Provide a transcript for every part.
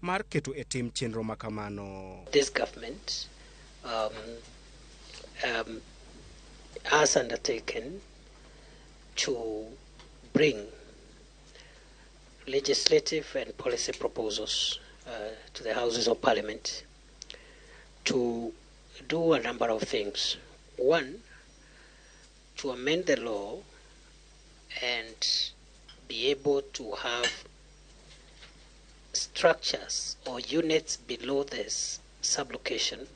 mar keto e tim chenro ma kamano. This government has undertaken to bring legislative and policy proposals to the Houses of Parliament to do a number of things. One, to amend the law and be able to have structures or units below this sublocation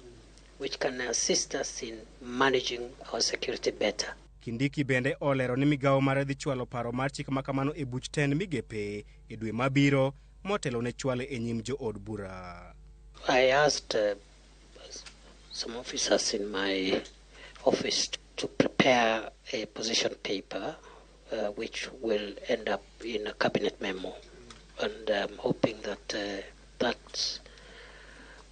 which can assist us in managing our security better. Kindiki bende olero ni migawo mare dhi chwalo paro mar chik ma kamano e buch tend migepe e dwe mabiro motelo ne chwale e nyim jood bura. I asked some officers in my office to prepare a position paper which will end up in a cabinet memo, and I'm hoping that that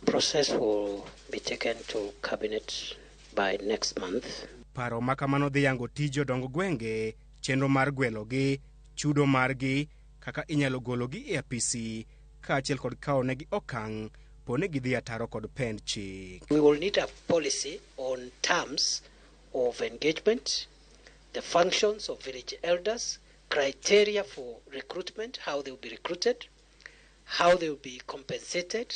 process will be taken to cabinet by next month. Paro ma kamano dhi yango tij jodong gwenge, chenro mar gwelogi, chudo margi, kaka inyalo gologi e apisi, kaachiel kod kawonegi okang' poni gidhi ataro kod pend chik. We will need a policy on terms of engagement, the functions of village elders, criteria for recruitment, how they will be recruited, how they will be compensated,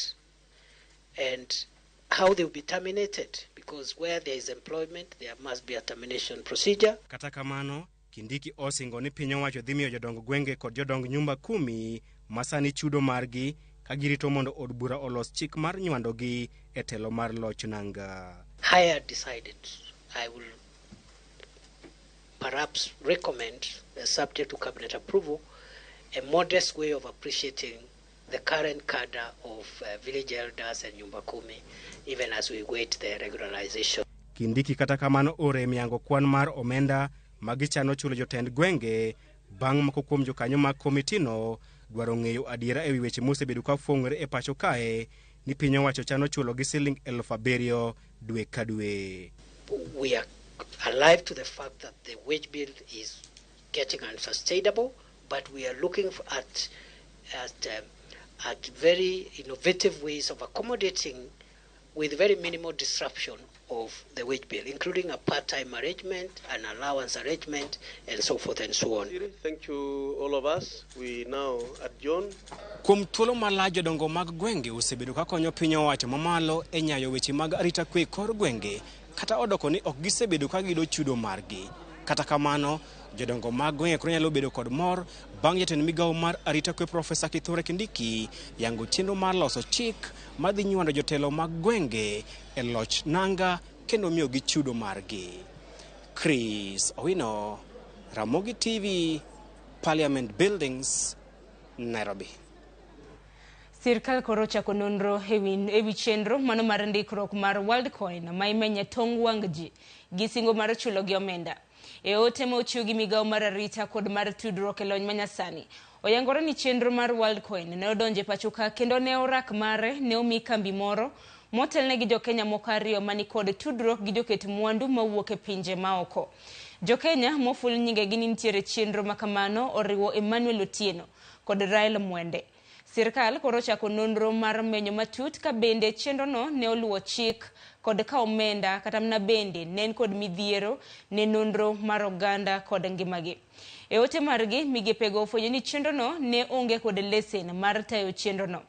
and how they will be terminated, because where there is employment, there must be a termination procedure. Kata kamano, Kindiki osingo ni piny owacho dhi miyo jodong gwenge kod jodong nyumba kumi masani chudo margi ka girito mondo od bura olos chik mar nywandogi e telo mar loch nanga. I had decided I will perhaps recommend, subject to cabinet approval, a modest way of appreciating the current cadre of village elders and nyumba kumi, even as we wait the regularization. Kindiki kata kamano orem yango kwan mar omenda ma gichano chulo jotend gwenge bang' moko kuom jokanyo mag komitino dwaro ng'eyo adiera ewi weche mosebedo ka fwong'ore e pacho kae ni piny owacho chano chulo gi siling 7,000 dwe ka dwe. We are alive to the fact that the wage bill is getting unsustainable, but we are looking at very innovative ways of accommodating with very minimal disruption of the wage bill, including a part-time arrangement, an allowance arrangement, and so forth and so on. Thank you, all of us. We now adjourn. Kuom thuolo malach jodongo mag gwenge osebedo ka konyo piny owacho mamalo e nyayo weche mag arita kwe kor gwenge kata odoko ni ok gisebedo ka giyudo chudo margi. Kata kamano, jodongo mag gwenge koro nyalo bedo kod mor bang' jatend migawo mar arita kwe Profesa Kithure Kindiki yango chenro mar loso chik madhi nywando jotelo mag gwenge e loch nanga kendo miyogi chudo margi. Chris Owino, Ramogi TV, Parliament Buildings, Nairobi. Sirkal koro ochako nonro ewi chenro mano mar ndikruok mar Worldcoin ma imenye tong wang' ji gi singo mar chulo gi omenda. E ote ma ochiw gi migawo mar arita kod mar tudruok e lony manyasani, oyangore ni chenro mar Worldcoin ne odonjo e pacho ka kendo ne orak mare ne omi kambi moro motelne gi jokenya moko ariyo mani kod tudruok gi joket mwandu mawuok e pinje maoko. Jokenya moful nyingegi ni nitiere chenro makamano oriwo Emmanuel Otieno kod Rael Mwende. Sirkal koro ochako nonro mar menyo matut ka bende chenrono ne oluwo chik kod ka omenda kata mana bende ne en kod midhiero ne nonro mar oganda kod ngimagi. E ote margi, migepego ofwenyo ni chenrono ne onge kod lesen mar tayo chenrono.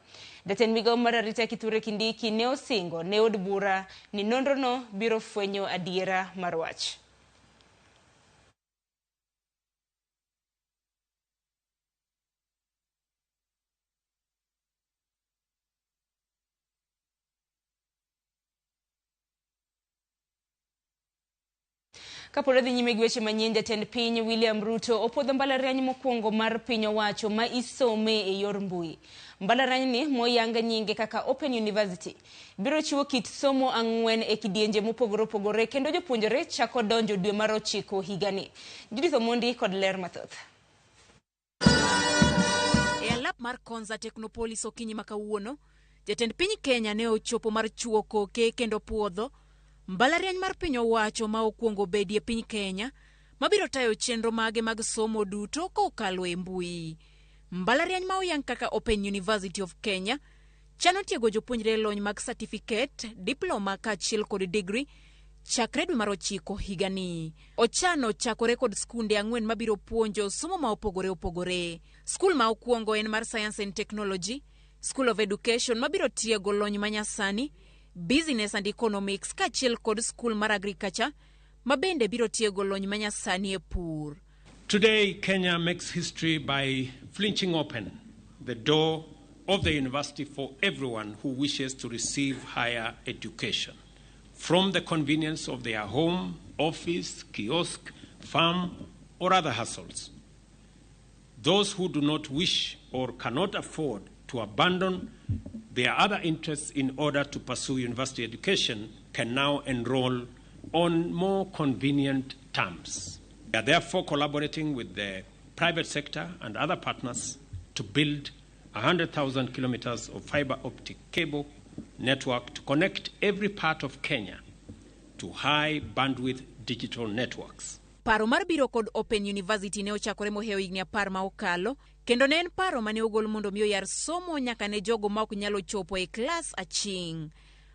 Jatend migawo mar arita Kithure Kindiki ne osingo ne od bura ni nonrono biro fwenyo adiera mar wach. Kapod odhi nyime gi weche manyien, jatend piny William Ruto opuodho mbalariany mokwongo mar piny owacho ma isome e yor mbui. Mbalariany ni moyang nyinge kaka Open University biro chiwo kit somo 4 e kidienje mopogore opogore kendo jopuonjre chako donjo dwe mar 9 higani. Judith Omondi kod ler mathoth. E alap mar Konza Technopolis okinyi ma kawuono, jatend piny Kenya ne ochopo mar chuo koke kendo puodho mbalariany mar piny owacho ma okwongo bedie piny Kenya mabiro tayo chenro mage mag somo duto kokalo e mbui. Mbalariany ma oyang kaka Open University of Kenya Chano tiego jopuonjre e lony mag certificate, diploma kaachiel kod degree chakre dwe mar ochiko higani. Ochano chakore kod skunde 4 mabiro puonjo somo ma opogore opogore. Skul ma okwongo en mar Science and Technology, School of Education mabiro tiego lony manyasani, Business and Economics kaachiel kod skul mar Agriculture ma bende biro tiego lony manyasani e pur. Today, Kenya makes history by flinching open the door of the university for everyone who wishes to receive higher education, from the convenience of their home, office, kiosk, farm, or other hustles. Those who do not wish or cannot afford to abandon their other interests in order to pursue university education can now enroll on more convenient terms. We are therefore collaborating with the private sector and other partners to build 100,000 kilometers of fiber optic cable network to connect every part of Kenya to high bandwidth digital networks. Paro mar biro kod Open University ne ochakore mohewo higni 10 ma okalo, kendo ne en paro mane ogol mondo mi oyar somo nyaka ne jogo ma ok nyalo chopo e klas aching'.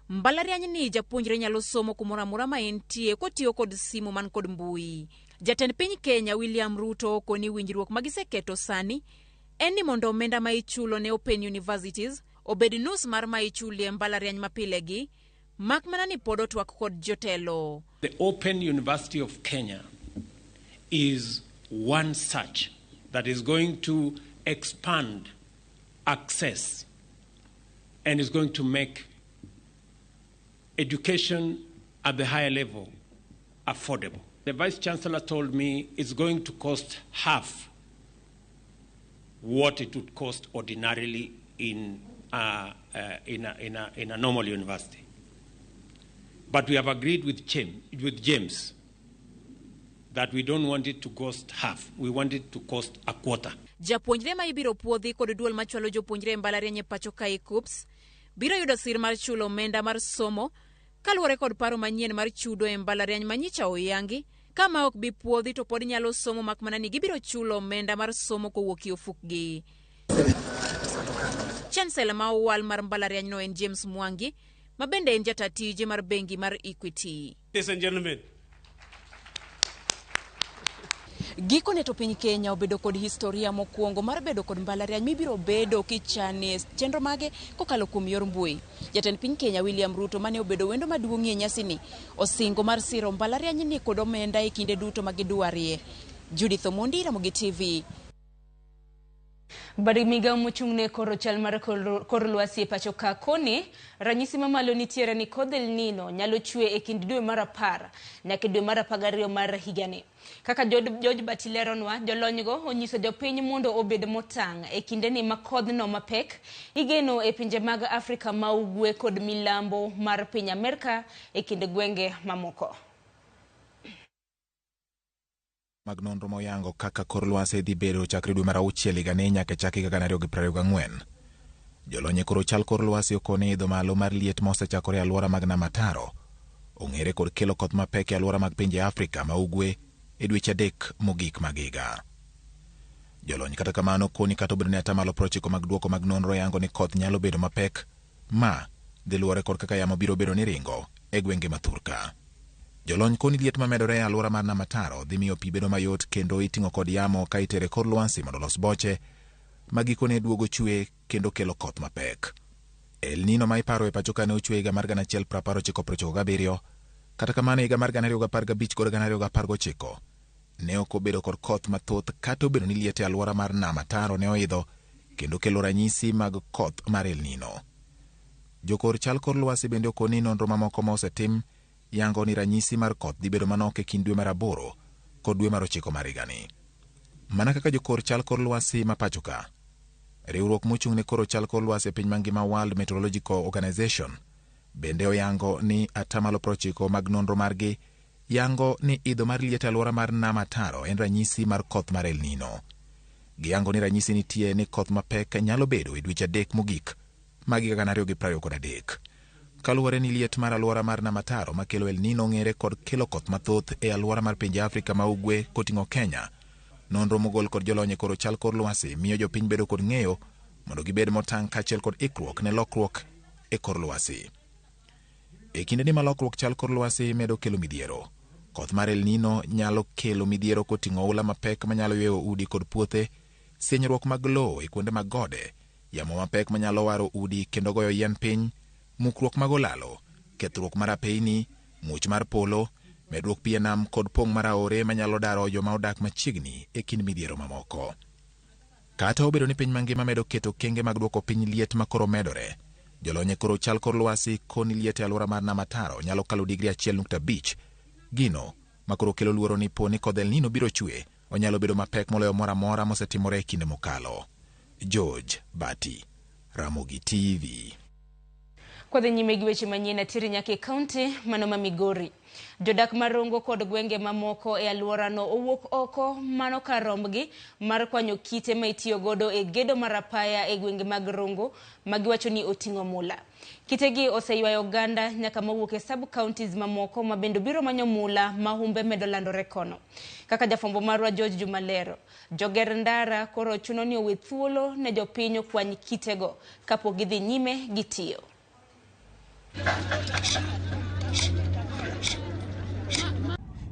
Mbalariany ni japuonjre nyalo somo kumoro amora ma entie kotiyo kod simu man kod mbui. Jatend piny Kenya William Ruto okoni winjruok ma giseketo sani en ni mondo omenda ma ichulo ne Open Universities obed nus mar ma ichulie mbalariany mapile gi, mak mana ni pod otwak kod jotelo. The Open University of Kenya is one such that is going to expand access and is going to make education at the higher level affordable. The Vice Chancellor told me it's going to cost half what it would cost ordinarily in a normal university. But we have agreed with James that we don't want it to cost half. We want it to cost a quarter. Japuonjre ma ibiro puodhi kod duol machwalo jopuonjre e mbalariany e pacho kae KUCCPS biro yudo sir mar chulo omenda mar somo kaluwore kod paro manyien mar chudo e mbalariany manyicha oyangi. Kama ok bi puodhi to pod nyalo somo mak mana ni gibiro chulo omenda mar somo kowuok e ofukgi. Chancellor ma owal mar mbalariany no en James Mwangi, ma bende en jata tije mar bengi mar Equity. Ladies and gentlemen, gikone to piny Kenya obedo kod historia mokwongo mar bedo kod mbalariany mibiro bedo kichanie chenro mage kokalo kuom yor mbui. Jatend piny Kenya William Ruto mane obedo wendo maduong'ie nyasini osingo mar siro mbalariany ni kod omenda e kinde duto ma gidwarie. Judith Omondi, Ramogi TV. Bad migawo mochung' ne koro chal mar kor lwasi e pacho ka koni, ranyisi mamalo nitiere ni kodh El Nino nyalo chwe e kind dwe mar 10 nyaka dwe mar 12 mar higani. Kaka George Bati leronwa, jolonygo onyiso jopiny mondo obed motang' e kindeni ma kodhno mapek igeno e pinje mag Afrika ma ugwe kod milambo mar piny Amerka e kind gwenge mamoko. Mag nonro moyango kaka kor lwasi dhi bedo chakre dwe mar 6 higani nyaka chak higa 2024. Jolony e koro chal kor lwasi okone idho malo mar liet mosechakore e alwora mag Nam Ataro ong'ere kod kelo koth mapek e alwora mag pinje Afrika ma ugwe e dweche 3 mogik mag higa. Jolony kata kamano koni kata obedo ni 90% mag duoko mag nonro yango ni koth nyalo bedo mapek, ma dhi luwore kod kaka yamo biro bedo ni ringo e gwenge ma thurka. Jolony koni liet mamedore e alwora mar Nam Ataro dhi miyo pi bedo mayot kendo iting'o kod yamo ka itere kor lwasi mondo olos boche ma gikone duogo chwe kendo kelo koth mapek. El Nino ma iparo e pacho ka ne ochwe higa mar 1997, kata kamano higa mar 2015 kod 2019 ne ok obedo kod koth mathoth kata obedo ni liet e alwora mar Nam Ataro ne oidho kendo kelo ranyisi mag koth mar El Nino. Jokor chal kor lwasi bende okoni nonro mamoko ma osetim yango ni ranyisi mar koth dhi bedo manok e kind dwe mar 8 kod dwe mar 9 mar higani. Mana kaka jokor chal kor lwasi ma pacho ka, riwruok mochung' ne koro chal kor lwasi e piny mangima World Meteorological Organization bende oyango ni 90% mag nonro margi yango ni idho mar liet e alwora mar Nam Ataro en ranyisi mar koth mar El Nino. Giyango ni ranyisi nitie ni koth mapek nyalo bedo e dweche 3 mogik mag higa 2023. Kaluwore ni liet mar alwora mar Nam Ataro makelo El Nino ong'ere kod kelo koth mathoth e alwora mar pinje Afrika ma ugwe koting'o Kenya. Nonro mogol kod jolony e koro chal kor lwasi miyo jopiny bedo kod ng'eyo mondo gibed motang' kaachiel kod ikruok ne lokruok e kor lwasi. E kindeni ma lokruok chal kor lwasi medo kelo midhiero, koth mar El Nino nyalo kelo midhiero koting'o oula mapek manyalo yweyo udi kod puothe, sienyruok mag lowo e kuonde mag gode, yamo mapek manyalo waro udi kendo goyo yien piny, mukruok mag olalo, kethruok mar apeyni, muoch mar polo, medruok pi e nam kod pong' mar aore manyalo daro joma odak machiegni e kind midhiero mamoko. Kata obedo ni piny mangima medo keto okenge mag duoko piny liet makoro medore, jolony e koro chal kor lwasi koni liet e alwora mar nam ataro nyalo kalo digri 1.5. Gino makoro kelo luoro ni po ni kodh El Nino biro chwe, onyalo bedo mapek moloyo moro amora mosetimore e kinde mokalo. George Bati, Ramogi TV. Kwadhi nyime gi weche manyien atiri nyaka e kaunti mano ma Migori. Jodak mar Rongo kod gwenge mamoko e alworano owuok oko mano kar rombgi mar kwanyo kite ma itiyo godo e gedo mar apaya e gwenge mag Rongo ma giwacho ni oting'o mula. Kitegi oseywayo oganda nyaka mawuok e sub counties mamoko ma bende biro manyo mula ma humbe medo landore kono. Kaka jafwambo marwa George Jumalero, joger ndara koro chuno ni owe thuolo ne jopiny okwany kitego kapok gidhi nyime gi tiyo.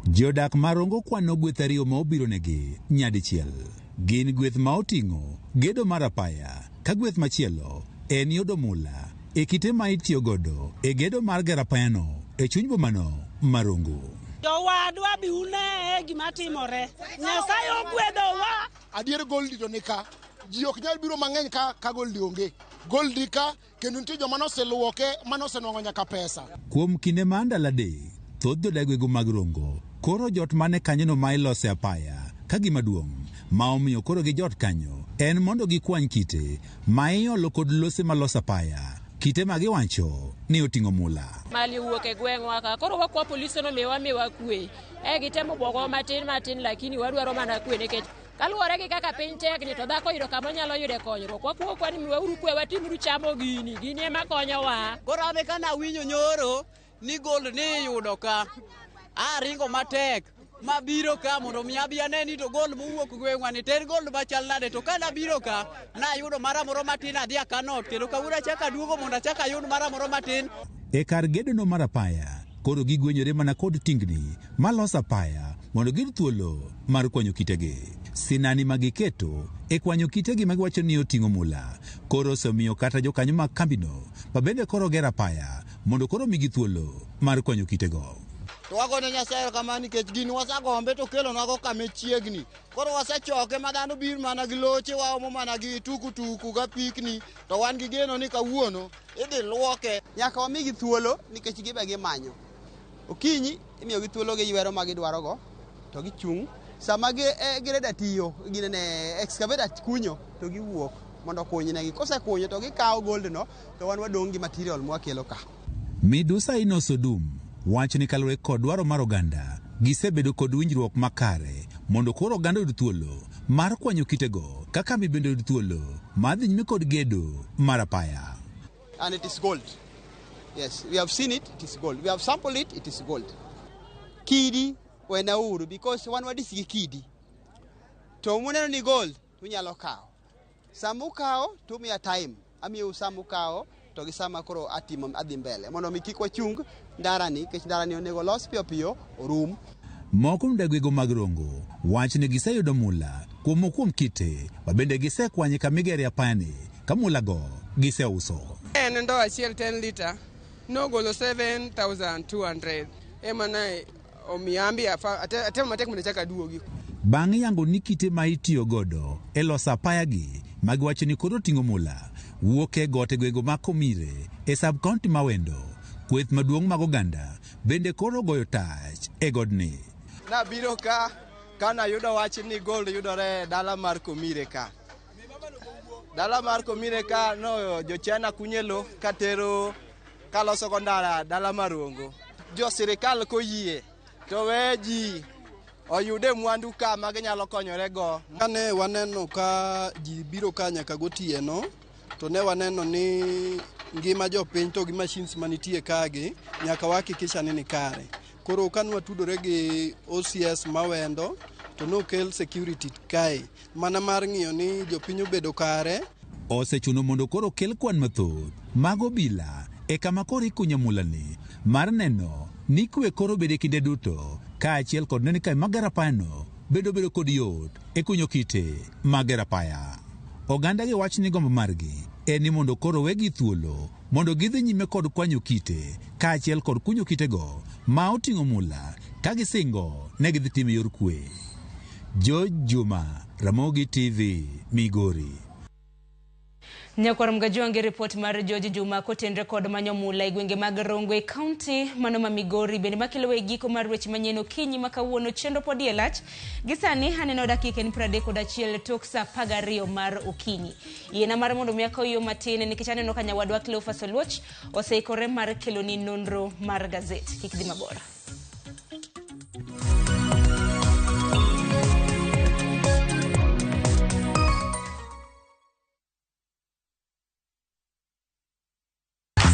Jodak ma Rongo kwano gweth ariyo ma obironegi nyadichiel. Gin gweth ma oting'o gedo mar apaya, ka gweth machielo en yudo mula e kite ma itiyo godo e gedo mar gero apayano e chuny bomano ma Rongo. Jowadwa bi une gima timore. Nyasaye ogwedhowa. Adier goldi to nika. Ji ok nyal biro mang'eny ka goldi onge. Goldi ka kendo nitie joma noseluoke manosenwang'o nyaka pesa. Kuom kinde ma ndalo adek, thoth jodak mag Rongo koro jot mane kanyono ma ilose apaya ka gima duong' ma omiyo koro gijot kanyo en mondo gikwany kite ma iolo kod lose maloso apaya, kite ma giwacho ni oting'o mula. Mali owuok e gweng'wa ka, koro wakwa polise no miwa kwe. Gitemo bwogowa matin matin, lakini wadwaro mana kwe nikech kaluwore gi kaka piny tekni to dhako yudo kama onyalo yude konyruok. Wakuo kwani miwauru kwe, watimuru chamo gini, gini ema konyowa. Koro ame kana winjo nyoro ni gold ni iyudo ka, aringo matek mabiro ka mondo mi abi ane ni to gold mowuok gweng'wa ni ter gold machal nade, to kana biro ka nayudo mara moro matin adhi akano ot kendo kawuono achako aduogo mondo achak ayud mara moro matin. E kar gedono mar apaya, koro gigwenyore mana kod tingni maloso apaya mondo giyud thuolo mar kwanyo kitegi. Sinani ma giketo e kwanyo kitegi ma giwacho ni oting'o mula koro osemiyo kata jokanyo mag kambino ma bende koro gero apaya mondo koro migi thuolo mar kwanyo kitego. To wagone Nyasaye erokamano nikech gini wasagombe to okelonwago kama chiegni. Koro wasechoke ma dhano biro mana gi loche, waomo mana gi tukutuku ga pikni, to wan gi geno ni kawuono idhi luoke. Nyaka wamigi thuolo nikech gibe gimanyo. Okinyi imiyogi thuolo giywero ma gidwarogo to gichung'. Sama gireda tiyo, ginene excavator kunyo to giwuok mondo okunynegi. Kosekunyo to gikawo gold no to wan wadong' gi material mwakelo ka. Midusa Inosodum wach ni kaluwore kod dwaro mar oganda, gisebedo kod winjruok makare mondo koro oganda oyud thuolo mar kwanyo kitego ka kambi bende oyud thuolo mar dhi nyime kod gedo mar apaya. And it is gold. Yes, we have seen it, it is gold. We have sampled it, it is gold. Kidi wenauru because wan wadich gi kidi. To muneno ni gold tunyalo kawo. Sama ukawo to umiya time. Amiyou sama ukawo to gi sama koro atimo adhi mbele mondo mi kik wachung ndarani nikech ndarani onego los piyo piyo orum. Moko kuom dagwego mag Rongo wach ni giseyudo mula kuom kite ma bende gisekwanye kama igere apayani ka mulago giseuso. En ndoo achiel 10 lita nogolo 7,200 ema ne omiyo ambi atemo matek mondo achak aduogi. Bang' yango ni kite ma itiyo godo e loso apayagi ma giwacho ni koro oting'o mula wuok e got e gwenge mag Komire e sub county ma Wendo, kweth maduong' mag oganda bende koro ogoyo tach e godni. Nabiro ka kanayudo wach ni gold yudore e dala mar Komire ka. Dala mar Komire ka no jo-China kunye lo katero kaloso go ndara dala mar Rongo. Jo sirikal koyie to we ji oyude mwandu ka ma ginyalo konyore go. Kane waneno ka ji biro ka nyaka gotieno, to ne waneno ni ngima jopiny to gi machines manitie kagi nyaka wahakikisha ni kare. Koro kane watudore gi OCS Mawendo to nokel security kae mana mar ng'iyo ni jopiny obedo kare. Osechuno mondo koro kel kwan mathoth mag obila e kama koro ikunyo mulani mar neno ni kwe koro bedo e kinde duto kaachiel kod neno ni kambi mag apayano bende obedo kod yot e kunyo kite mag apaya. Oganda gi wacho ni gombo margi en ni mondo koro wegi thuolo mondo gidhi nyime kod kwanyo kite kaachiel kod kunyo kitego ma oting'o mula ka gisingo ne gidhi timo e yor kwe. George Juma, Ramogi TV, Migori. Nyakwar Mgajuangi ripot mar George Juma kotenre kod manyo mula e gwenge mag Rongo e kaunti mano ma Migori bende makelo e giko mar weche manyien okinyi ma kawuono chenro pod e lach. Gi sani aneno dakika en 31 tok saa 12 mar okinyi. Yiena mar mondo mi akaw yo matin nikech aneno ka nyawadwa Cleophas Oluoch oseikore mar keloni nonro mar gazet. Kik dhi mabor.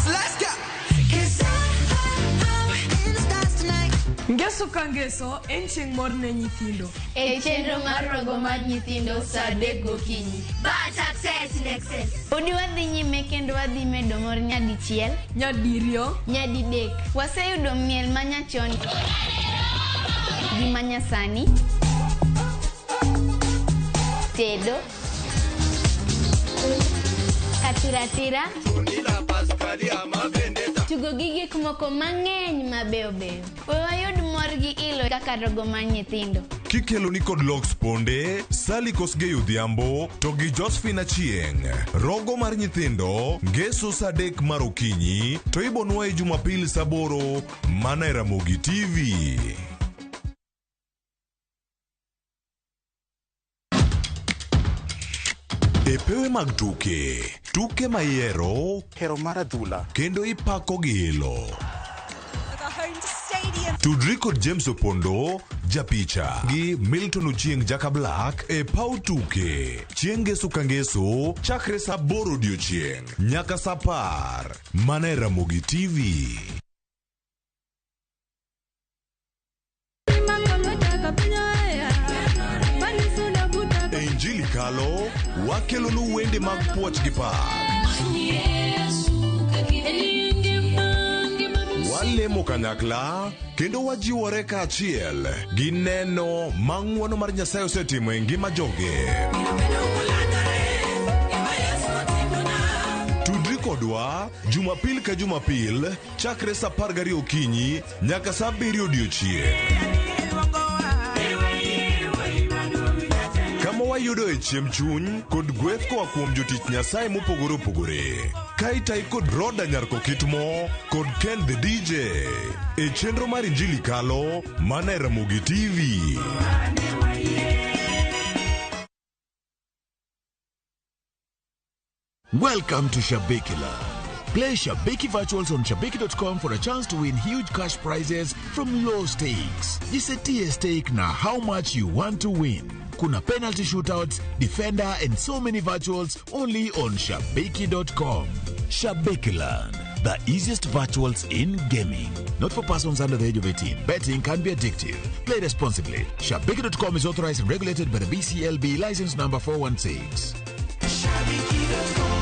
Let's go. Ngeso ka ngeso en chieng' mor ne nyithindo. E chenro mar rogo mar nyithindo saa 3 gokinyi. But success in excess. Podi wadhi nyime kendo wadhi medo mor nyadichiel, nyadiriyo, nyadidek. Waseyudo miel manyachon gi manyasani, tedo, katiratira, tugo gi gik moko mang'eny mabeyo beyo. We wayud mor gi ilo kaka rogo mar nyithindo. Kikelo ni kod Lox Ponde, Sally Kosgei Odhiambo to gi Josephine Achieng'. Rogo mar nyithindo ngeso saa 3 mar okinyi to ibonwaye Jumapil saa 8 mana e Ramogi TV. E pewe mag tuke, tuke ma ihero, hero mar adhula, kendo ipako gi ilo. Tudri kod James Opondo, japicha, gi Milton Ochieng' Jaka Black e paw tuke. Chieng' ngeso ka ngeso, chakre saa 8 odiochieng' nyaka saa 10 mana e Ramogi TV. E Injili Kalo, wakelonu wende mag puoch gi pak. Walemo kanyakla kendo wajiwore kaachiel gi neno ma ng'wono mar Nyasaye osetimo e ngima joge. Tudri kodwa Jumapil ka Jumapil chakre saa 12 okinyi nyaka saa 7 odiochieng'. Kama wayudo e chiemb chuny kod gweth koa kuom jotich Nyasaye mopogore opogore. Ka itayi kod Roda Nyarko Kitmo kod Ken the DJ e chenro mar Injili Kalo mana e Ramogi TV. Welcome to Shabiki Land. Play Shabiki Virtuals on Shabiki.com for a chance to win huge cash prizes from low stakes. Jisetie stake na how much you want to win. Kuna penalty shootouts, defender, and so many virtuals only on Shabiki.com. Shabiki Land, the easiest virtuals in gaming. Not for persons under the age of 18. Betting can be addictive. Play responsibly. Shabiki.com is authorized and regulated by the BCLB license number 416. Shabiki.com.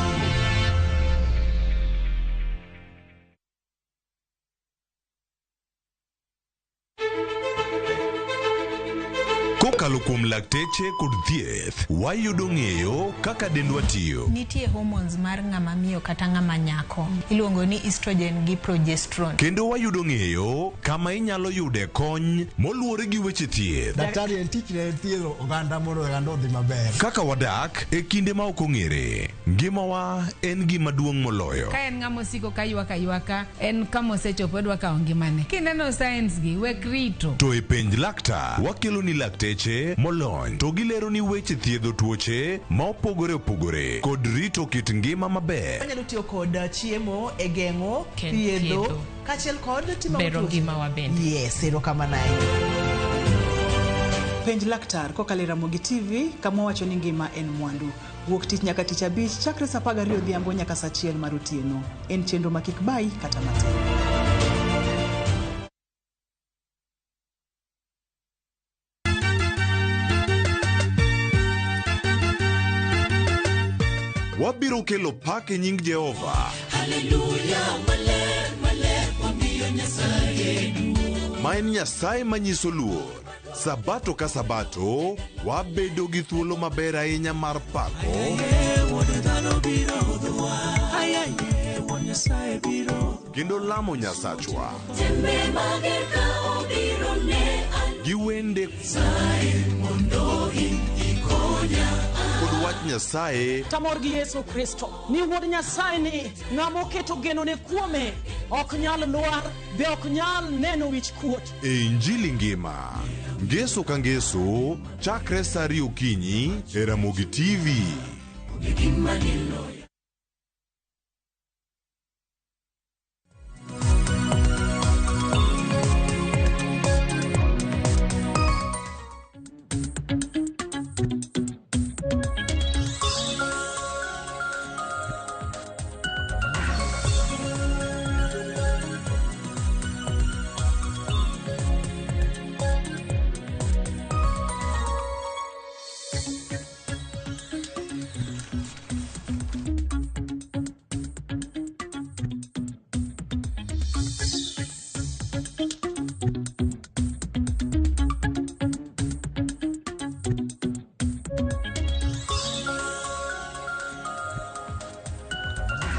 Kokalo kuom lakteche kod thieth, wayudo ng'eyo kaka dendwa tiyo. Nitie hormones mar ng'ama miyo kata ng'ama nyako. Iluongo ni estrogen gi progesterone. Kendo wayudo ng'eyo kama inyalo yude kony moluwore gi weche thieth. Daktari en tich ne thiedho oganda mondo oganda odhi maber. Kaka wadak e kinde ma ok ong'ere, ngimawa en gima duong' moloyo. Ka en ng'ama osiko ka ywak aywaka, en kama osechopo odwa kawo ngimane. Kineno signs gi, wek rito. To e penj laktar, wakelo ni lakteche molony to gilero ni weche thiedho tuoche ma opogore opogore kod rito kit ngima maber. Wanyalo tiyo kod chiemo e geng'o, thiedho, kaachiel kod timo bero ngimawa bende. Yes, erokamano ahinya. Penj laktar kokalo e Ramogi TV kama wacho ni ngima en mwandu. Wuok tich nyaka tich abich chakre saa 12 odhiambo nyaka saa 1 mar otieno. En chenro ma kik bayi kata matin. Wabiro kelo pak e nying Jehova. Haleluya, maler, maler, wamiyo Nyasaye duong'. Ma en Nyasaye manyiso luor. Sabato ka sabato, wabedo gi thuolo maber ahinya mar pako Wuod dhano biro hudhowa. Ayaye, Wuod Nyasaye biro. kendo lamo Nyasachwa Tembe mager ka obiro ne an. gi wende Nyasaye mondo in ikonya. kod wach Nyasaye Tamor gi Yesu Kristo ni wuod Nyasaye ni ng'ama oketo genone kuome ok nyal lwar be ok nyal neno wich kuot. e Injili ngima. Ngeso ka ngeso, chakre sa ariyo okinyi e Ramogi TV. Gima niloyo.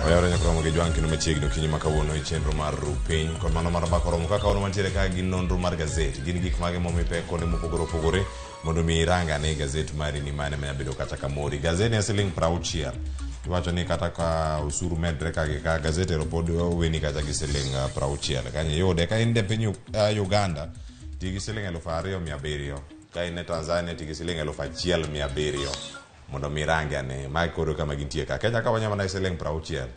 Oyawore nyaka romo gi jwang' kendo machiegni okinyi ma kawuono e chenro mar ru piny kod mano mar mbaka romo kaka wan wantiere ka gi nonro mar gazet gin gik mage momi pek kuonde mopogore opogore mondo mi irang ane gazet mari ni mane manya bedo kata kamori gazet ni siling 60 iwacho ni kata ka osuru medre ka gi ka gazet ero pod oweni kacha gi siling 60 kanyo iyude ka in e piny Uganda ti gi siling 2700 ka in e Tanzania ti gi siling 1700 mondo mi irange ane mae koro kama gintie ka Kenya ka wanya mana siling 60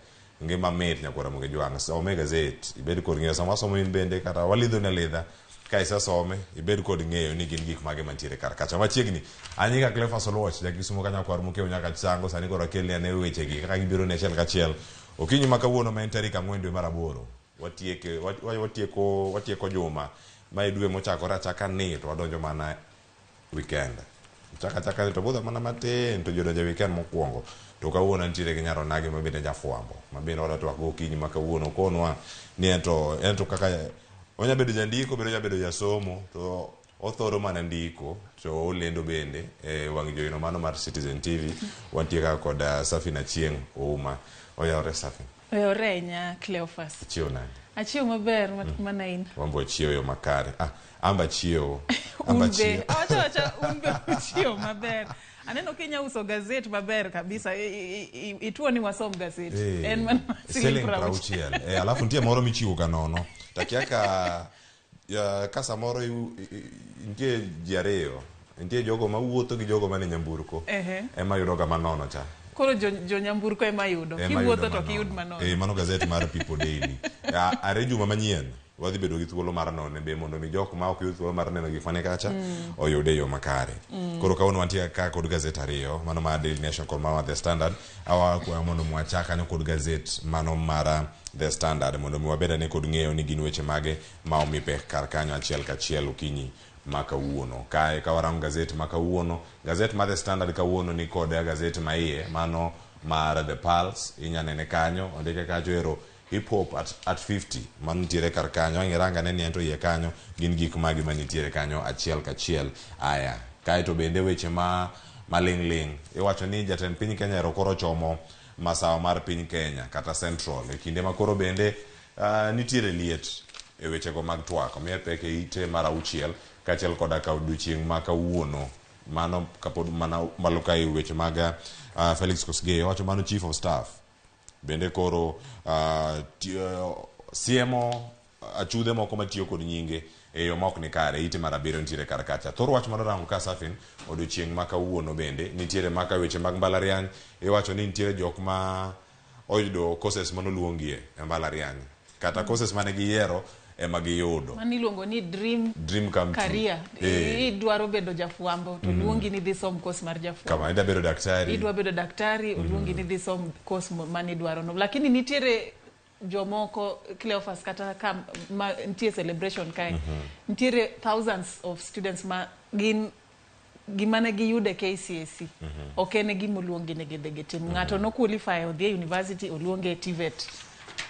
ngima mit nyakwara moge jwang' some gazet ibed kod ng'eyo sama wasomo in bende kata walidho ne lidha ka isesome ibed kod ng'eyo ni gin gik mage mantiere kar kacha machiegni anyika Cleophas Oluoch jakisumo ka nyakwar Mokeo nyaka Chisango sani koro akelni ane wechegi kaka gibiro ne achiel kachiel okinyi ma kawuono ma en tarik 4 dwe mar 8 watieko watieko juma ma e dwe mochakore achaka ni to wadonjo mana weekend chaka chaka to budho mana matin to jodonjo e weekend mokwongo to kawuono antiere gi nyaronagi ma bende jafwambo ma bende wadwa twak gokinyi ma kawuono konwa ni ento kaka onya bedo jandiko bende onya bedo jasomo to othoro mana ndiko to olendo bende e wang' jowi no mano mar Citizen TV wantie kaka kod Safin Achieng' Ouma oyawore Safin. Oyawore ahinya Cleophas. Achiewo nade? Achiewo maber mana in. Wambo achiewo yo makare. Amba chiewo. Amba chiewo. Awacho awacha un be uchiewo maber. Aneno kinya uso gazet maber kabisa. Ituo ni wasom gazet. En mana siling 60. Alafu nitie moro michiwo ga nono. Takia ka samoro nitie ji ariyo. Nitie jogo mawuotho gi jogo mane nyamburko. Ema yudo ga manono cha. Koro jo nyamburko ema yudo. Kiwuotho to kiyud manono. Mano gazet mar People Daily. Are juma manyien wadhi bedo gi thuolo mar none be mondo mi jok ma ok yud thuolo mar neno gik mane kacha oyude yo makare. Koro kawuono wantie ka kod gazet ariyo, mano mar Daily Nation kod mano mar The Standard. Awakwayo mondo mwachak kanyo kod gazet mano mar The Standard mondo mi wabed ane kod ng'eyo ni gin weche mage ma omi pek kar kanyo achiel kachiel okinyi ma kawuono. Kae ka warango gazet ma kawuono, gazet mar The Standard kawuono ni kod gazet ma iye mano mar The Pulse, inya nene kanyo, ondike kacho ero Hip Hop at 50 mano nitiere kar kanyo, ang' iranga ne ni ento iye kanyo gin gik magi manitiere kanyo achiel kachiel. Aya, kaeto bende weche ma maling' ling' iwacho ni jatend piny Kenya ero koro chomo masawa mar piny Kenya kata Central e kinde ma koro bende nitiere liet e wechego mag twak omiye pek e ite mar 6 kaachiel koda ka odiochieng' ma kawuono mano kapod mana malo kae weche mag Felix Kosgei owacho mano Chief of Staff bende koro siemo achudhe moko matiyo kod nyinge e yo ma ok ni kare ite mar 7 nitiere kar kacha. Thor wach manorango ka Safin odiochieng' ma kawuono bende nitiere maka weche mag mbalariany iwacho ni nitiere jok ma oyudo courses manoluongie e mbalariany kata courses mane giyiero ema giyudo. Mano iluongo ni dream come true. Career. Idwaro bedo jafwambo to luongi ni dhi som course mar jafwambo. Kama idwa bedo daktari. Idwa bedo daktari oluongi ni dhi som course mane idwaro no. Lakini nitiere jomoko Cleophas kata ka ma nitie celebration kae. Nitiere thousands of students ma gin Gima ne giyudo e KCSE ok en e gima oluongi ni gidhi gitim. Ng'ato no qualify odhi e university, oluonge e TVET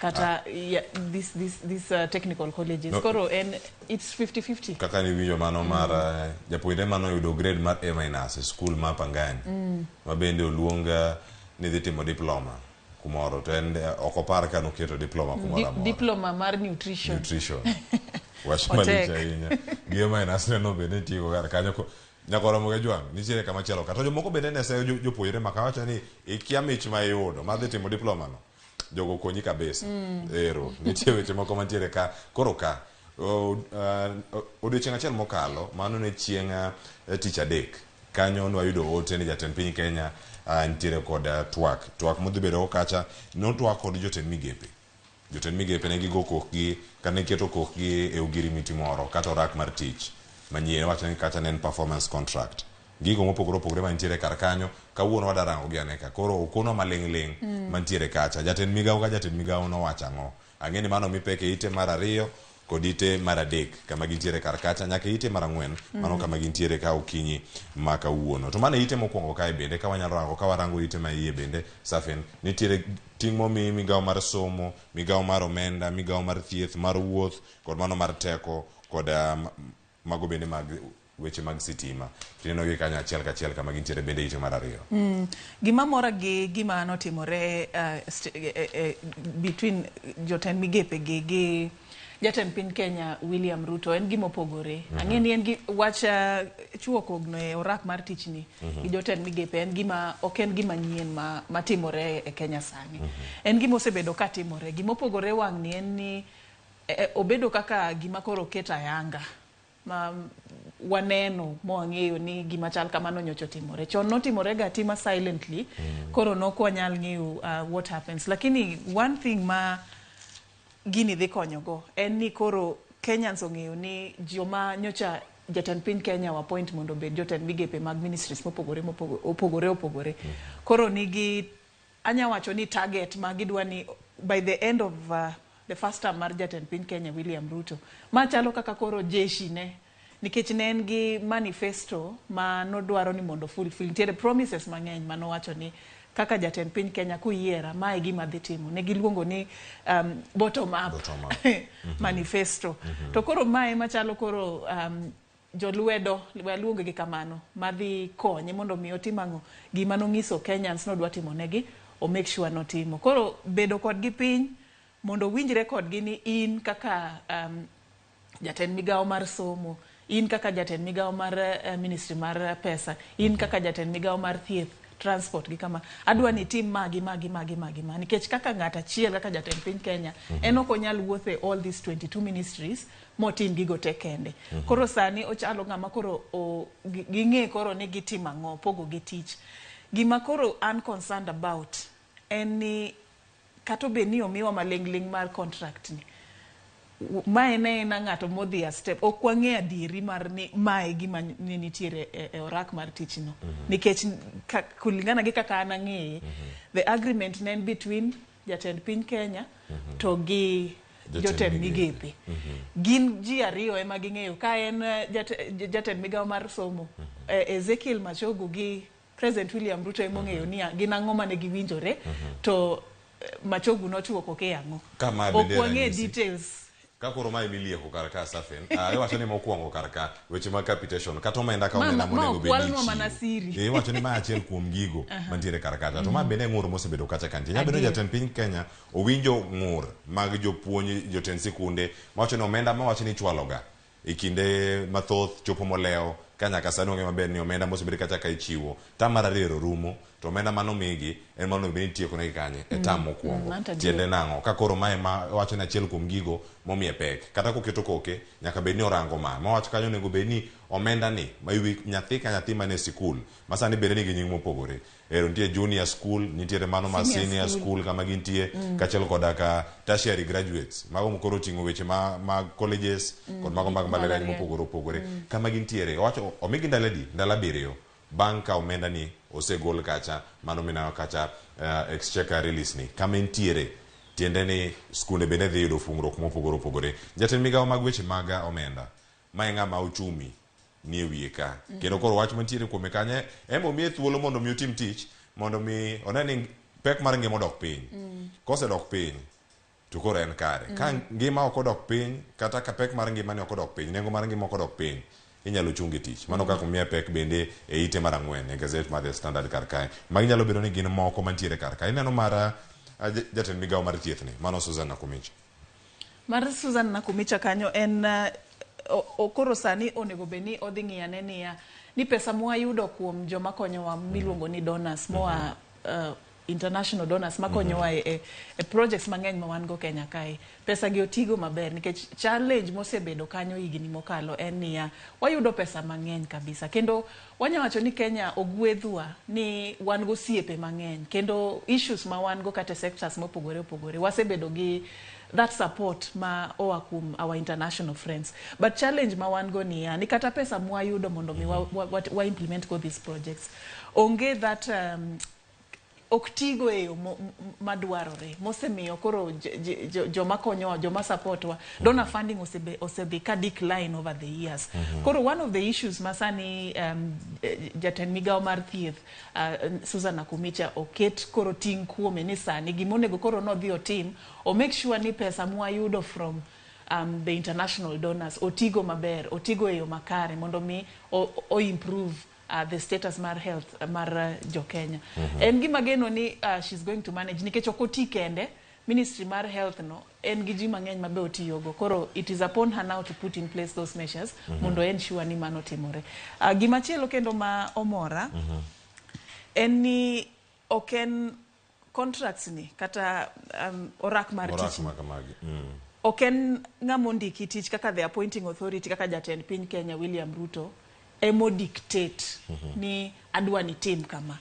kata yeah, this technical colleges. No. Koro en it's 50-50. Kaka niwinjo mano mar japuonjre manoyudo grade mar A minus e skul ma Pangani, ma bende oluong ni dhi timo diploma kumoro, to en ok opar ka noketo diploma kumoro amora. Diploma mar nutrition. Nutrition. Wach Otek. malich ahinya. Gi A minus neno bende itieko kar kanyo. Nyakoromo ga jwang' nitiere kama chielo ka. To jomoko bende ne seyo jopuonjre ma kawacho ni ikia mich ma iyudo mar dhi timo diploma no. Jogo konyi kabisa. Ero, nitie weche moko mantiere ka. Koro ka odiochieng' achiel mokalo, mano ne chieng' tich adek. Kanyo nwayudo ote ni jatend piny Kenya nitiere kod twak. Twak modhi bedo go kacha, notwak kod jotend migepe. Jotend migepe ne gigo kokgi, kata ne giketo kokgi e ogirimiti moro, kata orak mar tich manyien. Wacho ni kacha ne en performance contract. Gigo mopogore opogore mantiere kar kanyo, kawuono wadwa rango gi ane ka. Koro okonwa maling' ling' mantiere kacha. Jatend migawo ka jatend migawo nowacho ang'o? Ang'e ni mano mi pek e ite mar 2 kod ite mar 3 kama gintiere kar kacha, nyaka ite mar 4 mano kama gintiere ka okinyi ma kawuono. To mano e ite mokwongo kae bende, ka wanyalo rango, ka warango ite ma iye bende, Safin, nitiere ting' momi migawo mar somo, migawo mar omenda, migawo mar thieth, mar wuoth, kod mano mar teko, kod mago bende mag weche mag sitima. Tineno gi kanyo achiel kachiel kama gintiere bende ite mar 2. Gima mora gi gima notimore between jotend migepe gi jatend piny Kenya William Ruto en gima opogore. Ang'e ni en gi wach chuo kogno e orak mar tich ni gi jotend migepe en gima ok en gima nyien matimore e Kenya sani. En gima osebedo ka timore. Gima opogore wang' ni en ni obedo kaka gima koro oket ayanga ma waneno mwang'eyo ni gima chal kamano nyocha otimore. Chon notimore ga atima silently, koro nok wanyal ng'eyo what happens. Lakini one thing ma gini dhi konyogo en ni koro Kenyans ong'eyo ni joma nyocha jatend piny Kenya wa appoint mondo obed jotend migepe mag ministries mopogore opogore opogore. Koro nigi anya wacho ni target ma gidwa ni by the end of the first term mar jatend piny Kenya William Ruto, machalo kaka koro jeshi ne, nikech ne en gi manifesto ma nodwaro ni mondo fulfill. Nitiere promises mang'eny manowacho ni kaka jatend piny Kenya kuyiera, mae e gima dhi timo. Ne giluongo ni bottom up, Bottom up. manifesto. To koro mae machalo koro jolwedo, waluonge gi kamano, madhi konye mondo mi otim ang'o, gima nong'iso Kenyans nodwa timo negi, o make sure notimo. Koro bedo kodgi piny mondo winjre kodgi ni in kaka jatend migawo mar somo, in kaka jatend migawo mar ministry mar pesa, in kaka jatend migawo mar thieth, transport gi kama, adwa ni itim magi, magi, magi, magi, ma. Nikech kaka ng'at achiel, kaka jatend piny Kenya, en ok onyal wuotho e all these 22 ministries motim gigo te kende. Koro sani ochalo ng'ama koro ging'e koro ni gitimo ang'o, pogo gi tich. Gima koro an concerned about en ni kata obed ni omiwa maling'ling' mar contract ni, mae ne en ng'ato modhi a step, ok wang'e adieri mar ni mae gima ne nitiere e orak mar tich no. Nikech kulingana gi kaka an ang'eye, the agreement ne en between jatend piny Kenya to gi jotend migepe. Gin ji ariyo ema ging'eyo ka en jatend migawo mar somo, Ezekiel Machogu gi President William Ruto ema ong'eyo ni gin ang'o mane giwinjore, to Machogu nochiwo koke ang'o. Ka ma Ok bende wang'e ranyisi. details. Ka koro mae milieko kar ka Safin, iwacho ni mokwongo kar ka weche mag capitation kata omenda ka Ma- omenda ma monego bed ni okwalnwa ichiwo. mana siri. Iwacho ni ma achiel kuom gigo mantiere kar kacha. To ma bende ng'ur mosebedo kacha kantie. Nyalo bedo Adier. jatend piny Kenya owinjo ng'ur mag jopuonj, jotend sikunde mawacho ni omenda mawacho ni ichwaloga e kinde mathoth chopo molewo ka nyaka sani ong'e maber ni omenda mosebed kacha ka ichiwo tam mar ariyo rumo to omenda manomigi en mano bed ni itieko negi kanye e tam mokwongo. Mano to adier. Tiende nang'o ka koro mae ma wacho ni achiel kuom gigo momiye pek kata koketo koke nyaka bed ni orango ma mawacho kanyo onego bed ni omenda ni ma iwi nyathi ka nyathi mane sikul ma sani bende nigi nying mopogore. Ero nitie junior school, nitiere mano ma Senior senior school. school kama gintie, kaachiel koda ka tertiary graduates mago koro oting'o weche ma colleges kod mago mag mbalariany mbalariany. mopogore opogore kama gintiere. Owacho omigi ndalo adi? Ndalo 7 bang' ka omenda ni osegol kacha mano mineno kacha exchequer release ni kama entiere, tiende ni skunde bende dhi yudo fungruok mopogore opogore. Jatend migawo mag weche mag omenda ma e ng'ama uchumi nie wiye ka. Kendo koro wach mantiere kuome kanyo ema omiye thuolo mondo mi otim tich mondo mi one ni pek mar ngima odok piny. Kosedok piny to koro en kare. Ka ngima ok odok piny kata ka pek mar ngima ni ok odok piny, nengo mar ngima ok odok piny, inyalo chunge tich. Mano kaka omiye pek bende e ite mar 4 e gazet mar The Standard kar kae. Magi nyalo bedo ni gin moko mantiere kar kae. Ineno mar jatend migawo mar thieth ni, mano Susan Nakhumicha. Mar Susan Nakhumicha kanyo en koro sani onego bed ni odhi ng'iyane niya ni pesa mwayudo kuom joma konyowa miluongo ni donors moa international donors makonyowa e projects mang'eny ma wan go Kenya kae, pesa gi otigo maber, nikech challenge mosebedo kanyo higni mokalo en niya wayudo pesa mang'eny kabisa, kendo wanya wacho ni Kenya ogwedhwa ni wan gosiepe mang'eny, kendo issues ma wan go kata e sectors mopogore opogore wasebedo gi that support ma oa kuom our international friends. But challenge ma wan go niya ni kata pesa mwayudo mondo mi wa implement go these projects, onge that ok tigo e yo madwarore, mosemiyo koro joma konyowa, joma support wa, donor funding osedhi ka decline over the years. Koro one of the issues ma sani jatend migawo mar thieth Susan Nakhumicha oket koro ting' kuome ni sani gimonego koro nodhi otim, o make sure ni pesa mwayudo from the international donors otigo maber, otigo e yo makare mondo mi o improve the status mar health mar jo Kenya. En gima geno ni she's going to manage, nikech ok oti kende. Ministry mar health no en gi ji mang'eny mabe otiyogo. Koro it is upon her now to put in place those measures mondo ensure ni mano timore. Gimachielo kendo ma omora en ni ok en contracts ni kata orak mar Orak tich ma kamagi. Ok en ng'ama ondiki tich kaka the appointing authority, kaka jatend piny Kenya William Ruto emo dictate ni adwa ni tim kama.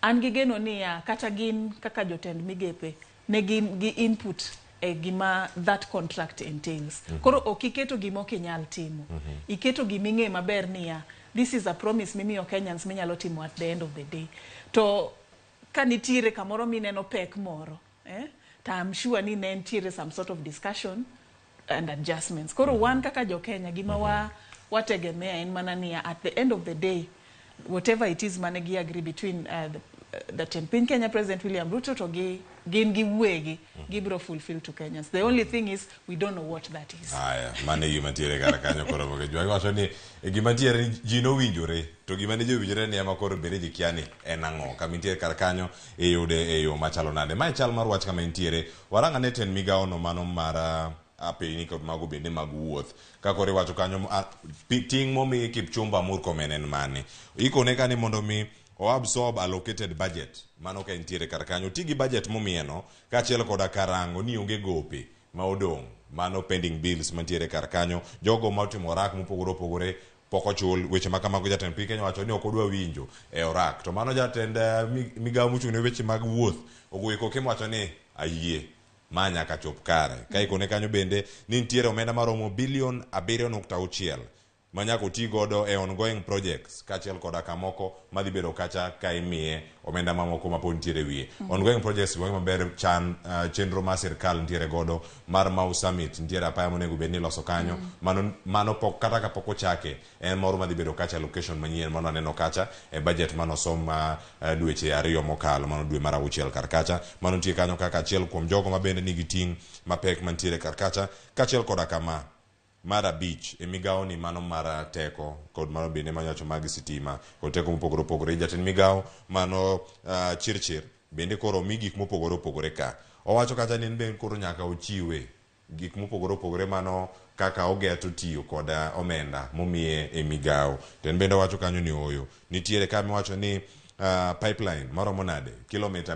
An gi geno niya kata gin kaka jotend migepe ne gin gi input e gima that contract entails. Koro ok iketo gima ok inyal timo, iketo gima ing'e maber niya this is a promise mimiyo Kenyans minyalo timo at the end of the day. To ka nitiere kamoro mineno pek moro, to I'm sure ni ne nitiere some sort of discussion and adjustments. Koro wan kaka jo Kenya gima wa wategemea en mana niya at the end of the day, whatever it is mane gi agree between the piny Kenya President William Ruto to gi gin gi wegi, gibiro fulfill to Kenyans. The only thing is we don't know what that is. Aya, mano e gima ntiere kar kanyo. Koro Mogeji wacho ni e gima ntiere ni ji nowinjore to gima ne ji owinjore ni ema koro bende ji kia ni en ang'o kama intiere kar kanyo iyude e yo machalo nade. Mae chal mar wach kama intiere. Warang ane tend migawo no mano mar apeyni kod mago bende mag wuoth. Ka koro iwacho kanyo ting' momi Kipchumba Murkomen en mane? Ikone ka ni mondo mi o absorb allocated budget mano ka entiere kar kanyo, ti gi budget momiyeno kaachiel koda karango ni onge gope ma odong', mano pending bills mantiere kar kanyo, jogo ma otimo orak mopogore opogore pok ochul, weche ma kamago. Jatend piny Kenya wacho ni ok odwa winjo e orak, to mano jatend migawo mochung' ne weche mag wuoth ogoyo koke mowacho ni ayie ma nyaka chop kare. Ka ikone kanyo bende ni nitiere omenda maromo bilion 7.6 ma nyaka oti godo e ongoing projects kaachiel koda kamoko madhi bedo kacha ka imiye omenda mamoko mapod nitiere wiye. Ongoing projects wang'e maber chan chenro mar sirkal nitiere godo mar Mau Summit, nitiere apaya monego bed ni iloso kanyo. Mano pok kata kapok ochake en moro madhi bedo kacha, location manyien mano aneno kacha e budget manosom dweche 2 mokalo, mano dwe mar 6 kar kacha. Mano nitie kanyo kaka achiel kuom jogo ma bende nigi ting' mapek mantiere kar kacha kaachiel koda kama mar 5 e migawo ni mano mar teko kod mano bende manyacho mag sitima kod teko mopogore opogore. Jatend migawo mano Chirchir bende koro omi gik mopogore opogore ka owacho kacha ni en bende koro nyaka ochiwe gik mopogore opogore mano kaka ogeto tiyo kod omenda momiye e migawo. To en bende owacho kanyo ni oyo nitiere kama iwacho ni pipeline maromo nade kilomita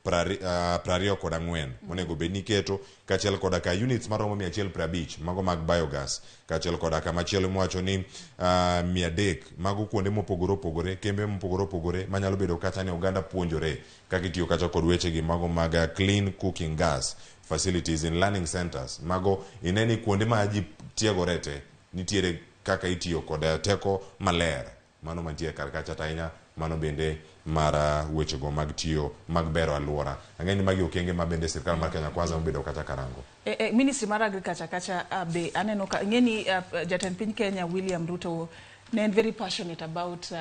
824 monego bed ni iketo, kaachiel koda ka units maromo 150 mago mag biogas, kaachiel koda ka machielo miwacho ni 300 mago kuonde mopogore opogore, kembe mopogore opogore manyalo bedo kacha ni oganda puonjore kaka itiyo kacha kod wechegi mago mag clean cooking gas facilities in learning centers. Mago ine ni kuonde ma ji tiegore te nitiere kaka itiyo kod teko maler mano mantie kar kacha. To ahinya mano bende mar wechego mag tiyo mag bero aluora. Ang'e ni magi okenge ma bende sirkal mar Kenya Kwanza obedo kacha karango. Ministry mar Agriculture kacha be aneno ka ing'e ni jatend piny Kenya William Ruto ne en very passionate about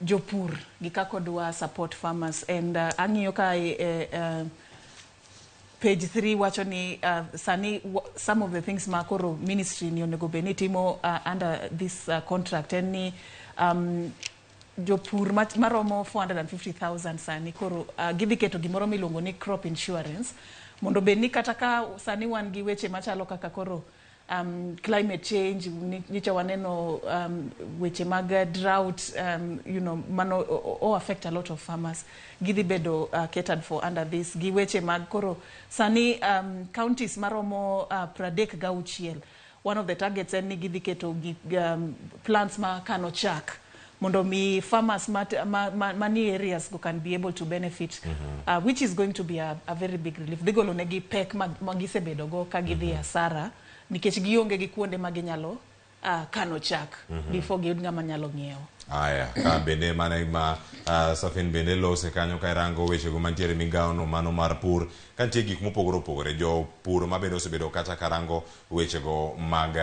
jopur gi kaka odwa support farmers and ang'iyo ka page 3 wacho ni sani some of the things ma koro ministry ni onego bed ni timo under this contract en ni jopur maromo 450,000 sani koro gidhi keto gimoro miluongo ni crop insurance mondo bed ni kata ka sani wan gi weche machalo kaka koro climate change, nyicha waneno weche mag drought, mano o affect a lot of farmers. Gidhi bedo catered for under this. Gi weche mag koro sani counties maromo 36, one of the targets en ni gidhi keto plants ma kano chak mondo mi farmers mani areas go can be able to benefit, which is going to be a very big relief. Dhi golo negi pek ma gisebedo go ka gidhi hasara nikech gionge gi kuonde ma ginyalo kano chak before giyud ng'ama nyalo ng'iewo. Aya, ka bende mana ma Safin bende lose kanyo ka irango wechego mantiere migawo no mano mar pur, ka nitie gik mopogore opogore, jopur ma bende osebedo kata karango wechego mag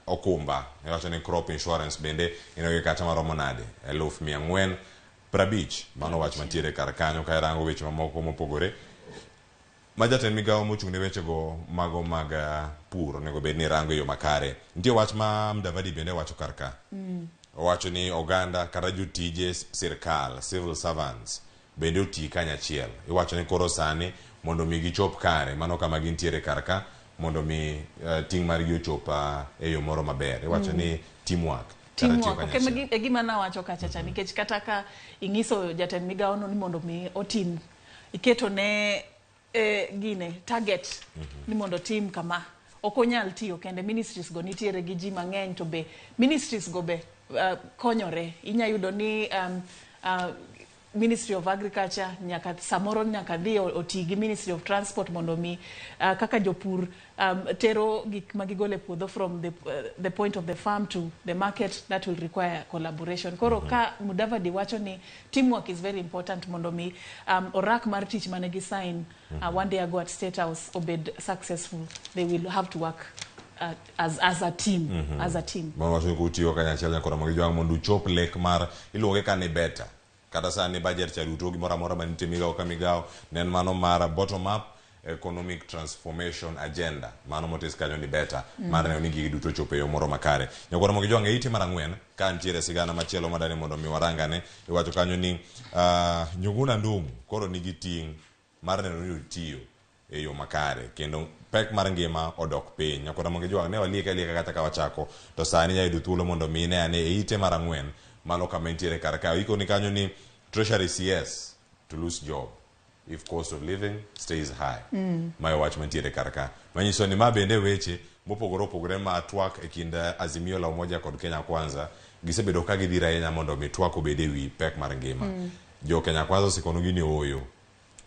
okumba, iwacho ni crop insurance bende ineno kata maromo nade, 450,000, mano wach mantiere kar kanyo ka irango weche mamoko mopogore. Ma jatend migawo mochung' ne wechego mago mag pur onego bed ni rango e yo makare. Nitie wach ma Mudavadi bende wacho kar ka. Owacho ni oganda kata jotije sirkal, civil servants, bende oti kanyachiel. Iwacho ni koro sani mondo mi gichop kare, mano kama gintiere kar ka, mondo mi ting' margi ochop e yo moro maber. Iwacho ni teamwork. Teamwork, ok e gima nawacho kacha cha, nikech kata ka ing'iso jatend migawo no ni mondo mi otim, iketo ne gine target ni mondo tim kama, ok onyal tiyo kende. Ministries go nitiere gi ji mang'eny, to be ministries go be konyore. Inya yudo ni Ministry of Agriculture nyaka samoro nyaka dhi oti gi Ministry of Transport mondo mi kaka jopur tero gik ma gigolo e puodho from the point of the farm to the market, that will require collaboration. Koro ka Mudavadi wacho ni teamwork is very important mondo mi orak mar tich mane gi sign one day ago at State House obed successful, they will have to work as a team, as a team. Mano wacho ni kutiyo kanyachiel nyaka romo gi jwang' mondo uchop lek mar iluonge ka ni better. Kata sani budget cha duto gimoro amora mantie migawo ka migawo ne en mano mar bottom up economic transformation agenda, mano motis kanyo ni better, mar neno ni gigi duto ochopo e yo moro makare. Nyaka romo gi jwang' e ite mar 4 ka nitiere sigana machielo madani mondo mi warangane. Iwacho kanyo ni Njuguna Ndung'u koro nigi ting' mar neno ni otiyo e yo makare kendo pek mar ngima odok piny. Nyaka romo gi jwang' ne walieke alieka kata ka wachako to sani yayudo thuolo mondo mi ne ane e ite mar 4 mano kama nitiere kar ka. Ikoni kanyo ni Treasury CS to lose job if cost of living stays high. Mayo wach mantiere kar ka. Manyiso ni ma bende weche mopogore opogore ma twak e kind Azimio la Umoja kod Kenya Kwanza gisebedo ka gidhir ahinya mondo mi twak obed e wi pek mar ngima. Jo Kenya Kwanza osekonogi ni ooyo.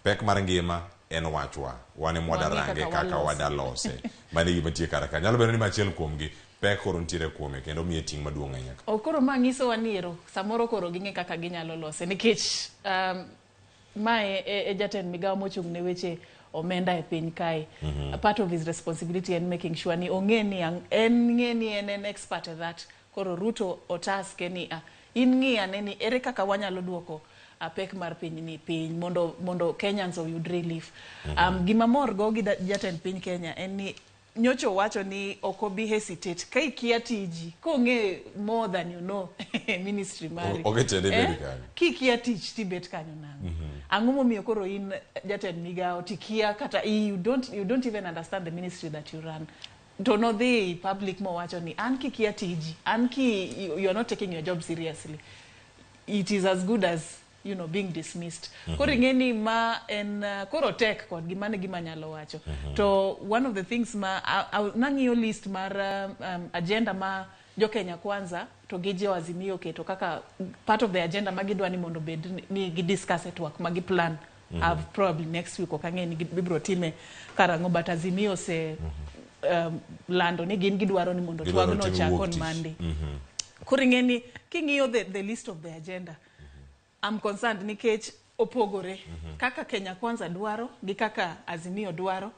Pek mar ngima en wachwa. Wan ema wadarange kaka wadalose. Mano e gima nitie kar ka. Nyalo bedo ni machiel kuomgi pek koro nitiere kuome kendo miye ting' maduong' ahinya. Koro ma nyisowa ni ero samoro koro ging'e kaka ginyalo lose nikech mae e jatend migawo mochung' ne weche omenda e piny kae. Part of his responsibility en making sure ni ong'e ni en ng'e ni en en expert at that. Koro Ruto otaske ni in ng'i ane ni ere kaka wanyalo duoko pek mar piny ni piny mondo Kenyans oyud relief. Gima mor go gi jatend piny Kenya en ni nyocho wacho ni ok obi hesitate ka ikia tiji kong'e more than you know ministry mari. Ok tiende bed kanyo. Kikia tich tibet kanyo nang'o? Ang'o momiyo koro in jatend migawo tikia kata you don't even understand the ministry that you run. To nodhi public mowacho ni an kikia tiji, an ki you are not taking your job seriously. It is as good as being dismissed. Koro ing'e ni ma en koro tek kod gima ne gima nyalo wacho. To one of the things ma nang'iyo list mar agenda ma jo Kenya Kwanza to gi jo Azimio keto kaka part of the agenda ma gidwa ni mondo bed ni gi discuss e twak ma gi plan have probably next week ok ang'e ni gibiro time karang'o, but Azimio se lando ni gin gidwaro ni mondo Gidwaro twagno timo ochak wuok on tich. Monday. Koro ing'e ni king'iyo the list of the agenda, I'm concerned nikech opogore. Kaka Kenya Kwanza dwaro gi kaka Azimio dwaro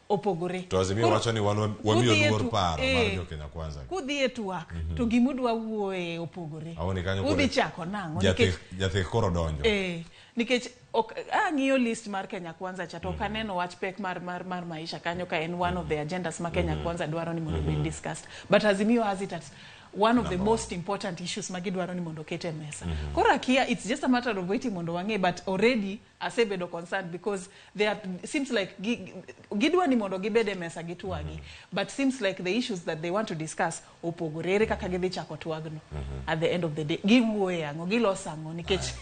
opogore. To Azimio Koro- wacho ni wan wamiyo kudhi e luor tu- paro mar eh, jo Kenya Kwanza. Kudhi e twak to gimudwa wuoye opogore. Awoni kanyo koro- Udhi chako nang'o? Nikech Jathek koro donjo. Eh, nikech ok ang'iyo list mar Kenya Kwanza cha to ok aneno wach pek mar maisha kanyo ka en one of the agendas ma Kenya Kwanza dwaro ni mondo obed discussed, but Azimio has it as one of the Number most important issues ma gidwaro ni mondo oket e mesa. Koro akia, it's just a matter of waiting mondo wang'e, but already asebedo concerned because they are, seems like gidwa ni mondo gibed e mesa gitwagi, but seems like the issues that they want to discuss opogore. Ere kaka gidhi chako twagno? At the end of the day giwuoye ang'o, giloso ang'o? Nikech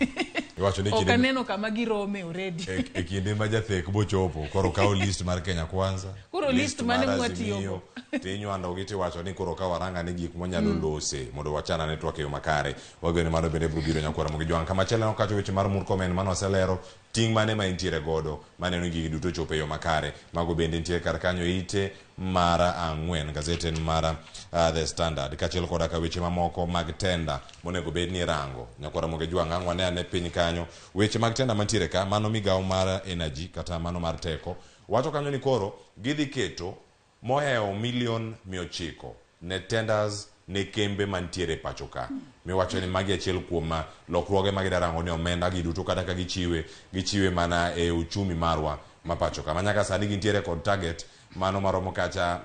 Iwacho ni ok kinde aneno kama girome already. e kinde ma jathek bochopo koro kawo list mar Kenya Kwanza, Koro list mane mar mwatiyogo? Azimio, tinywando gi tiwacho ni koro ka waranga ni gik mwanyalo lose mondo wachan ane twak e yo makare. Wageno ni mano bende biro biro nyakwara Ramogi Jwang'. Kamachielo en okacho weche mar Murkomen mano waselero ting' mane ma intiere godo maneno ni gigi duto chopo e yo makare. Mago bende nitie kar kanyo ite mar 4, gazet en mar The Standard, kaachiel koda ka weche mamoko mag tenda monego bed ni irango. Nyakwara Ramogi Jwang', ang' wane ane piny kanyo weche mag tenda mantiere ka. Mano migawo mar energy kata mano mar teko wacho kanyo ni koro gidhi keto mohewo milion 900 ne tenders ne kembe mantiere pacho ka, miwacho ni magi achiel kuom lokruoge ma gidarango ni omenda gi duto kata ka gichiwe mana e uchumi marwa ma pacho ka. Ma nyaka sani gintiere kod target mano maromo kacha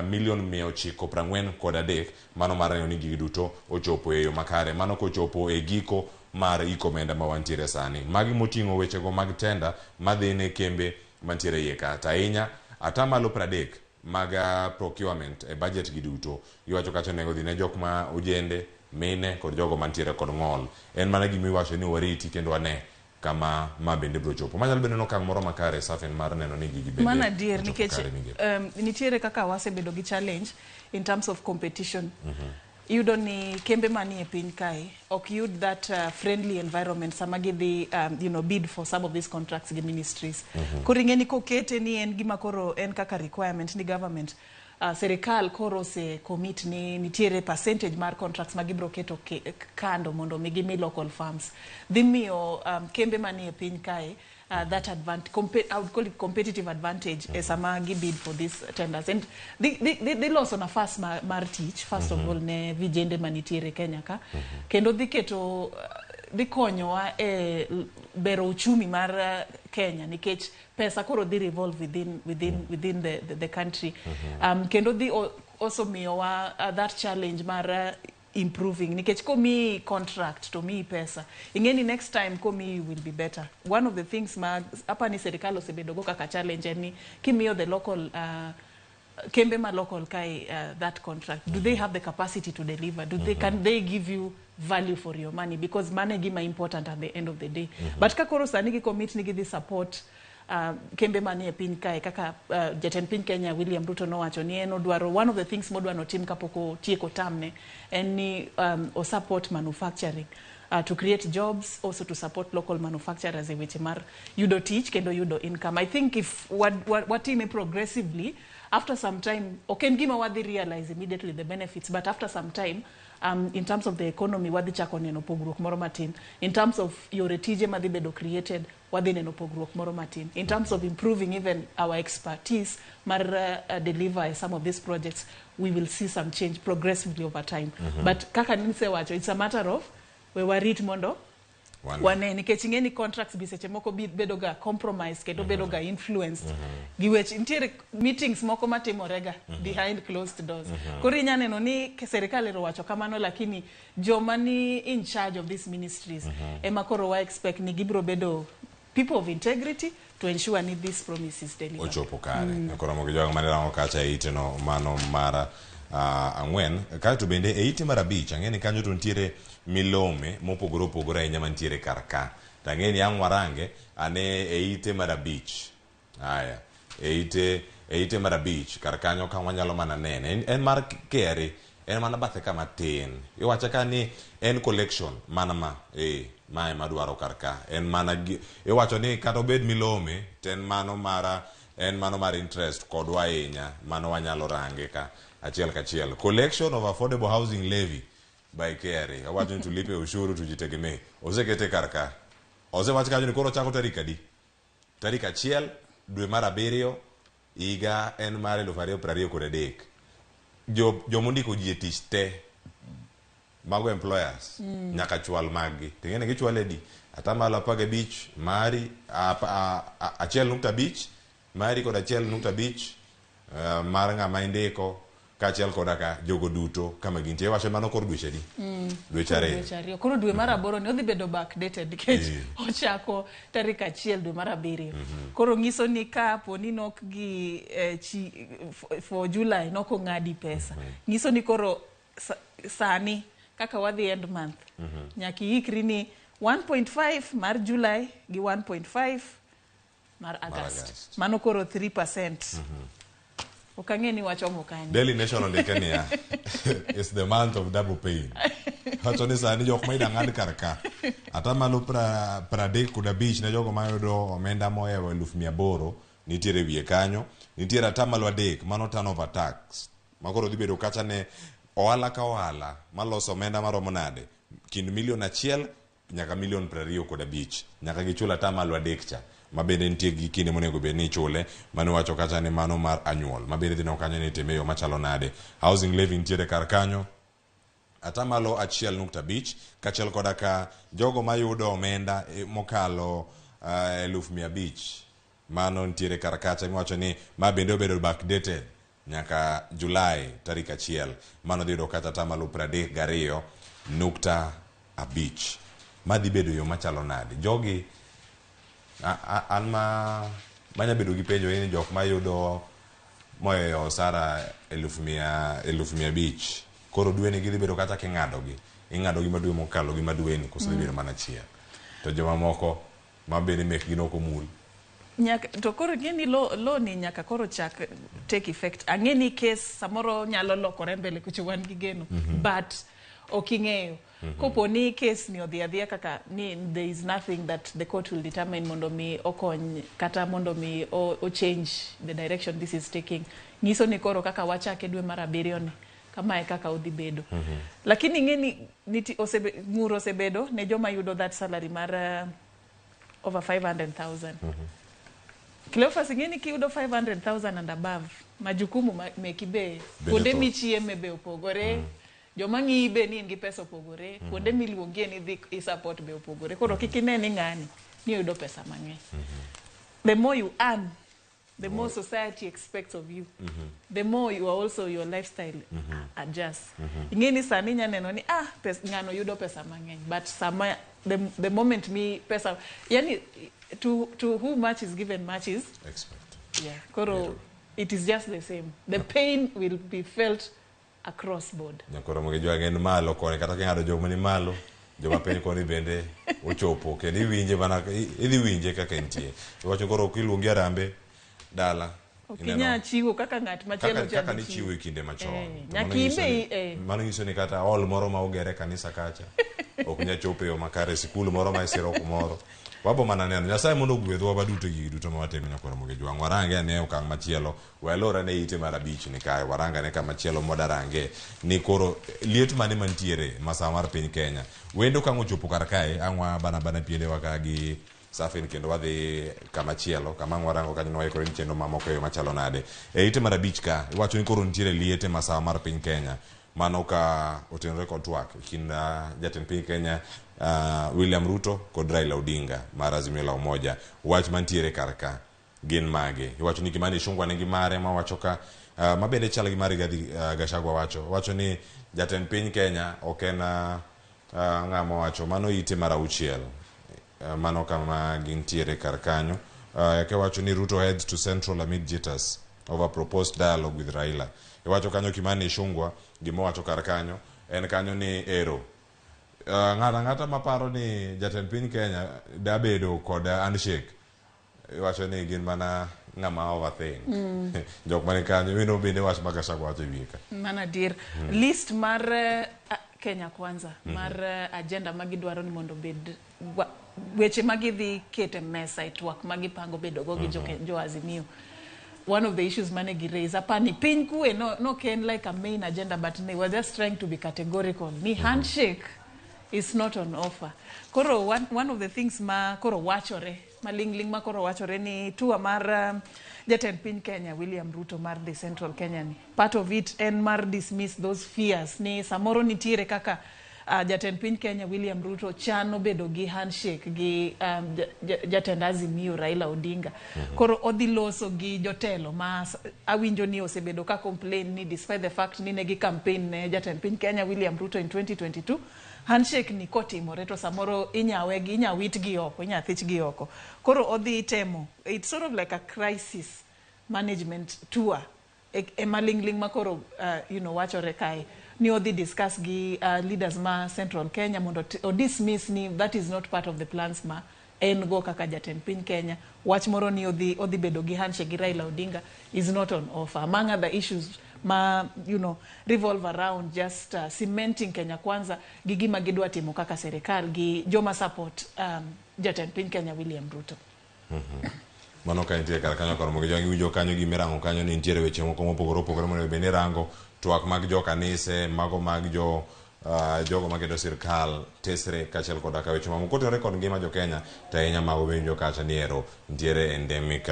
milion 943, mano mar neno ni gigi duto ochopo e yo makare, mano kochopo e giko mar hik omenda ma wantiere sani. Magi moting'o wechego mag tenda madhi ne kembe mantiere iye ka, to ahinya 30% mag procurement e budget gi duto iwacho kacha onego dhi ne jok ma ojende, mine kod jogo mantiere kod ng'ol. En mana gima iwacho ni wariti kendo wane kama ma bende biro chopo. Manyalo bedo okang' moro makare Safen mar neno ni gigi bende Mano adier ochopo nikech kare migepe. Nitiere kaka wasebedo gi challenge in terms of competition. Iyudo ni kembe manie piny kae ok yud that friendly environment sama gidhi bid for some of these contracts gi ministries. Koro ing'e ni kokete ni en gima koro en kaka requirement ni government, serikal koro ose commit ni nitiere percentage mar contracts ma gibiro keto kando mondo mi gimi local firms, dhi miyo kembe manie piny kae that advantage, I would call it competitive advantage, e sama gi bid for these tenders, and dhi loso nafas mar tich first of all ne vijende manitiere Kenya ka, kendo dhi keto dhi konyowa e bero uchumi mar Kenya, nikech pesa koro dhi revolve within the country. Kendo dhi also miyowa that challenge mar improving, nikech komiyi contract to miyi pesa, ing'e ni next time komiyi will be better. One of the things ma apa ni serikal osebedo go kaka challenge en ni kimiyo the local kembe ma local kae that contract, do they have the capacity to deliver? Do they Can they give you value for your money? Because mano e gima important at the end of the day. But ka koro sani gi commit ni gidhi support kembe manie piny kae, kaka jatend piny Kenya William Ruto nowacho ni en odwaro, one of the things modwa notim kapok otieko term ne en ni o support manufacturing to create jobs, also to support local manufacturers e weche mar yudo tich kendo yudo income. I think if watime progressively, after some time, ok en gima wadhi realize immediately the benefits, but after some time, in terms of the economy, wadhi chako neno pogruok moro matin. In terms of yore tije madhi bedo created, wadhi neno pogruok moro matin. In terms of improving even our expertise mar deliver some of these projects, we will see some change progressively over time. But kaka nisewacho, it's a matter of we warit mondo Wane. wane, nikech ing'e ni contracts bi seche moko bedo ga compromise kendo bedo ga influenced gi weche. Nitiere meetings moko matimorega behind closed doors. Koro inya neno ni serikal ero wacho kamano, lakini joma ni in charge of these ministries ema koro wa expect ni gibiro bedo people of integrity to ensure ni this promise is delivered. Ochopo kare. Koro mogi jogo mane rango kacha e ite no mano mar 4. Kaeto bende e ite mar 5, ang'e ni kanyo to nitiere milome mopogore opogore ahinya mantiere kar ka. To ang'e ni ang' warange ane e ite mar 5. Aya, e ite mar 5 kar kanyo ka wanyalo mana nene en mar KRA, en mana bathe kama tin. Iwacho ka ni en collection mana ma mae madwaro kar ka en mana iwacho ni kata obed milome to en mano mara, en mano mar interest kodwa ahinya. Mano wanyalo range ka achiel kachiel. Collection of affordable housing levy. by KRA. Owacho ni tulipe ushuru tujitegemee. Osekete kar ka. Osewach kanyo ni koro chako tarik adi? Tarik 1 dwe mar 7 higa en mar 2023. Jomondiko ji e tich te mago employers nyaka chwal maggi. Ting'e ni gichwale di? 15% mari, 1.5 mari kod 1.5 mar ng'ama indiko kaachiel koda ka jogo duto kama gintie. Wacho mano kor dweche adi? Dweche 2. Dweche 2. Koro dwe mar 8 ni odhi bedo backdated nikech ochako tarik 1 dwe mar 7. Koro nyiso ni ka po ni nok gi for July nok ong'adi pesa. Nyiso ni koro sani kaka wadhi end month. Nyaka iikri ni 1.5 mar July gi 1.5 mar August. Mano koro 3%. Ok ang'e ni wachomo kanye. Daily Nation ondike niya, it's the month of double pain. Wacho ni sani jok ma ida ng'ad kar ka. 35% ne jogo mayudo omenda mohewo 800,000 nitiere wiye kanyo. Nitiere 3% mano turnover tax. Ma koro dhi bedo kacha ne ohala ka ohala maloso omenda maromo nade kind 1 million nyaka 25 million nyaka gichul 3% cha ma bende nitie gi kinde monego bed ni ichule. Mano wacho kacha ni mano mar anyuol ma bende dhi neno kanyo ni itime e yo machalo nade. Housing levy nitiere kar kanyo 1.5% kaachiel koda ka jogo mayudo omenda mokalo 500,000 mano nitiere kar kacha miwacho ni ma bende obedo backdated nyaka July tarik 1 mano dhi yudo kata 32.5%. Madhi bedo yo machalo nade? Jogi an ma manya bedo gi penjo ni jok mayudo mohewo osara 500,000 koro dwe ni gidhi bedo kata king'adogi, ing'adogi ma dwe mokalo gi ma dwe ni koso dhi bedo mana achiel, to joma moko ma bende mekgi nok omul. Nyaka to koro ing'e ni law ni nyaka koro chak take effect. Ang'e ni case samoro nyalo lokore mbele kucho wan gi geno, but ok ing'eyo. Kopo ni case ni odhi adhiya kaka ni there is nothing that the court will determine mondo mi okony kata mondo mi o change the direction this is taking. Nyiso ni koro kaka wachake dwe mar 7 ni kama e kaka odhi bedo. Lakini ing'e ni ng'ur osebedo ne joma yudo that salary mar over 500,000. Cleophas, ing'e ni kiyudo 500,000 and above, majukumu meki be, kuonde michieme be opogore, joma ng'iyi be ni in gi pesa opogore, kuonde miluongie ni dhi i support be opogore. Koro kik ine ni ng'ani ni oyudo pesa mang'eny. The more you earn, the more society expects of you. The more you are also your lifestyle adjusts. Ing'e ni sani inya neno ni ng'ano yudo pesa mang'eny, but sama the moment mi pesa, yani to who much is given much is expected. Yeah, koro it is just the same. The pain will be felt across board. Nyakoro mogi jwang' en malo koni kata king'ado joma ni malo, joma piny koni bende ochopo kendo iwinje mana idhi winje kaka entie. Iwacho koro kiluongi arambe dala. Ok inyal chiwo kaka ng'at machielo kaka nichiwo e kinde machon. Mano nyiso ni kata hall moro ma ogere kanisa kacha ok nyal chopo e yo makare, sikul moro ma isiro kumoro. Wabo mana neno Nyasaye mondo ogwedhwa waduto gi duto ma watimo. Nyakoro mogi jwang' warange ane okang' machielo, walor ane ite mar 5 ni kae, warange ane kama chielo modarange ni koro liet mane mantiere masawa mar piny Kenya. Wendo kang' ochopo kar kae, ang' wa bana piendewa ka gi Safin kendo wadhi kama chielo kama ang' warango kanyo nwaikore ni chenro mamoko e yo machalo nade. E ite mar 5 ka iwacho ni koro nitiere liet e masawa mar piny Kenya. Mano ka otenore kod twak e kind jatend piny Kenya William Ruto kod Raila Odinga mar Azimio la Umoja. Wach mantiere kar ka gin mage? Iwacho ni Kimani Ichung'wa nigi mare mawacho ka ma bende chal gi mar Rigathi Gachagua wacho. Wacho ni jatend piny Kenya ok en ng'ama wacho mano ite mar 6. Mano kama gintiere kar kanyo. Iwacho ni Ruto heads to Central amid jitters over proposed dialogue with Raila. Iwacho kanyo Kimani Ichung'wa gima owacho kar kanyo en kanyo ni ero ng'ato ang'ata maparo ni jatend piny Kenya dabedo kod handshake iwacho ni gin mana ng'ama overthink. Jok mani kanyo ino bende wach ma Gachagua wacho e wiye ka. Mano adier. List mar Kenya Kwanza mar agenda ma gidwaro ni mondo obed weche ma gidhi keto e mesa e twak ma gipango bedo go gi jo Azimio. One of the issues mane gi raise apani piny kwe no, no ken like a main agenda, but they were just trying to be categorical ni handshake is not on offer. Koro one of the things ma koro wachore malingling ma koro wachore ni tour mar jatend piny Kenya William Ruto mar the Central Kenya ni, part of it en mar dismiss those fears ni samoro nitiere kaka jatend piny Kenya William Ruto chano bedo gi handshake gi jatend Azimio Raila Odinga. Koro odhi loso gi jotelo ma awinjo ni osebedo ka complain ni despite the fact ni negi campaign ne jatend piny Kenya William Ruto in 2022, handshake ni kotimore to samoro inyawegi, inya witgi oko, inya thichgi oko. Koro odhi temo, it's sort of like a crisis management tour ema lingling ma koro wachore kae ni odhi discuss gi leaders ma Central Kenya mondo o dismiss ni that is not part of the plans ma en go kaka jatend piny Kenya. Wach moro ni odhi bedo gi handshake gi Raila Odinga is not on offer, among other issues ma revolve around just cementing Kenya Kwanza gi gima gidwa timo kaka serikal gi joma support jatend piny Kenya William Ruto. Mano ka nitie kar kanyo koro mogi winjo kanyo gimirango kanyo ni nitiere weche moko mopogore opogore monego bed ni rango twak mag jo kanise mago mag jo jogo maketo sirkal tesre kaachiel koda ka weche mamoko kotenore kod ngima jo Kenya, to ahinya mago winjo kacha ni ero nitiere endemic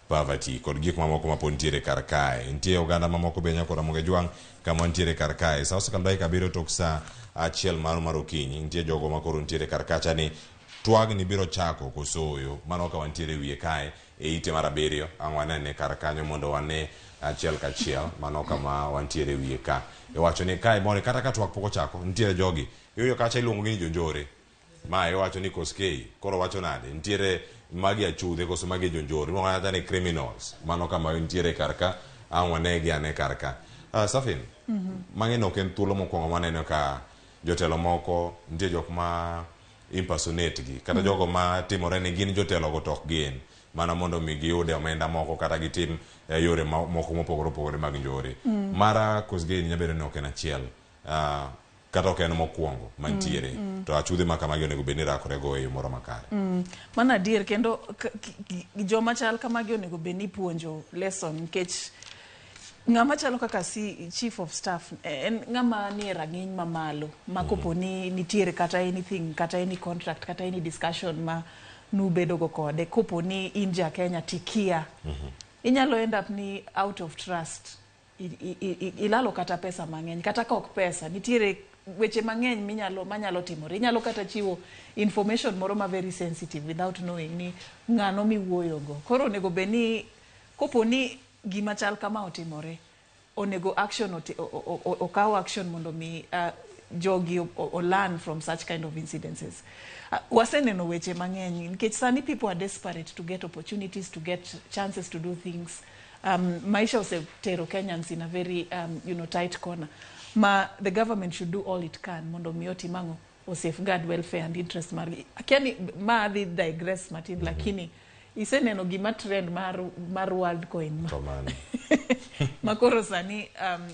poverty kod gik mamoko mapod nitiere kar kae. Nitie oganda mamoko be nyaka Ramogi Jwang' kama nitiere kar kae sa osekalo dakika 7 tok sa 1 mar okinyi. Nitie jogo makoro nitiere kar kacha ni twagni biro chako kosoyo mano ka wantiere wiye kae e ite mar 7 ang' wanene kar kanyo mondo wane achiel kachiel mano kama wantiere wiye ka iwacho ni kae moro kata ka twak pok ochako nitiere jogi iyudo kacha iluongo gi ni jonjore ma iwacho ni Koskei koro wacho nade nitiere magi achudhe koso magi jonjore iluongo kata ni criminals mano kama nitiere kar ka ang' wanegi ane kar ka. Safin, mang'e ok en thuolo mokwongo maneno ka jotelo moko nitie jok ma impersonate gi kata jogo ma timore ni gin jotelo go to ok gin mana mondo mi giyude omenda moko kata gitim yore moko mopogore opogore mag njore. Mara Kosgei nyalo bedo ni ok en achiel, kata ok en mokwongo mantiere, to achudhe ma kamagi onego bed ni rakore go e yo moro makare. Mano adier, kendo joma chal kamagi onego bed ni puonjo lesson, nikech ng'ama chalo kaka chief of staff en ng'ama nie rang'iny mamalo ma kopo ni nitiere kata anything, kata any contract, kata any discussion ma nubedo go kode, kopo ni in ja Kenya tikia, inyalo end up ni out of trust ilalo kata pesa mang'eny, kata ka ok pesa, nitiere weche mang'eny minyalo manyalo timore. Inyalo kata chiwo information moro ma very sensitive without knowing ni ng'ano miwuoyogo. Koro onego bed ni kopo ni gima chal kama otimore, onego action okaw action mondo mi jogi o learn from such kind of incidences. Waseneno weche mang'eny nikech sani people are desperate to get opportunities, to get chances to do things. Maisha osetero Kenyans in a very tight corner. Ma the government should do all it can mondo mi otim ang'o, o safeguard welfare and interest margi. Akia ni ma adhi digress matin, lakini iseneno gima trend mar World Coin ma. To mano. Ma koro sani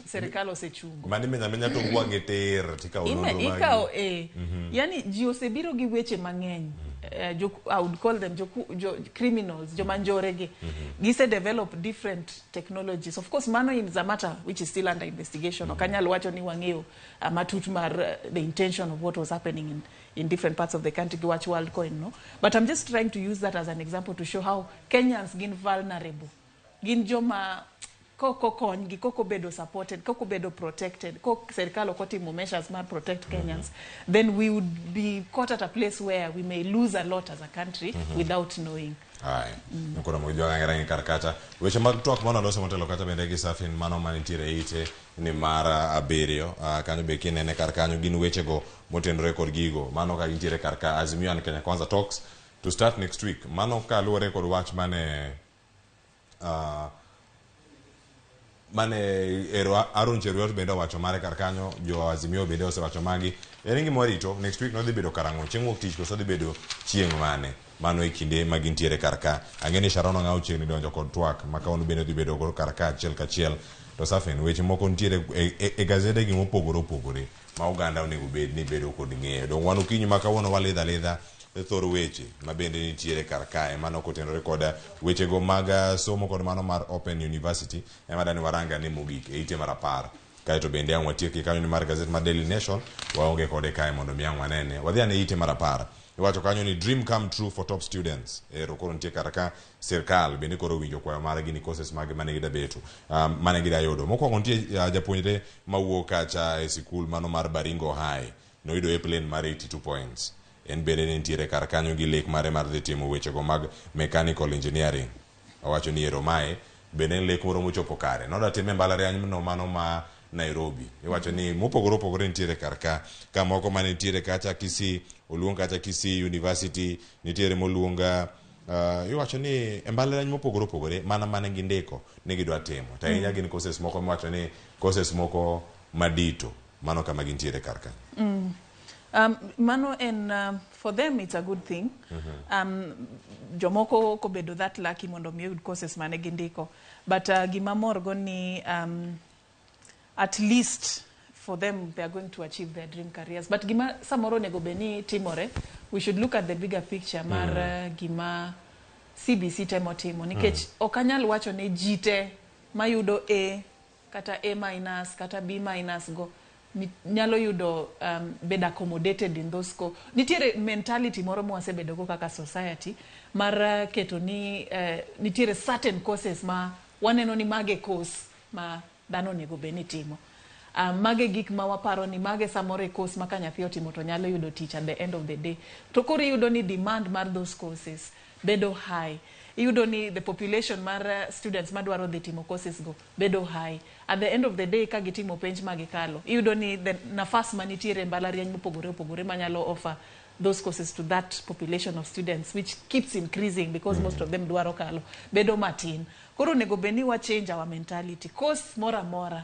serikal osechungo. Mani menya menya to wang'e tir tikawo nonro magi. Ikawo, eh. Yani ji osebiro gi weche mang'eny. I would call them jo, criminals, joma njore gi. Gise develop different technologies. Of course, mano is a matter which is still under investigation. Ok anyal wacho ni wang'eyo matut mar the intention of what was happening in different parts of the country gi wach World Coin, no? But I'm just trying to use that as an example to show how Kenyans gin vulnerable. Gin joma koko konygi, koko bedo supported, koko bedo protected, kok serikal ok otimo measures mar protect Kenyans, then we would be caught at a place where we may lose a lot as a country without knowing. Ai, koro mo joga ngera kar kacha. Weche mag twak mano loso motelo kacha bende gi Safin mano manitiere e ite ni mar 7, kanyo be kinene kar kanyo gin wechego motenore kod gigo. Mano ka gintiere kar ka Azimio and Kenya Kwanza talks to start next week. Mano ka luwore kod wach mane ero Aaron Cheruiyot bende owacho mare kar kanyo, jo Azimio bende osewacho magi. En gima warito, next week nodhi bedo karang'o, chieng' wuok tich koso dhi bedo chieng' mane? Mano e kinde ma gintiere kar ka. Ang'e ni Sharon Ong'aw chiegni donjo kod twak ma kawuono bende dhi bedo go kar ka achiel kachiel. To Safin, weche moko nitiere e gazede gi mopogore opogore ma oganda onego bed ni bedo kod ng'eyo. Dong wan okinyi ma kawuono walidho alidha thor weche ma bende nitiere kar kae mano kotenore kod wechego mag somo kod mano mar Open University ema dani waranga ne mogik e ite mar 10. Kaeto bende ang' watieki kanyo ni mar gazet mar Daily Nation waonge kode kae mondo mi ang' wanene. Wadhi ane ite mar 10. Iwacho kanyo ni dream come true for top students. Ero koro nitie kar ka sirkal bende koro winjo kwayo margi ni courses mage mane gida beto mane gida yudo. Mokwongo nitie japuonjre mawuok kacha e sikul mano mar Baringo High. Noyudo A plane mar 82 points. En bende ne nitiere kar kanyo gi lek mare mar dhi timo wechego mag mechanical engineering. Owacho ni ero mae bende en lek moro mochopo kare. Nodwa time mbalariany no mano ma Nairobi. Iwacho ni mopogore opogore nitiere kar ka. Ka moko mane nitiere kacha Kisii, oluong kacha Kisii University, nitiere moluong iwacho ni e mbalariany mopogore opogore mana mane gindiko ni gidwa timo. To ahinya gin courses moko miwacho ni courses moko madito mano kama gintiere kar ka. Mano en for them it's a good thing. Jomoko kobedo that lucky mondo mi oyud courses mane gindiko. But gima morgo ni at least for them they are going to achieve their dream careers. But gima samoro onego bed ni timore, we should look at the bigger picture mar gima CBC temo timo. Nikech ok anyal wacho ni ji te mayudo A kata A minus kata B minus go nyalo yudo bedo accommodated in those co. Nitiere mentality moro mwasebedo go kaka society mar keto ni nitiere certain courses ma waneno ni mage course ma dhano onego bed ni timo. Mage gik ma waparo ni mage samoro e course ma ka nyathi otimo to nyalo yudo tich at the end of the day. To koro iyudo ni demand mar those courses bedo high. Iyudo ni the population mar students madwaro dhi timo courses go bedo high. At the end of the day ka gitimo penj ma gikalo, iyudo ni the nafas manitiere e mbalariany mopogore opogore manyalo offer those courses to that population of students, which keeps increasing because most of them dwaro kalo, bedo matin. Koro onego bed ni wa change our mentality. Course moro amora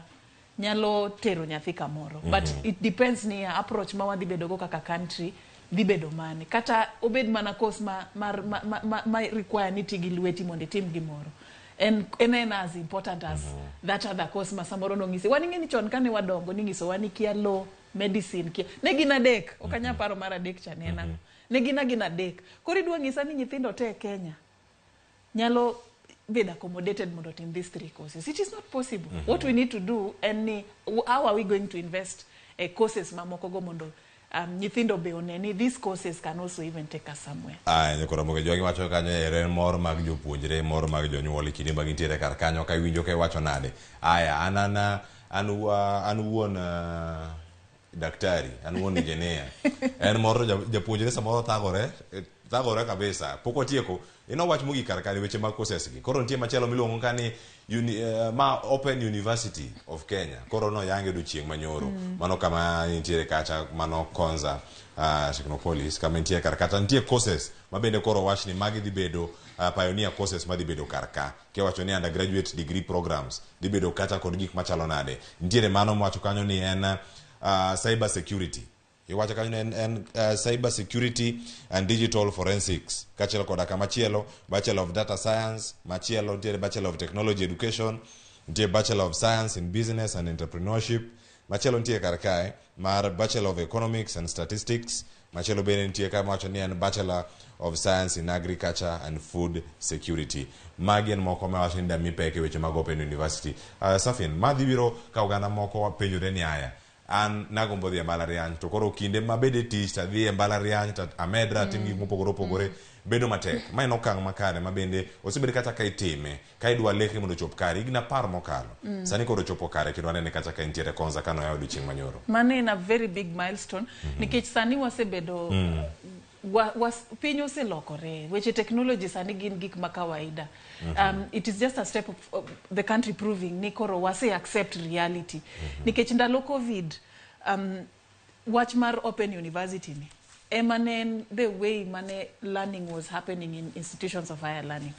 nyalo tero nyathi kamoro. But it depends ni approach ma wadhi bedo go kaka country dhi bedo mane. Kata obed mana course ma require ni ti gi lweti mondo itim gimoro. En as important as that other course ma samoro nong'isi. Wan ing'e ni chon kane wadongo ning'isowa ni kia law, medicine, kia. Ne gin adek. Ok anyal paro mar adek cha ne en ang'o. Ne gin agina adek. Koro idwa ng'isa ni nyithindo te e Kenya nyalo bedo accommodated mondo otim these three courses. It is not possible. What we need to do en ni how are we going to invest courses mamoko go mondo nyithindo be one ni these courses can also even take us somewhere. Aya, nyakoro moge jogi wacho kanyo ere mor mag jopuonjre, mor mag jonyuol e kinde ma gintiere kar kanyo ka iwinjo ka iwacho nade. Aya, an wuon daktari, an wuon engineer. En mor japuonjre samoro thagore kabisa. Pok watieko. Ino wach mogik kar kanyo weche mag courses gi. Koro nitie machielo miluongo ka ni ma Open University of Kenya. Koro no yange odiochieng' manyoro. Mano kama nitiere kacha, mano Konza Technopolis, kama nitie kar kata nitie courses ma bende koro wach ni magi dhi bedo pioneer courses madhi bedo kar ka. Kiwacho ni undergraduate degree programs dhi bedo kacha kod gik machalo nade. Nitiere mano mwacho kanyo ni en cyber security. Iwacho kanyo ni en cyber security and digital forensics. Kachiel koda kamachielo, Bachelor of Data Science, machielo nitiere Bachelor of Technology Education, nitie Bachelor of Science in Business and Entrepreneurship, machielo nitie kar kae mar Bachelor of Economics and Statistics, machielo bende nitie ka mawacho ni en Bachelor of Science in Agriculture and Food Security. Magi en moko mawacho ni dami pek e weche mag Open University. Safin, madhi biro ka oganda moko penjore ni aya, an nagombo dhi e mbalariany to koro kinde mabede tich to adhi e mbalariany to amedra atim gik mopogore opogore bedo matek. Ma en okang' makare ma bende osebed kata ka itime ka idwa lekri mondo ochop kare higni 10 mokalo. Sani koro ochopo kare kendo wanene kata ka entiere Konza kano yawo odiochieng' manyoro. Mano en a very big milestone nikech sani wasebedo piny oselokore. Weche technology sani gin gik ma kawaida. It is just a step of the country proving ni koro wase accept reality. Nikech ndalo COVID, wach mar Open University ni ema ne en the way mane learning was happening in institutions of higher learning.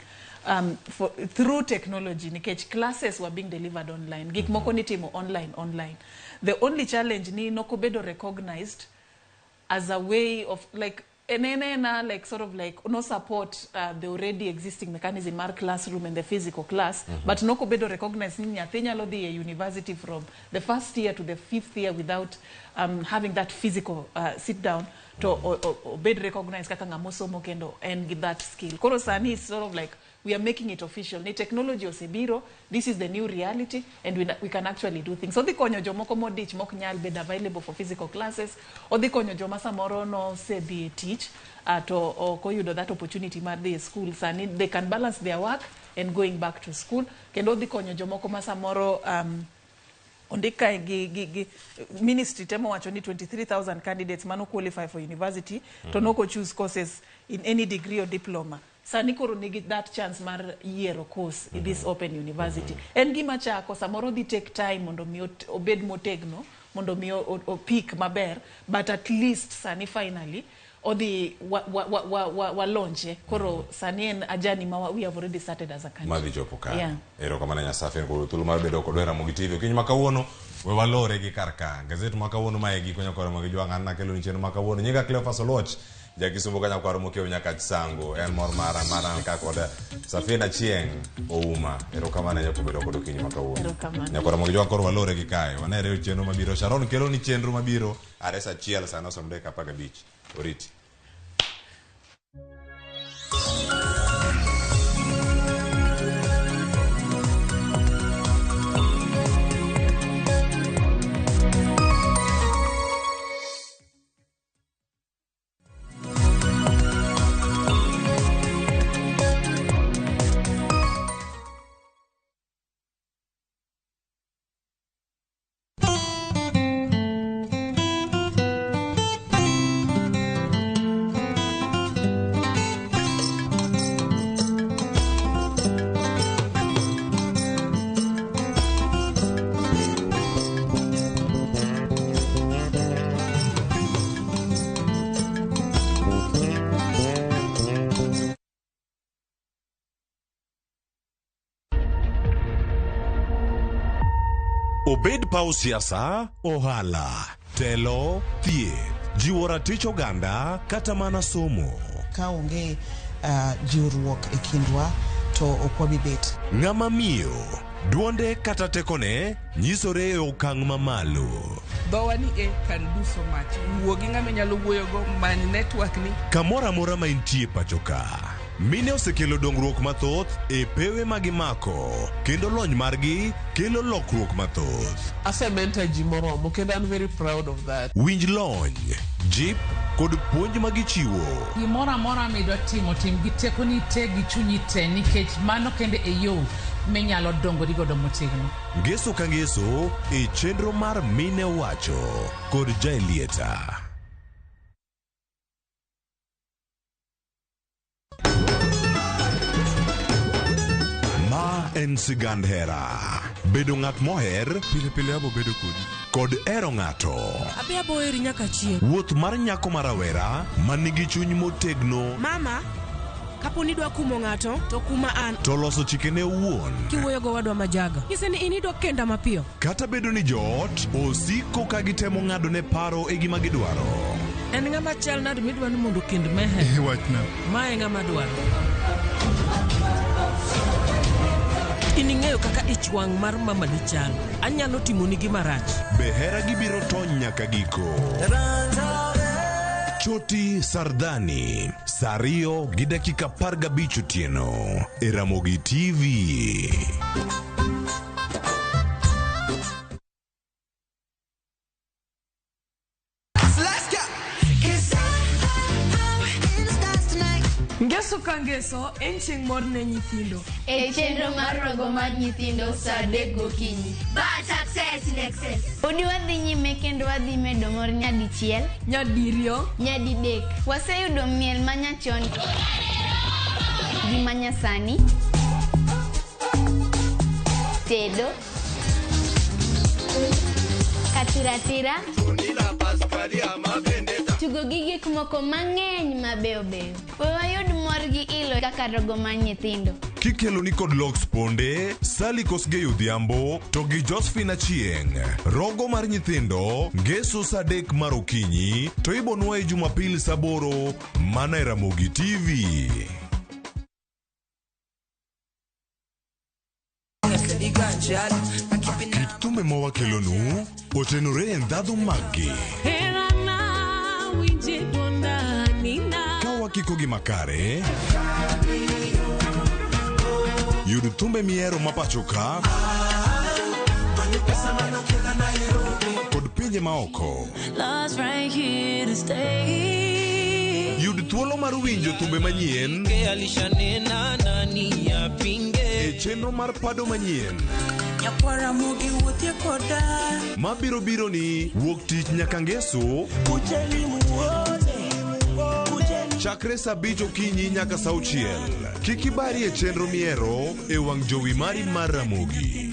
Through technology, nikech classes were being delivered online. Gik moko nitimo online. The only challenge ni nokobedo recognized as a way of, like, en ena like sort of like no support the already existing mechanism mar classroom and the physical class. But nokobedo recognized ni nyathi nyalo dhi e university from the first year to the fifth year without having that physical sit down to obed recognized kaka ng'ama osomo kendo en gi that skill. Koro sani it's sort of like we are making it official ni technology osebiro, this is the new reality and we can actually do things. Odhi konyo jomoko modich mok nyal bedo available for physical classes, odhi konyo joma samoro nosedhi e tich to ok oyudo that opportunity mar dhi e school. Sani they can balance their work and going back to school. Kendo odhi konyo jomoko ma samoro ondik kae gi ministry temo wacho ni 23,000 candidates mano qualify for university to noko choose courses in any degree or diploma. Sani koro nigi that chance mar yiero course in this open university. En gima chako samoro dhi take time mondo mi obed motegno, mondo mi o peak maber, but at least sani finally odhi wa launch. Koro sani en a journey ma we have already started as a country. Madhi chopo kare. Erokamano Nyasaye kuom thuolo mar bedo kodwa e Ramogi TV. Okinyi ma kawuono we walore gi kar ka. Gazet ma kawuono mae giko nyaka Ramogi Jwang' an nakelo ni chenro ma kawuono. Nyinga Cleophas Oluoch, jakisumbu ka nyakwar mokiewo nyaka Chisango. En mor mara mara an ka kod Safina Chieng' Ouma. Erokamano ahinya kuom bedo kod okinyi ma kawuono. Erokamano. Nyakwar Ramogi Jwang' koro walore gi kae. Wanere e chenro mabiro. Sharon kelo ni chenro mabiro are saa 1 saa 9:15. Oriti. Obed paw siasa, ohala, telo, thieth, jiwo ratich oganda kata mana somo. Ka onge jiwruok e kindwa to ok wabi bet. Ng'ama miyo, duonde kata tekone nyisore e okang' mamalo. Dhowa ni e can do so much. Wuo gi ng'ama inyalo wuoyogo, many network ni. Kamoro amora ma intie pacho ka. Mine osekelo dongruok mathoth e pewe ma gimako kendo lony margi kelo lokruok mathoth. Asementor ji moromo kendo an very proud of that. Winj lony, jip kod puonj ma gichiwo. Gimoro amora midwa timo, tim gi tekoni te gi chunyi te nikech mano kende e yo minyalo dongori godo motegno. Ngeso ka ngeso e chenro mar Mine Owacho kod Jaelieta. Ma en sigand hera. Bedo ng'at moher pile pile abo bedo kodi kod hero ng'ato. Abi abo heri nyaka chieng'. Wuoth mar nyako ma rawera man nigi chuny motegno. Mama, kapo ni idwa kumo ng'ato to kuma an. To loso chikene owuon. Kiwuoyo go wadwa majaga. Nyise ni in idwa kenda mapiyo. Kata bedo ni joot osiko ka gitemo ng'ado ne paro e gima gidwaro. En ng'ama chal nade midwa ni mondo okend Meher? Wachna. Ma e ng'ama dwaro. In ing'eyo kaka ich wang' mar mamani chal. Anyalo timoni gima rach. Be hera gi biro tony nyaka giko? Choti Sardani, saa 2:15 otieno e Ramogi TV. Ngeso ka ngeso en chieng' mor ne nyithindo. E chenro mar rogo mar nyithindo saa 3 gokinyi. Bad success in excess. Podi wadhi nyime kendo wadhi medo mor nyadichiel, nyadiriyo, nyadidek. Waseyudo miel manyachon gi manyasani, tedo, katiratira, Tugo gi gik moko mang'eny mabeyo beyo. We wayud mor gi ilo kaka rogo mar nyithindo. Kikelo ni kod Lox Ponde, Sally Kosgei Odhiambo to gi Josephine Achieng'. Rogo mar nyithindo, Ngeso saa 3 mar okinyi to ibonwaye Jumapil saa 8 mana e Ramogi TV. Kit thumbe ma wakelonu otenore e ndhadhu maggi. Ka wakiko gi makare, yud thumbe mihero ma pacho ka kod pinje maoko. Love's right here to stay. Yud thuolo mar winjo thumbe manyien Alishanena nani apinge. e chenro mar pado manyien Nyakwara mogi wuothie koda. mabiro biro ni wuok tich nyaka ngeso Kujeni muone. Kujeni. chakre saa 5 okinyi nyaka saa 6. Kik ibari e chenro mihero e wang' jowi mari mar Ramogi.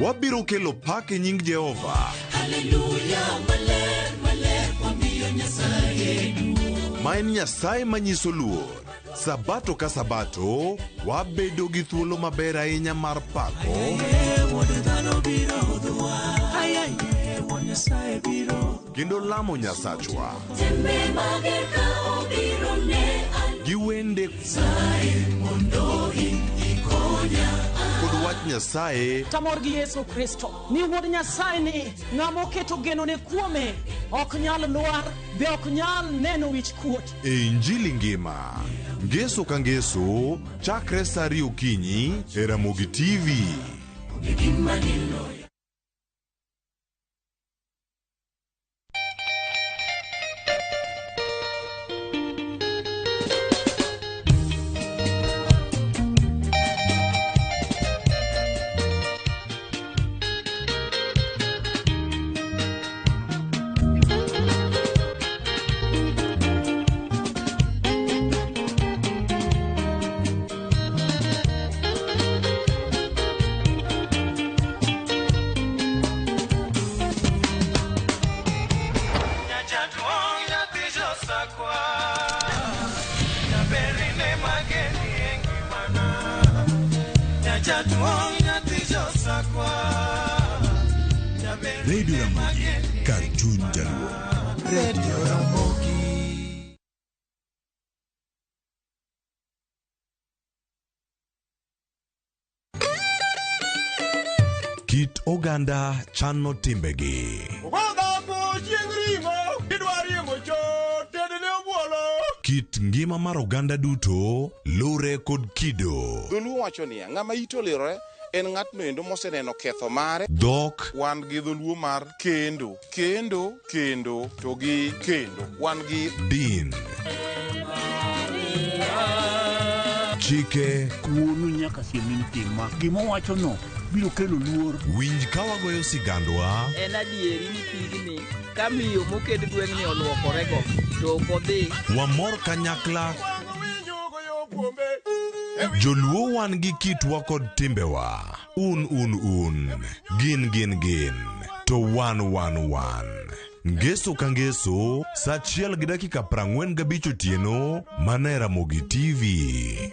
Wabiro kelo pak e nying Jehova. Hallelujah, maler, maler, wamiyo Nyasaye duong'. Ma en Nyasaye manyiso luor. Sabato ka sabato, wabedo gi thuolo maber ahinya mar pako Aye, wuod dhano biro hudhwa. Aye, aye, wuod Nyasaye biro. kendo lamo Nyasachwa Tembe mager ka obiro ne an. gi wende Nyasaye mondo in ikonya. kod wach Nyasaye Tamor gi Yesu Kristo ni wuod Nyasaye ni ng'ama oketo genone kuome ok nyal lwar be ok nyal neno wich kuot. e Injili ngima. Ngeso ka ngeso, chakre saa 2 okinyi e Ramogi TV. Gima niloyo. Radio Ramogi, kar chuny jaluo. Radio Ramogi. Kit oganda chano timbegi. Kit ngima mar oganda duto lure kod kido. Dholuo wacho niya, ng'ama ite olirore en ng'atno endo moseneno ketho mare. Dhok Wan gi dholuo mar kendo, kendo, kendo, to gi kendo. Wan gi din. Chike Wuonu nyaka siem ni tim ma. Gima owachono biro kelo luor. Winj ka wagoyo sigandwa En adieri ni pigni ka miyo moked gweng'ni oluokorego to ok odhi Wamor kanyakla. Joluo wan gi kitwa kod timbewa. Un un un. Gin gin gin. To wan wan wan. Ngeso ka ngeso, saa 1:45 otieno, mana e Ramogi TV.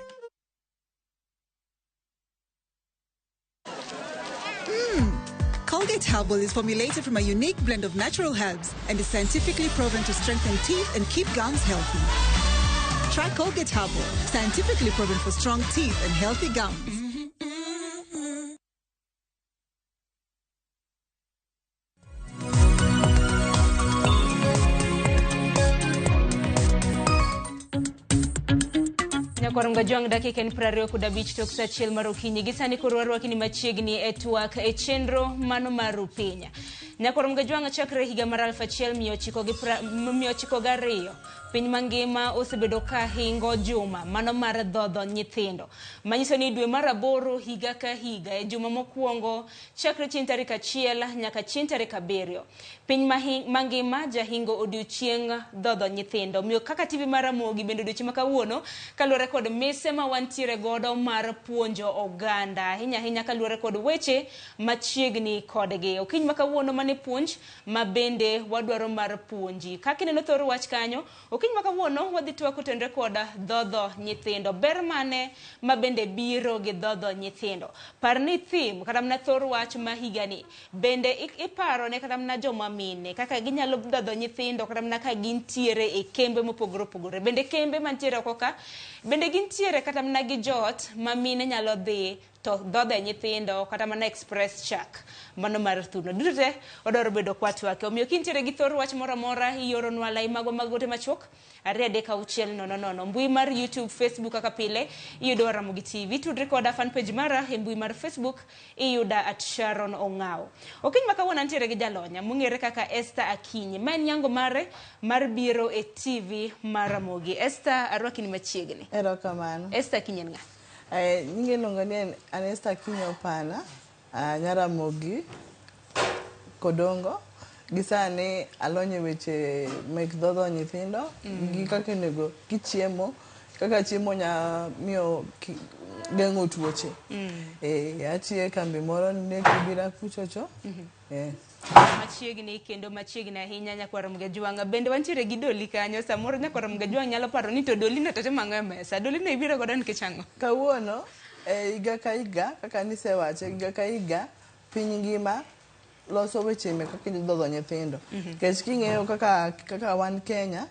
Colgate Herbal is formulated from a unique blend of natural herbs and is scientifically proven to strengthen teeth and keep gums healthy. Try Colgate Herbal, scientifically proven for strong teeth and healthy gums. Nyakwar Jwang' dakika en 25 tok saa 1 mar okinyi. Gi sani koro warwaki ni machiegni e twak e chenro mano mar Rupinya. Nyakwar Mgajwang' chakre higa mar 1992 piny mangima osebedo ka hingo juma mano mar dhodho nyithindo. Manyiso ni dwe mar aboro higa ka higa e juma mokwongo chakre chieng' tarik 1 nyaka chieng' tarik 7. Piny mangima jahingo odiochieng' dhodho nyithindo. Omiyo kaka TV mar Ramogi bende odiochieng' ma kawuono kaluwore kod mise ma wantiere godo mar puonjo oganda ahinya ahinya kaluwore kod weche machiegni kodgi. Okinyi ma kawuono mane puonj ma bende wadwaro mar puonji. Kaka ineno thor wach kanyo, okinyi ma kawuono wadhi twak kotenore kod dhodho nyithindo. Ber mane ma bende biro gi dhodho nyithindo? Par ni theme kata mana thor wach ma higani bende iparo ne kata mana joma mine kaka ginyalo dhodho nyithindo kata mana ka gintiere e kembe mopogore opogore. Bende kembe mantiere oko ka bende gintiere kata mana gi joot ma mine nyalo dhi to dhodhe nyithindo kata mana express chak mano mar thuno. Duto te odwaro bedo kwa twake. Omiyo kintiere gi thor wach moro amora ioronwa lai magwa mag ote machuok 2 3 6 0 0. Mbui mar YouTube, Facebook kaka pile iyudo Ramogi TV. Tudri koda fan page mara e mbui mar Facebook iyuda at Sharon Ong'awo. Okinyi ma kawuono antiere gi jalonya mong'ere kaka Esther Akinyi ma en nyango mare mar biro e TV mar Ramogi. Esther, arwaki ni machiegni. Erokamano. Esther Akinyi en ng'a? Nyinge iluongo ni an Esther Akinyi Opana, Nyaramogi Kodongo. Gi sani alony e weche mek dhodho nyithindo gi kaka onego gichiemo, kaka chiemo nya miyo geng'o tuoche. Atiyo e kambi moro ne Kibira kuchocho. Machiegni kendo machiegni ahinya nyakwar Mgajwang'. Bende wantiere gi Doli kanyo. Samoro nyakwar Mgajwang' nyalo paro ni to Doli no to timo ang'o e mesa. Doli no ibiro godo nikech ang'o? Kawuono higa ka higa kaka nisewache higa ka higa piny ngima loso weche mek kaka idhodho nyithindo. Nikech king'eyo kaka wan Kenya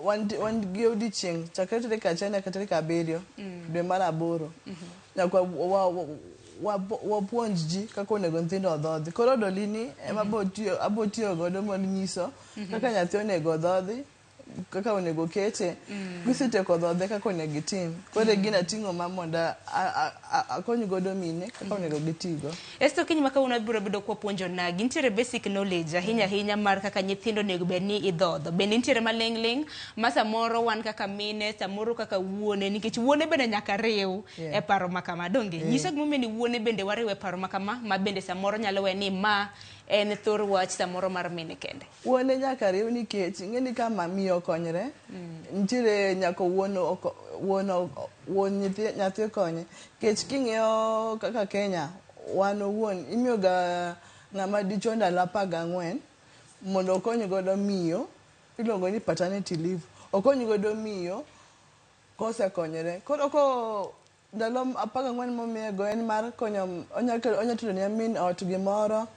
wan gi odiochieng' chakre tarik 1 nyaka tarik 7 dwe mar 8 nyaka wapuonj ji kaka onego nyithindo odhodhi. Koro dolini ema abo tiyo godo mondo nyiso kaka nyathi onego odhodhi, kaka onego kete, kisetieko dhodhe kaka onego itim. Koro e gino ating'o ma mondo akony godo mine kaka onego gitigo. Esther okinyi ma kawuono wabiro bedo kwapuonjo nagi. Nitiere basic knowledge ahinya ahinya mar kaka nyithindo onego bed ni idhodho. Bende nitiere maling' ling' ma samoro wan kaka mine, samoro kaka wuone, nikech wuone bende nyaka riw e paro ma kama. Donge? Nyisa gimomiyo ni wuone bende wariw e paro ma kama, ma bende samoro nyalo we ni ma en thor wach samoro mar mine kende. Wuone nyaka riw nikech ing'e ni kama miyo konyre, nitiere nyaka wuon nyathi konye. Nikech king'iyo kaka Kenya, wan owuon imiyo ga ng'ama dichuo ndalo 14 mondo okony godo miyo, iluongo ni paternity leave. Okony godo miyo kosekonyore. Koro ko ndalo 14 momiyego en mar konyo, onya tero ne min ot gimoro,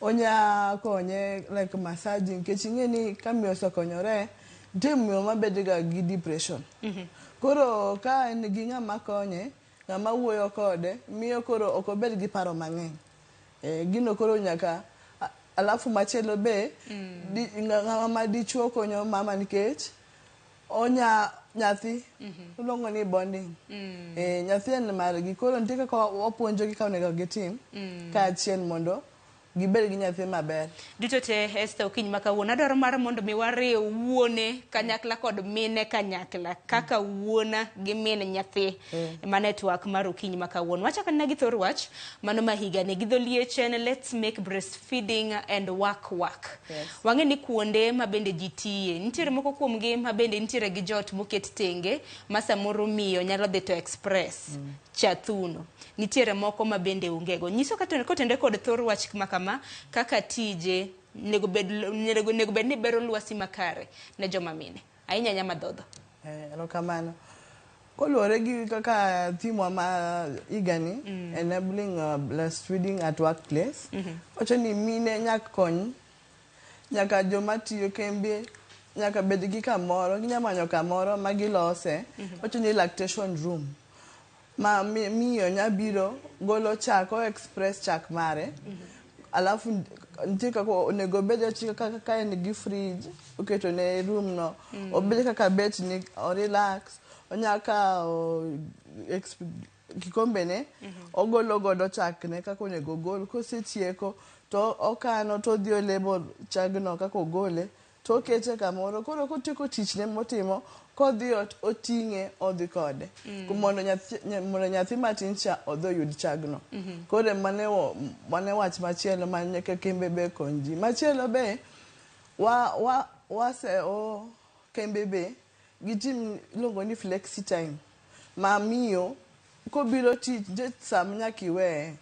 onya konye like massaging, nikech ing'e ni ka miyo osekonyore, nitie miyo mabedo ga gi depression. Koro ka en gi ng'ama konye, ng'ama wuoyo kode, miyo koro ok obed gi paro mang'eny. Gino koro nyaka, alafu machielo be, ng'ama dichuo konyo mama nikech onya nyathi, iluongo ni bonding. Nyathi en margi, koro nitie kaka wapuonjogi kaka onego gitim kaachiel mondo gibed gi nyathi maber. Duto te Esther okinyi ma kawuono adwaro mar mondo mi wariw wuone kanyakla kod mine kanyakla kaka wuona gi min nyathi. Mano e twak mar okinyi ma kawuono. Wachako anena gi thor wach mano ma higani gi dho liech en let's make breastfeeding and work work. Wang'e ni kuonde ma bende ji tiye nitiere moko kuomgi ma bende nitiere gi joot moket tenge ma samoro miyo nyalo dhi to express chathuno. Nitiere moko ma bende onge go. Nyiso kotenore kod thor wach ma kama kaka tije nego bed ni bero lwasi makare ne joma mine. Ahinya ahinya madhodho. Erokamano. Koluwore gi kaka theme wa ma higani, enabling breastfeeding at workplace, wacho ni mine nyaka kony, nyaka joma tiyo kembe nyaka bed gi kamoro, ginya manyo kamoro ma gilose, wacho ni lactation room. Ma miyo nya biro golo chak, o express chak mare. Alafu nitie kaka onego obed kaka ka en gi fridge, oketo ne room no. Obed kaka bet ni o relax, onya kawo kikombene ogolo godo chakne kaka onego ogol. Kosetieko to okano to odhi olebo chagno kaka ogole to okete kamoro. Koro kotieko tichne motimo kodhi ot oting'e odhi kode mondo nyathi matin cha odhi oyud chagno. Koro mane wach machielo ma nyaka kembe be kony ji. Machielo be wase kembe be gitim iluongo ni flexi time ma miyo kobiro tich nitie sama nyaka iweye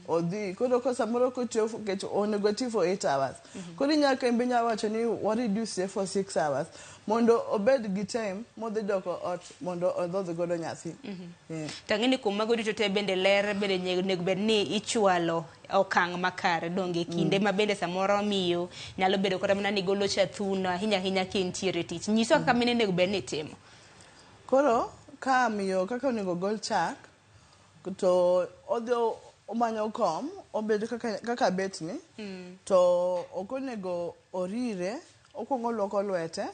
odhi. Koro ko samoro kotiyo nikech onego oti for 8 hours. Koro inya kembe nya wacho ni wa reduce for 6 hours mondo obed gi time modhi dok ot mondo odhodh godo nyathi. Yeah. To ang'e ni kuom mago duto te bende ler bende onego bed ni ichwalo okang' makare donge kinde ma bende samoro miyo nyalo bedo kata mana ni golo cha thuno ahinya ahinya ka intiere tich. Nyiswa kaka mine onego bed ni timo. Koro ka miyo kaka onego gol chak to odhi omanyo kom obed kaka betni to ok onego orire, okuongo oluoko lwete,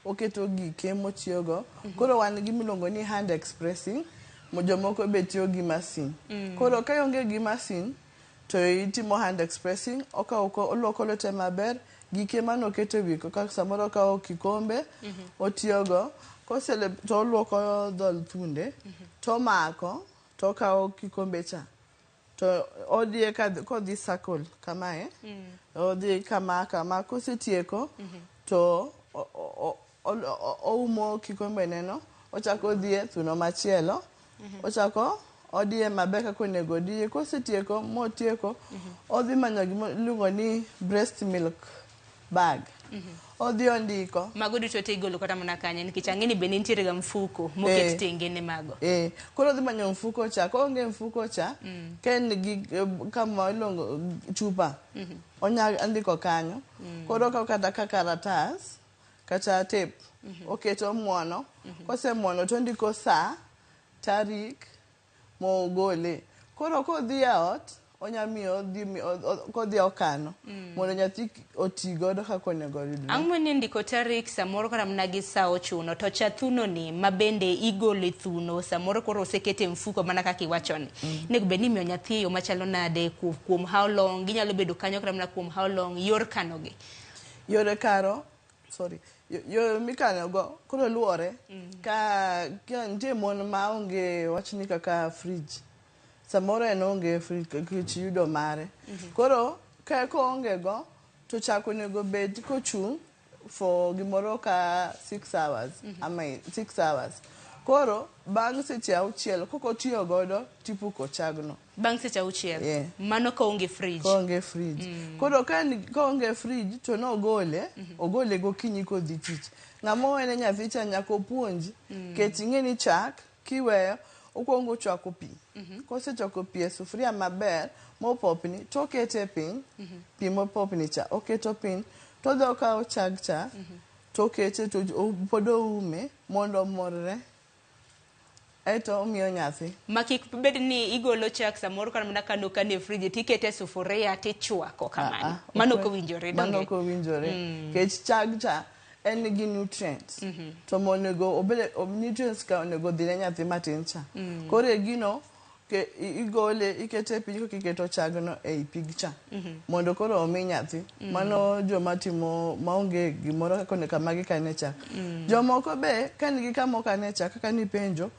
oketo gike motiyogo. Koro wan gi miluongo ni hand expressing, jomoko be tiyo gi masin. Koro ka ionge gi masin to itimo hand expressing, okawo oluoko lwete maber, gike manoketo e wiye kaka samoro okawo kikombe otiyogo, kosele to oluoko dho thunde tomako tokawo kikombe cha to odhiye kodhi circle kamae, odhi kama kama, kosetieko to oumo kikombe neno, ochako odhi e thuno machielo, ochako odiye maber kaka onego odiye. Kosetieko motieko, odhi manyo gima iluongo ni breast milk bag. Odhi ondiko. Mago duto te igolo kata mana kanye nikech ang'e ni bende nitiere ga mfuko moket tenge ne mago. Koro odhi manyo mfuko cha, koonge mfuko cha, ka en gi kama iluongo chupa, onya ndiko kanyo. Koro okawo kata ka karatas, kata tape, oketo omuono, kosemuono to ondiko saa, tarik mogole. Koro kodhi e ot, onya miyo kodhi okano mondo nyathi oti godo kaka onego oyudre. Ang'o ni ndiko tarik samoro kata mana gi saa ochuno to cha thuno ni ma bende igolo e thuno samoro koro osekete e mfuko mana kaka iwacho ni. Onego bed ni imiyo nyathi e yo machalo nade kuom how long ginyalo bedo kanyo kata mana kuom how long yor kano gi. Yore karo, sorry, yo mikano go koro luwore ka nitie mon maonge wachni kaka fridge. Samoro en onge fridge nikech yudo mare. Koro ka koonge go to chak onego bed kochung' for gimoro ka 6 hours ama 6 hours. Koro bang' seche auchiel kokotiyo godo tipuko chagno. Bang' seche auchiel. Yeah. Mano koonge fridge. Koonge fridge. Koro ka koonge fridge to nogole, ogole gokinyi kodhi tich. Ng'ama owene nyathi cha nyaka opuonji nikech ing'e ni chak kiweyo okuongo ochwako pi. Kosechwako pi e sufuria maber mopopni tokete piny, pi mopopni cha oketo piny todhi okawo chag cha tokete to pod oume mondo omorre. Aeto omiyo nyathi. Ma kik bed ni igolo chak samoro kata mana kano kano e fridge tikete e sufuria tichwako kamano. Mano ok owinjore Mano donge? ok owinjore. Nikech chag cha en gi nutrients. To monego obed nutrients ka onego odhi ne nyathi matin cha. Koro e gino igole ikete piny koka iketo chagno ei pig cha. Mondo koro omi nyathi. Mano joma timo maonge gimoro kaka onego kama gikane chak. Jomoko be ka nigi kama okane chak kaka nipenjo,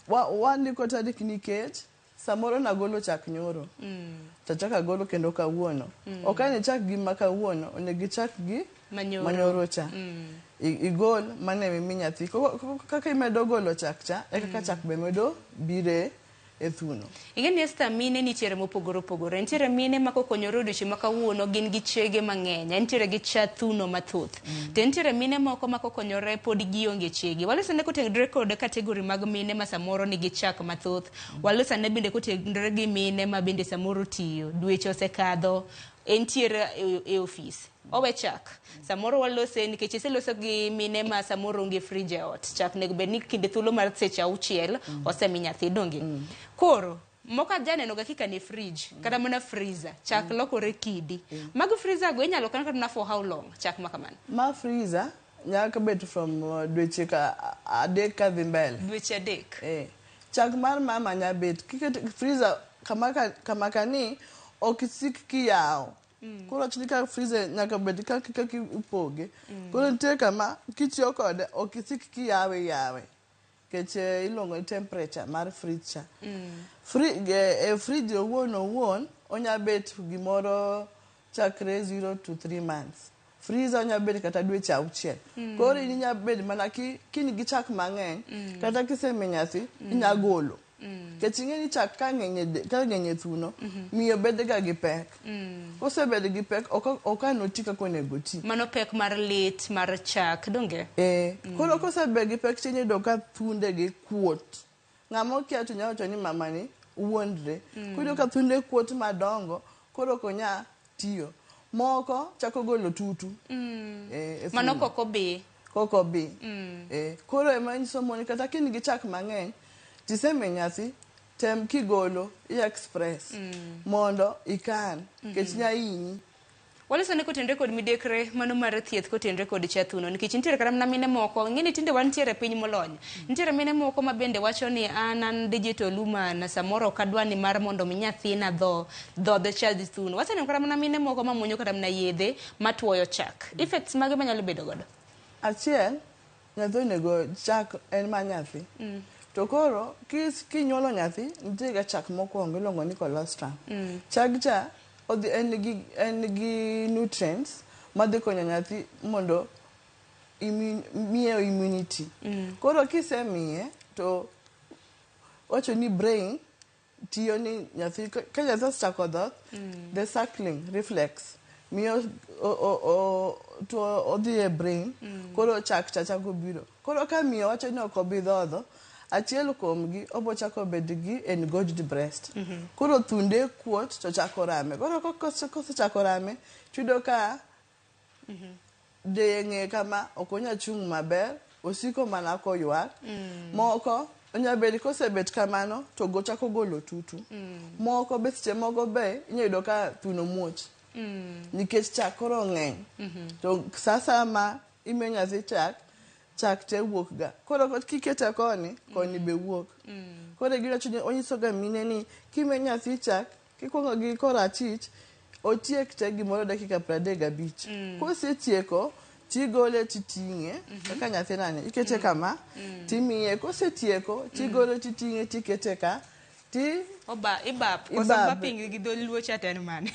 wandiko tarik nikech samoro nagolo chak nyoro. Tachako agolo kendo kawuono. Ok ane chak gi ma kawuono, onego ichak gi Manyoro. manyoro cha. Igol mane mimi nyathi. Kaka imedo golo chak cha, e kaka chak be medo bire e thuno. Ing'e ni Esther, mine nitiere mopogore opogore. Nitiere mine ma kokonyore odiochieng' ma kawuono gin gi chege mang'eny. Nitiere gi cha thuno mathoth. To nitiere mine moko ma kokonyore pod gionge chege. Waloso ane kotenore kod kategori mag mine ma samoro nigi chak mathoth. Waloso ane bende kotenore gi mine ma bende samoro tiyo. Dweche osekadho, entiere e ofis. Owe chak. Samoro walose nikech iseloso gi mine ma samoro onge fridge e ot. Chak nego bed ni kinde thuolo mar seche auchiel osemi nyathi donge. Koro moko ajaneno ga kikane fridge kata mana freezer chak lokore kidi. Mag freezer go inyalo kan kata mana for how long chak ma kamano? Ma freezer nyaka bet from dweche ka adek kadhi mbele. Dweche adek. Chak mar mama nya bet kiketo freezer kama ka, kama kani ok isik kiyawo. Koro wach ni ka freezer nyaka bed kaka kaka ipoge. Koro nitie kama kitiyo kode ok isik kiyawe iyawe. Nikech eh, iluongo ni temperature mar fridge cha. Fri, e, e fridge owuon owuon onya bet gimoro chakre 0 to 3 months. Freezer onya bet kata dweche auchiel. Koro in inya bet mana ki kin gi chak mang'eny kata kisemiyo nyathi inya golo. Nikech ing'e ni chak ka ng'eny e de- ka ng'eny e thuno miyo bedo ga gi pek. Kosebedo gi pek ok ok an oti kaka onego oti. Mano pek mar lit mar chak donge? Eh, koro kosebedo gi pek tinya yudo ka thunde gi kuot. Ng'ama okia to nyalo wacho ni mama ni wuondre. Koro iyudo ka thunde kuot madongo koro ok onya tiyo. Moko chako golo tutu. Eh, e Mano thuno. kok obi. Kok obi. Eh, koro ema nyiso mon kata ka in gi chak mang'eny tisemiyo nyathi tem kigolo i express mondo ikan nikech nya hinyi. Waloso ne kotenre kod midekre mano mar thieth kotenre kod cha thuno nikech nitiere kata mana mine moko ing'e ni tinde wantiere e piny molony nitiere mine moko ma bende wacho ni an an digital woman samoro ok adwa ni mar mondo mi nyathina dho dhodh cha thuno waseneno kata mana mine moko mamuonyo kata mana yedhe matuoyo chak effects mage manyalo bedo godo Achiel, nyathi onego chak en ma nyathi. To koro kis kinyuolo nyathi nitie ga chak mokwongo iluongo ni colostrum. Chag cha odhi en gi en gi nutrients madhi konyo nyathi mondo immune, miye immunity. Koro kisemiye to wacho ni brain tiyo ni nyathi ka nyathi osechako dhoth the suckling reflex miyo o, o, o, to odhi e brain koro chak cha chako biro koro ka miyo wacho ni ok obi dhodho achiel kuomgi obo chako bedo gi engorged breast koro thunde kuot to chako rame koro kosechako rame tiyudo ka deye ng'eye kama ok onya chung' maber osiko mana koywak moko onya bedo kosebet kamano to go chako golo tutu moko be seche moko be inya yudo ka thuno muoch nikech chak koro ng'eny to sa asaya ma imiyo nyathi chak chak te wuok ga koro kikete koni koni be wuok koro giwacho ni onyiso ga mine ni kimiyo nyathi chak kikwongo gi korachich otiek te gimoro dakika 35 kosetieko tigole titing'e kaka nyathinani ikete kama timiye kosetieko tigole titing'e tikete ka ti Oba, ibap koso Ibap. bapping gi dholuo cha to en mane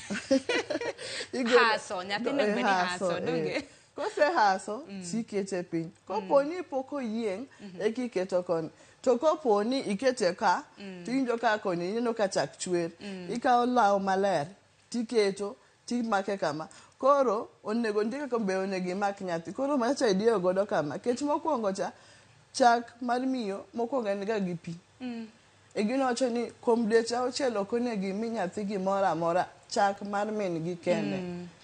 igolo- Haso, nyathi onego bed ni Eh, haso, eh. donge? Kosehaso tikete piny kopo ni pok oyieng' eka iketo koni to kopo ni ikete ka tiwinjo ka koni ineno ka chak chwer ikawo law maler tiketo timake kama koro onego nitie kaka be onego imak nyathi koro macha idiyo godo kama kech mokwongo cha chak mar miyo mokwongo en ga gi pi e gino wacho ni kuom dweche auchiel ok onego imi nyathi gimoro amora chak mar min gi kende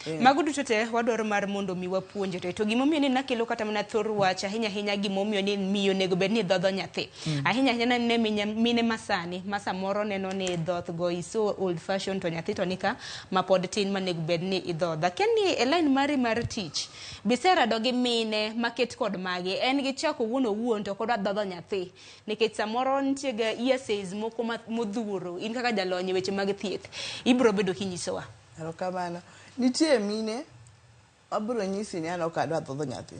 Eh. Mago duto te wadwaro mar mondo mi wapuonjre to gimomiyo ni nakelo kata mana thor wach ahinya ahinya gimomiyo ni miyo onego bed ni dhodho nyathi ahinya ahinya ne mine masani ma samoro neno ni dhoth go is so old fashion to nyathi to nika ma pod tin manego bed ni idhodho akia ni e line mari mar tich biserado gi mine maket kod magi en gi chak owuon owuon to ok odwa dhodho nyathi nikech samoro nitie ga hearsays moko modhuro in kaka jalony e weche mag thieth ibiro bedo kinyisowa Erokamano. Nitie mine abiro nyisi ni an ok adwa dhodho nyathi.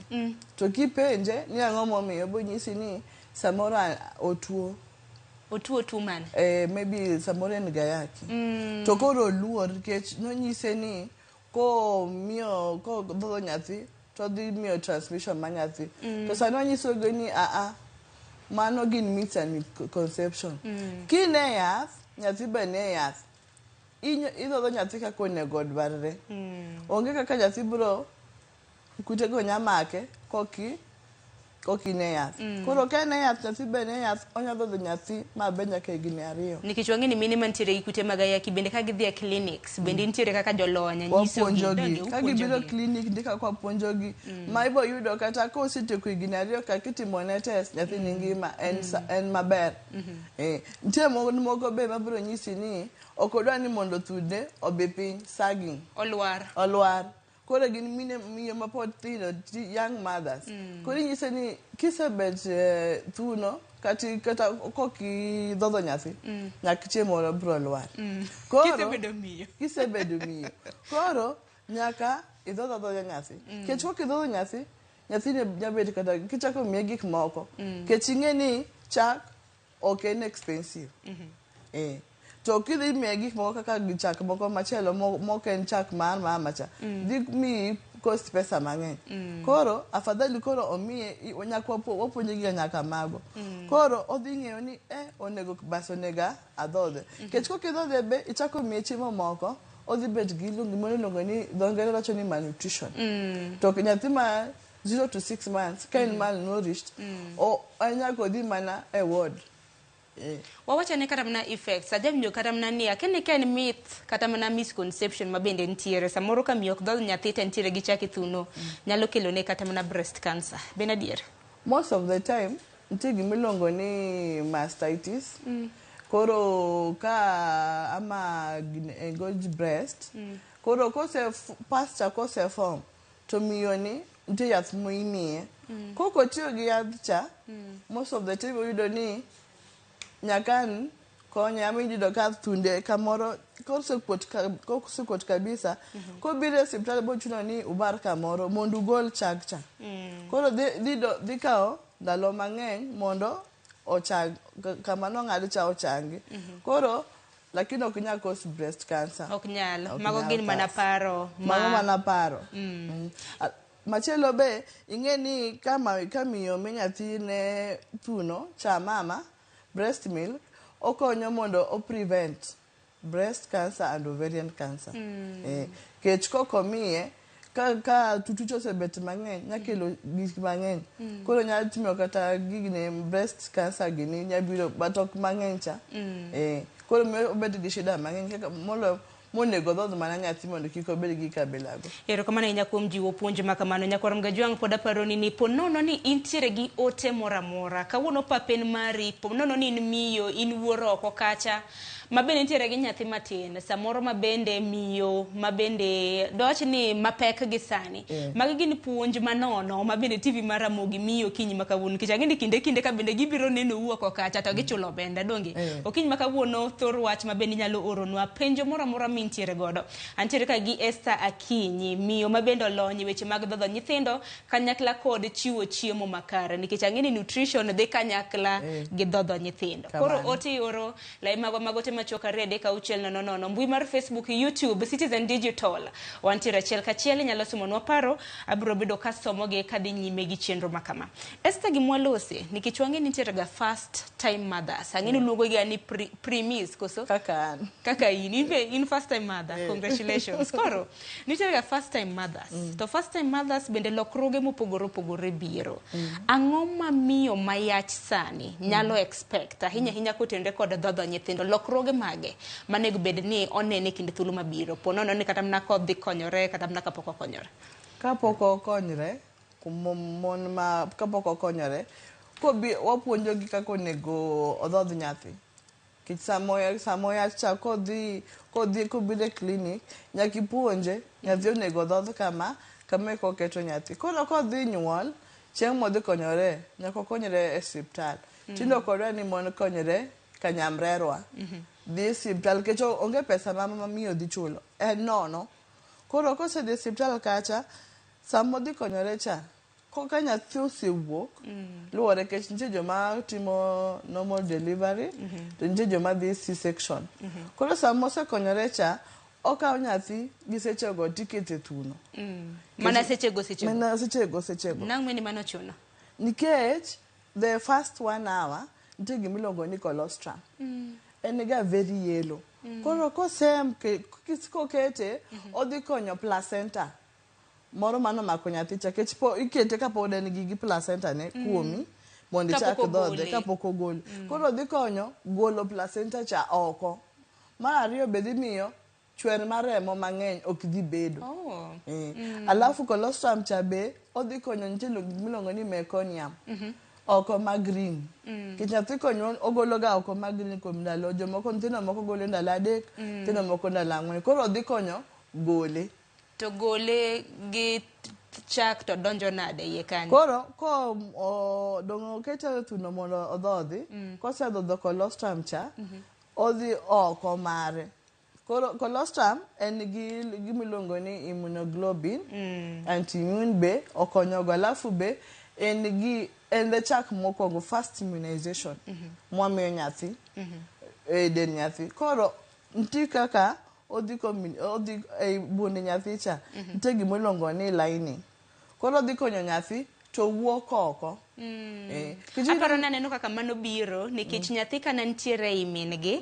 To kipenje ni ang'o momiyo obiro nyisi ni samoro otuo. Otuo tuo mane? Eh, maybe samoro en gayaki. To koro oluor nikech nonyise ni komiyo kodhodho nyathi to dhi miyo transmission mar nyathi. To sani wanyisogi ni aa mano gin myths and misconception. Kine yath, nyathi be nie yath. Idhodho nyathi kaka onego dwarre. Onge kaka nyathi biro kutego nya make koki koki ne yath. Koro ka en e yath nyathi be nie yath onya dhodho nyathi mabed nyaka higni 2. Nikech wang'e ni mine mantiere gi kute mag ayaki bende ka gidhi e clinics bende nitiere kaka jolony nyisogi Wapuonjogi. Ka gibiro clinic nitie kaka wapuonjogi. Ma ibo yudo kata kosetieko higni 2 ka kitimone test nyathi ni ngima en, en maber. Eh, nitie mon moko be mabiro nyisi ni ok odwa ni mondo thudne obi piny sagging. Olwar. Olwar. Koro gin mine miyo mapod tindo, young mothers. Koro inyise ni kisebet thuno kati kata kok idhodho nyathi, nyaka chieng' moro biro lwar. Koro Kisebedo miyo. Kisebedo miyo. Koro nyaka idhodh adhodha nyathi. Nikech kok idhodho nyathi, nyathi ne nyabet kata kichako miye gik moko. Nikech ing'e ni chak ok en expensive. To kidhi miye gik moko kaka chak moko machielo mok en chak mar mama cha, dhi miyi cost pesa mang'eny. Koro afadhali koro omiye nyaka wapuonje gi nyaka mago. Koro odhi ng'eyo ni onego bas onega adhodhe. Nikech kok idhodhe be ichako miye chiemo moko, odhi bet gi gimoro iluongo ni dho ngere wacho ni malnutrition. To nyathi ma 0 to 6 months ka en malnourished, en nyaka odhi mana e ward. Wawacho ne kata mana effects ajawinjo kata mana ni akia ni ka en myth kata mana misconception ma bende nitiere samoro ka miyo ok dhodh nyathi to entiere gi chak e thuno nyalo kelo ne kata mana breast cancer. Ben adier? Most of the time nitie gima iluongo ni mastitis. Koro ka ama engorged breast. Koro kose pasture kose form to miyo ni nitie yath mimiye. Kok otiyo gi yath cha, most of the time oyudo ni nyakan konye ama iyudo ka thunde kamoro kosekuot kabisa, kobiro e osiptal bochuno ni ubar kamoro mondo ugol chak cha. Koro dhi kawo ndalo mang'eny mondo ochang kama nong'ad cha ochangi. Koro lakini ok nyal cause breast cancer. Ok nyal. Mago gin mana paro. Mago mana paro. Machielo be ing'e ni ka miyo mi nyathine thuno cha mama breast milk okonyo mondo o prevent breast cancer and ovarian cancer. Kech kok omiye ka tutuch osebet mang'eny nyakelo gik mang'eny. Koro nyalo timo kata gigni breast cancer gini nyabiro but ok mang'eny cha. Koro miyo obed gi shida mang'eny kaka moloyo monego odhodh mana nyathi mondo kik obed gi kabilago. Erokamano ahinya kuom jiwo puonj ma kamano. Nyakwar Mgajwang' pod aparoni ni po nono ni intiere gi ote moro amora. Kawuono pap en mari, po nono ni in miyo, in wuoro oko kacha, ma bende intiere gi nyathi matin, samoro ma bende miyo, ma bende dwach ni mapek gi sani. Magi gin puonj manono ma bende TV mar Ramogi miyo okinyi ma kawuono. Nikech ang'e ni kinde kinde ka bende gibiro nenou oko kacha to gichulo omenda, donge? Okinyi ma kawuono thor wach ma bende inyalo oronwa penjo moro amora mintiere godo. Antiere ka gi Esther Akinyi, miyo ma bende olony e weche mag dhodho nyithindo kanyakla kod chiwo chiemo makare, nikech ang'e ni nutrition dhi kanyakla gi dhodho nyithindo. Koro ote ioro lai magwa mag ote machuok 2 3 6 0 0, mbui mar Facebook, YouTube, Citizen Digital. Wantiere achiel kachiel, inyalo somonwa paro, abiro bedo kasomogi kadhi nyime gi chenro ma kama. Esther, gimwalose, nikech wang'e ni nitiere ga first time mothers. Ang'e ni uluongo gi ni premise, koso? Kaka an. Kaka in, in be in first time mother. Congratulations. Koro, nitiere ga first time mothers. To first time mothers bende lokruoge mopogore opogore biro. Ang'o ma miyo mayach sani nyalo expect ahinya ahinya kotenore kod dhodho nyithindo? Lokruoge mage manego bed ni onene kinde thuolo mabiro? Po nono ni kata mana kodhi konyore kata mana kapok okonyore. Kapok okonyre, mon ma kapok okonyore, kobi wapuonjogi kaka onego odhodh nyathi. Nikech sama oyach cha kodhi kobiro e clinic, nyaka ipuonje nyathi onego odhodh kama, kama eka oketo nyathi. Koro kodhi nyuol, chieng' modhi konyore, nyaka okonyre e osiptal. Tinde ok odwa ni mon konyre kanyamrerwa. Dhi e osiptal nikech onge pesa ma miyo dhi chulo, en nono. Koro kosedhi e osiptal kacha, sama odhi konyore cha, koka nyathi osewuok, luwore nikech nitie joma timo normal delivery, to nitie joma dhi C-section. Koro sama osekonyore cha, okawo nyathi gi sechego tikete thuno. Mana sechego sechego. Mana sechego sechego. Nang'o ni mano ochuno? Nikech the first 1 hour nitie gima iluongo ni colostrum. En ga very yellow. Koro kokete, odhi konyo placenta moro mano mako nyathi cha, nikech ikete kapod en gi placenta ne kuomi mondo ichak dhodhe kapok ogole. Koro odhi konyo golo placenta cha oko. Mar ariyo be dhi miyo chwer mar remo mang'eny ok dhi bedo. Alafu colostrum cha be odhi konyo nitie miluongo ni meconium. Oko ma green. Nikech nyathi konyuol ogolo ga oko ma green kuom ndalo jomoko, nyithindo moko golo ndalo 3, nyithindo moko ndalo 4. Koro odhi konyo gole. To gole gi chak to donjo nade iye kanyo? Koro ko o, dong' okete e thuno mondo odhodhi, kosedhodho colostrum cha, odhi oko mare. Koro colostrum en gi gimiluongo ni immunoglobin, anti-immune be okonyogo. Alafu be en gi en e chak mokwongo first immunization mwamiyo nyathi e dend nyathi. Koro nitie kaka odhi komi- odhi e bund nyathi cha, nitie gimiluongo ni lining. Koro odhi konyo nyathi to wuok oko. Eh, kich- Aparo ni aneno kaka mano biro nikech nyathi kana nitiere ei min-gi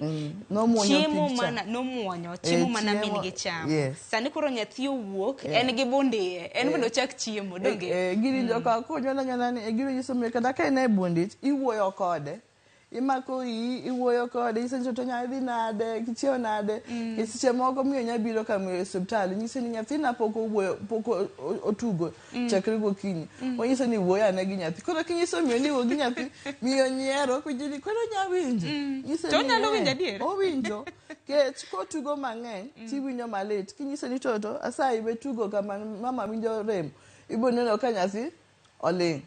Nomuonyo chiemo pig cha. mana nomuonyo chiemo Eh, mana chiemo- min gi chamo. yes. Sani koro nyathi owuok Yeah. en gi bund iye en mondo ochak chiemo donge? Eh, gini joka konyuol anyuola ni eh, gino nyiso miyo kata ka en e bund ich iwuoyo kode imako iyi iwuoyo kode inyiso ni to nya idhi nade kichiewo nade mm. seche moko miyo nya biro ka miyo e osiptal nyise ni nyathina pok owuoyo pok otugo chakre gokinyi onyiso ni wuoyo ane gi nyathi koro kinyiso miyo ni wuo gi nyathi miyo nyiero winjo ni koro onya winjo Nyise To ni, onyalo "Eh, winjo adier?" owinjo kech kotugo mang'eny tiwinjo malit kinyise ni toto asayi we tugo kama mama winjo rem ibo neno ka nyathi oling'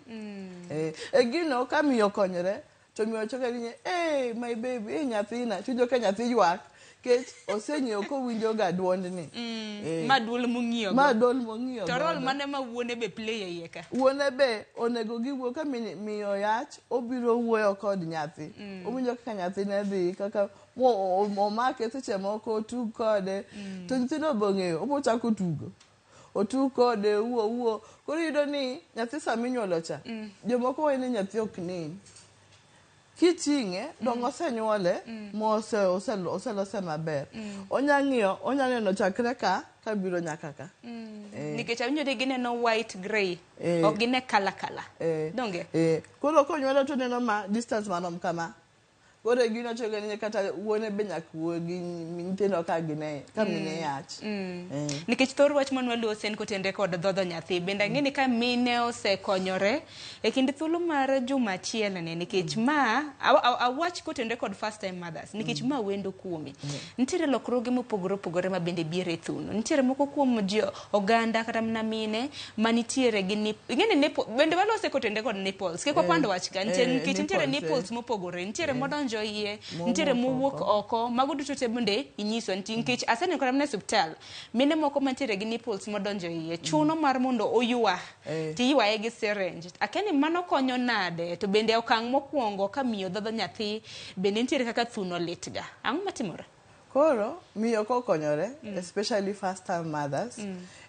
Eh, e gino ka miyo konyre to miyo choke ni hey, my baby hey, nyathina tiwinjo ka nyathi ywak kech oseng'eyo kowinjo ga duondni Eh. Ma duol mong'iyo ma duol mong'iyo To role godo. mane ma wuone be play e iye ka? wuone be onego giwuo ka miyo yach obiro wuoyo kod nyathi owinjo kaka nyathi ne dhi kaka omake seche moko otug kode to nyithindo be ong'eyo obo chako tugo otug kode wuo wuo koro iyudo ni nyathi sama inyuolo cha jomoko wacho ni nyathi ok nen kiting'e dong osenyuole mose oselose maber onya ng'iyo onya neno chakre ka kabiro nyaka ka Eh. Nikech awinjo ni gineno white grey Eh. ok gine kala kala. Eh. Donge? Eh, koro konyuole to neno ma distance marom kama koro e gino choke ni kata wuone be nyaka wuo gi nyithindo ka gine ka mine yach Eh. Nikech thor wach man waluose en kotenre kod dhodho nyathi. Bende ang'e ni ka mine osekonyore e kind thuolo mar juma achiel ni nikech ma awach kotenre kod first time mothers nikech ma wendo kuome. Nitiere lokruoge mopogore opogore ma bende biro e thuno. Nitiere moko kuom ji oganda kata mana mine manitiere gi nip, ing'e ni nipple, bende walose kotenre kod nipples. Kik wapand wach ka nitie nikech nitiere nipples, nipples mopogore. Nitiere modonjo iye, Mowuok nitiere mowuok oko. oko. Mago duto te bende inyiso nitie nikech aseneno kata mana e osiptal mine moko mantiere gi nipples modonjo iye chuno mar mondo oywa tiywaye gi syringe. Akia ni mano konyo nade to bende okang' mokwongo ka miyo dhodho nyathi bende nitiere kaka thuno litga. Ang'o matimore? Koro miyo kokonyore especially first time mothers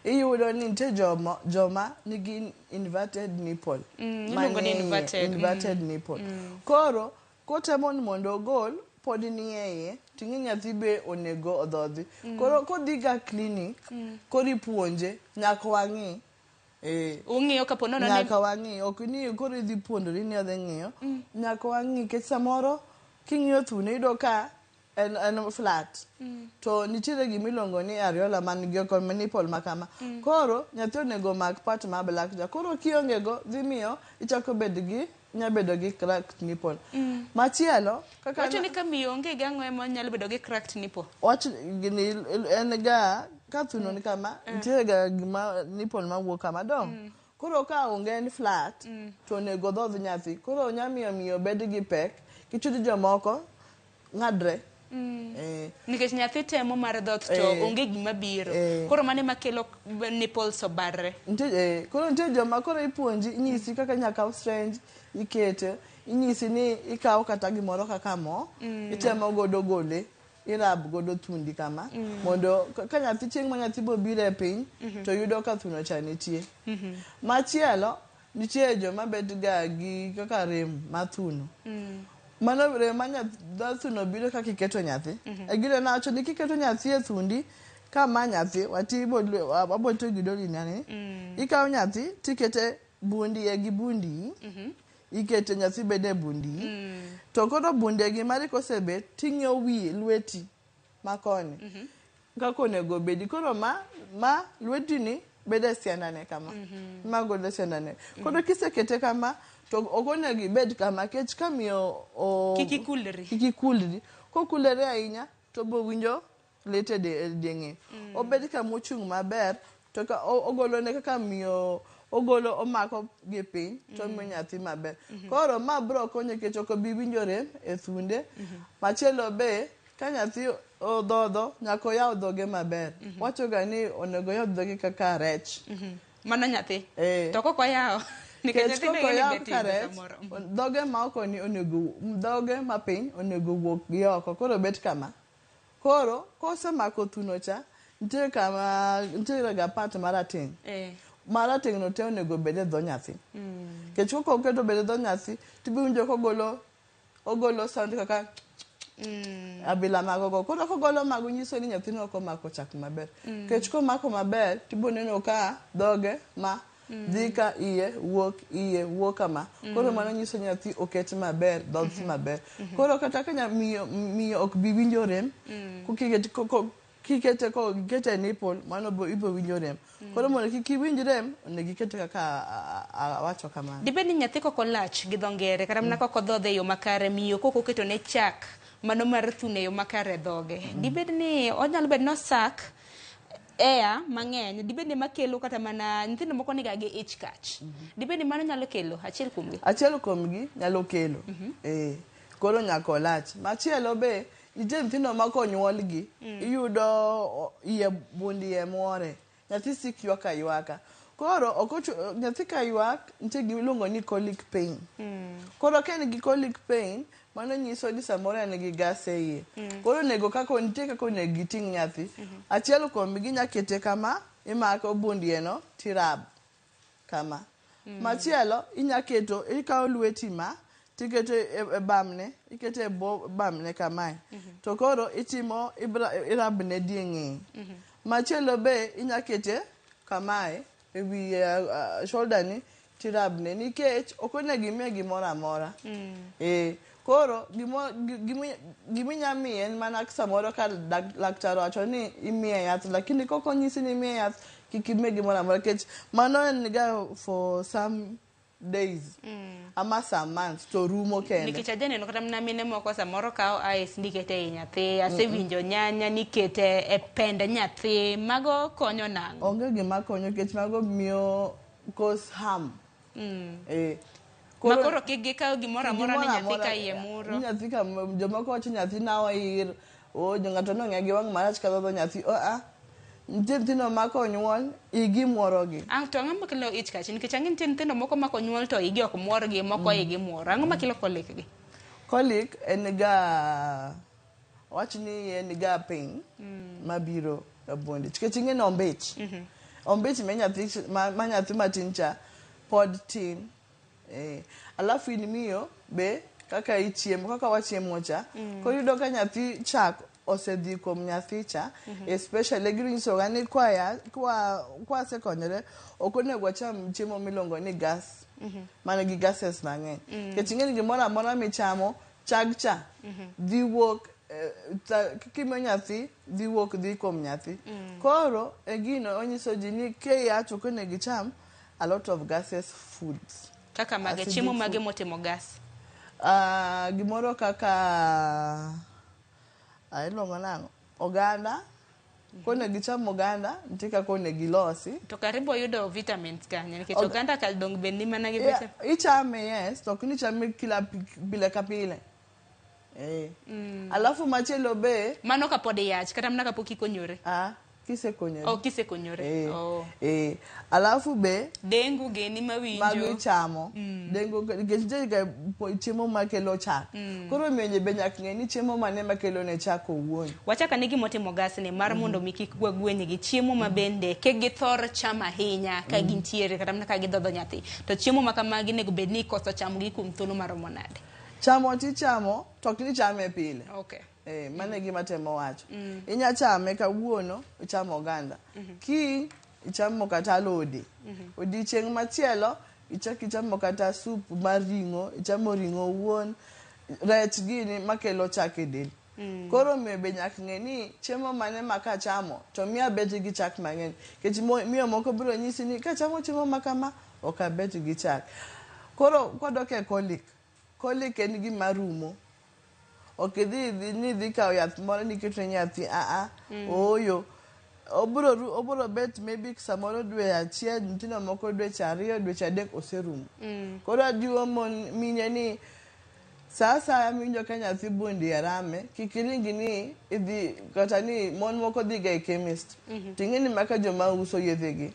iyudo ni nitie joma nigi inverted nipple Iluongo ni manie iye, inverted. inverted nipple koro kotemo ni mondo ogol pod nie iye ting'e nyathi be onego odhodhi koro kodhi ga clinic koro ipuonje nyaka wang'i Eh, Ung'iyo kapo nono ni nyaka wang'i ok ni koro idhi puonjori ni odhi ng'iyo nyaka wang'i nikech samoro king'iyo thune iyudo ka en flat to nitiere gimiluongo ni areola man gi oko nipple ma kama koro nyathi onego mak part ma black cha koro kionge go dhi miyo ichako bed gi nya bedo gi cracked nipple machielo kaka wacho ni ka miyo onge gi ang'o ema nyalo bedo gi cracked nipple. wach gini en ga ka thuno ni kama nitiere ga gima nipple mawuok kama dong koro ka onge en flat to onego dhodh nyathi koro nya miyo miyo bed gi pek kichudi jomoko ng'adre Eh, Nikech nyathi temo mar dhoth to onge gima biro. Koro mano ema kelo nipples obarre. nitie koro nitie joma koro ipuonji inyisi kaka inya kaw syringe ikete inyisi ni ikaw kata gimoro kaka mo itemo godo gole irab godo thundi kama mondo ka nyathi chieng' ma nyathi bobiro e piny to yudo ka thuno cha nitie machielo nitie joma bet ga gi kaka rem mar thuno mano rem mar thuno biro kaka iketo nyathi e gino nawacho ni kiketo nyathi e thundi ka ma nyathi wati wabo tiyo gi doli nani ikawo nyathi tikete bundi e gi bundi ikete nyathi bedo e bundi to koro bunde gi mari kosebet ting'iyo wi lweti makoni kaka onego bedi koro ma lweti ni bedo e siandane kama ma golo e siandane koro kisekete kama to ok onego ibed kama kech ka miyo Kik ikulri. kik ikulri kokulore ahinya to bo winjo lit e ding'e obed kama ochung' maber to ka ogolo ne kaka miyo ogolo omako gi piny to omiyo nyathi maber. Koro ma biro konyo nikech ok obi winjo rem e thunde. Machielo be ka nyathi odhodho nyaka oyaw dhoge maber. Wacho ga ni onego oyaw dhoge kaka rech. Mano nyathi. Eh. To kok oyawo. Nikech Nikech nyithindo kok ing'e ni oyaw bet kaka tindo rech, samoro. dhoge ma oko ni onego dhoge mapiny onego wuok gi oko. Koro bet kama. Koro kosemako thuno cha, nitie kama nitiere ga part marateng'. Marateng' no te onego bed e dho nyathi. Nikech kok oketo bed e dho nyathi, tibiro winjo kogolo ogolo sound kaka abila mago go. Koro kogolo mago nyiso ni nyathino ok omako chak maber. Nikech komako maber, tibiro neno ka dhoge ma dhi ka iye wuok iye wuok kama. Koro mano nyiso nyathi oket maber, dhoth maber. Koro kata ka miyo ok bi winjo rem, kikete ko ikete e nipple, mano ibiro winjo rem. Koro mondo kik iwinj rem, onego ikete kaka awacho kamano. Dibed ni nyathi kok olach gi dho ngere kata mana kok odhodhe e yo makare miyo kok oketo ne chak mano mar thuno e yo makare e dhoge. Dibed ni onyalo bedo ni osak air mang'eny dibed ni makelo kata mana nyithindo moko niga gi ich kach. Dibed ni mano nyalo kelo achiel kuomgi. Achiel kuomgi nyalo kelo. Eh, koro nyaka olach. Machielo be, nitie nyithindo ma konyuolgi, iyudo iye bund iye muore. Nyathi sik ywak aywaka. Koro ok nyathi ka ywak, nitie gima iluongo ni colic pain. Koro ka en gi colic pain, mano nyiso ni samoro en gi gas e iye. Koro onego kaka nitie kaka onego giting' nyathi. Achiel kuomgi inya kete kama, imako bund iye no tirab kama. Machielo inya keto ikawo lweti ma tiketo e bamne, ikete e bwo bamne kamae. To koro itimo irabne die ng'eye. Machielo be inya kete kamae e wi shoulder ni tirabne nikech ok onego imiye gimoro amora. Eh, koro giminya miye en mana samoro ka laktar owacho ni imiye yath, lakini kok onyisi ni imiye yath, kik imiye gimoro amora nikech mano en ga for some days ama some months to rumo kende. Nikech ajaneno kata mana mine moko samoro kawo ice nikete ei nyathi, asewinjo nyanya nikete e pend nyathi, mago konyo nang'o? Onge gima konyo nikech mago miyo cause harm. Eh. Ma koro kik gikaw gimoro amora ni Gimoro nyathi amora, ka iye muro. ni nyathi ka jomoko wacho nyathi na oir, o jo ng'ato nong'iya gi wang' marach ka dhodho nyathi. O a nitie nyithindo ma konyuol igi muorogi. Ah, to ang'o makelo ich kach? Nikech ang'e nitie nyithindo moko ma konyuol to igi ok muorgi, moko igi muoro. Ang'o makelo colic gi? Colic en ga wach ni en ga pain mabiro e bund ich. Nikech ing'e ni ombich. Ombich ma nyathi ma nyathi matin cha pod tin. Eh, alafu in miyo be kaka ichiemo kaka wachiemo cha koro iyudo ka nyathi chak osedhi kuom nyathi cha especially ginyisoga ni kwasekonyore ok onego wacham chiemo miluongo ni gas man gi gases mang'eny nikech ing'e ni gimoro amora michamo chag cha dhi wuok kimiyo nyathi dhi wuok dhi kuom nyathi. Koro e gino onyiso ji ni kiyach ok onego icham a lot of gases foods. Kaka mage, Acidic chiemo mage food. motimo gas? Gimoro kaka iluongo nang'o? Oganda. Konego icham oganda, nitie kaka onego ilosi. To karibu wayudo vitamins kanye? Nikech oganda ka dong bed ni mana gi vitamin. Ichame yes, to ok ni ichame kila pile ka pile. Eh. Alafu machielo be Mano kapod iyach, kata mana kapok ikonyore. Ah, kisekonyori. Oh, kisekonyore. Eh. Oh. Eh. Alafu be Dengu gini mawinjo. Mago ichamo. Dengu nikech nitie ga chiemo makelo chak. Koro miyo be nyaka ng'e ni chiemo mane makelo ne chak owuon. Wachak ane gimotimo gas ni mar mondo mi kik gwagweny gi chiemo ma bende kik githor chamo ahinya ka gintiere kata mana ka gidhodho nyathi. To chiemo ma kamagi onego bed ni ikoso chamo gi kuom thuolo maromo nade? Chamo tichamo to ok ni chame pile. Okay. Eh, mano e gima temo wacho. Inya chame kawuono, ichamo oganda. Kiny ichamo kata alode. Odiochieng' machielo ichak ichamo kata sup mar ring'o, ichamo ring'o owuon, rech gini makelo chak e del. Koro miyo be nyaka ng'e ni chiemo mane ma kachamo to miyo abet gi chak mang'eny. Nikech miyo moko biro nyisi ni kachamo chiemo ma kama ok abet gi chak. Koro kwadok e colic, colic en gima rumo. Ok idhi ni idhi kawo yath moro ni iketo ne nyathi, aa, ooyo. Obiro ru- obiro bet maybe samoro dwe achiel, nyithindo moko dweche ariyo, dweche adek oserumo. Koro ajiwo mon mine ni sa asaya miwinjo ka nyathi bundi e rame, kik iring ni idhi kata ni mon moko dhi ga e chemist. Ting'e ni maka joma uso yedhe gi.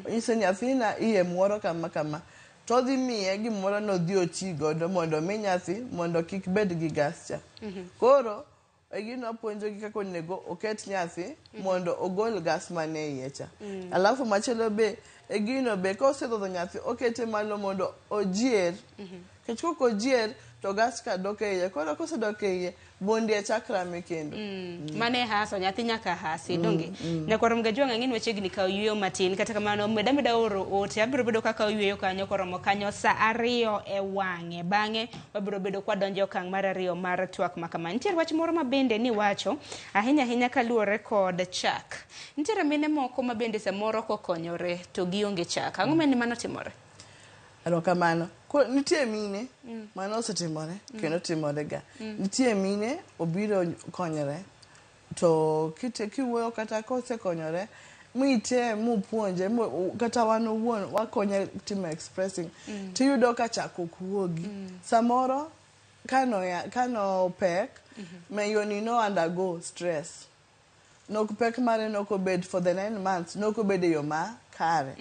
Onyise nyathina iye muoro kama kama. To odhi miye gimoro nodhi oti godo mondo omi nyathi mondo kik bed gi gas cha. Koro e gino wapuonjogi kaka onego oket nyathi mondo ogol gas mane iye cha. Alafu machielo be e gino be kosedhodho nyathi okete malo mondo ojier. Nikech kok ojier to gas ka dok e iye. Koro kosedok e iye, bund iye chak rame kendo. Mane haso nyathi nyaka hasi donge nyakwar Mgajwang' ang'e ni wachiegni kawo yueyo matin kata kamano meda meda oro ote abiro bedo kaka oyueyo kanyo koromo kanyo sa ariyo e wang'e bang'e wabiro bedo kwadonjo e okang' mar ariyo mar twak ma kama nitiere wach moro ma bende niwacho ahinya ahinya kaluwore kod chak nitiere mine moko ma bende samoro kokonyore to gionge chak ang'o mane mano timore Erokamano. Nitie mine mano osetimore kendo timore ga. Nitie mine obiro konyore to kite kiwuoyo kata kosekonyore mitem mupuonje kata wan owuon wakonye timo expressing tiyudo ka chak ok wuogi. Samoro kano kano pek miyoni no undergo stress. Nok pek mare nokobed for the 9 months nokobed e yo ma kare.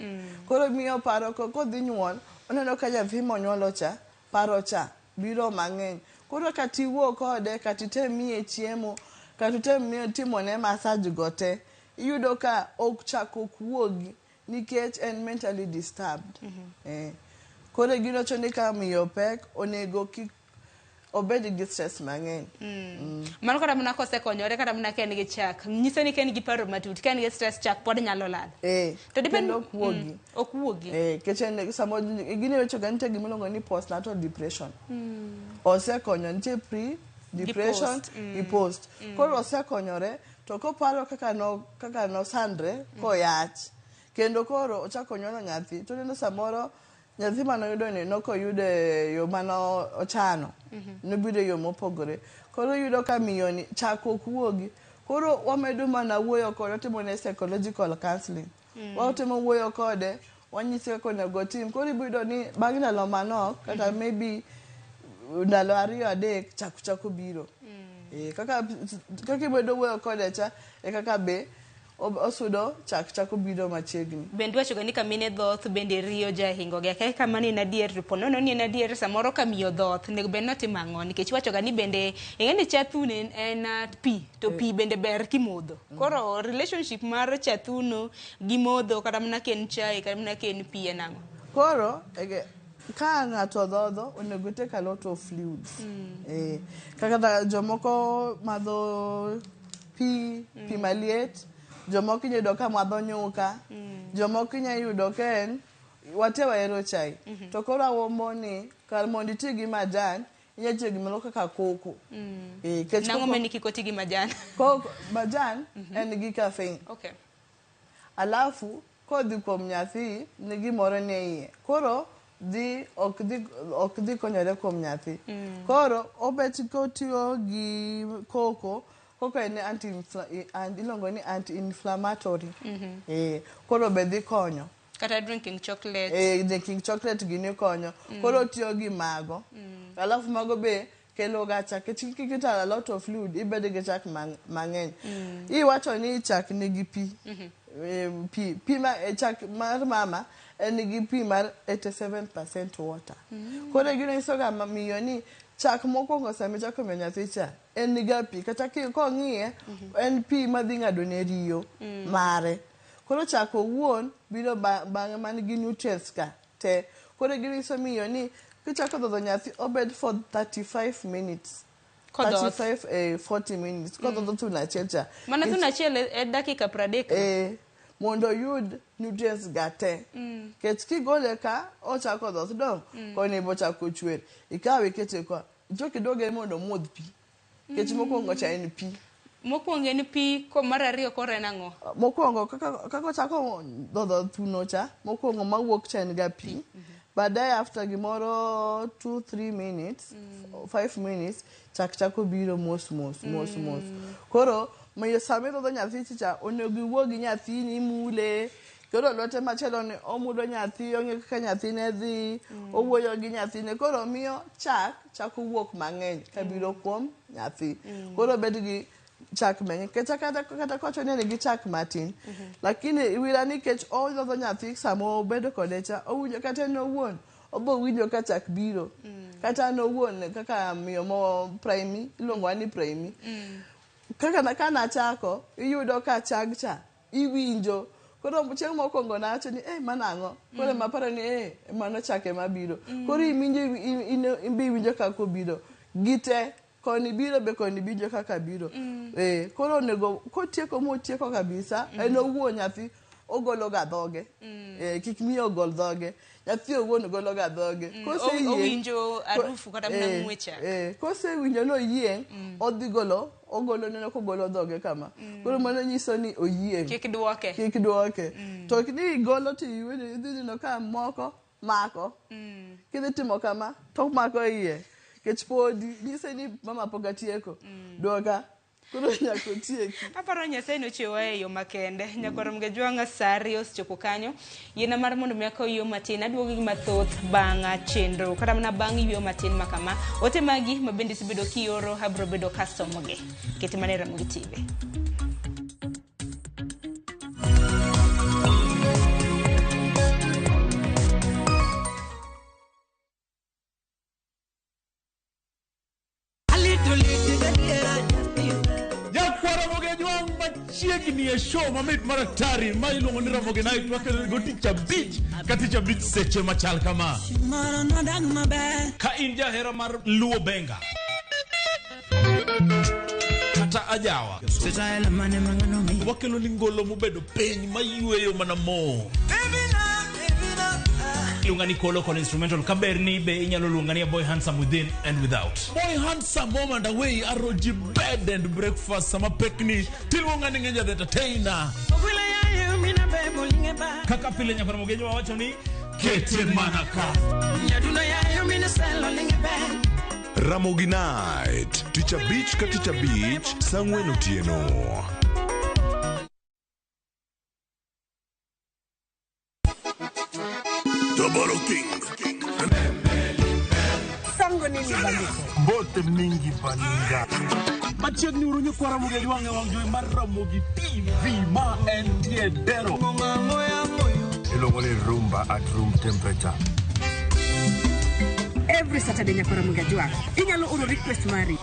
Koro miyo paro kodhi nyuol oneno ka nyathi monyuolo cha paro cha biro mang'eny. Koro kata iwuo kode kata item miye chiemo kata item miyo timone massage go te iyudo ka ok chak ok wuogi nikech en mentally disturbed. Koro gino wacho ni ka miyo pek onego kik obed gi stress mang'eny. Mano kata mana kosekonyore kata mana ka en gi chak nyiso ni ka en gi paro matut ka en gi stress chak pod nyalo lal. To depend Kendo ok wuogi. Ok wuogi. Nikech en samoro gini wacho ga nitie gimiluongo ni postnatal depression. Osekonyo nitie pre depression post, gi post. Koro osekonyore to koparo kaka no kaka nosandre koyach kendo koro ochako nyuolo nyathi to oneno samoro nyathi manoyudo ni nokoyudo e yo mano ochano nobiro e yo mopogore koro iyudo ka miyo ni chak ok wuogi koro wamedo mana wuoyo kode watimone psychological counseling watemo wuoyo kode wanyise kaka onego otim koro ibiro yudo ni bang' ndalo manok kata maybe ndalo ariyo adek chak chako biro kaka kaka ibedo wuoyo kode cha e kaka be osudo chak chako biro machiegni Bende iwacho ga ni ka mine dhoth bende riyo jahingo gi akia ka mano en adier to po nono ni en adier samoro ka miyo dhoth onego bed ni otimo ang'o nikech iwacho ga ni bende ing'e ni cha thuno en pi to pi bende ber kimodho koro relationship mar cha thuno gi modho kata mana ka en chai kata mana ka en pi en ang'o koro ege, ka ng'ato dhodho onego take a lot of fluids kaka jomoko madho pi pi maliet jomoko inya yudo ka madho nyuka jomoko inya yudo ka en wate wahero chai to koro awombo ni kar mondo iti gi majan inya tiyo gimoro kaka koko kech nang'o meni kik oti gi majan koko majan en gi caffeine alafu kodhi kuom nyathi ni gimoro ni e iye koro dhi ok dhi ok dhi konyore kuom nyathi koro obet kotiyo gi koko koko en anti iluongo ni anti inflammatory koro be dhi konyo kata drinking chocolate drinking chocolate gini konyo koro otiyo gi mago alafu mago be kelo ga chak nikech kiketo a lot of fluid ibedo gi chak mang'eny iwacho ni chak nigi pi pi pi ma chak mar mama en gi pi mar 87% water koro gino nyiso ga miyo ni chak mokwongo sama ichako miyo nyathi cha en ga pi kata kong'iye en pi madhi ng'ado ne riyo mare koro chak owuon biro bang'e man gi nutrients ka te koro ginyiso miyo ni kichako dhodho nyathi obed for 35 minutes Kodhoth. 35 40 minutes kodhodho thuno achiel cha mana thuno achiel e dakika 30 mondo oyud nutrients ga te kech kigole ka ochako dhoth dong koni bochako chwer ikawe ikete kwa ichok iduoge mondo omodh pi kech mokwongo cha en pi mokwongo en pi ko mar ariyo koro en ang'o mokwongo kaka ochako dhodho thuno cha mokwongo mawuok cha en ga pi baadaye after gimoro 2 3 minutes 5 minutes chak chako biro mos mos mos mos koro Miyo sama idhodho nyathi cha onego iwuo gi nyathini imule. Koro lwete machielo ni omulo nyathi, ong'iyo kaka nyathine dhi, owuoyo gi nyathine. Koro miyo chak chako wuok mang'eny kabiro kuom nyathi. Koro obed gi chak mang'eny. Kata kata kata kowacho ni en gi chak matin. Lakini wira nikech odhodho nyathi sama obedo kode cha, owinjo kata en owuon obo winjo ka chak biro. Kata an owuon kaka miyo mo primi, iluongowa ni primi. Kaka na ka nachako, iyudo ka chag cha iwinjo. Koro chieng' mokwongo nawacho ni eh mano ang'o? Koro ema aparo ni eh mano chak ema biro. Koro iwinjo in be iwinjo kaka obiro. Gite koni biro be koni winjo kaka biro. Eh koro onego kotieko motieko kabisa, en owuon nyathi ogolo ga dhoge. Eh kik miyo ogol dhoge. Nyathi owuon golo ga dhoge. Koseyieng', Owinjo harufu kata mana ng'we chak. Kosewinjo ni oyieng', odhi golo, ogolo neno kogolo dhoge kama. Koro mano nyiso ni oyieng'. Kik duoke. Kik duoke. To ni igolo to iwinjo idhi neno ka moko mako. Kidhi timo kama to mako iye. Nikech podi nyise ni mama pok atieko. Duoka. Koro nyaka otieki. Aparo Nyasaye nochiwowa e yo makende. Nyakwar Mgejwang'a sa ariyo osechopo kanyo. Yiena mar mondo mi akaw yueyo matin, aduogo gi mathoth bang' chenro kata mana bang' yueyo matin ma kama. Ote magi ma bende isebedo kioro abiro bedo kasomogi. Kete mana e Ramogi TV. Nyakwar Ramogi Ajwang' machiegni e show mamit mar atari ma iluongo ni Ramogi Night wakelo go tich abich ka tich abich seche machal kama. Ka in jahera mar Luo Benga kata ajawa, wakelo ni ngolo mobedo piny mayweyo mana mo. Iluonga ni Kolo kod instrumental kaber ni be inyalo luonga ni a boy handsome within and without. Boy handsome home and away aroji bed and breakfast sama pekni tiluonga ni Ngeja the entertainer. Kaka pile Nyakwar Ramogi Ajwang' wacho ni kete mana ka. Ramogi Night, tich abich ka tich abich, saa ang'wen otieno. Toboro King. Sango nini bandiko? Mbote mingi baninga. Machiegni uru nyikwa Ramogi Ajwang' e wang' jowi mar Ramogi TV ma entie dero. Iluongo ni rumba at room temperature. Every Saturday Nyakwar Ramogi Ajwang'. Inyalo oro request mari.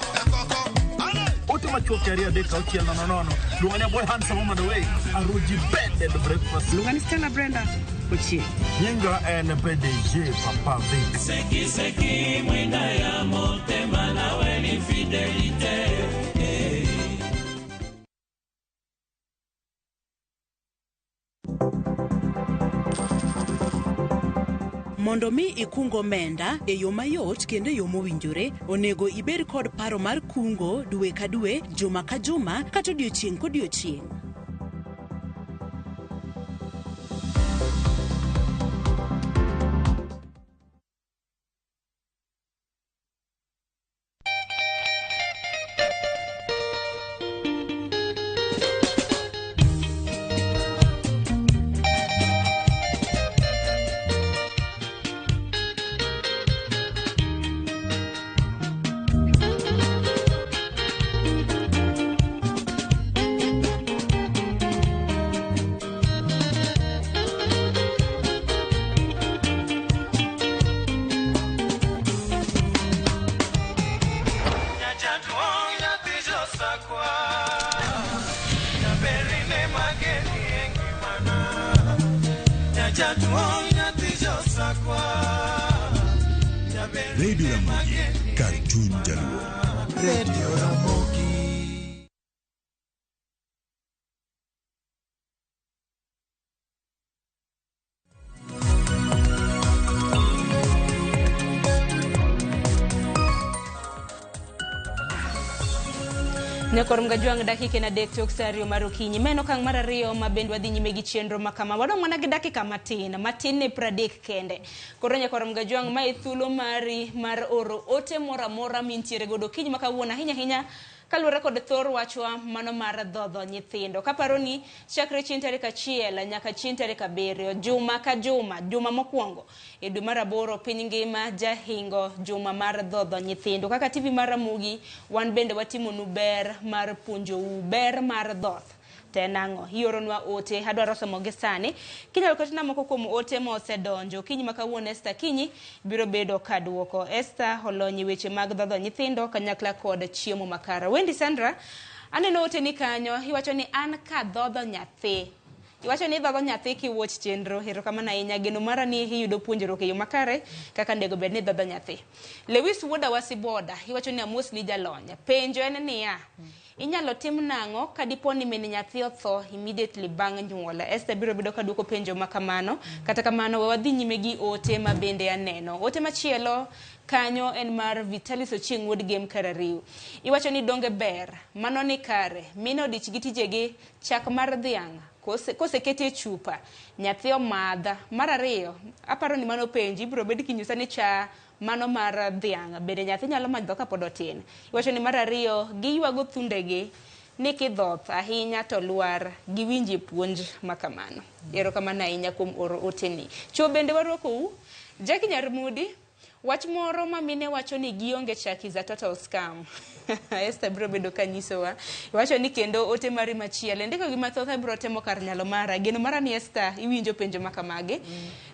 Ote machuok 2 3 6 0 0. Luonga ni boy handsome home and away. Aroji bed and breakfast. Luonga ni Stella Brenda Ochieng'. Nyinga en PDG Papa Vic. Seki seki mwinda ya motema nawe ni fidelite. Mondo mi ikung omenda e yo mayot kendo e yo mowinjore, onego ibed kod paro mar kungo dwe ka dwe, juma ka juma, kata odiochieng' kodiochieng'. Radio Ramogi, kar chuny jaluo. Radio Ramogi. Nyakwar Mgajwang' dakika en adek tok sa ariyo mar okinyi. Ma en okang' mar ariyo ma bende wadhi nyime gi chenro ma kama. Wadong' mana gi dakika matin, matin ne 30 kende. Koro Nyakwar Mgajwang' ma e thuolo mari mar oro ote moro amora mintiere godo okinyi ma kawuono ahinya ahinya Kaluwore kod thor wachwa mano mar dhodho nyithindo. Kaparo ni chakre chieng' tarik 1 nyaka chieng' tarik 7 juma ka juma, juma mokwongo e dwe mar 8 piny ngima jahingo juma mar dhodho nyithindo. Kaka TV mar Ramogi, wan bende watimonu ber mar puonjou ber mar dhoth. To en ang'o? Ioronwa ote, adwaro somogi sani. Kinyalo ketna moko kuom ote ma osedonjo. Okinyi ma kawuono Esther Akinyi biro bedo ka duoko. Esther olony e weche mag dhodho nyithindo kanyakla kod chiemo makare. Wendy Sandra, aneno ote ni kanyo, iwacho ni an ka dhodho nyathi. Iwacho ni idhodho nyathi kiwuoch chenro. Erokamano ahinya. Geno mara ni iyudo puonjruok e yo makare kaka onego bed ni idhodho nyathi. Lewis Wuoda Wasiboda, iwacho ni amosni jalony. Penjo en niya, inyalo tim nang'o ka dipo ni min nyathi otho immediately bang' nyuol? Esther biro bedo ka duoko penjo ma kamano. Kata kamano, we wadhi nyime gi ote ma bende aneno. Ote machielo kanyo en mar Vitalis Ochieng' wuod Gem Karariu. Iwacho ni donge ber, mano ni kare, mine odich gi tijegi, chak mar dhiang' koseketi e chupa, nyathi omadha. Mar ariyo, aparo ni mano penjo, ibiro bed kinyisa ni cha mano mar dhiang' bende nyathi nyalo madho kapod otin. Iwacho ni mar ariyo, giywago thundegi ni kidhoth ahinya to lwar, giwinje puonj ma kamano. Erokamano ahinya kuom oro oteni. Chuo bende warwakou. Jackie Nyarmudi, wach moro ma mine wacho ni gionge chak is a total scam. Esther biro bedo ka nyisowa. Iwacho ni kendo ote mari machielo. Indiko gi mathoth abiro temo kar nyalo mara. Geno mara ni Esther iwinjo penjo ma kamagi.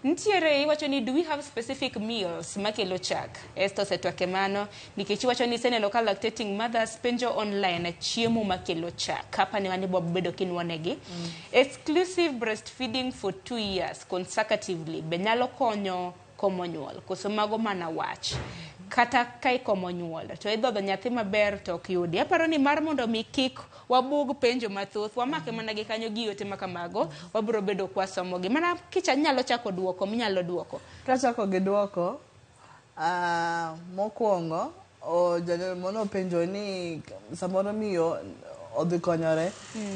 Nitiere iwacho ni do we have specific meals makelo chak? Esther osetwake mano nikech iwacho ni iseneno ka lactating mothers penjo online chiemo makelo chak. Hapa ni wani bedo kinwonegi. Exclusive breastfeeding for 2 years consecutively be nyalo konyo komo nyuol koso mago mana wach kata ka ikomo nyuol to idhodho nyathi maber to ok yudi. Aparo ni mar mondo mi kik wabug penjo mathoth, wamake mana gi kanyo gi ote makamago, wabiro bedo kwasomogi. Mana kicha nyalo chako duoko, minyalo duoko. Kachako gi duoko, mokwongo, janyuol penjo ni samoro miyo odhi konyore,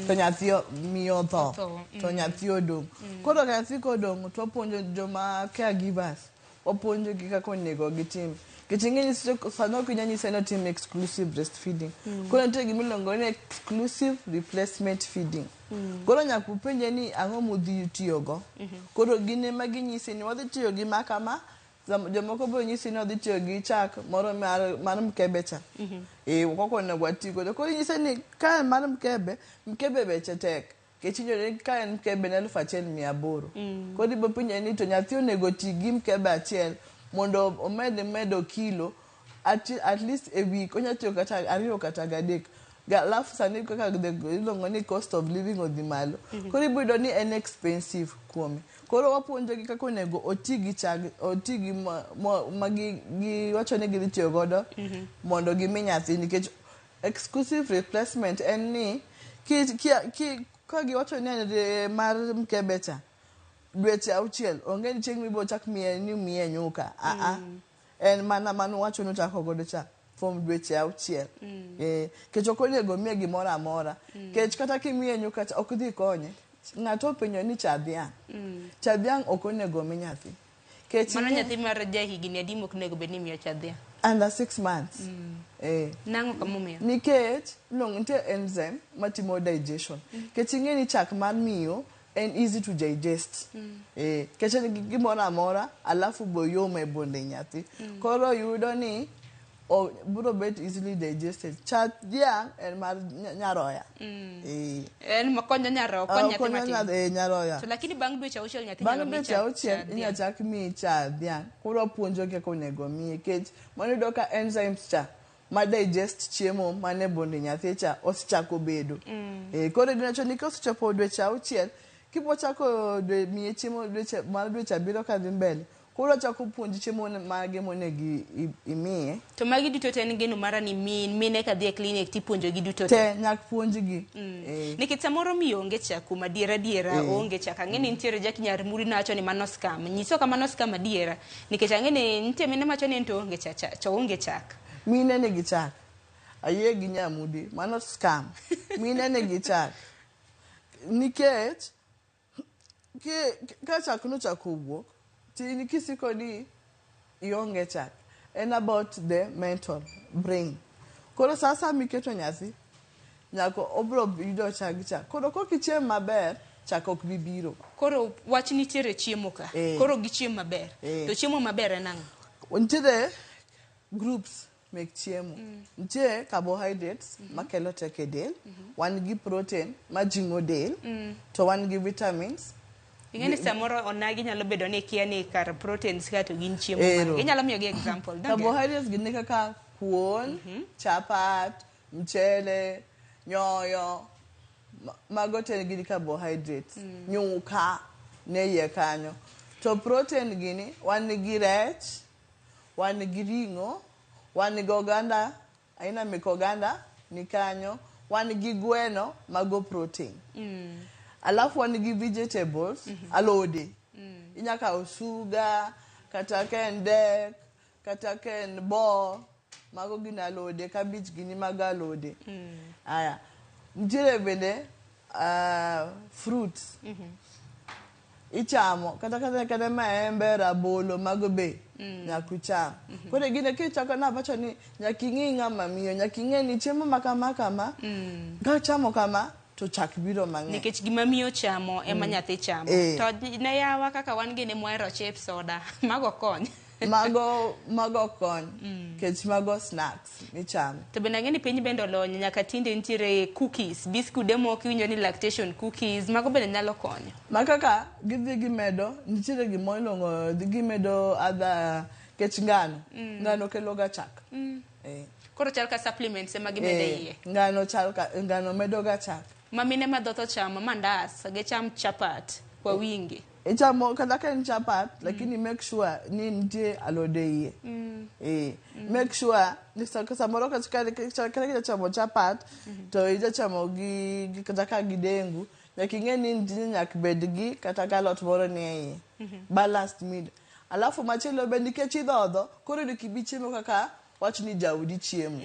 to nyathi miyo otho, to nyathi odong'. Koro nyathi kodong' to wapuonjo joma caregivers, wapuonjo gi kaka onego gitim. Nikech ing'e ni sano ok inyal nyise ni otim exclusive breastfeeding. Koro nitie gima iluongo ni exclusive replacement feeding. Koro nyaka upenje ni ang'o mudhi tiyogo. Koro gin ema ginyisi ni wadhi tiyo gi ma kama, jomoko biro nyisi ni odhi tiyo gi chak moro mar mkebe cha. Kaka onego wati godo. Koro inyise ni ka en mar mkebe, mkebe beche tek. Nikech inyalo yudo ni ka en mkebe en 1800. Koro ibo penje ni to nyathi onego ti gi mkebe achiel mondo omed medo kilo at least a week onyalo tiyo kata 2 kata 3. Alafu sani kaka iluongo ni cost of living odhi malo. Koro ibo yudo ni en expensive kuome. Koro wapuonjo gi kaka onego oti gi chag, oti gi ma giwacho ni gidhi tiyo godo mondo gimi nyathi nikech exclusive replacement en ni ka giwacho ni en mar mkebe cha dweche 6 onge ni chieng' mibo chak miye ni miye nyuka. En mana manuwacho ni uchako godo cha from dweche 6. Kech ok onego miye gimoro amora. Kech kata kimiye nyuka cha ok dhi konye. Ng'ato openjo ni cha dhiang'. Cha dhiang' ok onego mi nyathi. Kech mano nyathi mar jahigni adi mok onego bed ni imiyo cha dhiang'? Under 6 months. Nang'o kamomiyo? Nikech nitie enzyme matimo digestion. Kech ing'e ni chak mar miyo en easy to digest. Kech en gimoro amora alafu bo yom e bonde nyathi. Koro yudo ni biro bet easily digested. Cha dhiang' en mar nyaroya. En makonyo nyaroya, okonyo nyathi matin. Nyaroya. To lakini bang' dweche 6 nyathi nyalo mi cha. Bang' dweche 6 inyalo chak miyi cha dhiang'. Koro wapuonjo kaka onego miye. Nikech mano yudo ka enzymes cha ma digest chiemo mane bonde nyathi cha osechako bedo. Koro giwacho ni kosechopo dweche 6 kibo chako miye chiemo mar dweche 7 kadhi mbele. Koro chako puonj chiemo mage monego imiye. To magi duto te en geno mara ni mine kadhi e clinic tipuonjo gi duto te. Nyaka puonjgi. Nikech samoro miyo onge chak kuom adiera onge chak. Ang'e ni nitiere Jackie Nyarmuri nawacho ni mano scam. Nyiso ka mano scam adiera. Nikech ang'e ni nitie mine mawacho ni en to onge chak, to onge chak. Mine nigi chak. Ayie gi Nyamudi, mano scam. Mine nigi chak. Nikech ka chak nochako wuok, tini kisiko ni ionge chak. En about the mental brain. Koro sa asaya miketo nyathi, nyaka obro yudo chag cha. Koro kok ichiem maber, chak ok bi biro. Koro wach nitiere chiemo ka. Eh. Koro gichiem maber. Eh. To chiemo maber en ang'o? Nitiere groups mek chiemo. Nitie carbohydrates makelo teko e del, wan gi protein majing'o del, to wan gi vitamins. Ing'e ni samoro onagi nyalo bedo ni kia ni kar proteins ka to gin chiemo Ero. mage. Inyalo miyogi example. donge? Carbohydrates gin kaka kuon, chapat, mchele, nyoyo, mago te gin carbohydrates. Nyuka ne iye kanyo. To protein gini, wan gi rech, wan gi ring'o, wan gi oganda, aina mek oganda ni kanyo, wan gi gweno, mago protein. Alafu wan gi vegetables, alode. Inya kawo osuga, kata ka en dek, kata ka en bo, mago gin alode, cabbage gini mago alode. Aya, nitiere bende fruits. Ichamo kata maembe, rabolo, mago be nyaka ucham. Koro gine kichako nawacho ni nyaka ing'i ng'ama miyo, nyaka ing'e ni chiemo ma kama kama, kachamo kama to chak biro mang'eny. Nikech gima miyo chamo ema nyathi chamo. Eh. To ne yawa kaka wan gini mwahero chips soda, mago kony. Mago kony, nikech mago snacks michamo. To bende ang'e ni piny bende olony nyaka tinde nitiere cookies, biskude moko iwinjo ni lactation cookies, mago bende nyalo konyo. Ma kaka gidhi gimedo, nitiere gima iluongo, gimedo other, nikech ngano. Ngano kelo ga chak. Eh. Koro chal ka supplements ema gimedo e iye. Ngano chal ka, ngano medo ga chak. Ma mine madhoth ochamo mandas, gicham chapat kwa wingi. Ichamo kata ka en chapat, lakini make sure ni nitie alode iye. Eh, make sure ni samoro kata kata chamo chapat, to ijachamo gi kata ka gi dengu, nyaka ing'e ni nitie nyaka bed gi kata ka alot moro ni e iye. Balanced meal. Alafu machielo be nikech idhodho, koro onego ibi chiemo kaka wach ni jaodi chiemo.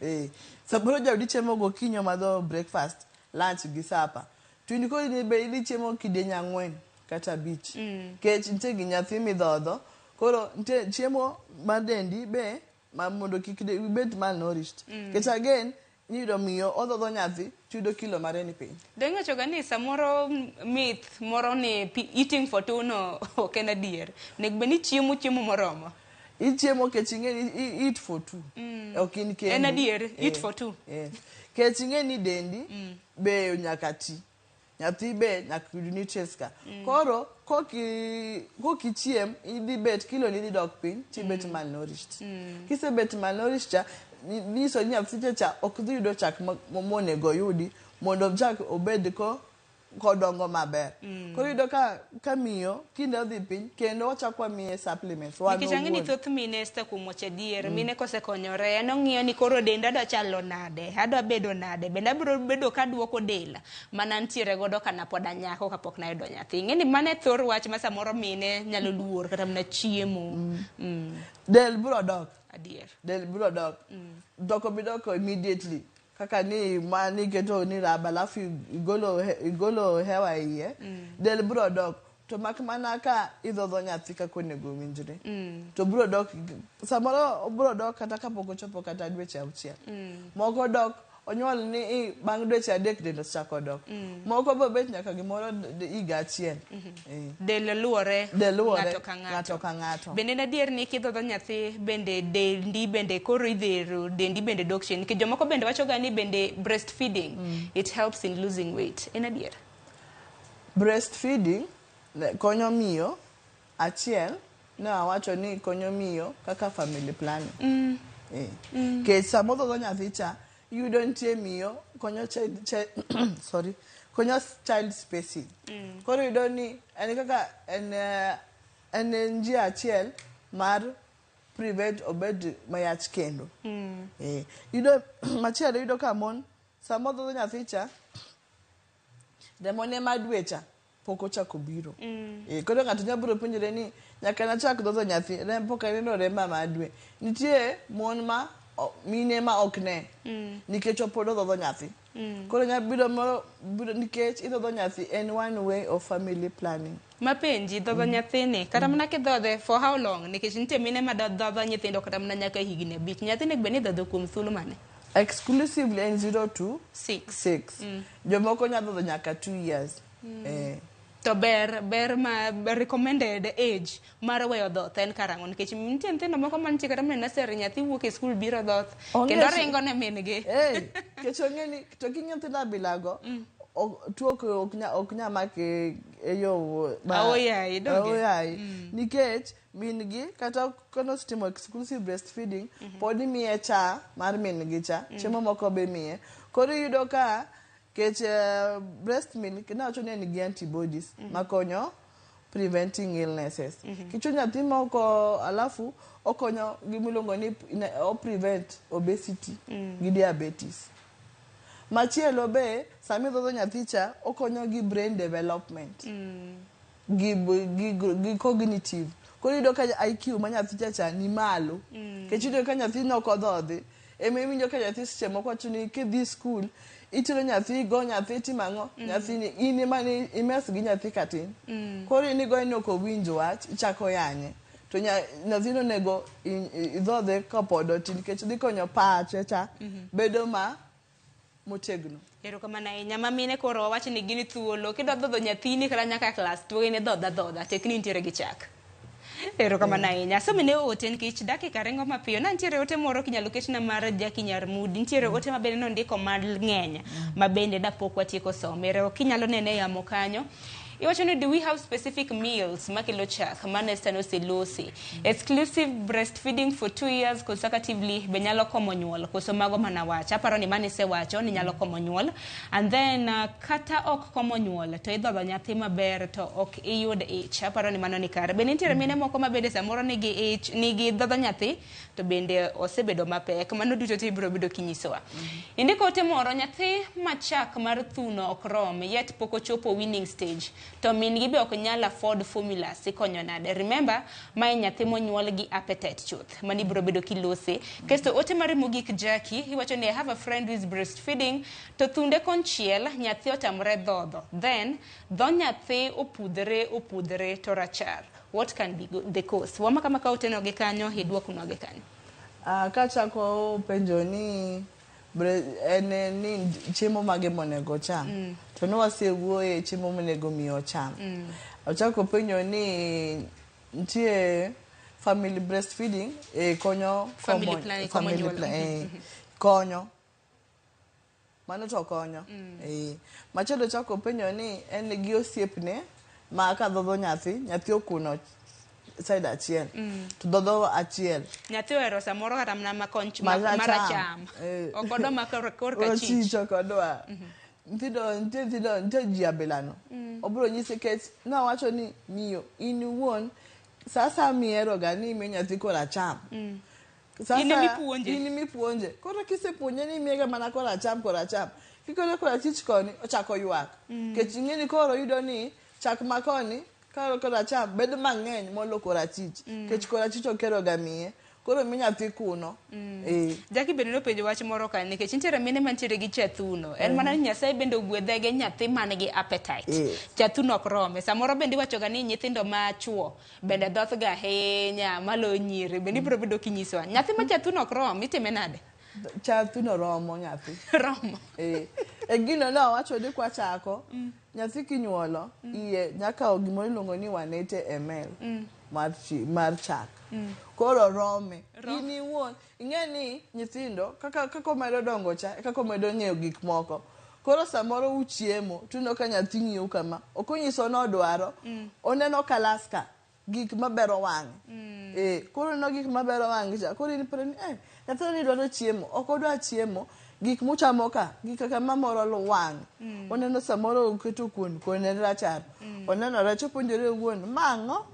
Eh, samoro jaodi chiemo gokinyi omadho breakfast, lunch gi supper. To in koro in be idhi chiemo kidieny 4 kata 5. Nikech nitie gi nyathi midhodho, koro nitie chiemo mar dendi be ma mondo kik ibed malnourished. Nikech again, iyudo miyo odhodho nyathi tiyudo kilo mare ni piny. Donge iwacho ga ni samoro myth moro ni eating for two no ok en adier. Onego bed ni chiemo chiemo moromo. Ichiemo kech ing'e ni eat for two. Ok in kendi. En adier, eat for two. Kech ing'e ni dendi be nyaka ti. Nyathi be nyaka yud nutrients ka. Koro kokichiem idhi bet kilo ni dhi dok piny tibet malnourished. Kisebet malnourished cha nyiso ni nyathi cha ok dhi yudo chak monego oyudi mondo chak obed kodongo maber. Koro iyudo ka miyo kinde odhi piny kendo wachako wamiye supplements. Wan Nikech ang'e ni owuon. thoth mine Esther kuom wacho adier, mine kosekonyore en ong'iyo ni koro denda adwa chalo nade, adwa bedo nade, bende abiro bedo kaduoko del mana ntiere godo kana pod anyako kapok nayudo nyathi. Ing'e ni mano e thor wach ma samoro mine nyalo luor kata mana chiemo. Del biro dok. Adier. Del biro dok. Dok obi dok immediately. Kaka ni ma ni keto ni raba alafu igolo hewa e iye. Del biro dok. To mak mana ka idhodho nyathi kaka onego owinjre. To biro dok, samoro biro dok kata kapok ochopo kata dweche 6. Moko dok onyuol ni bang' dweche 3 del osechako dok. Moko bo bet nyaka gimoro higa 1. Del luwore Del luwore ng'ato ka ng'ato. ng'ato ka ng'ato. Bende en adier ni kidhodho nyathi bende dendi bende koro idhero dendi bende dok chien. Nikech jomoko bende wacho ga ni bende breastfeeding it helps in losing weight. En adier? Breastfeeding konyo miyo achiel ne awacho ni konyo miyo kaka family planning. Nikech sama odhodho nyathi cha iyudo nitie miyo konyo child, sorry, konyo child spacing. Koro iyudo ni en kaka en njia achiel mar prevent obed mayach kendo. Iyudo machielo iyudo ka mon sama odhodho nyathi cha remone mar dwe cha pok ochako biro. Koro ng'ato nyalo biro penjore ni nyaka nachak dhodho nyathi pok aneno remba mar dwe. Nitie mon ma mine ma ok ne nikech pod odhodho nyathi. Koro nyalo biro moro biro nikech idhodho nyathi en one way of family planning. Mapenji dhodho nyathini kata mana kidhodhe for how long? Nikech nitie mine ma dhodho nyithindo kata mana nyaka higni 5. Nyathi onego bed ni idhodho kuom thuolo mane? Exclusively en 0 to 6. 6. Jomoko nyalo dhodho nyaka 2 years. Eh. To ber ber ma recommended age mar weyo dhoth en karang'o nikech nitie nyithindo moko mantie kata mana e nursery nyathi wuok e skul biro dhoth Onge kendo si- ringo ne min gi. Eh, nikech ong'e ni to king'iyo nyithindo abilago tuo ok nya make e yo Aoyayi, donge? aoyayi. Nikech min gi kata kanosetimo exclusive breastfeeding pod imiye cha mar min gi cha chiemo moko be imiye koro iyudo ka kech breast milk nawacho ni en gi antibodies makonyo preventing illnesses. Kichwo nyathi moko alafu okonyo gimiluongo ni o prevent obesity gi diabetes. Machielo be sami dhodho nyathi cha okonyo gi brain development gi cognitive. Koro iyudo ka IQ ma nyathi cha cha ni malo. Nikech iyudo ka nyathi nok odhodhi ema iwinjo ka nyathi seche moko wacho ni kidhi skul itero nyathi go nyathi timo ang'o nyathini in ema ni imes gi nyathi katin. Koro in igoye ni ok owinj wach ichako yanye. To nyathino onego idhodhe kapod otin nikech dhi konyo pache cha bedo ma motegno. Erokamano ahinya ma mine koro wawach ni gin thuolo kidwa dhodho nyathini kata nyaka klas to in idhodh adhodha tek ni intiere gi chak. Erokamano ahinya. Asomi ne ote nikech dakika ringo mapiyo. Na nitiere ote moro kinyalo ketna mar Jackie Nyarmudi. Nitiere ote ma bende nondiko mang'eny ma bende dapok watieko some. Ero kinyalo nene e yamo kanyo. Iwacho ni do we have specific meals makelo chak ma Nesta noselosi? Exclusive breastfeeding for 2 years consecutively be nyalo komo nyuol koso mago mana wach? Aparo ni mano isewacho ni nyalo komo nyuol. And then kata ok komo nyuol to idhodho nyathi maber to ok iyud ich. Aparo ni mano ni kare. Be nitiere mine moko ma bende samoro nigi ich, nigi dhodho nyathi to bende osebedo mapek. Mano duto te ibiro bedo kinyisowa. Indiko ote moro nyathi ma chak mar thuno ok rom yet pok ochopo weaning stage to min gi be ok nyal afford formulas ikonyo nade? Remember mae nyathi monyuol gi appetite chuth. Mano ibiro bedo kilose. Kasto ote mari mogik Jackie iwacho ni I have a friend who is breastfeeding to thunde konchiel nyathi otamre dhodho. Then dho nyathi opudhre opudhre to rachar. What can be the cause? Wamaka maka oteno gi kanyo iduoknwa gi kanyo. Kachako penjo ni en ni chiemo mage monego ocham. To ne wasewuoye chiemo monego miyo ocham. Ochako penjo ni nitie family breastfeeding konyo Family planning, komo family nyuol. Konyo. Mano to konyo. Machielo chako penjo ni en gi osiepne ma ka dhodho nyathi, nyathi okuno side achiel. To dhodho achiel. Nyathi ohero samoro kata mana maracham. Ok odwa ma korka chich. Chich ok odwa. Nyithindo nitie nyithindo nitie ji abilano. Obiro nyisi kech nawacho ni miyo in iwuon sa asaya mihero ga ni imiyo nyathi koracham. Sasa In emipuonje. In emipuonje. Koro kisepuonje ni imiyega mana koracham koracham. Kikole korachich koni ochako ywak. Nikech ing'e ni koro yudo ni chak ma koni koro koracham bedo mang'eny molo korachich. Nikech korachich okero ga miye. Koro mi nyathi kuno. Jackie bende nopenjo wach moro ka nikech nitiere mine mantiere gi chathuno. En mana ni Nyasaye bende ogwedhe gi nyathi man gi appetite. Chathuno ok rome. Samoro bende iwacho ga ni nyithindo ma chuo bende dhoth ga ahinya maloyo nyiri. Bende ibiro bedo kinyisowa. Nyathi ma chathuno ok rom itime nade? Chathuno romo nyathi. Romo. E gino ne owacho ni kwachako nyathi kinyuolo iye nyaka gimoro iluongo ni 180 ml mar chak. Koro rome. In iwuon ing'e ni nyithindo kaka omedo dongo cha e kaka omedo ng'eyo gik moko. Koro samoro uchiemo tineno ka nyathi ng'iyo kama. Ok onyiso ni odwaro. Oneno kalaska gik mabero wang'e. Koro oneno gik mabero wang'e cha. Koro in iparo ni nyathini dwaro chiemo. Ok odwa chiemo. Gik muchamo ka, gik kaka mamoro wang'. Oneno samoro oketo kuon, kuon en rachar. Oneno rech opuonjore owuon, ma ang'o?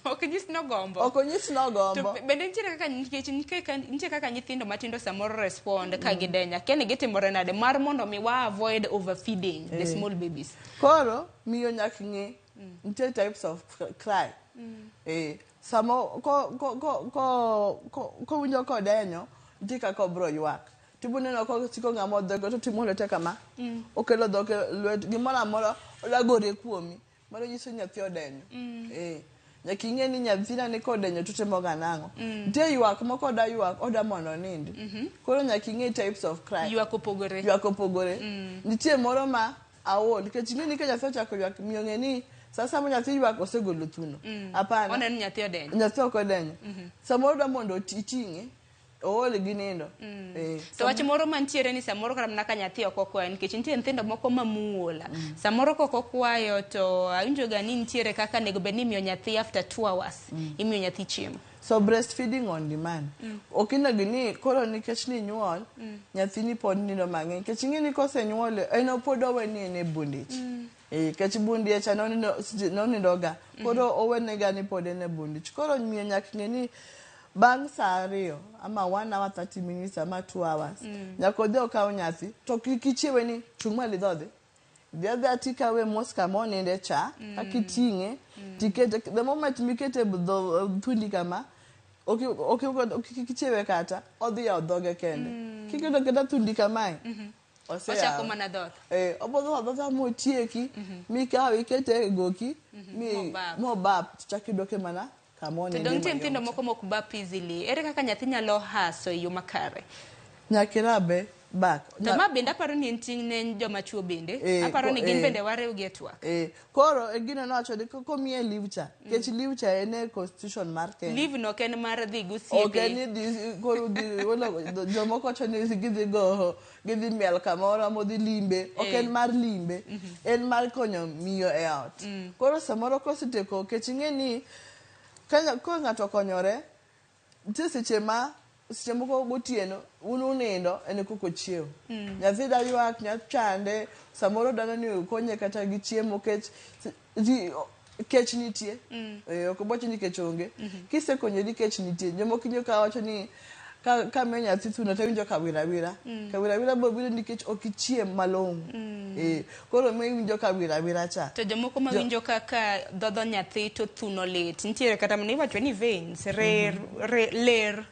Ok nyis ni ogombo. Ok onyis ni ogombo. To bende nitiere kaka nikech nitie kaka nyithindo matindo samoro respond ka gidenya. Kia ni gitimore nade mar mondo mi wa avoid overfeeding the small babies. Koro miyo nyaka ng'e nitie types of cry. Samo kowinjo kodenyo, nitie kaka obiro ywak. Tiboneno kosiko ng'ama odhoge to timo lwete kama. Okelo dhoge lwet gimoro amora olagore kuomi. Mano nyiso nyathi odenyo. Nyaka ing'e ni nyathina ni kodenyo to timoga nang'o. Nitie ywak moko oda ywak oda mondo onindi. Koro nyaka ing'e types of cry. Ywak opogore. Ywak opogore. Nitie moro ma aol nikech ing'e ni ka nyathi ochako ywak miyo ng'e ni sa sama nyathi ywak osegolo thuno. Hapana. Oneno ni nyathi odenyo. Nyathi ok odenyo. Samoro dwa mondo iting'e ool gi nindo. To wach moro mantiere ni samoro kata mana ka nyathi ok okwayo nikech nitie nyithindo moko mamuol. Samoro kok okwayo to awinjo ga ni nitiere kaka onego bed ni imiyo nyathi after 2 hours. Imiyo nyathi chiemo. So breastfeeding on demand. Ok onego ni koro nikech ni nyuol, nyathini pod nindo mang'eny. Nikech ing'e ni kosenyuole, en pod owe ni en e bund ich. Nikech bund iye cha nonindoga. Koro owenega ni pod en e bund ich. Koro miyo nyaka ng'e ni bang' saa 2 ama 1 hour 30 minutes ama 2 hours, nyaka odhi okaw nyathi. To kik ichiewe ni chung' malo idhodhi. Dhi adhiya tikawe mos kama oninde cha, kaka iting'e, tikete. The moment mikete thundi kama, kik ichiewe kata, odhi yawo dhoge kende. Kiketo aketa thundi kamae, oseyawo. Ochako mana dhoth. Obodho adhodha motieki, mikawe ikete e goki, Mobap. mobap, to chak idwoke mana kama To oninde dong' nitie mayom nyithindo cha. moko mok bap easily. Ere kaka nyathi nyalo haso e yo makare? Nyaka irabe back. To ma bende aparo ni en ting' ne joma chuo bende. Aparo ni gin bende wariwgi e twak. Koro e gino nowacho ni komiye leave cha, nikech leave cha en e constitution mar Kenya. Leave no ok en mar dhi gi osiepe. Ok en ni dhi, koro dhi, jomoko wacho ni gidhi go, gidhi miel kamoro ama odhi limbe. Ok en mar limbe. En mar konyo miyo e ot. Koro samoro kosetieko, nikech ing'e ni ka ng'ato okonyore, nitie seche ma seche moko gotieno un unindo en koko ochiew. Nyathi da ywak, nya chande, samoro dwaro ni okonye kata gi chiemo kech kech nitie. Ok obocho ni kech onge. Kisekonyori kech nitie. Jomoko inyo ka wacho ni ka miyo nyathi thuno to iwinjo ka wira wira. Ka wira wira bo biro nikech ok ichiem malong'o. Koro miyo iwinjo ka wira wira cha. To jomoko ma winjo kaka dhodho nyathi to thuno lit. Nitiere kata mana iwacho ni veins, rer, ler.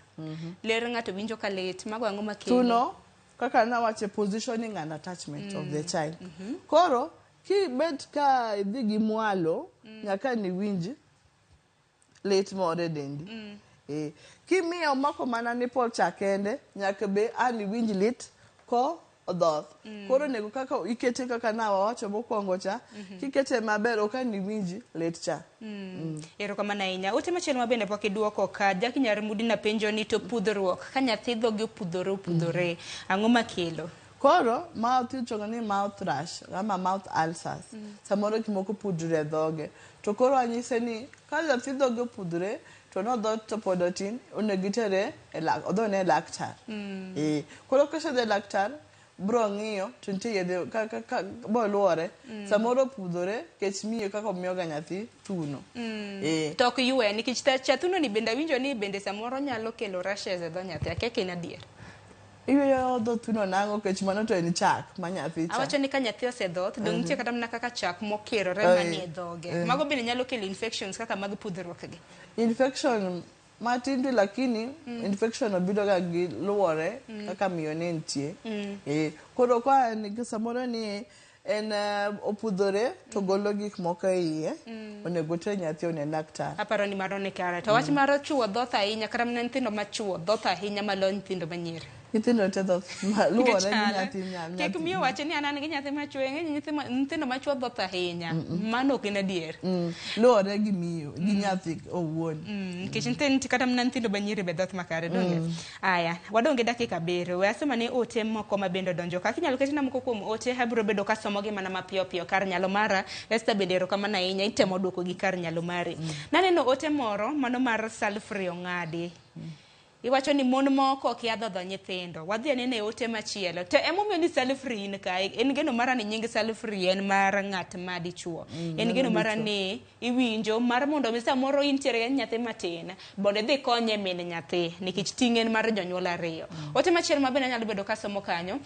Ler ng'ato winjo ka lit. Mago ang'o makelo? Thuno, kaka nawacho, positioning and attachment of the child. Koro, kibet ka idhi gi mwalo, nyaka niwinj lit moro e dendi. Kimiyo omako mana nipple cha kende, nyaka be an iwinj lit ko odhoth. Koro onego kaka ikete kaka nawawacho mokwongo cha, kikete maber ok an iwinj lit cha. Erokamano ahinya. Ote machielo ma bende pok iduoko ka Jackie Nyar Mudina penjo ni to pudhruok ka nyathi dhoge opudhore ang'o makelo? Koro mouth iluongo ni mouth rash ama mouth ulcers. Samoro gik moko pudre e dhoge. To koro anyise ni ka nyathi dhoge opudhre to nodhoth to pod otin, onego itere e lak, odhi one laktar. Koro kosedhi e laktar, bro ng'iyo to nitie yedhe ka boluore. Samoro opudhore kech miyo kaka omiyoga nyathi thuno. To ok ywe nikech cha thuno ni bende awinjo ni bende samoro nyalo kelo rashes e dho nyathi. Akia ka en adier. Iyweyo dho thuno nang'o kech mano to en chak ma nyathi cha. Awacho ni ka nyathi osedhoth, dong' nitie kata mana kaka chak mokirore manie dhoge. Mago bende nyalo kelo infections kaka mag pudhruok gi. Infection matin to lakini infection obiro ga gi luwore kaka miyo ne nitie. Koro ka en samoro ni en opudhore to golo gik moko e iye, onego ter nyathi one laktar. Aparo ni mano ni kare. To wach mar chuo dhoth ahinya kata mana nyithindo machuo dhoth ahinya maloyo nyithindo manyiri. Nyithindo te dhoth luwore gi nyathi Kik miyo wach ni an an gi nyathi machuo, ing'e ni nyithindo machuo dhoth ahinya. Mano ok en adier. Luwore gi miyo, gi nyathi owuon. Nikech nyithindo kata mana nyithindo manyiri be dhoth makare, donge? Aya, wadong' gi dakika 7. We asoma ne ote moko ma bende odonjo. Kaka inyalo ketna moko kuom ote, abiro bedo kasomo gi mana mapiyo piyo kar nyalo mara. Esther bende erokamano ahinya, itemo duoko gi kar nyalo mari. Naneno ote moro, mano mar Salfrey Ong'adi. Iwacho ni mon moko kia dhodho nyithindo. Wadhi anene e ote machielo. To emomiyo ni Salfrey in kae. En geno mara ni nying Salfrey en mar ng'at ma dichuo. En geno mara ni iwinjo mar mondo mi samoro intiere gi nyathi matin, mondo idhi konye min nyathi nikech ting' en mar jonyuol 2. Ote machielo ma bende anyalo bedo kasomo kanyo.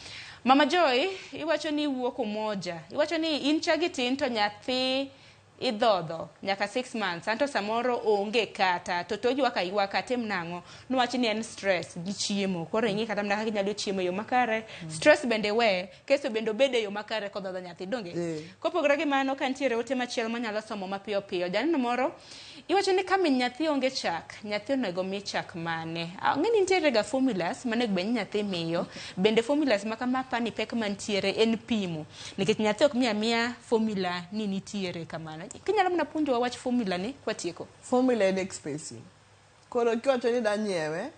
Mama Joy, iwacho ni iwuok Umoja. Iwacho ni in chagi tin to nyathi Idhodho nyaka 6 months anto samoro onge kata to toywak aywaka atim nang'o niwach ni en stress gi chiemo koro ing'i kata mana kaka inyalo chiemo e yo makare stress bende we keso bende obed e yo makare kodhodho nyathi donge kopogore gi mano ka nitiere ote machielo manyalo somo mapiyo piyo janeno moro iwacho ni ka min nyathi onge chak nyathi onego mi chak mane ang'e ni nitiere ga formulas manego bed ni nyathi miyo bende formulas ma kama apani pek mantiere en pimo nikech nyathi ok mi amiya formula ni nitiere kamano kinyalo mana puonjowa wach formula ni kwatieko Formula en expensive. Koro kiwacho ni da nyiewe,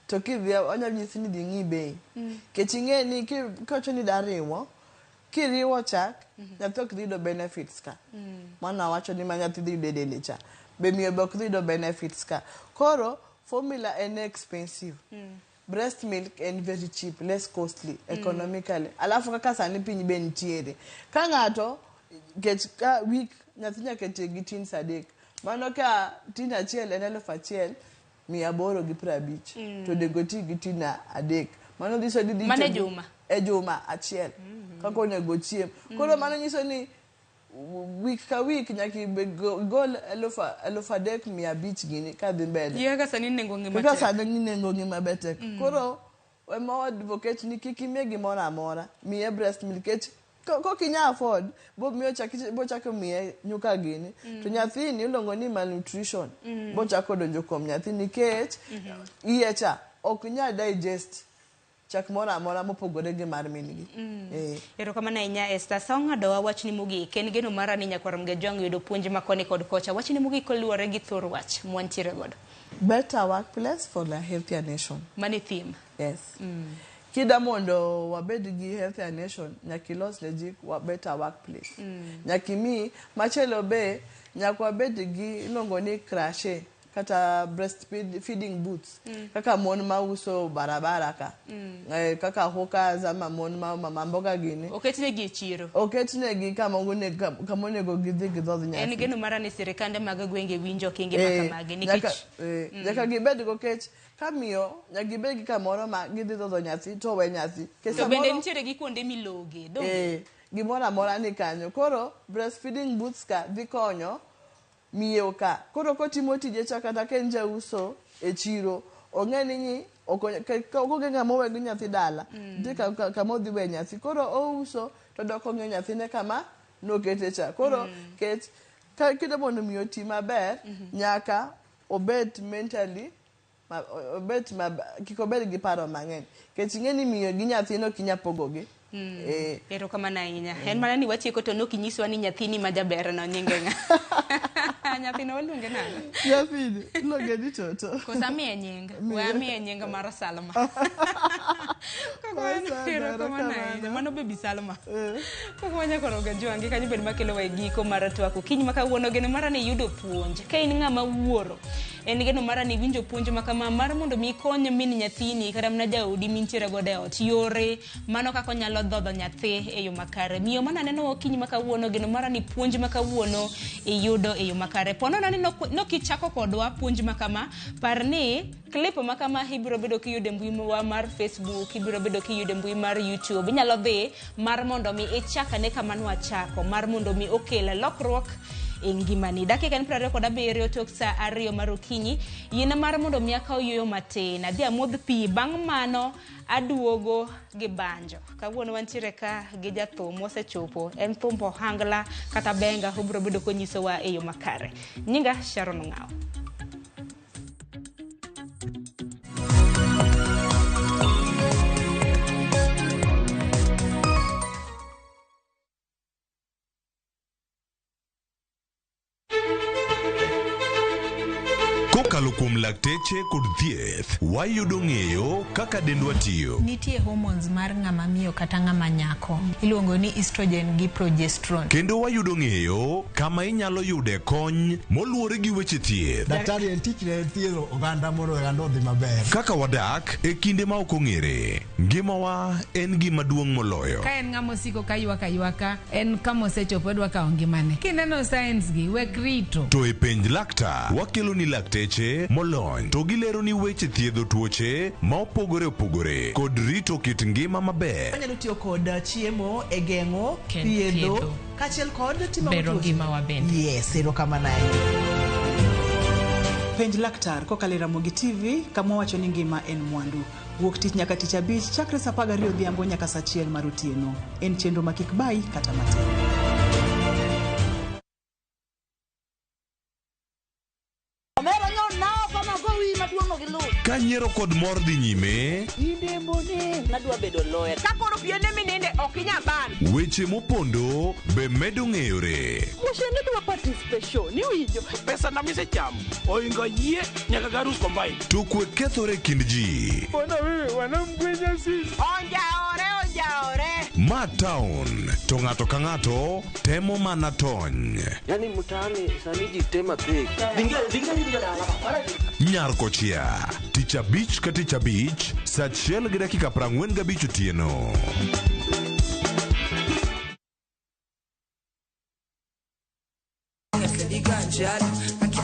to kidhi onyalo nyisi ni dhi ng'i bei. Nikech ing'e ni kiwacho ni da riwo, kiriwo chak, nyathi ok dhi yudo benefits ka. Mano awacho ni ma nyathi dhi yudo e dende cha. Be miyo be ok dhi yudo benefits ka. Koro formula en expensive. Breast milk en very cheap, less costly economically. Alafu kaka sani piny be nitiere. Ka ng'ato kech ka week nyathi nyaka ti gi tins 3. Mano ka tin achiel en 1850. To onego ti gi tin 3. Mano nyiso ni dhi Mano e juma? E juma achiel. Kaka onego chiem. Koro mano nyiso ni week ka week nyaka igol 3500 gini kadhi mbele. Gi kaka sani nengo ngima Kaka tek. sani nengo ngima be tek. Koro ema wa advocate ni kik imiye gimoro amora. Miye breast milk nikech kok inya afford bo miyo chak bochako miye nyuka gini to nyathini iluongo ni malnutrition bochako donjo kuom nyathi nikech iye cha ok nyal digest chak moro amora mopogore gi mar min gi. Erokamano ahinya Esther. Sa ong'adowa wachni mogik en geno mara ni nyakwar Mgejwang' yudo puonj ma koni kod kocha. Wachni mogik koluwore gi thor wach mwantiere godo. Better workplace for a healthier nation. Mano e theme. Yes. Kida mondo wabed gi healthier nation, nyaka ilos ne ji better workplace. Nyaka imi machielo be nyaka wabed gi iluongo ni crèche kata breastfeeding booths kaka mon mauso barabara ka kaka hawkers ama mon ma mama mboga gini Oketnegi e chiro. Oketnegi kama onego gidhi gidhodh nyathi. En geno mara ni sirikande mag gwenge winjo okenge ma kamagi nikech nyaka gibed go kech ka miyo nyaka gibed gi kamoro ma gidhi dhodho nyathi to we nyathi. Nikech To bende samoro nitiere gi kuonde miloge. Donge? Gimoro amora ni kanyo. Koro breastfeeding booths ka dhi konyo miyo ka. Koro kotimo tije cha kata ka en jauso e chiro, ong'e ni nyi onge ng'ama owe gi nyathi dala. Nitie kama odhi we nyathi. Koro ouso to dok ong'iyo nyathine kama nokete cha. Koro kech ka kidwa mondo miyo oti maber, nyaka obed mentally obed kik obed gi paro mang'eny. Nikech ing'e ni miyo gi nyathino ok inyal pogogi. Erokamano ahinya. En mana ni watieko to nok inyiswa ni nyathini ma jaber no nyinge ng'a. Nyathino waluonge nang'o? Nyathini iluonge ni Toto. Koso amiye nying? We amiye nying mar Salma. Erokamano ahinya. Mano baby Salma. Koko wanyakoro Gajwangi kanyo bed makelo wa e giko mar twak okinyi ma kawuono geno mara ni iyudo puonj. Ka in ng'ama wuoro, en geno mara ni iwinjo puonj ma kama mar mondo mi ikony min nyathini kata mana jaodi mintiere godo e ot. Yore mano kaka onyalo dhodho nyathi e yo makare. Miyo mana neno okinyi ma kawuono geno mara ni puonj ma kawuono iyudo e yo makare. Ponono ni nokichako kodwa puonj ma kama, par ni clip ma kama ibiro bedo kiyudo e mbui wa mar Facebook, ibiro bedo kiyudo e mbui mar YouTube. Inyalo dhi mar mondo mi ichak ane kama nwachako, mar mondo mi okel lokruok e ngimani. Dakika en 27 tok sa 2 mar okinyi. Yiena mar mondo mi akaw yueyo matin, adhi amodh pi, bang' mano aduogo gi banjo. Kawuono wantiere ka gi jathum mosechopo, en thumb ohangla kata benga, obiro bedo konyisowa e yo makare. Nyinga Sharon Ong'awo. Kokalo kuom lakteche kod thieth, wayudo ng'eyo kaka dendwa tiyo. Nitie hormones mar ng'ama miyo kata ng'ama nyako. Iluongo ni estrogen gi progesterone. Kendo wayudo ng'eyo kama inyalo yude kony moluwore gi weche thieth. Daktari en tichne en thiedho oganda mondo oganda odhi maber. Kaka wadak e kinde ma ok ong'ere, ngimawa en gima duong' moloyo. Ka en ng'ama osiko ka ywak aywaka, en kama osechopo odwa kawo ngimane. Kineno signs gi, wek rito. To e penj laktar, wakelo ni lakteche lakteche molony to gileroni weche thiedho tuoche ma opogore opogore kod rito kit ngima maber. Wanyalo tiyo kod chiemo e geng'o, Ken thiedho, thiedho. kaachiel kod timo Bero tuoche. ngimawa bende. Yes, erokamano ahinya. Penj laktar kokalo e Ramogi TV kama wacho ni ngima en mwandu. Wuok tich nyaka tich abich chakre saa 12 odhiambo nyaka saa 1 mar otieno. En chenro ma kik bayi kata matin. Omera nyo nao kama gowi maduong' ok iluw. Ka nyiero kod mor dhi nyime, Nadwa bedo lawyer. Ka koro piende mininde ok inyal ban. weche mopondo be medo ng'eyore. Mushende dwa participation, iwinjo. Pesa na misechamo oingo yie nyaka garus combine. To kwe kethore e kind ji. Mbona wewe wanamgwenya sisi? Onjaore, onjaore. Ma town to ng'ato ka ng'ato temo mana tony. Yaani mtaani sani ji tema pek. Nyar kochia tich abich ka tich abich saa 1:45 otieno.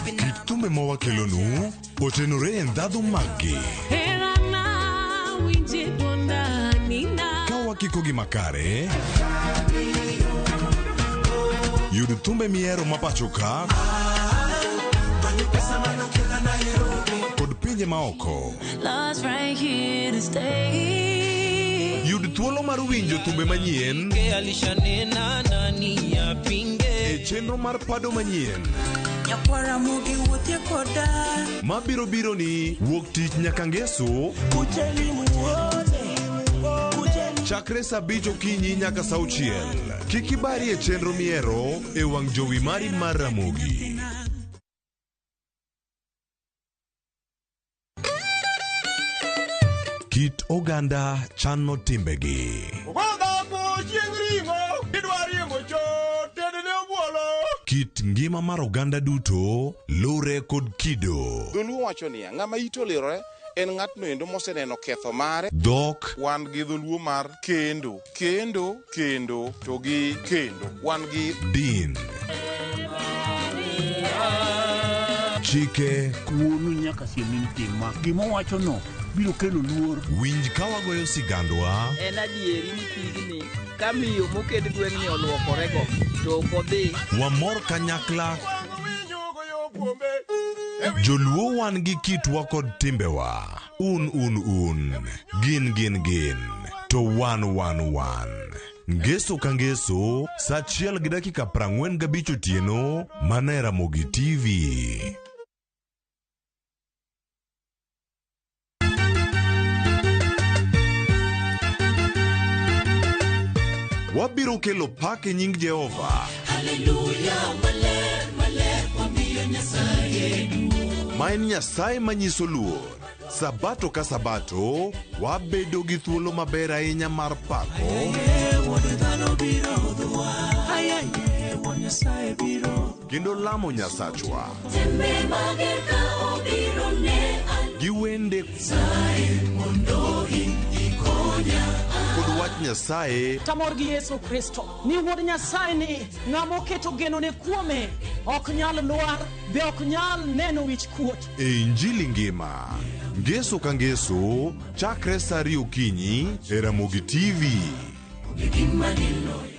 Kit thumbe ma wakelonu otenore e ndhadhu maggi. Herana winje dwonda nina. Ka wakikogi makare, yud thumbe mihero ma pacho ka kod pinje maoko. Love's right here to stay. Yud thuolo mar winjo thumbe manyien Alishanena nani yapinge. e chenro mar pado manyien Nyakwara mogi wuothie koda. mabiro biro ni wuok tich nyaka ngeso chakre saa 5 okinyi nyaka saa 6. Kik ibari e chenro mihero e wang' jowi mari mar Ramogi. Kit oganda chano timbegi. Godhambo chieng' ring'o idwa riembo chot tedne obuolo. Kit ngima mar oganda duto lure kod kido. Dholuo wacho niya, ng'ama ite olirore en ng'atno endo moseneno ketho mare. Dhok Wan gi dholuo mar kendo, kendo, kendo to gi kendo. Wan gi din. Chike Wuonu nyaka siem ni tima. Gima owachono biro kelo luor. Winj ka wagoyo sigandwa En adieri ni pigni ka miyo moket gweng'ni oluokorego to ok odhi. Wamor kanyakla. Joluo wan gi kitwa kod timbewa. Un un un. Gin gin gin. To wan wan wan. Ngeso ka ngeso, saa 1:45 otieno, mana e Ramogi TV. Wabiro kelo pak e nying Jehova. Haleluya, maler, maler, wamiyo Nyasaye duong'. Ma en Nyasaye manyiso luor. Sabato ka sabato, wabedo gi thuolo maber ahinya mar pako Wuod dhano biro hudhowa. Ayaye, Wuod Nyasaye biro. kendo lamo Nyasachwa Tembe mager ka obiro ne gi wende mondo ikonya. kod wach Nyasaye Tamor gi Yesu Kristo ni wuod Nyasaye ni ng'ama oketo genone kuome ok nyal lwar be ok nyal neno wich kuot. e Injili ngima. Ngeso ka ngeso, chakre saa 2 okinyi e Ramogi TV. Gima niloyo.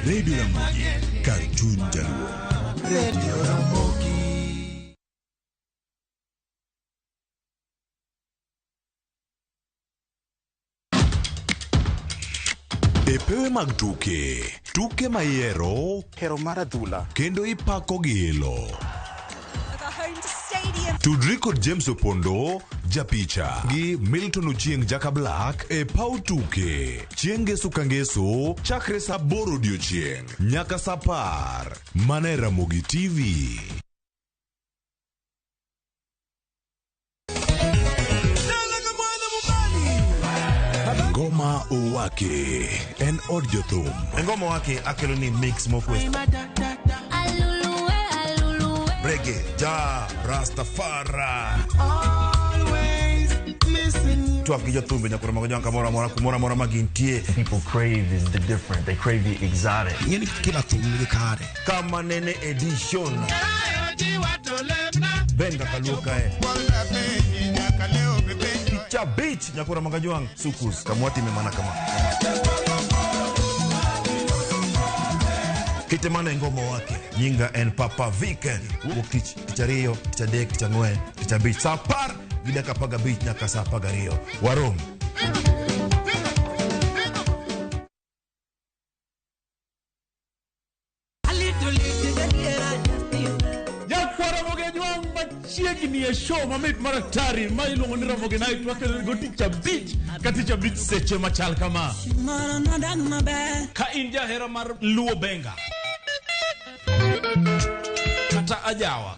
Radio Ramogi, kar chuny jaluo. Radio Ramogi. E pewe mag tuke, tuke mayiero, hero mar adhula kendo ipako gi ilo. The home to stay Tudri kod James Opondo, japicha gi Milton Ochieng Jaka Black e paw tuke. Chieng' ngeso ka ngeso chakre saa 8 odiochieng' nyaka saa 10. Mana e Ramogi TV. Ngoma Owake en od jothum. Ngoma Owake akelo ni mix mofwes. Reggae, ja, Rastafari. Twak gi jothumbe nyaka romo gi kamoro amora kumoro amora ma gintie. People crave is the different. They crave the exotic. Ing'eni kila thum nigi kare. Kama nene edition. Ben kaka luo kae. Cha beach nyakura magajwang sukus kamwatime mana kama. Kite mana e ngoma wake. Nyinga en Papa Vic. Wuok tich, tich ariyo, tich adek, tich ang'wen, tich abich. Saa 10 gi dakika 15 nyaka saa 12. Warom. Machiegni e show mamit maratari ma iluongo ni Ramogi Night wakelo go tich abich ka tich abich seche machal kama. Ka in jahera mar Luo Benga kata ajawa,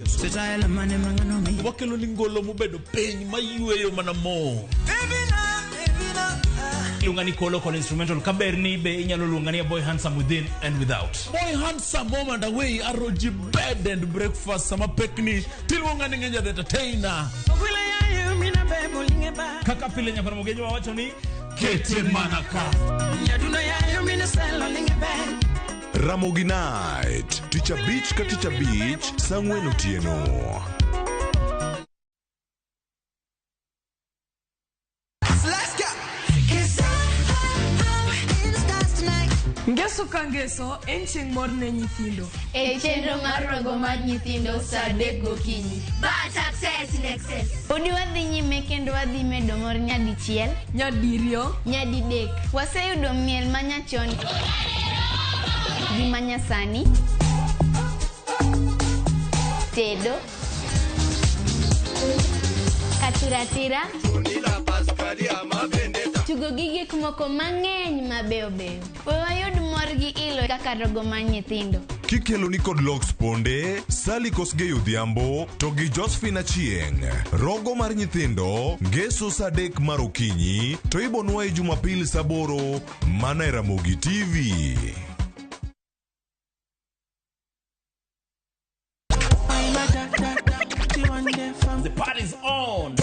wakelo ni ngolo mobedo piny mayweyo mana mo. Iluonga ni Kolo Kolo Instrumental kaber ni be inyalo luonga ni Boy Handsome within and without. Boy Handsome home and away aroji bed and breakfast sama pekni tiluonga ni Ngenja the Entertainer. Kaka pile nyakora mogenjo wawacho ni kete mana ka. Ramogi Night, tich abich ka tich abich, saa 4 otieno. Ngeso ka ngeso en chieng' mor ne nyithindo. E chenro mar rogo mar nyithindo saa 3 gokinyi. But success in excess. Podi wadhi nyime kendo wadhi medo mor nyadichiel, nyadiriyo, nyadidek. Waseyudo miel manyachon gi manyasani, tedo, katiratira, tugo gi gik moko mang'eny mabeyo beyo. We wayud mor gi ilo kaka rogo mar nyithindo. Kikelo ni kod Lox Ponde, Sally Kosgei Odhiambo to gi Josephine Achieng'. Rogo mar nyithindo, ngeso saa 3 mar okinyi to ibonwa e Jumapil saa 8 mana e Ramogi TV. The party's on.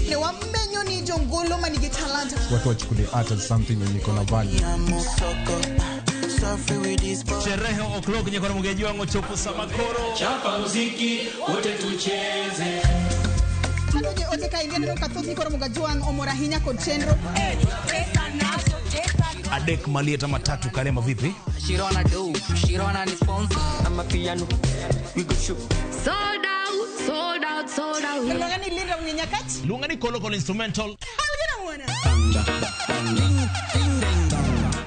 Ne wamenyo ni jongolo manigi talanta. Watu wachukulie art as something yenye iko na value. Sherehe o'clock nyakora mugeji wangu chopo samakoro. Chapa muziki wote tucheze. Tanoje ote ka ingia neno kathoth nyikoro mugajuang omor ahinya kod chenro. Adek malieta matatu kalema vipi? Shirona do, Shirona ni sponsor. I'm a piano. We go shoot. Sold out, sold out, sold out. Luonga ni Linda Mnyenyakach. Luonga ni Kolo Kolo Instrumental.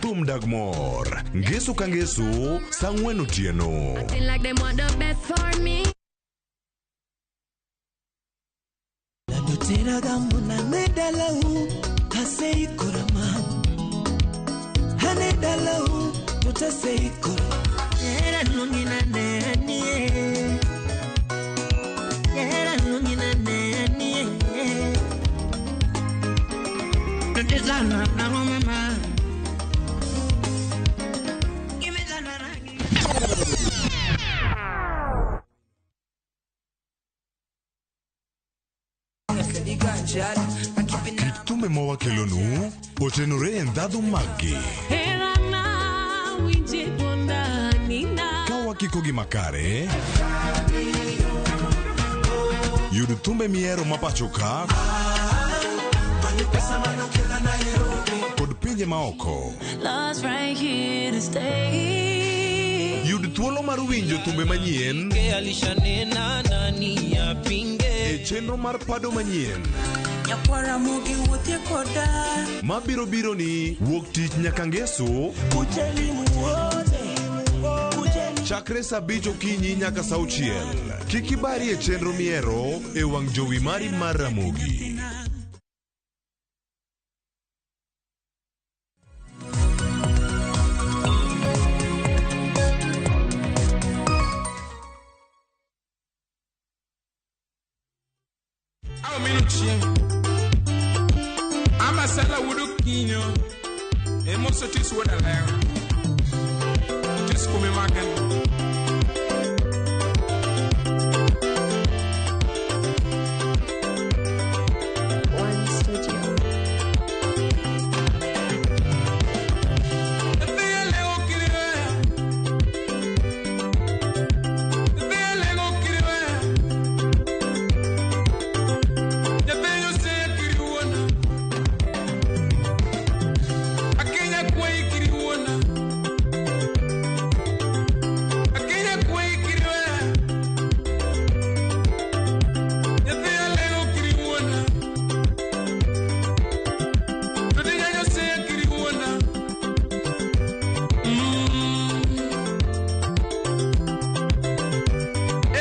Thum dag mor, ngeso ka ngeso, saa 4 otieno. Acting like they want the best for me. Kit thumbe mawakelonu otenore e ndhadhu maggi. Ka wakiko gi makare, yud thumbe mihero mapacho ka kod pinje maoko. Yud thuolo mar winjo thumbe manyien e chenro mar pado manyien mabiro biro ni wuok tich nyaka ngeso Chakre saa 5 okinyi nyaka saa 6. Kik ibari e chenro miero e wang' jowi mari mar Ramogi. Amasala wuod Okinyo emoso tis wuod Alewo tis kume maken. One Studio.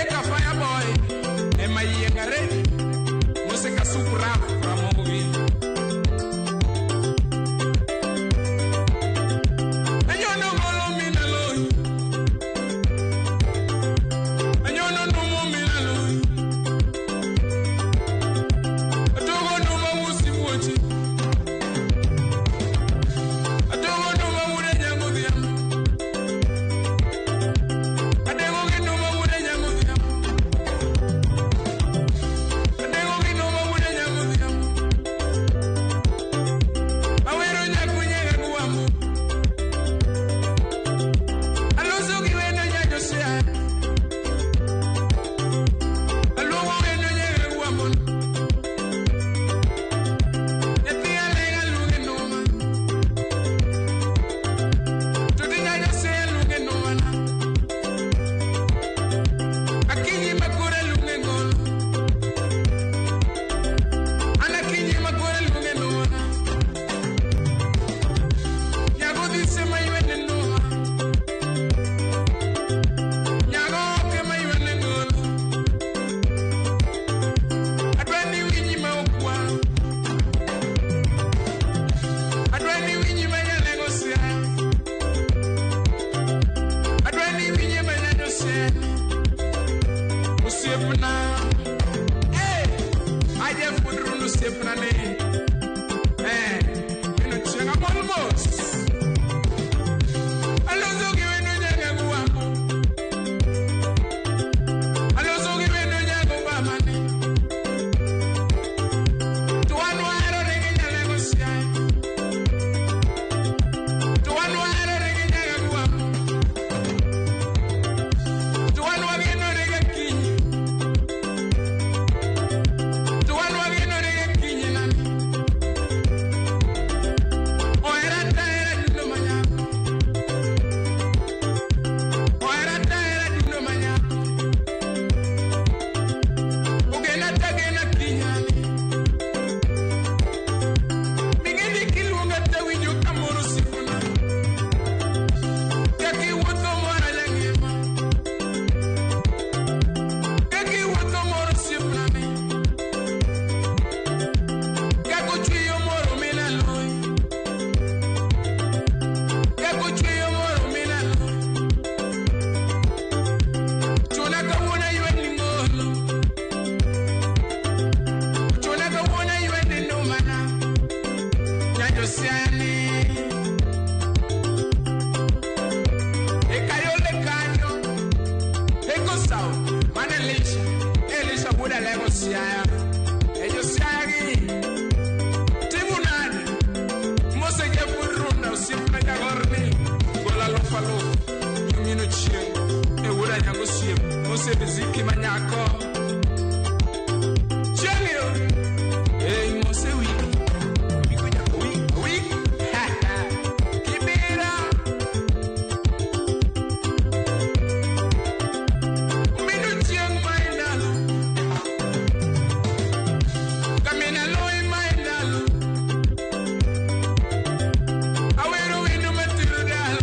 Eka fireboy ema yiengare mose kasuku rap ramogo gi. Anyono golo mina loyi. Anyono numo mina loyi. Atogo numa wusi wuoche. Atogo numa wude nyango dhiambo. Adego gi numa wude nyango dhiambo. Adego gi numa wude nyango dhiambo. Awero nyaku nyaga gwambo. Aloso gi wendo nya Josia. Aluongo wendo nyaga gwambo. Nyathi alega luonge numa. To di nya Josia luonge numa na. Akinyi makore luonge ngolo. An akinyi makore luonge numa na. Nyago dhise ma ywene numa. Nyago oke ma ywene ngolo. Adwa ni winyi ma okwa. Adwa ni winyi ma nyalego siaya. Adwa ni winyi ma nyanyo siaya. Osiepna. Hey! Aje fudrun osiepna ni. Mino chieng' amol mos. Aloso gi wendo nyaga gwambo. Aloso gi wendo nyago babane. To wan waherore gi nyalego siaya. To wan waherore gi nyaga gwambo. To wan wagenore gi akinyi. To wan wagenore gi akinyi nani. Ohera tahera dundo manyako. Ohera tahera dundo manyako. Ogena tagena kinyani. Ming'eni kiluonga tawinjo kamoro osiepna. Kaka iwuotho mora nyangima. Kaka iwuotho moro osiepna ni. Kaka ochweyo moro mina loyi. Kaka ochweyo moro mina loyi. Chuna kawuono ayweni ngolo. Chuna kawuono ayweni numana. Nyanjo siani. Ekayole kanyo. Eko sao. Mane Elisha. Elisha wuod Alego Siaya. E jo Siaya gi. Timu nade? Mose Jafud Runda osiepna jagorni. Gol aluf aluf. Yomino chieng'. E wuod Anyango osiep. Mose Riziki manyako. Chieng' yo. Ei Mose wiki. Wiko nyaka wik. Wik. Kibira. Mino chieng' ma e ndalo. Kamina loyi ma e ndalo. Awero wendo matero dala.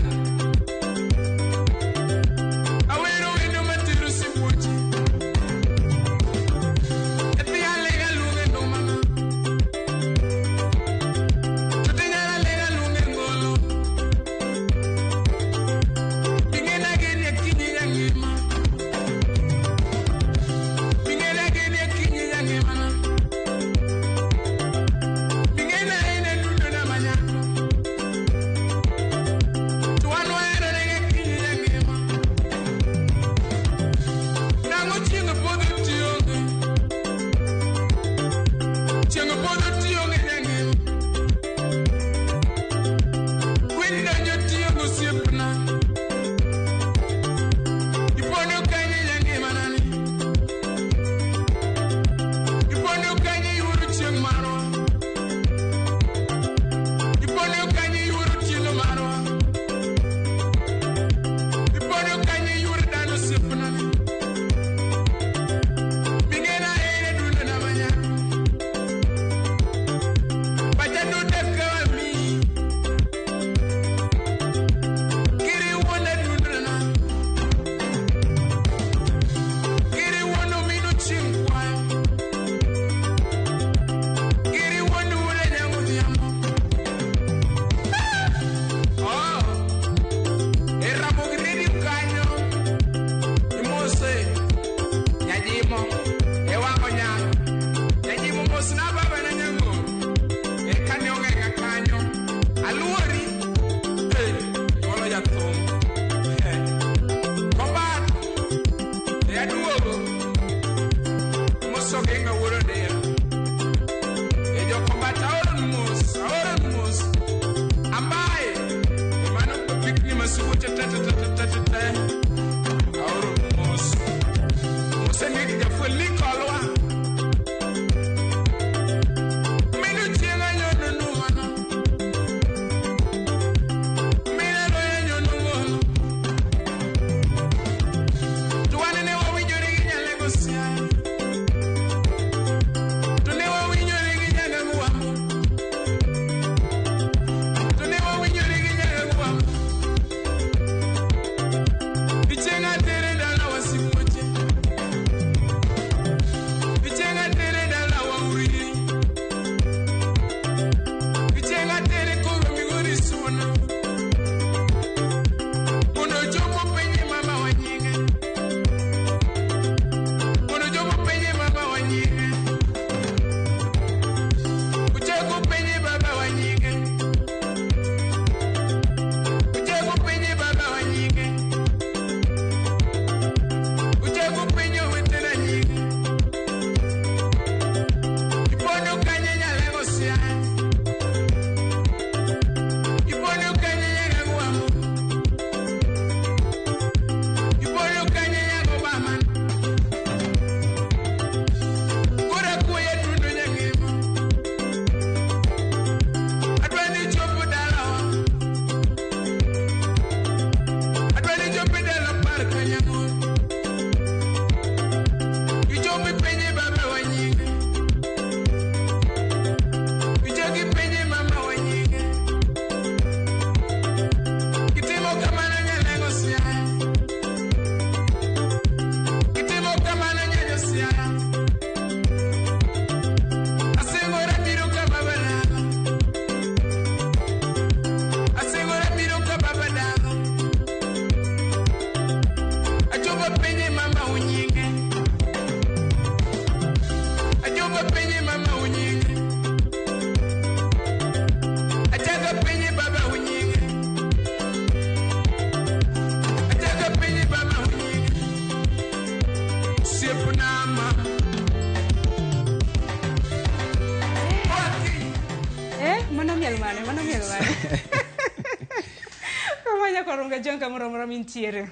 Amoso Oginga wuod Odera. E jokobat aoron mos, aoron mos. Ambaye, e mano pikni masuoche te te te te te te. Aoron mos. Mose nigi jafuel ni kolwa. Minu chieng' anyono nuono. Minu royo nyono wuono. To wan ne wawinjore gi Nyalego Siaya. To ne wawinjore gi Nyagagwambo. To ne wawinjore gi Nyagagwambo. Ichieng' atere dala wasimuoche. Ichieng' atere dala wauriri. Ichieng' atere koro Migori Suna. Mondo ochopo penye mama wa nyinge. Mondo ochopo penye mama wa nyinge. Ochako penye baba wa nyinge. Ochako penye baba wa nyinge. Ochako penye owetena nyinge. Ipondo kanye Nyalego Siaya. Ipondo kanye Nyagagwambo. Ipondo kanye Nyagobama. Koro akwayo Atundo Nyang'emo. Adwa ni ichopo dalawa. Adwa ni ichopo dala par Kanyamoro. Ichopo ipenje baba wa nyinge. Ichak ipenje mama wa nyinge. Kitimo kamano Nyalego Siaya. Kitimo kamano Nyanyo Siaya. Asingora biro ka baba dala. Asingora biro ka baba dala. Achopo penje mama unyinge. Achopo penje mama unyinge. Achaka penje baba unyinge. Achaka penje baba unyinge. Osiepna ma. Mano miel mane, mano miel mane. Kamanya korunga jonka moro moro mintiere.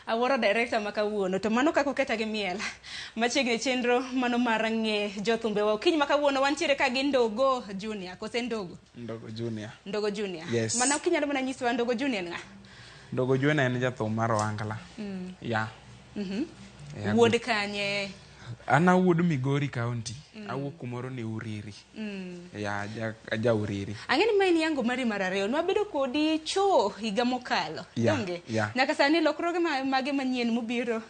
Awuoro director ma kawuono to mano kaka oketa gi miel. Machiegni chenro mano mar ng'e jothumbewa. Okinyi ma kawuono wantiere ka gi Ndogo Junior, kose Ndogo? Ndogo Junior. Ndogo Junior. Yes. Mano kinyalo mana nyisowa Ndogo Junior en ng'a? Ndogo Junior en jathum mar ohangla. Yeah. Yeah, Wuod kanye? An awuod Migori County. Awuok kumoro ni Uriri. Yeah, ja Uriri. Ang'e ni ma en yango mari mar ariyo. Nwabedo kodi cho higa mokalo. Yeah, Donge? yeah. Nyaka sani lokruoge mage manyien mobiro?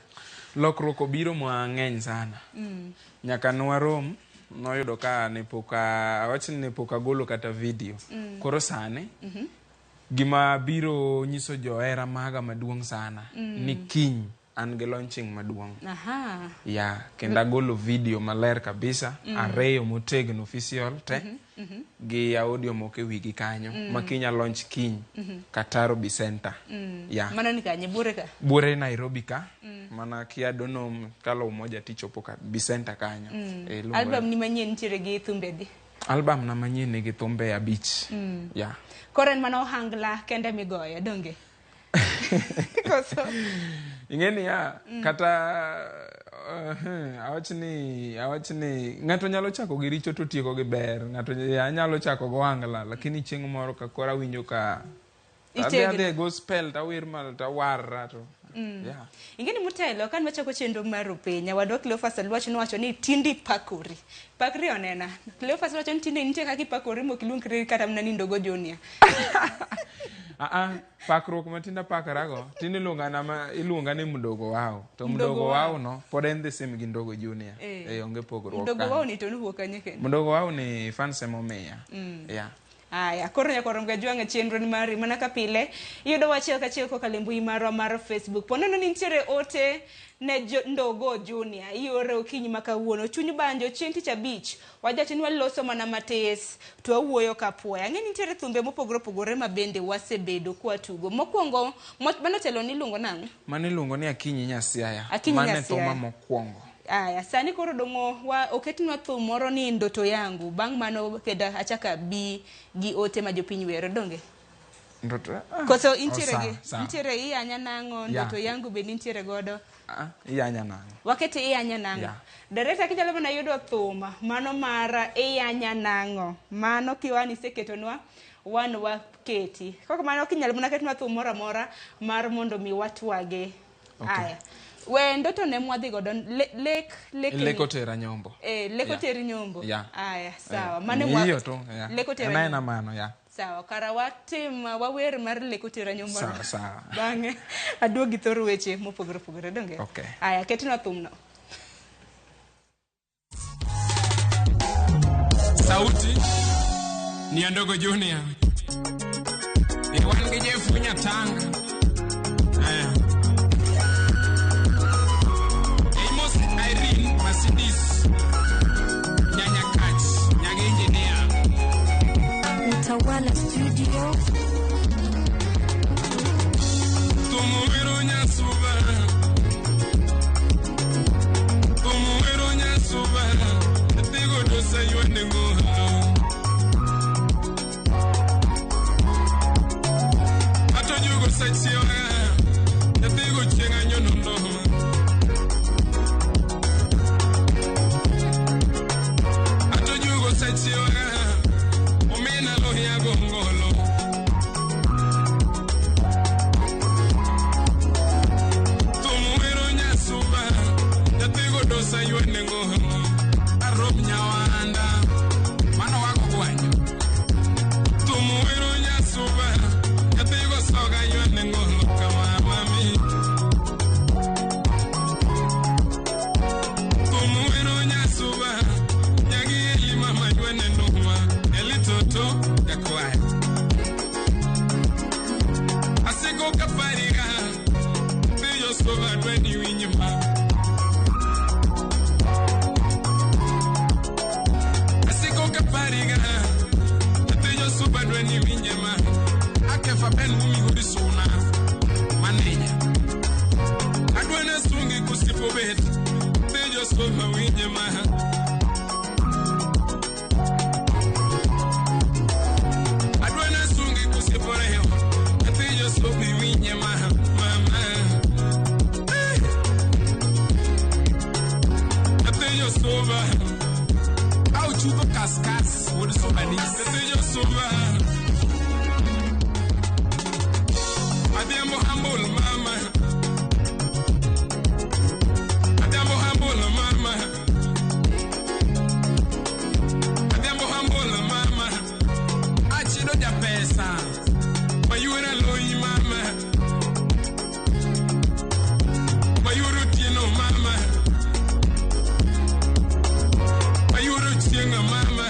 Lokruok obiro mang'eny sana. Nyaka nwarom noyudo ka ne pok awach ni ne pok agolo kata video. Koro sani gima biro nyiso johera maga maduong' sana ni kiny an gi launching maduong'. Aha. Ya, kendo agolo video maler kabisa, ariyo motegno official te gi audio moko e wigi kanyo ma kiny a launch kiny Kataro B Center. Ya. Mano ni kanye Buore ka? Buore Nairobi ka. Mana kia dono kalo Umoja tichopo ka B Center kanyo. Luongore. Album ni manyien nitiere gi thumbe di? Album na manyien nigi thumbe 5. Ya. Koro en mana ohangla kende migoyo, donge? Koso? Ing'e niya, kata awach ni ng'ato nyalo chako gi richo to tieko gi ber. Ng'ato nyalo chako go ohangla, lakini chieng' moro ka koro awinjo ka adhi e gospel tawer malo tawarra to. Yeah. Ing'e ni motelo kane wachako chenro mar Rupenya, wadwa Cleophas Oluoch nowacho ni tinde ipakori. Pakri onena. Cleophas nowacho ni tinde nitie kaka ipakori mok iluongri kata mana ni Ndogo Junior. Pakruok ma tinde apakarago, tinde iluonga ni Mdogo Wao. To Mdogo Wao no pod en the same gi Ndogo Junior. Onge pogruok. Mdogo Wao ni to nowuok kanye kendo? Mdogo Wao ni fans emomiya. Yeah. Aya, koro nyaka warom ga jwang'e chenro ni mari mana ka pile. Iyudo wa achiel kachiel kokalo e mbui marwa mar Facebook. Poneno ni nitiere ote ne Ndogo Junior. Iore okinyi ma kawuono. Chuny banjo chieng' tich abich. Wajacho ni waloso mana matis to wawuoyo ka apoya. Ang'e ni nitiere thumbe mopogore opogore ma bende wasebedo kwatugo. Mokwongo, mano telo ni iluongo nang'o? Mano iluongo ni Akinyi Nyasiaya. Akinyi Mano e Nyasiaya. thuma mokwongo. Aya, sani koro dong'o wa oketnwa thum moro ni ndoto yangu. Bang' mano kendo achaka bi gi ote ma jopiny wero donge. Ndoto. Koso Oh, intiere sawa, gi sawa. intiere iyanya nang'o Yeah. ndoto yangu be nintiere godo. Ah, iyanya nang'o. Wakete iyanya nang'o. Yeah. Director kinyalo mana yudo thum mano mar iyanya nang'o. Mano kiwani iseketonwa wan waketi. Kok mano kinyalo mana ketnwa thum moro amora mar mondo mi watwage. Okay. Aya. We ndoto ne mwadhi godo lek lek Lek otera nyombo. Lek Yeah. oteri nyombo. Yeah. Aya, sawa. Mano mwa- Hiyo tu, yeah. Lek otera Ena ena nyombo. mano, yeah. Sawa, kara watim wawer mar lek otera nyombo. Sawa, sawa. Bang'e aduogi thor weche mopogore opogore donge. Okay. Aya, ketnwa thumno. Sauti ni ya Ndogo Junior. Ni wan gi Jeff Nyatanga. Amos Irene Mercedes Nyanya Kach Nyage Engineer. Utawala Studio. Tumuwero nyasuba. Tumuwero nyasuba. Tigo dosa yuende ngoha. Ato jugo sachiwa. Tigo chenga nyono. Ato jugo sachiwa. Omena lohia gongolo. Tumuwero nyasuba. Tigo dosa yuende ngoha. Arob nyawanda. Mano wako gwanyo. Tumuwero nyasuba. Tigo soga yuende ngolo kama mami. Tumuwero nyasuba. Nyagi eli mama yuende nduma. Eli toto yakwaya. Asiko kapariga. Tiyo soba dweni winyima. Asiko kapariga. Tiyo soba dweni winyima. Akefa ben wumi huri suna. Manenya. Adwene sungi kusipo bet. Tiyo soba winyima. Adwene sungi kusipo reho. Tiyo soba winyima. Mama. Tiyo soba. Au chuto kaskas. Wodi soba nis. Tiyo soba. Adhiambo humble mama. Adhiambo humble mama. Adhiambo humble mama. Achido ja pesa. Mayura loyi mama. Mayuru tieno mama. Mayuru chienga mama.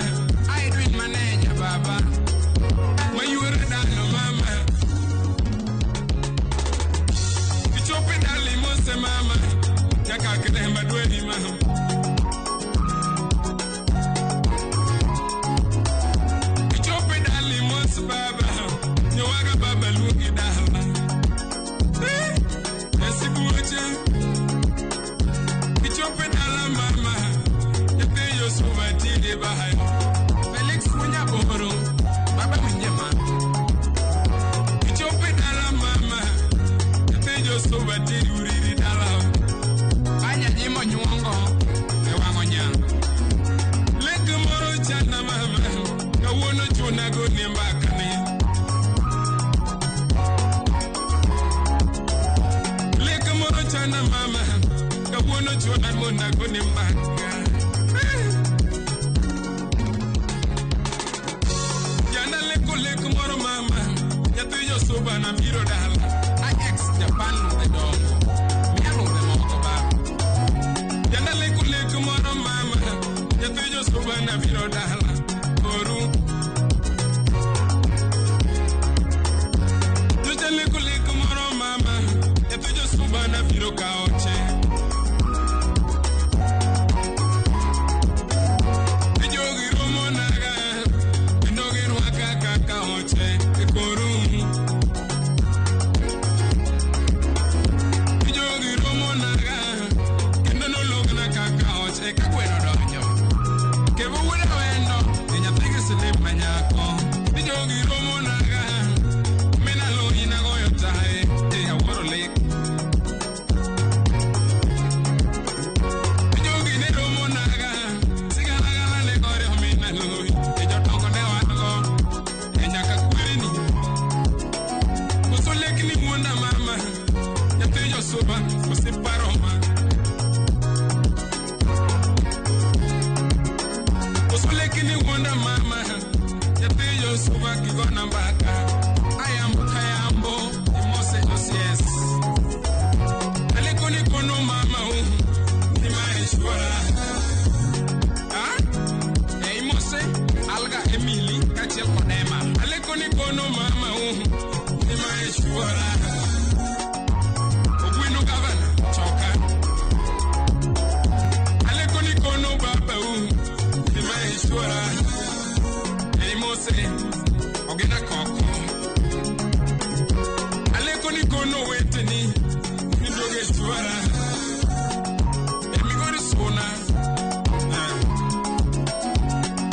Edwin manager baba. Mayuru dano mama. Ichope dali mose mama. Nyaka kiremba dweni mama. Ichope dali mose baba. Nyowaga baba luongi dala. Esibuoche. Ichope dala mama. Nyathi Yosuva tige bahayo. Felix Munyaboro. Baba minyema. Ichope dala mama. Nyathi Yosuva tigi uriri dala. Anya nyimo nyuongo. E wang'o nyango. Lek moro chana mama. Kawuono chuna go ne mbaka ne. Lek moro chana mama. Kawuono chuna mona go ne mbaka. Jana leko lek moro mama. Nyathi Yosuba na biro dala. Ajax Japan ludhe dongo. Miya ludhe moko baba. Jana leko lek moro mama. Nyathi Yosuba na biro dala. Oru. Nyocha leko lek moro mama. Nyathi Yosuba na biro kaoche. Jogi romo naga. Kendo girwaka kaka oche. Ekoru. Jogi romo naga. Kendo nologna kaka E ka gweno donjo. Kevo wuoda wendo, e nyathi gi silip manyako. Ni jogi romo naga, mina loyi nagoyo tae, e awuoro lek. Ni jogi ne romo naga, sigalagala ne gore mina loyi, e jodongo ne wan go, e nyaka kwereni. Koso lek ni wuonda mama, nyathi josuba, osiparo ma. Kosolekini wuonda mama, nyathi josuba kigona mbaka. Ayambo kayambo, imose josies. Alekoni kono mama u, ni maishwara. Ah? E imose, alga Emily, kachiel kod Emma. Alekoni kono mama u, ni maishwara. Ogwino gavana, choka. Alekoni kono baba u, ni maishwara. E imose, ogena koko. Alekoni kono weteni, ni doge chwara. E migori suna. Ah.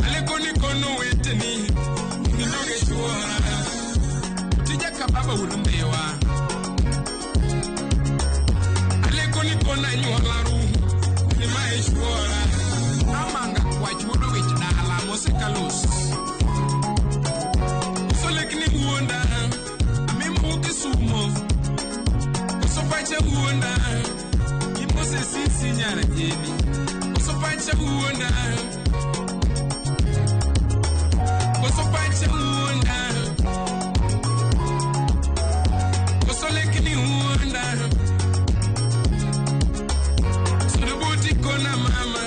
Alekoni kono weteni, ni doge chwara. Tija kababa wuod Alekoni kona nyuolaru, ni maishwara. Amanga kwach wuod wich dala mose kalus. Koso lekni wuonda, amimo Kisumo. Koso pacha wuonda, imose sisi nyara jeni. Koso pacha wuonda, koso pacha wuonda, koso lekni wuonda. Sudubuti kona mama,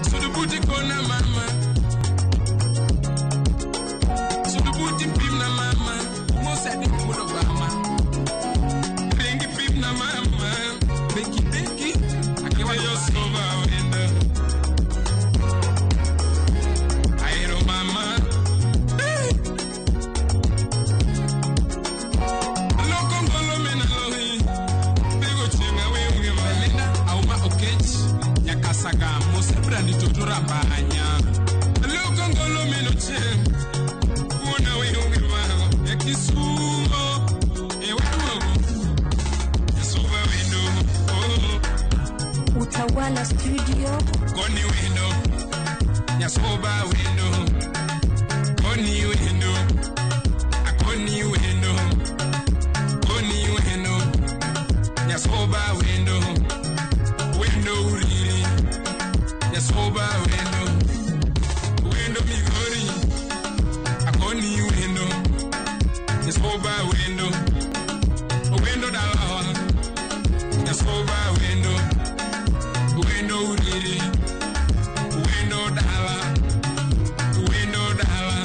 sudubuti kona mama, sudubuti pimna mama, mose adi wuod Obama. Ringi pimna mama, beki beki, akiwa yosova wendo. Aero mama. Eh! Loko ngolo mena lohi, bego chieng' aweyo Belinda Auma Okech, Nyakasaga, Mose Brandi Toto Rabanya. Loko ngolo meno chieng', wuona weyo mago, e Kisumo, e waduogo, Yasuba wendo, oh. Utawala Studio. Koni wendo, Nyasuba wendo, Koni wendo, Akoni wendo, Koni wendo, Nyasuba wendo, wendo uriri, Nyasuba wendo, wendo migori, Akoni wendo, Nyasuba wendo, wendo dalawa, Nyasuba wendo, wendo uriri, wendo dala, wendo dala,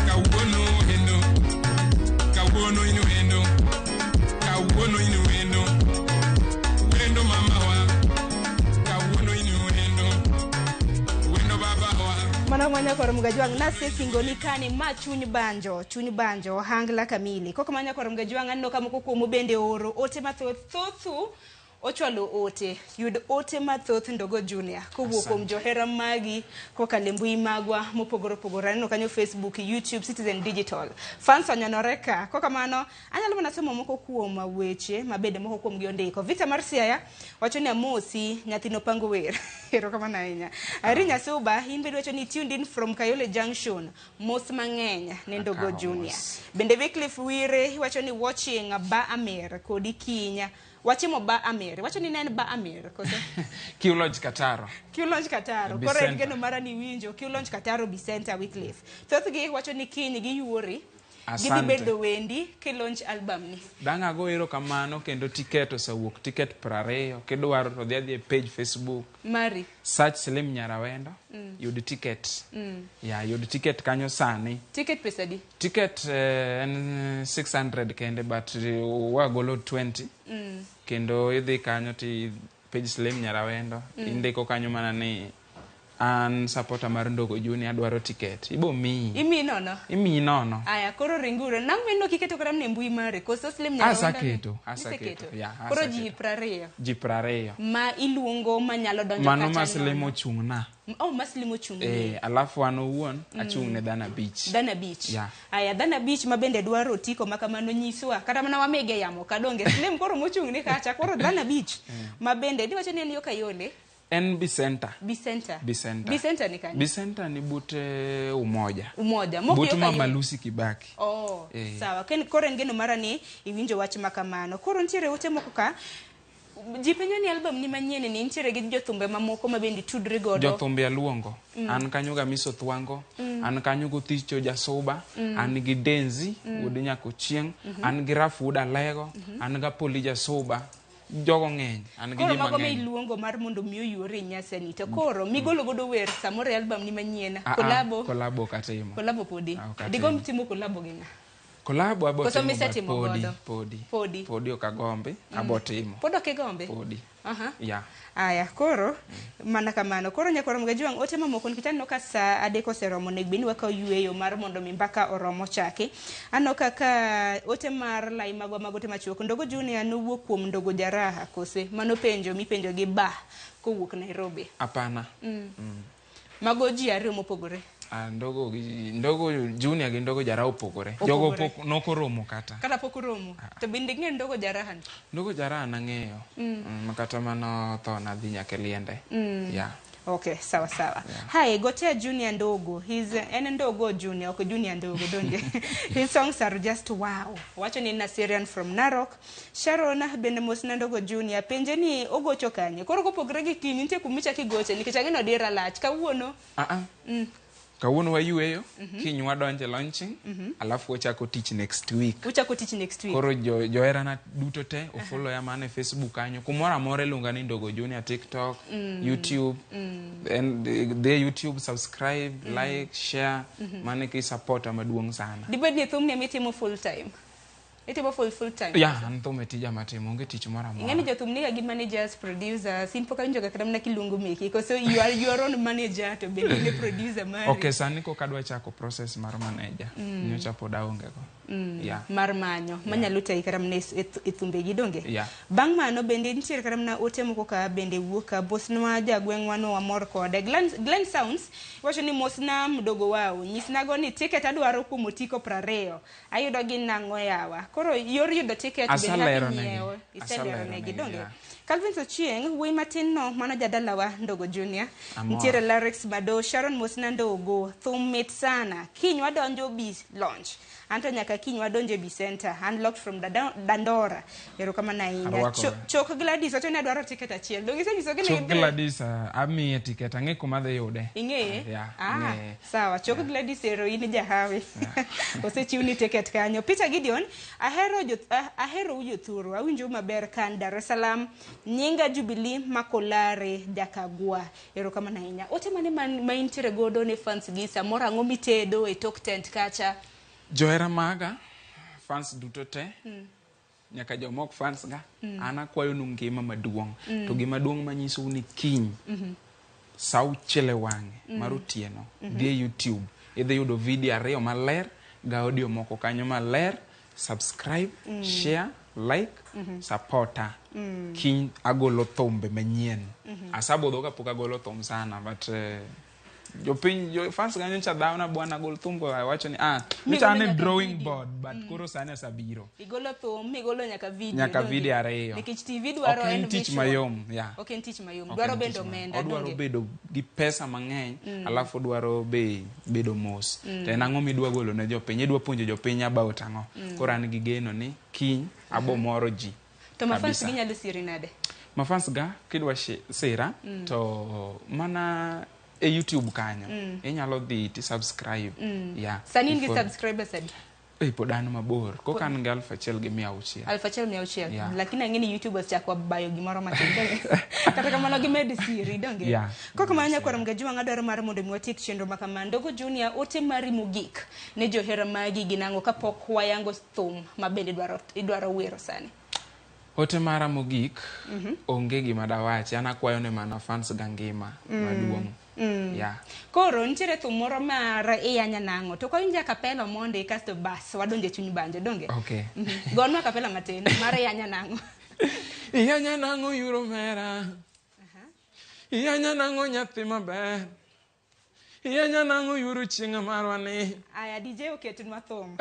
kawuono wendo, kawuono in wendo, kawuono in wendo, wendo mama wa, kawuono in wendo, wendo baba wa. Mano manya kor mgajwang' nasesingoni kani ma chuny banjo ohangla kamili. Koko manya kor mgajwang' aneno ka moko kuomu bende oro ote mathoth thothu ochwalo ote yud ote mathoth Ndogo Junior kowuok kuom johera magi kokalo e mbui magwa mopogore opogore. Aneno kanyo Facebook, YouTube, Citizen Digital. Fans onyanore ka. Kokamano anyalo mana somo moko kuom weche mabende moko kuom gi ondiko. Victor mar Siaya wacho ni amosi nyathino pango wer. Erokamano ahinya. Irene Nyasuba in bende wacho ni tuned in from Kayole Junction. Mos mang'eny ne Ndogo Akawo Junior. mos. Bende Wycliffe Wire wacho ni watching Ba Amer kodi Kinya. Wachimo Ba Amer. Wacho ni ne en Ba Amer koso? Kiuloj Kataro. Kiulonj Kataro. Bi Koro en Center. geno mara ni winjo. Kiulonj Kataro Bi Center Wycliffe. Thothgi wacho ni kiny giyuori. Gidhi Asante. bedo wendi kilaunch album ni. Dang' ago erokamano kendo tiket osewuok tiket 20 kidwaro to dhi adhi e page Facebook Mari. search Slim Nyarawendo yud tiket. Ya yud tiket kanyo sani. Ticket pesa di? Tiket en 600 kende but wagolo 20 kendo idhi kanyo ti page Slim Nyarawendo indiko kanyo mana ni An supporter mar Ndogo Junior adwaro ticket. Ibo miyi. Imiyi nono. Imiyi nono. Aya, koro ringuru. Nang' meno kiketo kata mana e mbui mari. Koso Slim Nyarwanda ni? Asaketo, asaketo. Iseketo? Yeah, Koro ji asaketo. 20. Ji 20. Ma iluongo manyalo donjo Mano kacha ma Slim nono. ochung'na. Oh, ma Slim ochung' Eh, alafu an owuon achung' ne dhano 5. Dhano 5. Yeah. Aya, dhano 5 ma bende dwaro otiko ma kamano nyiswa. Kata mana wamege yamo kadonge. Slim koro mochung' ni kacha. Koro dhano 5 ma bende. Diwacho ni en yo Kayole? En Bicenta. Bicenta. Bicenta. Bicenta ni kanye? Bicenta ni but Umoja. Umoja. Mok But yo Mama Kayole. Lucy Kibaki. Oh, Eh. sawa. Koro en geno mara ni iwinjo wach ma kamano. Koro nitiere ote moko ka. Ji penjo ni album ni manyien ni nitiere gi jothumbe mamoko ma bende tudri godo. Jothumbe aluongo. An kanyo ga Miso Thwango, an kanyo go Thicho Jasuba, an gi Denzi, wuod Nyakochieng', an gi Raf wuod Alego, an ga Poli Jasuba. Jogo ng'eny, an gi Koro ji mago mang'eny. miluongo mar mondo mi oyuore e nyasani. To koro migolo godo wer samoro e album ni manyien. Ah, ah, Kolabo. Kolabo ok atimo. Kolabo podi. Ah, ok atimo. Digomb timo kolabo gi ng'a? Kolabo abo Koso timo but misetimo podi, godo? podi. Podi. Podi ok agombi, abo timo. Pod ok igombi? Podi. Aha. Yeah. Aya, koro mana kamano. Koro nyakwar Mgajwang' ote mamoko nikech aneno ka saa 3 oseromo onego bed ni wakawo yueyo mar mondo mi mbaka orom ochaki. Aneno kaka ote mar lai magwa mag ote machuok. Ndogo Junior nowuok kuom Ndogo Jaraha kose? Mano penjo mipenjo gi ba kowuok Nairobi. Hapana. Mago ji ariyo mopogore. Ah, Ndogo Ndogo Junior gi Ndogo Jaraha opogore. Jogo Opogore. pok nokoromo kata. Kata pok oromo. To bende ing'eyo Ndogo Jaraha ni? Ndogo Jaraha nang'eyo. Kata mano tho nadhi nyaka e liende. Yeah. Okay, sawa sawa. Hi, Gotea Junior Ndogo. He's en Ndogo Junior, ok Junior Ndogo, donge. His songs are just wow. Wacho ni Naserian from Narok. Sharon bende mosna Ndogo Junior. Penje ni ogocho kanye. Koro kopogre gi kiny nitie kumichako igoche nikech ang'e ni odira lach. Kawuono. Kawuono wayueyo, kiny wadonje launching, alafu wachako tich next week. Uchako tich next week. Koro joherana duto te ofollow ya mana e Facebook kanyo. Kumoro amora iluonga ni Ndogo Junior, TikTok, YouTube. And the YouTube subscribe, like, share. Mano e support maduong' sana. Dibed ni thum ni ema full time. Itimo full time. Yeah, an thum e tija matimo, onge tich moro amora. Ing'eni jothum niga gi managers, producers, in pok awinjo ga kata mana kiluongo meki. Koso you are your own manager to bende in e producer mari. Okay, sani koka adwa chako process mar manager. Nyocha pod aonge go. Yeah. Mar manyo, manyalo tayi kata mana e thumbegi donge? Yeah. Bang' mano bende nitiere kata mana ote moko ka bende wuok ka mosnwa jagweng'wa no wamor kode. Glenn Sounds wacho ni mosna mdogo wao, nyisnago ni ticket adwaro kuom otiko 20. Ayudo gi nang'o yawa. Koro yor yudo ticket bende kaka Asalero negi. inyiewo, iselero Asalero negi negi, donge? yeah. Calvin Ochieng, wuoyi matin no, mano jadalawa Ndogo Junior. Amor. Nitiere Larix Mado, Sharon mosna Ndogo, thum mit sana. Kiny wadonjo bi launch. Anto nyaka kiny wadonjo e bi center. Unlocked from Dandora. Erokamano ahinya. Arwako. Chok Gladys, wacho ni adwaro ticket achiel. Donge isenyisogi ni Chok idhi? Gladys, amiye ticket, ang'e kuma adhi yude. Ing'eye? Yeah, ang'eye. Sawa, chok Gladys ero in jahawi. Osechiwni ticket kanyo. Peter Gideon, ahero jothuru, awinjo maber kan Dar es Salaam. Nyinga Jubilee Makolare Jakagwa. Erokamano ahinya. Ote mane ma intiere godo ne fans gi samoro ang'o mitedo e tok tent kacha? Johera maga, fans duto te, nyaka jomok fans ga, an akwayonu ngima maduong'. To gima duong' manyisou ni kiny, sa 6 e wang'e mar otieno, dhi e YouTube, idhi yudo video 2 maler, ga audio moko kanyo maler, subscribe, share, like, supporter. Kiny agolo thumbe manyien. Asabudho kapok agolo thum sana, but jopiny, jo fans ga nyocha dhawna bwana gol thum go awacho ni nyocha an e drawing board, but koro sani asabiro. Igolo thum, migolo nyaka video. Nyaka donge? video 2. Nikech TV dwaro Ok en en tich visual. mayom, yeah. Ok en tich mayom. Ok Dwaro en bende tich mayom. omenda, Odwaro donge? bedo gi pesa mang'eny, alafu odwaro be bedo mos. To en ang'o midwa golo ne jopiny? Idwa puonjo jopiny about ang'o? Koro an gi geno ni kiny abo moro ji. To mafans kabisa. gi nyalo siri nade? Mafans ga kidwa sira to mana e YouTube kanyo. Inyalo dhi ti subscribe. Yeah. Sani in gi Ifollow. subscribers adi? Pod an mabor. Koka an gi 1600. 1600. Yeah. Lakini ang'e ni YouTube osechako bayo gimoro matin. Kata kamano gimed siri, donge? Yeah. Koko mana nyakwar Mgajwang' adwaro mar mondo mi watiek chenro ma kama. Ndogo Junior, ote mari mogik ne johera magi gin ang'o kapok wayango thum ma bende idwaro wero sani? Ote mara mogik, onge gima dawachi. An akwayo ne mana fans ga ngima maduong'. Yeah. Koro nitiere thum moro mar iyanya nang'o to kawinjo akapela mondi kasto bas wadonjo e chuny banjo donge? Okay. Gonwa akapela matin mar iyanya nang'o. Iyanya nang'o yuro mera. Iyanya nang'o nyathi maber. Iyanya nang'o yuro chieng'a marwa ni. Aya DJ oketnwa thum.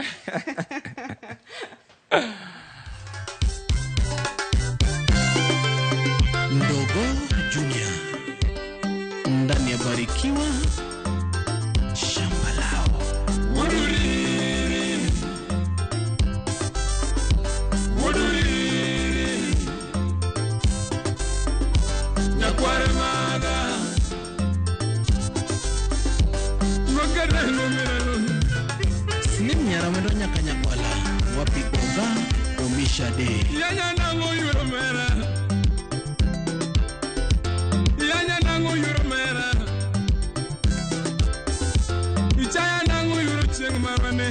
Ndogo Junior ndani ya Barikiwa shamba lao. Woduriri. Woduriri. Nyakware maga. Wakarano mirano. Slim Nyaramendo nyaka Nyakwala wapi oga omisha de. Yanya nango yuro mera. Yanya nango yuro mera. Ichaya nango yuro chieng marwane.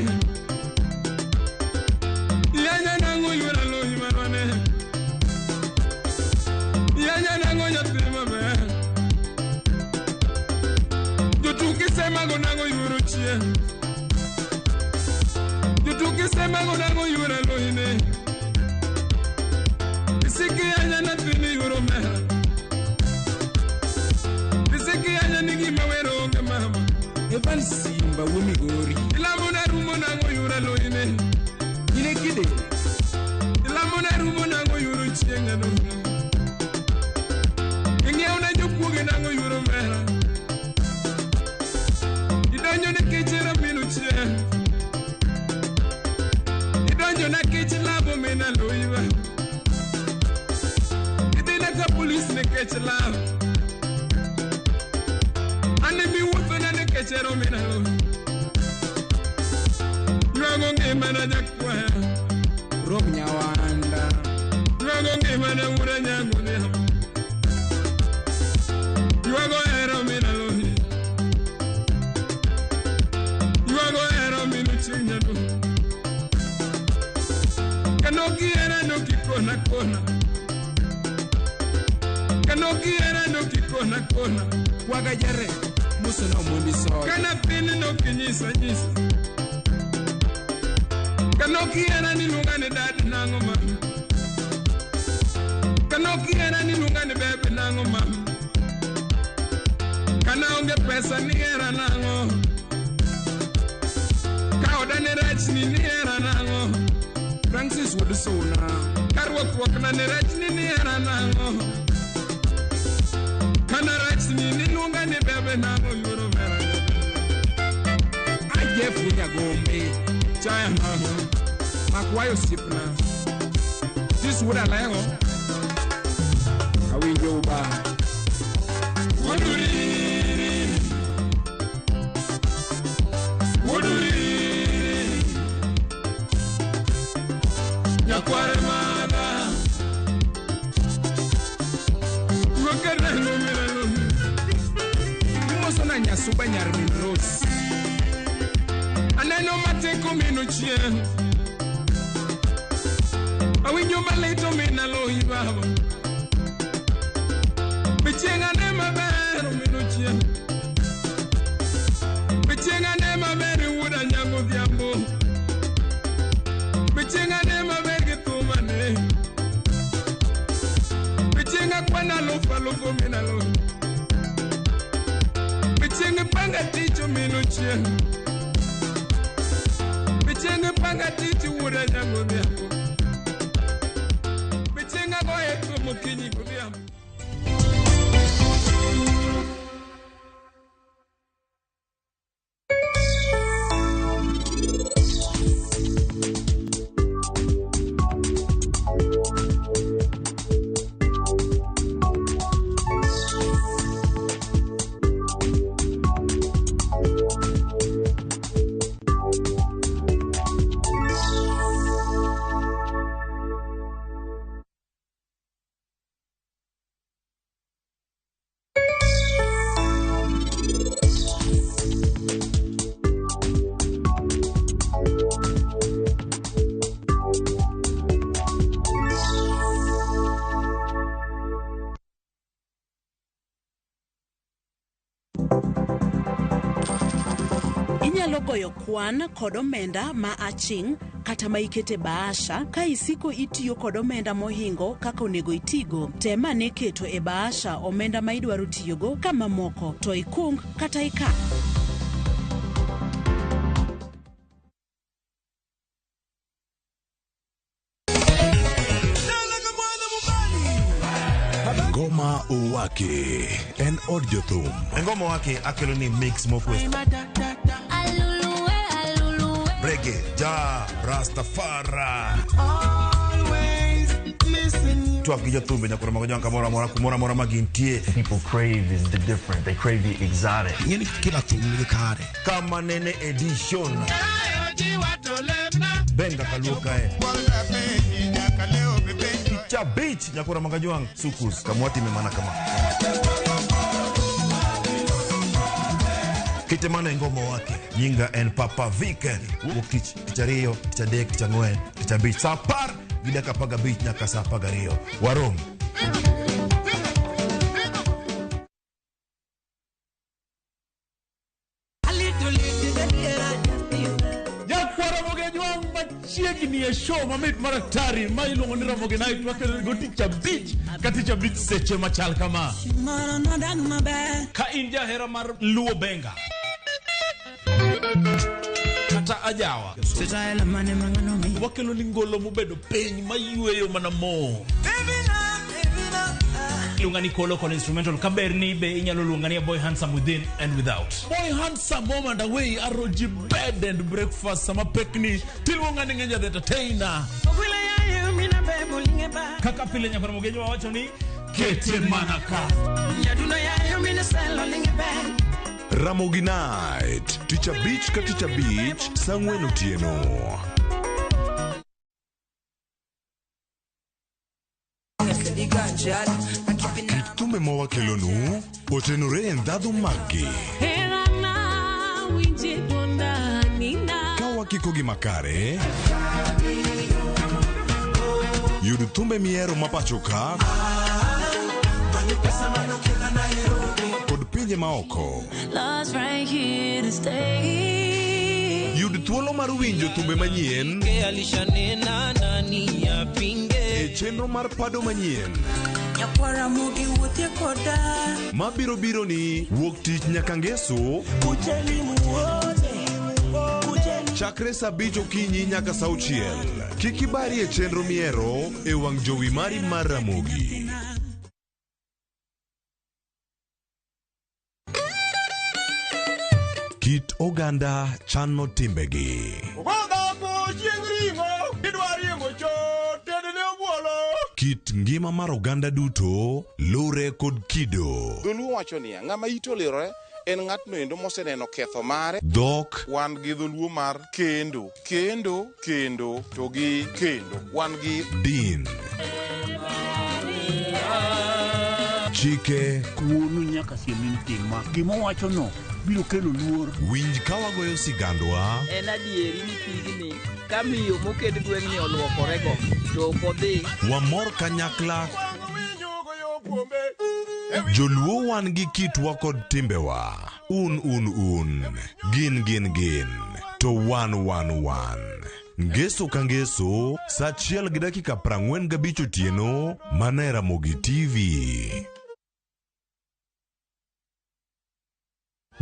Yanya nango yuro lohi marwane. Yanya nango nyathi maber. Jotuki sema go nango yuro chieng. Jotuki sema go nango yuro lohi ne. Isiki yanya nathini yuro mera. Isiki yanya nigi mawero onge mama. Evan Simba Wumigori. Ilamo na rumo nango yuro lohi ne. Ine kide. Ilamo na rumo nango yuro chieng ano. Ing'iew na jokuoge nango yuro mera. Idonjo ne kech era mino chieng. Idonjo na kech labo mina loiwa. Idhi na ka polis ne kech labo. Ane miwuotho na ne kech ero mina loiwa. Ywago ngimana jakwaya. Rob Nyawanda. Ywago ngimana wuora nyango ne. Ywago hero mina lohi. Ywago hero mino chieng' nyado. Kano kihera no kikona kona. Kano kihera no kikona kona. Waga jare muso na omondi soya. Kana piny no kinyisa nyisa. Kano kihera ni luonga ni dad nang'o ma. Kano kihera ni luonga ni bebe nang'o ma. Kana onge pesa ni hera nang'o. Ka oda ne rach ni ni hera nang'o. Francis wuod Suna. Ka rwakruok na ne rach ni ni hera nang'o. Kana rach ni ni luonga ni bebe nang'o yuoro mera. A Jeff Nyagombe. Chaya nang'o. Makwayo osiepna. Tis wuod Alego. Awinjo uba. Woduriri. Woduriri. Nyakware maga. Wakarano mirano. Imoso na Nyasuba nyar min Rose. Aneno mateko mino chien. Awinjo malit min aloyi baba. Be chieng' ane maber mino chien. Be chieng' ane maber wuod Anyango Odhiambo. Be chieng' ane maber gi thumane. Be chieng' akwana alufu alufu min aloyi. Be chieng' ipanga tich mino chien. Be chieng' ipanga tich wuod Anyango Odhiambo. Be chieng' agoye thum okinyi godhiambo. Inyalo goyo kwan kod omenda ma aching' kata ma ikete bahasha ka isiko itiyo kod omenda mohingo kaka onego itigo. Tem ane keto e bahasha omenda ma idwaro tiyogo ka mamoko to ikung kata ikan. Ngoma Owake en od jothum. Ngoma Owake akelo ni mix mokwe. Reggae, ja, Rastafari. Twak gi jothumbe nyaka romo gi kamoro amora kumoro amora ma gintie. People crave is the different. They crave the exotic. Ing'eni kila thum nigi kare. Kama nene edition. Benga kaluo kae. Cha beach nyakora magajwang sukus kamwati memana kama. Kite mana ngoma wake nyinga en Papa Vic wuok tich tich ariyo tich adek tich ang'wen tich abich saa apar gi dakika apar gabich nyaka saa apar gariyo warom. Machiegni e show mamit mar atari ma iluongo ni Ramogi Night wakelo go tich abich ka tich abich seche machal kama. Ka in jahera mar Luo Benga kata ajawa, wakelo ni ngolo mobedo piny mayweyo mana mo. Iluonga ni Kolo kod instrumental kaber ni be inyalo luonga ni Boy Handsome within and without. Boy Handsome home and away aroji bed and breakfast sama pekni tiluonga ni Ngeja the entertainer. Kaka pile nyakoro mogenyo wawacho ni kete manaka. Ramogi Night, tich abich ka tich abich, saa ang'wen otieno. Kit thumbe ma wakelonu otenore e ndhadhu maggi. Ka wakikogi makare, yud thumbe mihero ma pacho ka kod pinje maoko. Yud thuolo mar winjo thumbe manyien e chenro mar pado manyien mabiro biro ni wuok tich nyaka ngeso chakre saa abich okinyi nyaka saa auchiel. Kik ibari e chenro mihero e wang' jowi mari mar Ramogi. Kit oganda chano timbegi. Kit ngima mar oganda duto lure kod kido. Dholuo wacho niya, ng'ama ite olirore en ng'atno endo moseneno ketho mare. Dhok wan gi dholuo mar kendo, kendo, kendo to gi kendo. Wan gi din. Chike wuonu nyaka siem tima. Gima owacho no biro kelo luor. Winj ka wagoyo sigandwa. En adieri ni pigni ka miyo moket gweng'ni oluokorego to ok odhi. Wamor kanyakla. Joluo wan gi kitwa kod timbewa. Un un un. Gin gin gin. To wan wan wan. Ngeso ka ngeso, saa achiel gi dakika 45 otieno, mana e Ramogi TV.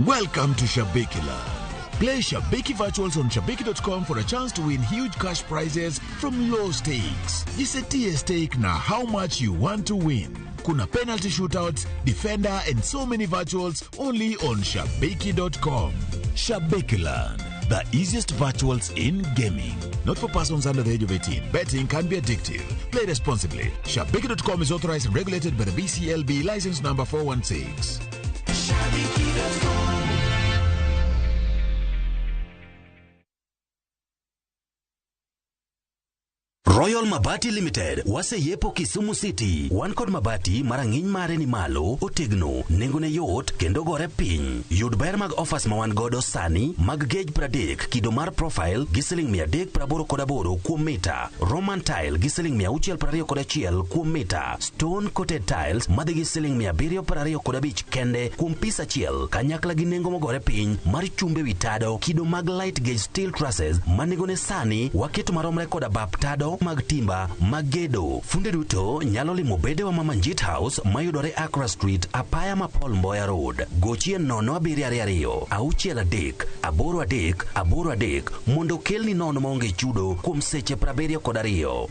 Welcome to Shabiki Land. Play Shabiki Virtuals on Shabiki.com for a chance to win huge cash prizes from low stakes. Jisetie stake na how much you want to win. Kuna penalty shootouts, defender and so many virtuals only on Shabiki.com. Shabiki Land, the easiest virtuals in gaming. Not for persons under the age of 18. Betting can be addictive. Play responsibly. Shabiki.com is authorized and regulated by the BCLB license number 416. Shabiki.com. Royal Mabati Limited waseyepo Kisumu City. Wan kod mabati ma rang'iny mare ni malo, otegno, nengone yot kendo gore piny. Yud ber mag offers ma wan godo sani mag gauge 30 kido mar profile gi siling 388 kuom mita, Roman tile gi siling 621 kuom mita, stone coated tiles madhi gi siling 725 kende kuom pis achiel, kanyakla gi nengo mogore piny mar chumbe wi tado kido mag light gauge steel trusses ma nengone sani waketo maromre koda bap tado mag timba mag gedo. Funde duto nyalo limo bedewa ma Manjit House mayudore Accra Street, apaya ma Paul Mboya Road. Gochie 0722 63 83 83 mondo okelni nono maonge chudo kuom seche 72.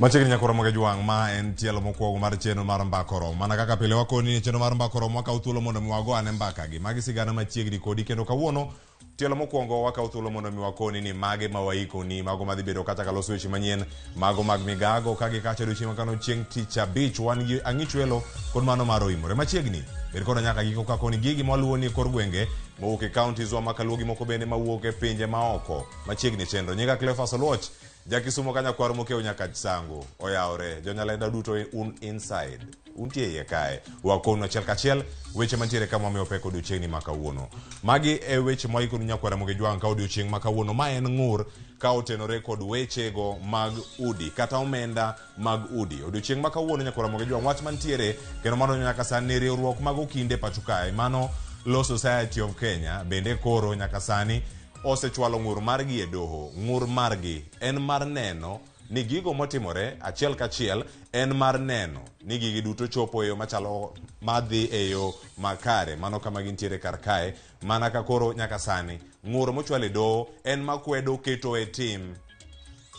Machiegni nyaka Ramogi Jwang' ma en tielo mokwongo mar chenro mar Mbaka Oromo. Mana kaka pile wakoni ni chenro mar Mbaka Oromo wakawo thuolo mondo mi wago ane mbaka gi. Magi sigana machiegni kodi kendo kawuono tielo mokwongo wakawo thuolo mondo mi wakoni ni mage ma waikoni, mago madhi bedo kata kaloso weche manyien, mago mag migago ka gi kacha odiochieng' makano chieng' tich abich wan gi ang'ichwelo kod mano mar oimore. Machiegni bed koda nyaka giko kakoni gigi mwaluwo ni e kor gwenge mowuok e counties wa makaluo gi moko bende mawuok e pinje maoko. Machiegni chenro. Nyinga Cleophas Oluoch. Jakisumo ka nyakwar mokew nyaka Chisango oyawore. Jonyalenda duto un inside. Untie iye kae. Wakonu achiel kachiel weche mantiere kama wamiyo pek odiochieng'ni ma kawuono. Magi e weche mwaikonu nyakwar Ramogi Jwang' ka odiochieng' ma kawuono. Ma en ng'ur ka otenore kod wechego mag udi kata omenda mag udi. Odiochieng' ma kawuono nyakwar Ramogi Jwang' wach mantiere kendo mano nyaka sani riwruok mag okinde pacho kae mano Law Society of Kenya bende koro nyaka sani osechwalo ng'ur margi e doho. Ng'ur margi en mar neno ni gigo motimore achiel kachiel en mar neno ni gigi duto chopo e yo machalo madhi e yo makare mano kama gintiere kar kae mana ka koro nyaka sani ng'ur mochwal e doho en makwedo keto e tim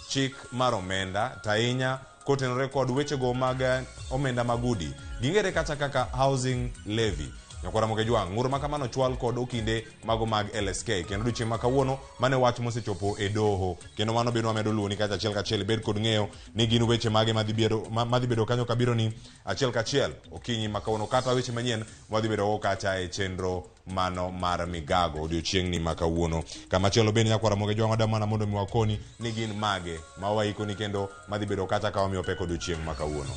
chik mar omenda to ahinya kotenore kod wechego mag omenda mag udi ging'ere kata kaka housing levy. Nyakwar Ramogi Jwang' ng'ur ma kamano chwal kod okinde mago mag LSK kendo odiochieng' ma kawuono mane wach mosechopo e doho kendo mano bende wamedo luwoni kacha achiel kachiel ibed kod ng'eyo ni gin weche mage madhi bedo kanyo kabiro ni achiel kachiel okinyi ma kawuono kata weche manyien mwadhi bedo go kacha e chenro mano mar migago odiochieng'ni ma kawuono. Kamachielo bende nyakwar Ramogi Jwang' wadwa mana mondo mi wakoni ni gin mage ma waikoni kendo madhi bedo kacha ka wamiyo pek odiochieng' ma kawuono.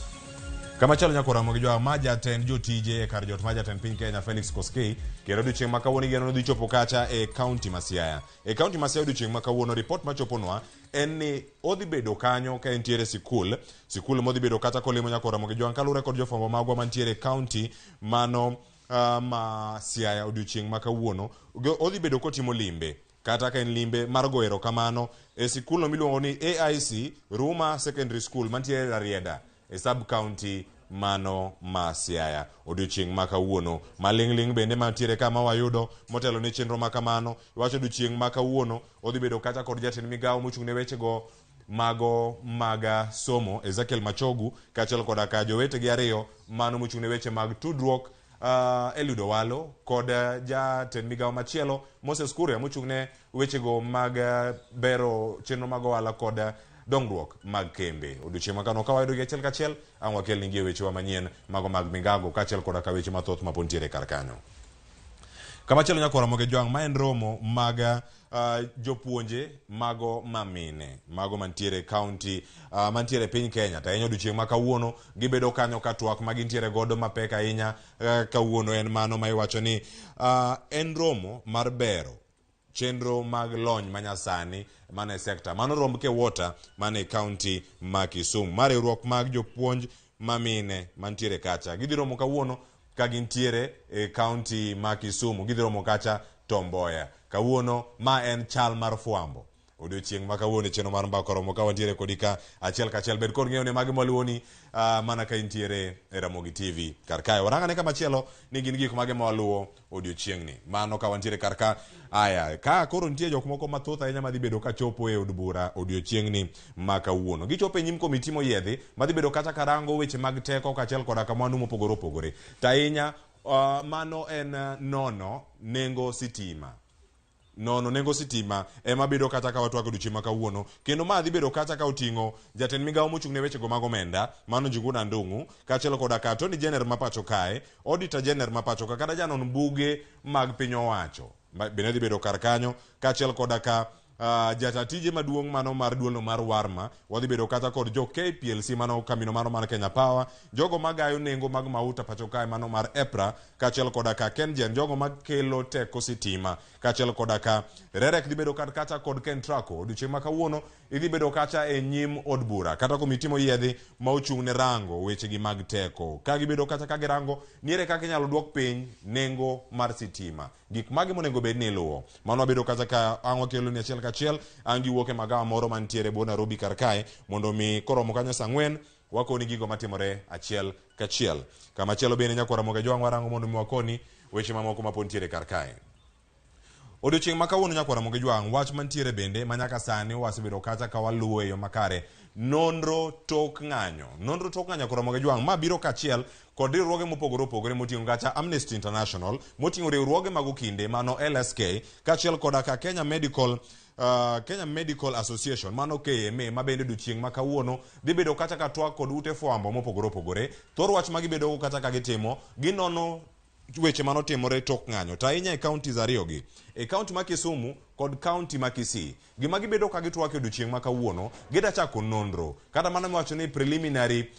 Kamachielo nyakwar Ramogi Jwang' ma jatend jotije e kar jot ma jatend piny Kenya Felix Koskei kendo odiochieng' ma kawuono igeno ni dhi chopo kacha e kaunti ma Siaya. E kaunti ma Siaya odiochieng' ma kawuono ripot machoponwa en ni odhi bedo kanyo ka entiere sikul, sikul modhi bedo kata kolimo nyakwar Ramogi Jwang' kaluwore kod jofwambo magwa mantiere e kaunti mano ma Siaya odiochieng' ma kawuono. Odhi bedo kotimo limbe kata ka en limbe mar goyo erokamano e sikulno miluongo ni AIC Ruma Secondary School mantiere Rarieda e sub county mano ma Siaya odiochieng' ma kawuono. Maling'ling' bende mantiere ka ma wayudo motelo ne chenro ma kamano iwacho odiochieng' ma kawuono odhi bedo kacha kod jatend migawo mochung' ne wechego mago mag somo Ezekiel Machogu kaachiel koda ka jowetegi ariyo mano mochung' ne weche mag tudruok Eliud Owalo kod jatend migawo machielo Moses Kuria mochung' ne wechego mag bero chenro mag ohala kod dongruok mag kembe. Odiochieng' makano ka wayudo gi achiel kachiel ang' wakelnigi e wechewa manyien mago mag migago kaachiel koda ka weche mathoth ma pod nitiere kar kanyo. Kamachielo nyakwar Ramogi Jwang' ma en romo mag jopuonje mago mamine mago mantiere county mantiere piny Kenya to ahinya odiochieng' ma kawuono gibedo kanyo ka twak ma gintiere godo mapek ahinya kawuono en mano ma iwacho ni en romo mar bero chenro mag lony manyasani mane sekta mano romb KEWOTA mane kaunti ma Kisumu. Ma riwruok mag jopuonj mamine mantiere kacha gidhi romo kawuono ka gintiere e kaunti ma Kisumu, gidhi romo kacha Tom Mboya kawuono. Ma en chal mar fwambo odiochieng' ma kawuono e chenro mar Mbaka Oromo ka wantiere kodi ka achiel kachiel. Bed kod ng'eyo ne magi mwaluwoni mana ka intiere e Ramogi TV kar kae. Warang'ane kamachielo ni gin gik mage ma waluwo odiochieng'ni mano ka wantiere kar ka. Aya, ka koro nitie jok moko mathoth ahinya madhi bedo kachopo e od bura odiochieng'ni ma kawuono. Gichopo e nyim komiti moyiedhi madhi bedo kacha karango weche mag teko kaachiel koda ka mwandu mopogore opogore. To ahinya mano en nono nengo sitima. Nono nengo sitima ema bedo kata ka watwak odiochieng' ma kawuono, kendo ma dhi bedo kacha ka oting'o jatend migawo mochung' ne wechego mag omenda mano Njuguna Ndung'u, kaachiel koda ka Attorney General ma pacho kae, Auditor General ma pacho ka, kata janon buge mag piny owacho bende dhi bedo kar kanyo, kaachiel koda ka jata tije maduong' mano mar duolno mar Warma. Wadhi bedo kata kod jo KPLC mano kambino mano mar Kenya Power, jogo magayo nengo mag mauta pacho kae mano mar EPRA, kaachiel koda ka KenGen, jogo makelo teko sitima, kaachiel koda ka REREC dhi bedo kar kacha kod Kentraco. Odiochieng' ma kawuono idhi bedo kacha e nyim od bura kata komiti moyiedhi ma ochung' ne rango wechegi mag teko, ka gibedo kacha ka girango niere kaka inyalo duok piny nengo mar sitima, gik mage monego bed ni iluwo. Mano wabedo kacha ka ang' wakelo ni achiel kachiel ang' giwuok e magawa moro mantiere bwo Nairobi kar kae, mondo mi koromo kanyo saa 4 wakoni gigo matimore achiel kachiel. Kamachielo bende nyakwara Ramogi Ajwang' warango mondo mi wakoni weche mamoko mapod nitiere kar kae. Odiochieng' ma kawuono nyakwara Ramogi Ajwang', wach mantiere bende ma nyaka sani wasebedo kacha ka waluwo e yo makare, nonro tok ng'anyo. Nonro tok ng'anyo nyakwara Ramogi Ajwang', ma biro kaachiel kod riwruoge mopogore opogore moting'o kacha Amnesty International, moting'o riwruoge mag okinde mano LSK, kaachiel koda ka Kenya Medical Association mano KMA, ma bende odiochieng' ma kawuono dhi bedo kacha ka twak kod ute fwambo mopogore opogore. Thor wach ma gibedo go kacha ka gitimo, ginono weche manotimore tok ng'anyo, to ahinya e counties ariyogi, e county ma Kisumu kod county ma Kisii. Gima gibedo ka gitwak e odiochieng' ma kawuono, gida chako nonro, kata mana miwacho ni preliminary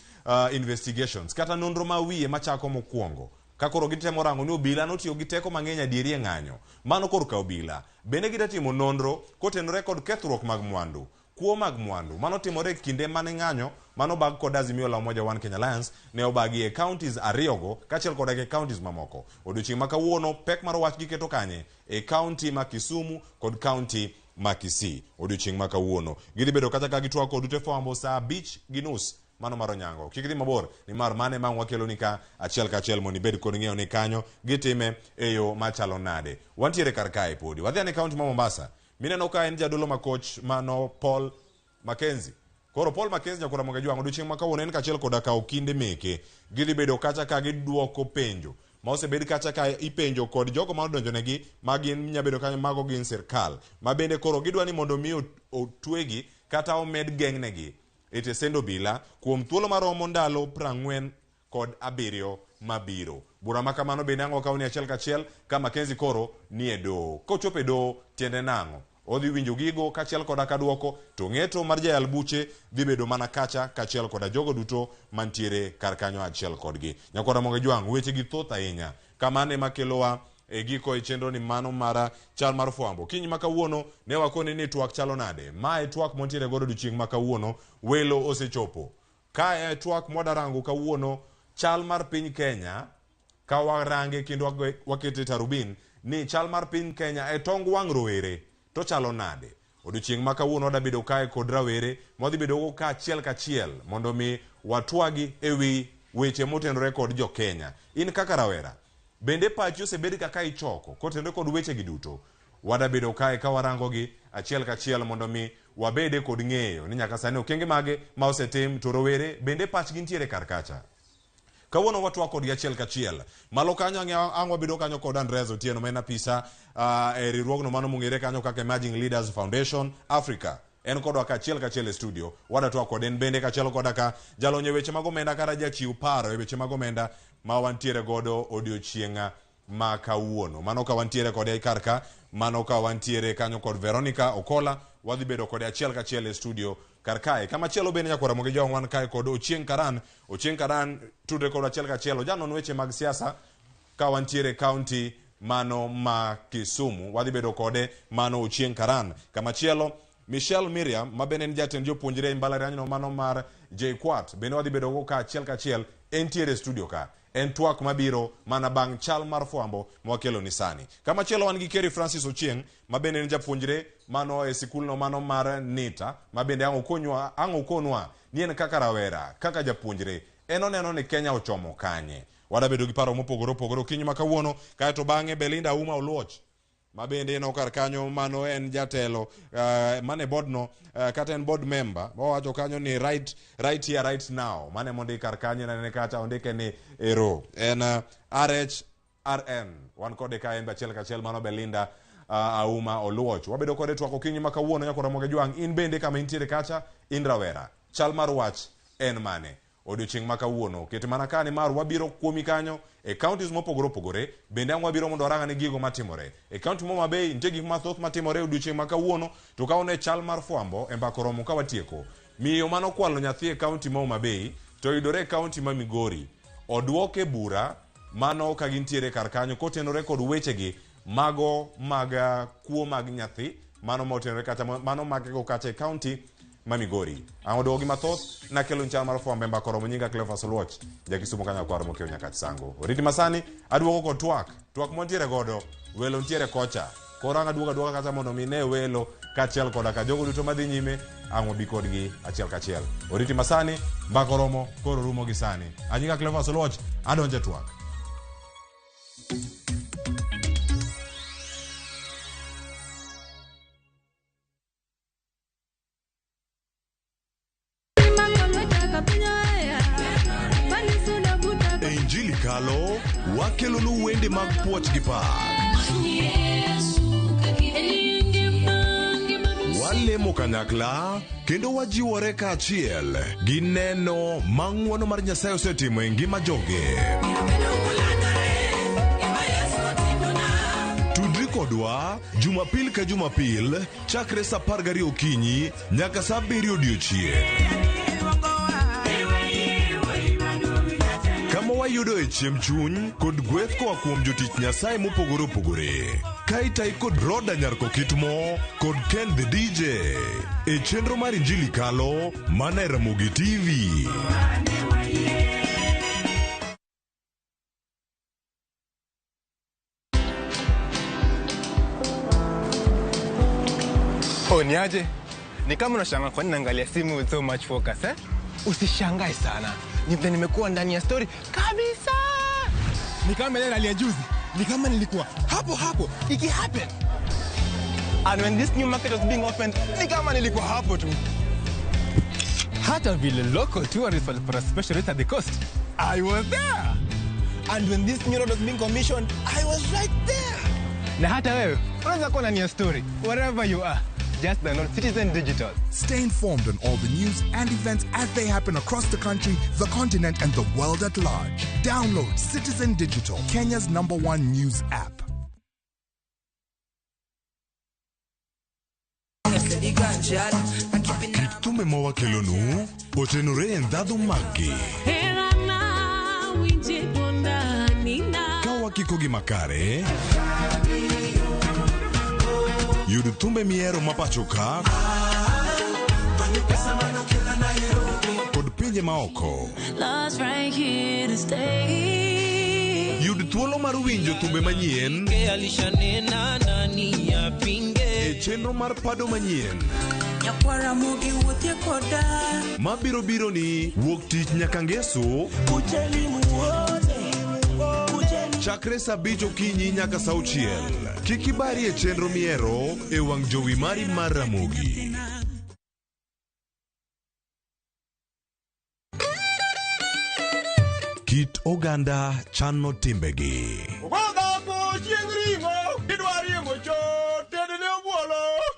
investigations, kata nonro ma wiye machako mokwongo. Ka koro gitemo rango ni obila notiyo gi teko mang'eny adieri e ng'anyo, mano korka obila. Bende gidatimo nonro kotenore kod kethruok mag mwandu, kuo mag mwandu mano timore e kinde mane ng'anyo mano bag kod Azimio la Umoja One Kenya Alliance ne obagi e counties ariyogo kaachiel koda e counties mamoko. Odiochieng' ma kawuono pek mar wach giketo kanye? E county ma Kisumu kod county ma Kisii. Odiochieng' ma kawuono gidhi bedo kacha ka gitwak kod ute fwambo saa 5:30 mano mar onyango. Kik idhi mabor nimar mane ma wakelo ni ka achiel kachiel mondo ibed kod ng'eyo ni kanyo gitime e yo machalo nade. Wantiere kar kae podi. Wadhi ane county ma Mombasa. Mineno ka en jadolo ma coach mano Paul Mackenzie. Koro Paul Mackenzie nyakwara Ramogi Ajwang' odiochieng' ma kawuono en kaachiel koda ka okinde meke gidhi bedo kacha ka giduoko penjo ma osebed kacha ka ipenjo kod jogo ma odonjonegi ma gin nyabedo kanyo mago gin sirkal ma bende koro gidwa ni mondo mi otwegi kata omed geng'negi e tesend obila kuom thuolo maromo ndalo 47 mabiro. Bura ma kamano bende ang' wakaw ni achiel kachiel ka Mackenzie koro ni e doho. Kochopo e doho tiende nang'o? Odhi winjo gigo kaachiel koda ka duoko, to ng'eto mar jayal buche dhi bedo mana kacha kaachiel koda jogo duto mantiere kar kanyo achiel kodgi. Nyakwar Ramogi Ajwang', weche gi thoth ahinya. Kamano ema kelowa e giko e chenro ni mano mara chal mar fwambo. Kiny ma kawuono ne wakoni ni twak chalo nade. Ma e twak montiere godo odiochieng' ma kawuono, welo osechopo. Ka e twak mwadarango kawuono, chal mar piny Kenya, ka warange kendo wakete tarubin, ni chal mar piny Kenya e tong wang' rowere, to chalo nade? Odiochieng' ma kawuono wadabedo kae kod rawere, mwadhi bedo go kaachiel kachiel, mondo mi watwagi e wi weche motenore kod jo Kenya. In kaka rawera, bende pachi osebed kaka ichoko kotenore kod weche gi duto? Wadabedo kae ka warango gi achiel kachiel mondo mi wabede kod ng'eyo ni nyaka sani okenge mage ma osetim to rowere bende pachgi nitiere kar kacha. Kawuono watwak kodgi achiel kachiel. Malo kanyo ang' wabedo kanyo kod Andreas Otieno ma en apisa e riwruogno mano mong'ere kanyo kaka Emerging Leaders Foundation Africa. En kodwa ka achiel kachiel e studio. Wadatwak kode en bende kachiel koda ka jalony e weche mag omenda kata jachiw paro e weche mag omenda ma wantiere godo odiochieng' ma kawuono. Mano ka wantiere kode kar ka, mano ka wantiere kanyo kod Veronica Okola, wadhi bedo kode achiel kachiel e studio kar kae. Kamachielo bende nyakwar Ramogi Ajwang' wan kae kod Ochieng' Karan. Ochieng' Karan tudre kod achiel kachiel, ojanon weche mag siasa ka wantiere county mano ma Kisumu. Wadhi bedo kode mano Ochieng Karan. Kamachielo Michelle Miriam ma bende en jatend jopuonjre e mbalarianyno mano mar JKUAT bende wadhi bedo go ka achiel kachiel entiere e studio ka. En twak mabiro mana bang' chal mar fwambo mwakelo ni sani. Kamachielo wan gi Kerry Francis Ochieng ma bende en japuonjre mano e sikulno mano mar NITA ma bende ang' okonywa ang' okonwa ni en kaka rawera kaka japuonjre en oneno ni Kenya ochomo kanye. Wadabedo gi paro mopogore opogore okinyi ma kawuono kaeto bang'e Belinda Auma Oluoch ma bende en kar kanyo mano en jatelo mane board no kata en board member wawacho kanyo ni right, right here right now mane mondi kar kanyo nene kacha ondike ni ero en RHRN wan kode ka en be achiel kachiel mano Belinda Auma Oluoch wabedo kode twak okinyi ma kawuono nyakora Ramogi Jwang' in bende kama intiere kacha in rawera chal mar wach en mane odiochieng' ma kawuono ket mana ka nimar wabiro kuomi kanyo e counties mopogore opogore bende ang' wabiro mondo warang'ane gigo matimore e county ma Homa Bay nitie gik mathoth matimore e odiochieng' ma kawuono to ka une chal mar fwambo e mbaka oromo ka watieko miyo manokwalo nyathi e county ma Homa Bay to oyudore e county ma Migori oduoke bura mano ka gintiere kar kanyo kotenore kod wechegi mago mag kuo mag nyathi mano motenore kata mano makego kacha e county ma Migori. Ang' oduogo gi mathoth nakelo nchal mar fwambo e mbaka oromo nyinga Cleophas Oluoch jakisumo kanya kwaro mokiewo nyakach sango. Oriti masani aduogo kod twak twak mwantiere godo welo ntiere kocha koro ang' aduogo aduoga kacha mondo mi ne welo kaachiel koda ka jogo duto madhi nyime ang' wabi kodgi achiel kachiel. Oriti masani mbaka oromo koro rumo gi sani. Anyinga Cleophas Oluoch adonjo e twak. E Injili kalo wakelonu wende mag puoch gi pak. Walemo kanyakla kendo wajiwore kaachiel gi neno ma ng'wono mar Nyasaye osetimo e ngima joge. Tudri kodwa Jumapil ka Jumapil chakre saa 12 okinyi nyaka saa 7 odiochieng'. Kama wayudoe chiemb chuny kod gweth koa kuom jotich Nyasaye mopogore opogore. Ka itayi kod Roda Nyar Kokitmo kod Ken the DJ e chenro mar Injili Kalo mana e Ramogi TV. Oh, niaje? Ni kama unashangaa kwa nini naangalia simu with so much focus, eh? Usishangae sana. Ni vile nimekuwa ndani ya story kabisa. Ni kama ile rally ya juzi. Ni kama nilikuwa hapo hapo iki happen. And when this new market was being opened, ni kama nilikuwa hapo tu. Hata vile local tourists walipata special rate at the coast, I was there. And when this new road was being commissioned, I was right there. Na hata wewe unaweza kuwa ndani ya story wherever you are. Just download Citizen Digital. Stay informed on all the news and events as they happen across the country, the continent, and the world at large. Download Citizen Digital, Kenya's #1 news app. Kit thumbe ma wakelonu otenore e ndhadhu maggi. Ka wakiko gi makare, yud thumbe mihero ma pacho ka kod pinje maoko. Yud thuolo mar winjo thumbe manyien e chenro mar pado manyien mabiro biro ni wuok tich nyaka ngeso chakre saa 5 okinyi nyaka saa 6. Kik ibari e chenro mihero e wang' jowi mari mar Ramogi. Kit oganda chano timbegi.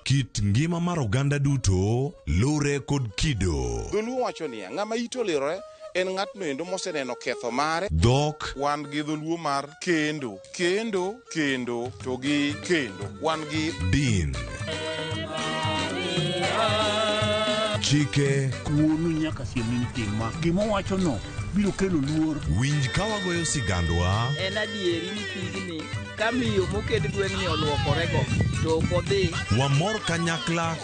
Kit ngima mar oganda duto lure kod kido. Dholuo wacho niya, ng'ama ite olirore en ng'atno endo moseneno ketho mare. Dhok. Wan gi dholuo mar kendo, kendo, kendo, to gi kendo. Wan gi din. Chike. Wuonu nyaka siem ni tim ma. Gima owacho no Biro kelo luor. Winj ka wagoyo sigandwa. En adieri ni pigni ka miyo moket gweng'ni oluokorego to ok odhi. Wamor kanyakla.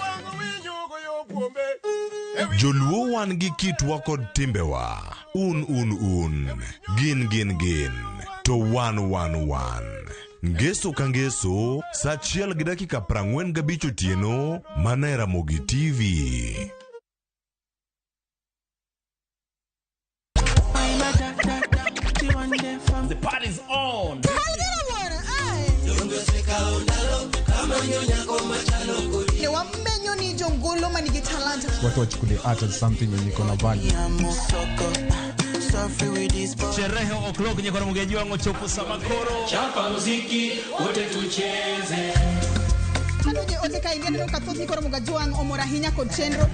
Joluo wan gi kitwa kod timbewa. Un un un. Gin gin gin. To wan wan wan. Ngeso ka ngeso, sa 1:45 otieno, mana e Ramogi TV. The party's on. Ne wamenyo ni jongolo manigi talanta. Watu wachukulie art as something yenye iko na value. Sherehe o'clock nyakora mugeji wangu chopo sama koro. Chapa muziki wote tucheze. Kanoje ote ka ingia neno kathoth ni koro Mugajwang' omor ahinya kod chenro.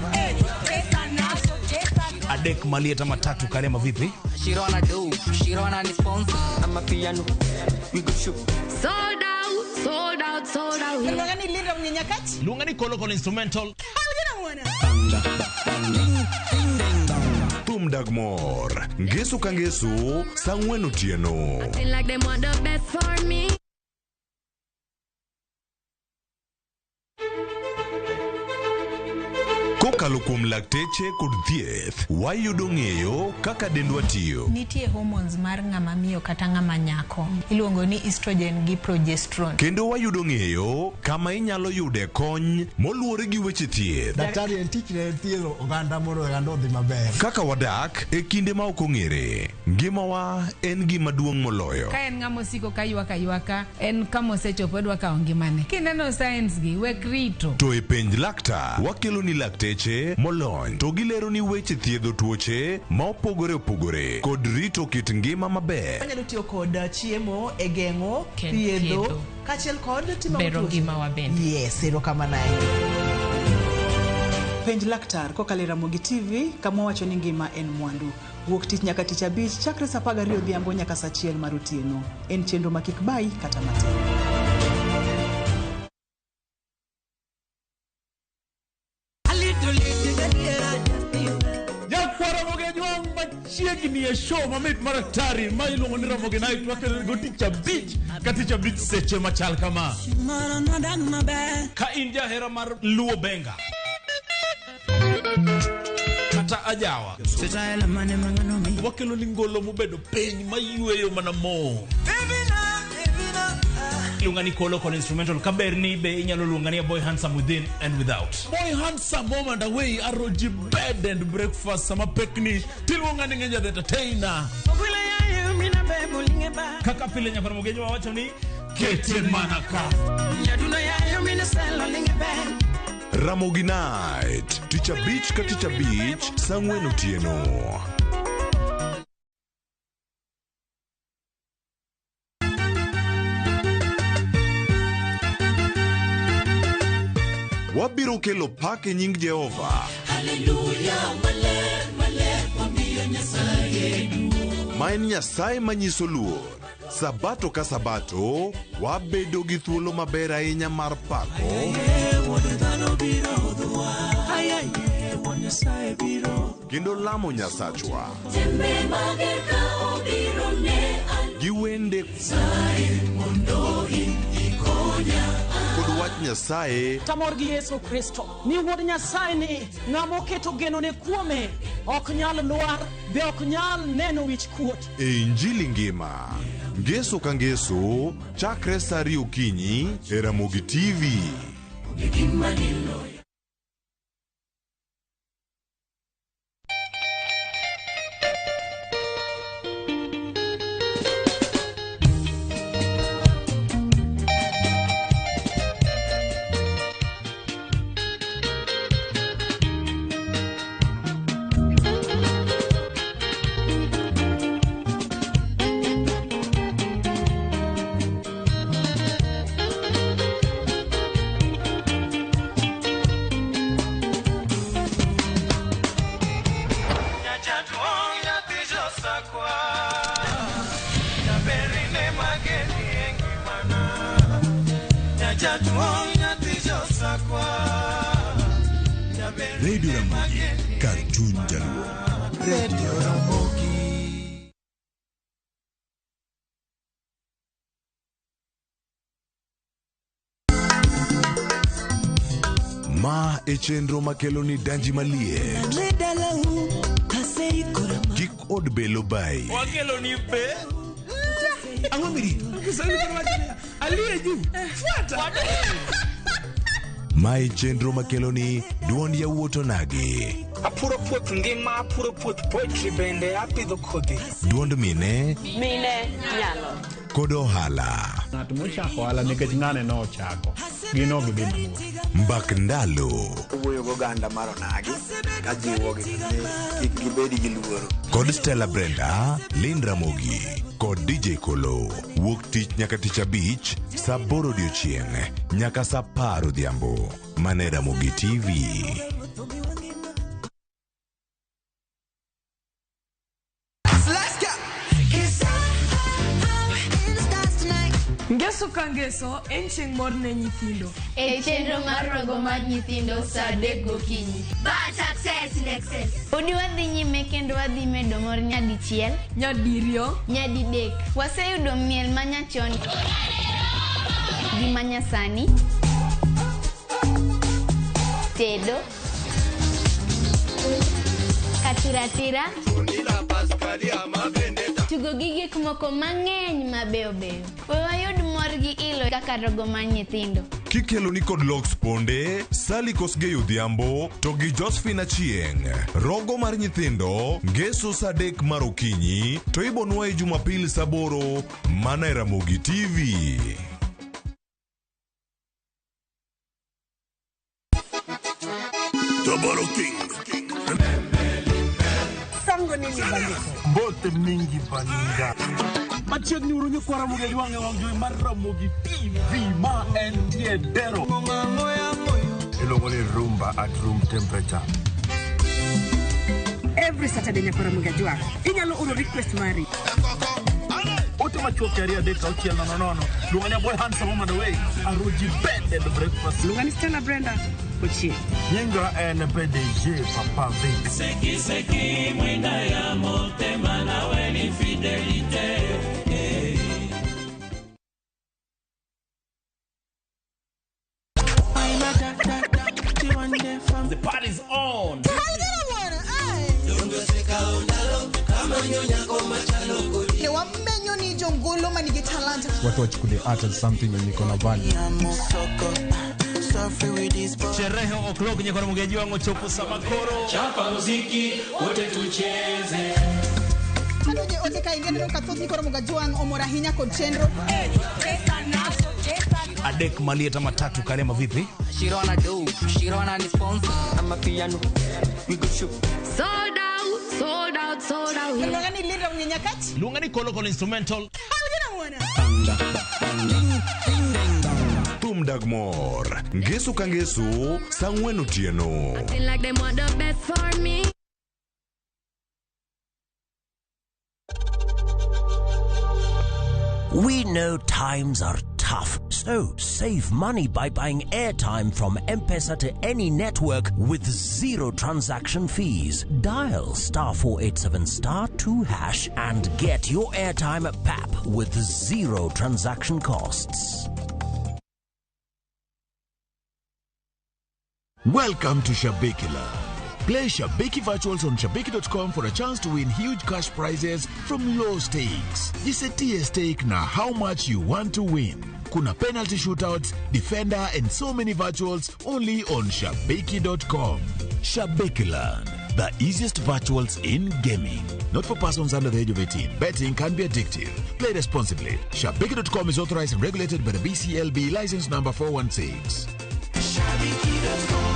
Adek malieta matatu karema vipi? Shirona do, Shirona ni sponsor. I'm a piano. We go shoot. Sold out, sold out, sold out. Luonga ni Linda Mnyenyakach. Luonga ni Kolo Kolo instrumental. Thum dag mor. Ngeso ka ngeso, sa 4 otieno. Acting like they want the best for me. Kokalo kuom lakteche kod thieth, wayudo ng'eyo kaka dendwa tiyo. Nitie hormones mar ng'ama miyo kata ng'ama nyako. Iluongo ni estrogen gi progesterone. Kendo wayudo ng'eyo kama inyalo yude kony moluwore gi weche thieth. Daktari en tich ne thiedho oganda mondo oganda odhi maber. Kaka wadak e kinde ma ok ong'ere, ngimawa en gima duong' moloyo. Ka en ng'ama osiko ka ywak aywaka, en kama osechopo odwa kawo ngimane. Kineno signs gi, wek rito. To e penj laktar, wakelo ni lakteche molony to gilero ni weche thiedho tuoche ma opogore opogore kod rito kit ngima maber. Wanyalo tiyo kod chiemo e geng'o, thiedho, kaachiel kod timo bero ngimawa bende. Yes, erokamano ahinya. Penj laktar kokalo e Ramogi TV kama wacho ni ngima en mwandu. Wuok tich nyaka tich abich chakre saa 12 odhiambo nyaka saa 1 mar otieno. En chenro ma kik bayi kata matin. Chiegni e show mamit mar atari ma iluongo ni Ramogi Night wakelo go tich abich ka tich abich seche machal kama. Ka in jahera mar Luo Benga kata ajawa, wakelo ni ngolo mobedo piny mayweyo mana mo. Luonga ni Kolo Kolo instrumental kaber ni be inyalo luonga ni Boy Handsome within and without. Boy Handsome home and away aroji bed and breakfast sama pekni tiluonga ni Ngeja the entertainer. Kaka pile nyakora mugejo wawacho ni kete manaka. Ramogi Night, tich abich ka tich abich, saa 4 otieno. Wabiro kelo pak e nying Jehova. Haleluya, maler, maler, wamiyo Nyasaye duong'. Ma en Nyasaye manyiso luor. Sabato ka sabato, wabedo gi thuolo maber ahinya mar pako kendo lamo Nyasachwa gi wende kod wach Nyasaye. Tamor gi Yesu Kristo ni wuod Nyasaye ni ng'ama oketo genone kuome ok nyal lwar be ok nyal neno wich kuot. E Injili ngima, ngeso ka ngeso, chakre saa 2 okinyi e Ramogi TV. Radio Ramogi, kar chuny Jaluo. Radio Ramogi. Ma e chenro makelo ni danji maliet. Kik od belo bai. Wakelo ni be. Ang'o mirito? Kiswahili koro wacho niya, aliye juu fuata. Ma e chenro makelo ni duond yawuot onagi. Apuro puoth ngima, apuro puoth poetry bende apidho kodhi. Duond mine Mine nyalo. kod ohala. Ng'at mochako ohala nikech ng'ane nochako, gin ok gidhi mabor. Mbak ndalo. Owuoyo goganda mar onagi kajiwogi ni kik gibed gi luoro. Kod Stella Brenda, Lynn Ramogi kod DJ Kolo. Wuok tich nyaka tich abich, saa aboro odiochieng' nyaka saa apar odhiambo. Mane Ramogi TV. Let's go. Ngeso ka ngeso en chieng' mor ne nyithindo. E chenro mar rogo mar nyithindo saa 3 gokinyi. Bad success in excess. Podi wadhi nyime kendo wadhi medo mor nyadichiel, nyadiriyo, nyadidek. Waseyudo miel manyachon gi manyasani, tedo, katiratira, tugo gi gik moko mang'eny mabeyo beyo. We wayud mor gi ilo kaka rogo mar nyithindo. Kikelo ni kod Lox Ponde, Sally Kosgei Odhiambo to gi Josephine Achieng'. Rogo mar nyithindo, ngeso saa adek mar okinyi to ibonwaye Jumapil saa aboro mana e Ramogi TV. Tabaro King. Sango nini bandiko? Mbote mingi baninga. Machiegni uru nyikwa Ramogi Ajwang' e wang' jowi mar Ramogi TV ma entie dero. Iluongo ni rumba at room temperature. Every Saturday nyaka Ramogi Ajwang'. Inyalo oro request mari. Ote machuok 2 3 6 0 0. Luonga ni Boy Handsome Woman Away. Aruji Bend and Breakfast. Luonga ni Stella Brenda Ochieng. Nyinga en PDG Papa Vic. Seki seki mwinda ya motema nawe ni fidelite. The party's on. Ne wamenyo ni jongolo manigi talanta. Watu wachukulie art as something yenye iko na value. Sherehe o'clock nyakoro mugeji wangu chopo sama koro. Chapa muziki wote tucheze. Kanoje ote ka ineno ka thoth nyikwa Ramogi Ajwang' omor ahinya kod chenro. Adek malieta matatu karema vipi? Shirona do, Shirona ni sponsor. I'm a piano. We go shoot. Sold out, sold out, sold out. Luonga ni Linda Mnyenyakach. Luonga ni Kolo Kolo instrumental. Thum dag mor. Ngeso ka ngeso, saa ang'wen otieno. Acting like they want the best for me. We know times are tough, so save money by buying airtime from M-Pesa to any network with zero transaction fees. Dial *487*2# and get your airtime at PAP with zero transaction costs. Welcome to Shabiki Land. Play Shabiki Virtuals on Shabiki.com for a chance to win huge cash prizes from low stakes. Jisetie stake na how much you want to win. Kuna penalty shootouts, defender and so many virtuals only on Shabiki.com. Shabiki Land, the easiest virtuals in gaming. Not for persons under the age of 18. Betting can be addictive. Play responsibly. Shabiki.com is authorized and regulated by the BCLB license number 416. Shabiki.com.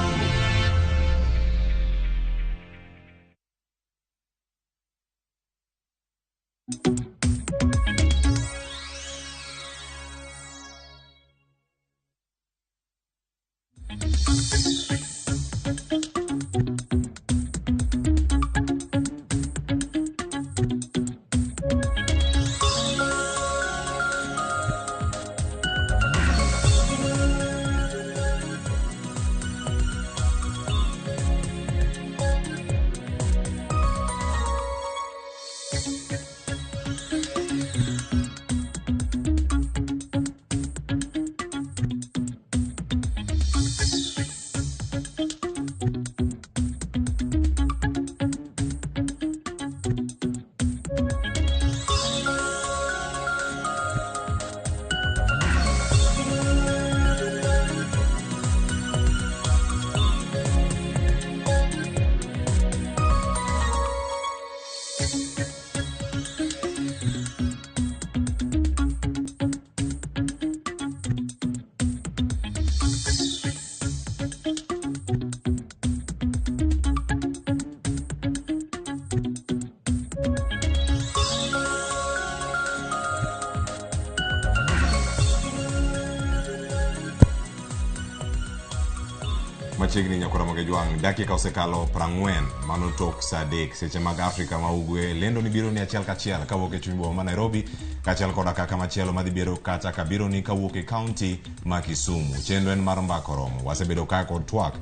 Machiegni nyakora Mogejwang' dakika osekalo 40 mano tok saa 3 seche mag Afrika ma Ugwe. Lendo ni biro ni achiel kachiel kawuok e chuny boma ma Nairobi kaachiel koda kaka machielo madhi biro kata ka biro ni kawuok e kaunti ma Kisumu. Chenro en mar Mbaka Oromo. Wasebedo ka kod twak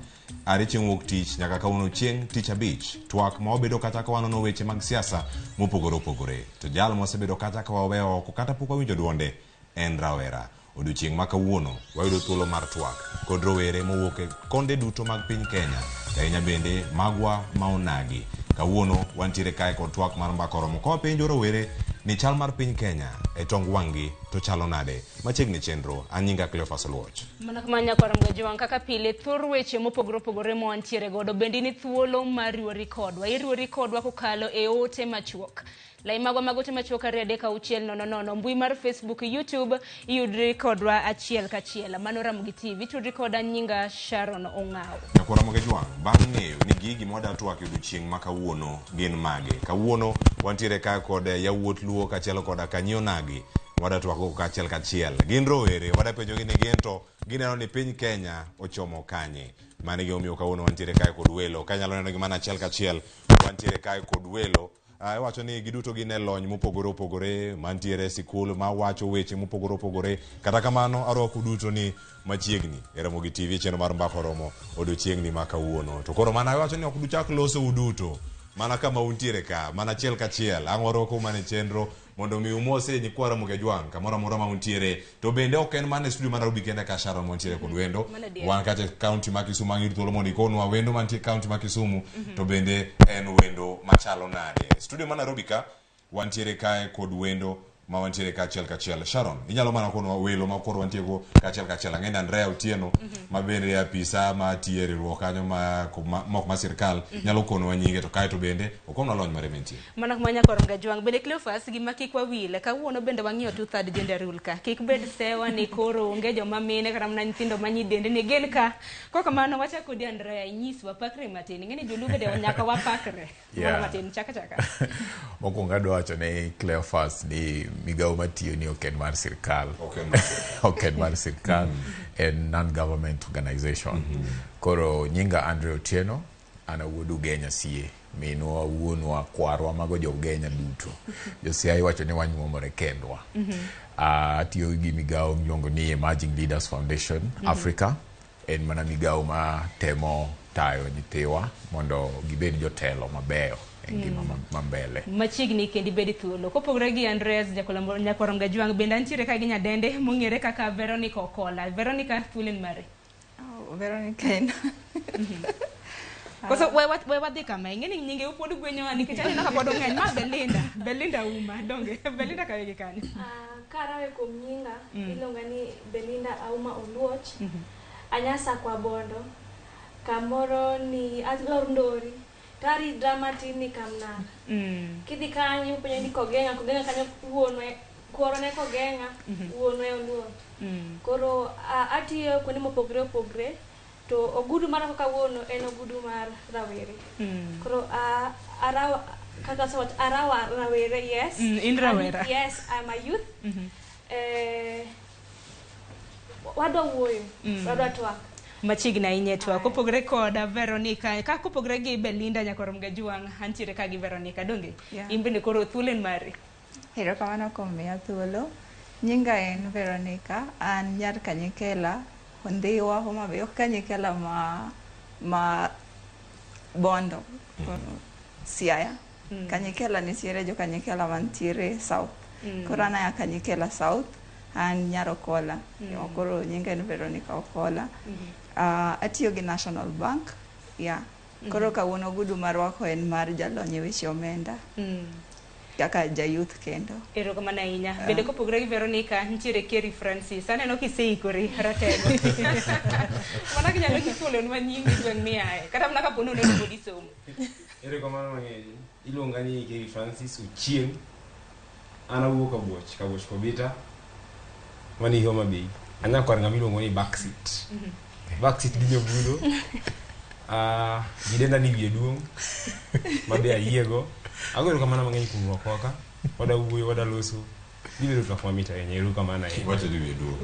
are chieng' wuok tich nyaka kawuono chieng' tich abich. Twak ma wabedo kata ka wanono weche mag siasa mopogore opogore. To jal mwasebedo kata ka waweyo oko kata pok wawinjo duonde en rawera. Odiochieng' ma kawuono wayudo thuolo mar twak kod rowere mowuok e konde duto mag piny Kenya, to ahinya bende magwa ma onagi. Kawuono wantiere kae kod twak mar Mbaka Oromo ka wapenjo rowere ni chal mar piny Kenya e tong wang'gi to chalo nade. Machiegni chenro, an nyinga Cleophas Oluoch. Mana kamano nyakwar Mgajwang', kaka pile thor weche mopogore opogore ma wantiere godo bende ni thuolo mar riwori kodwa. Iriwori kodwa kokalo e ote machuok. Lai magwa mag ote machuok 2 3 6 0 0, mbui mar Facebook, YouTube, iyudri kodwa achiel kachiel. Mano Ramogi TV, tudri koda nyinga Sharon Ong'aw. Nyakwar Mogejwang', bang' ng'eyo ni gigi mwada twak e odiochieng' ma kawuono gin mage. Kawuono wantiere ka kod yawuot Luo kaachiel koda kanyi onagi mwada twak go kaachiel kachiel. Gin rowere, wada penjogi ni gin to gineno ni piny Kenya ochomo kanye. Mano e gimomiyo kawuono wantiere kae kod welo. Kanyalo neno gi mana achiel kachiel, wantiere kae kod welo. Iwacho ni giduto gin e lony mopogore opogore, mantiere e sikul mawacho weche mopogore opogore. Kata kamano arwako duto ni machiegni e Ramogi TV chenro mar Mbaka Oromo odiochieng'ni ma kawuono. To koro mana iwacho ni ok duchak loso uduto mana kama untiere ka, mana achiel kachiel. Ang' warwakou mana e chenro mondo mi umose nyikwa Ramogi Ajwang' kamoro amora ma untiere. To bende ok en mana e studio ma Nairobi kende ka Sharon mantiere kod wendo. Mano adier. Wan kata e kaunti ma Kisumu ang' yudo thuolo mondo ikonwa wendo mantie e kaunti ma Kisumu to bende en wendo machalo nade. Studio ma Nairobi ka wantiere kae kod wendo ma wantiere kaachiel kachiel. Sharon, inyalo mana konwa welo ma koro wantie go kaachiel kachiel. Ang'e ni Andrea Otieno ma bende apisa ma tiyo e riwruok kanyo ma mok ma sirkal nyalo konowa nyinge to kae to bende okonwa lony mare mentie. Mana kamano nyakwar Mgajwang'. Bende Cleophas, gima kik wawil, kawuono bende wang'iyo two-third gender rule ka. Kik bed sewa ni koro onge joma mine kata mana nyithindo ma nyidendi ni gin ka. Kok kamano wachak kodi Andrea, inyiswa pakre matin. Ing'e ni joluo bende nyaka wapakre. Mana matin, chaka chaka. Mokwongo adwa wacho ne Cleophas ni migawo matiyo ni ok en mar sirkal. Ok en mar sirkal, en non-government organization. Koro nyinga Andre Otieno, an awuod Ugenya sie. Minwa, wuonwa, kwarwa, mago jo Ugenya duto. Jo Siaya iwacho ni wanyuomore kendwa. Atiyo gi migawo miluongo ni Emerging Leaders Foundation Africa. En mana migawo ma temo tayo nyithiwa mondo gibed jotelo mabeyo e ngima ma mbele. Machiegni kendi bed thuolo. Kopogore gi Andreas nyakwar Mgajwang', bende antiere ka gi nyadende mong'ere kaka Veronica Okola. Veronica, thuolo en mari. Oh, Veronica en. Koso we wadhi kama, ing'e ni nyinge pod gwenyowa nikech aneno ka pod ong'eny. Ma Belinda, Belinda Uma, donge? Belinda kawe gi kanyo. Karawe kuom nyinga, iluonga ni Belinda Auma Oluoch. Anyasa kwa Bondo. Kamoro ni alor Ndori. Tari drama tin ni Kamnara. Kidhi kanyo penjo ni Kogeng'a, Kogeng'a kanyo wuonwa kworo ne Kogeng'a, wuonwa e Oluoch. Koro atiyo kuonde mopogre opogre to ogudu marwako kawuono en ogudu mar rawere. Koro arawa kaka asewacho arawa rawere, yes. In rawera. Yes, I'm a youth. Wadwa wuoyo, wadwa twak. Machiegni ahinya e twak. Kopogore koda Veronica, ka kopogore gi Belinda nyakwar Mgajwang', antiere ka gi Veronica, donge? Yeah. In bende koro thuolo en mari. Erokamano kuom miya thuolo. Nyinga en Veronica, an nyar Kanyikela, Ndhiwa, Homa Bay, ok Kanyikela ma Bondo, Siaya. Kanyikela nitiere jo Kanyikela mantiere South. Koro an aya Kanyikela South, an nyar Okola. Koro nyinga en Veronica Okola. Atiyo gi National Bank. Yeah. Koro kawuono ogudu marwako en mar jalony e weche omenda. Kaka ja youth kendo. Erokamano ahinya. Bende kopogore gi Veronica, nitiere Kerry Francis. Aneno kiseikori ratego. Mana kinyalo nyiso nyingi gweng' miaye. Kata mana kapo ni oneno pod isomo. Erokamano mang'eny. Iluonga ni Kerry Francis Ochieng'. An awuok Kabuoch, Kabuoch Kobita, mani Homa Bay. Anyakwar ng'ama iluongo ni Backseat. Backseat gi nyobulo. Gidenda ni wiye duong' mabe ayiego. Ago erokamano mang'eny kuom rwakowa ka. Wada wuoyo, wada loso. Dhi bedo twak mamit ahinya. Erokamano ahinya. Iwacho ni wiye duong'.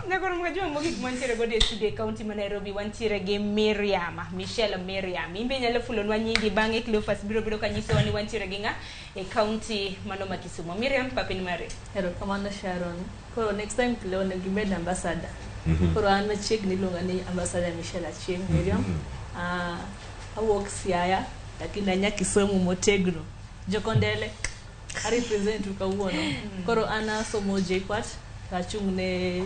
Nyakoro Mkajua mogik mwantiere godo e studio e kaunti ma Nairobi wantiere gi Miriam, Michelle Miriam. Imbe inyalo fulonwa nyingi bang'e Cleophas biro bedo ka nyisowa ni wantiere gi ng'a e kaunti mano ma Kisumu. Miriam, papin mari. Erokamano Sharon. Koro next time Cleo onego ibed ambassador. Koro an machiegni iluonga ni ambassador Michelle Achieng' Miriam. Awuok Siaya lakini anya Kisumu motegno. Jokondele a represent u kawuono. Koro an asomo JKUAT to achung' ne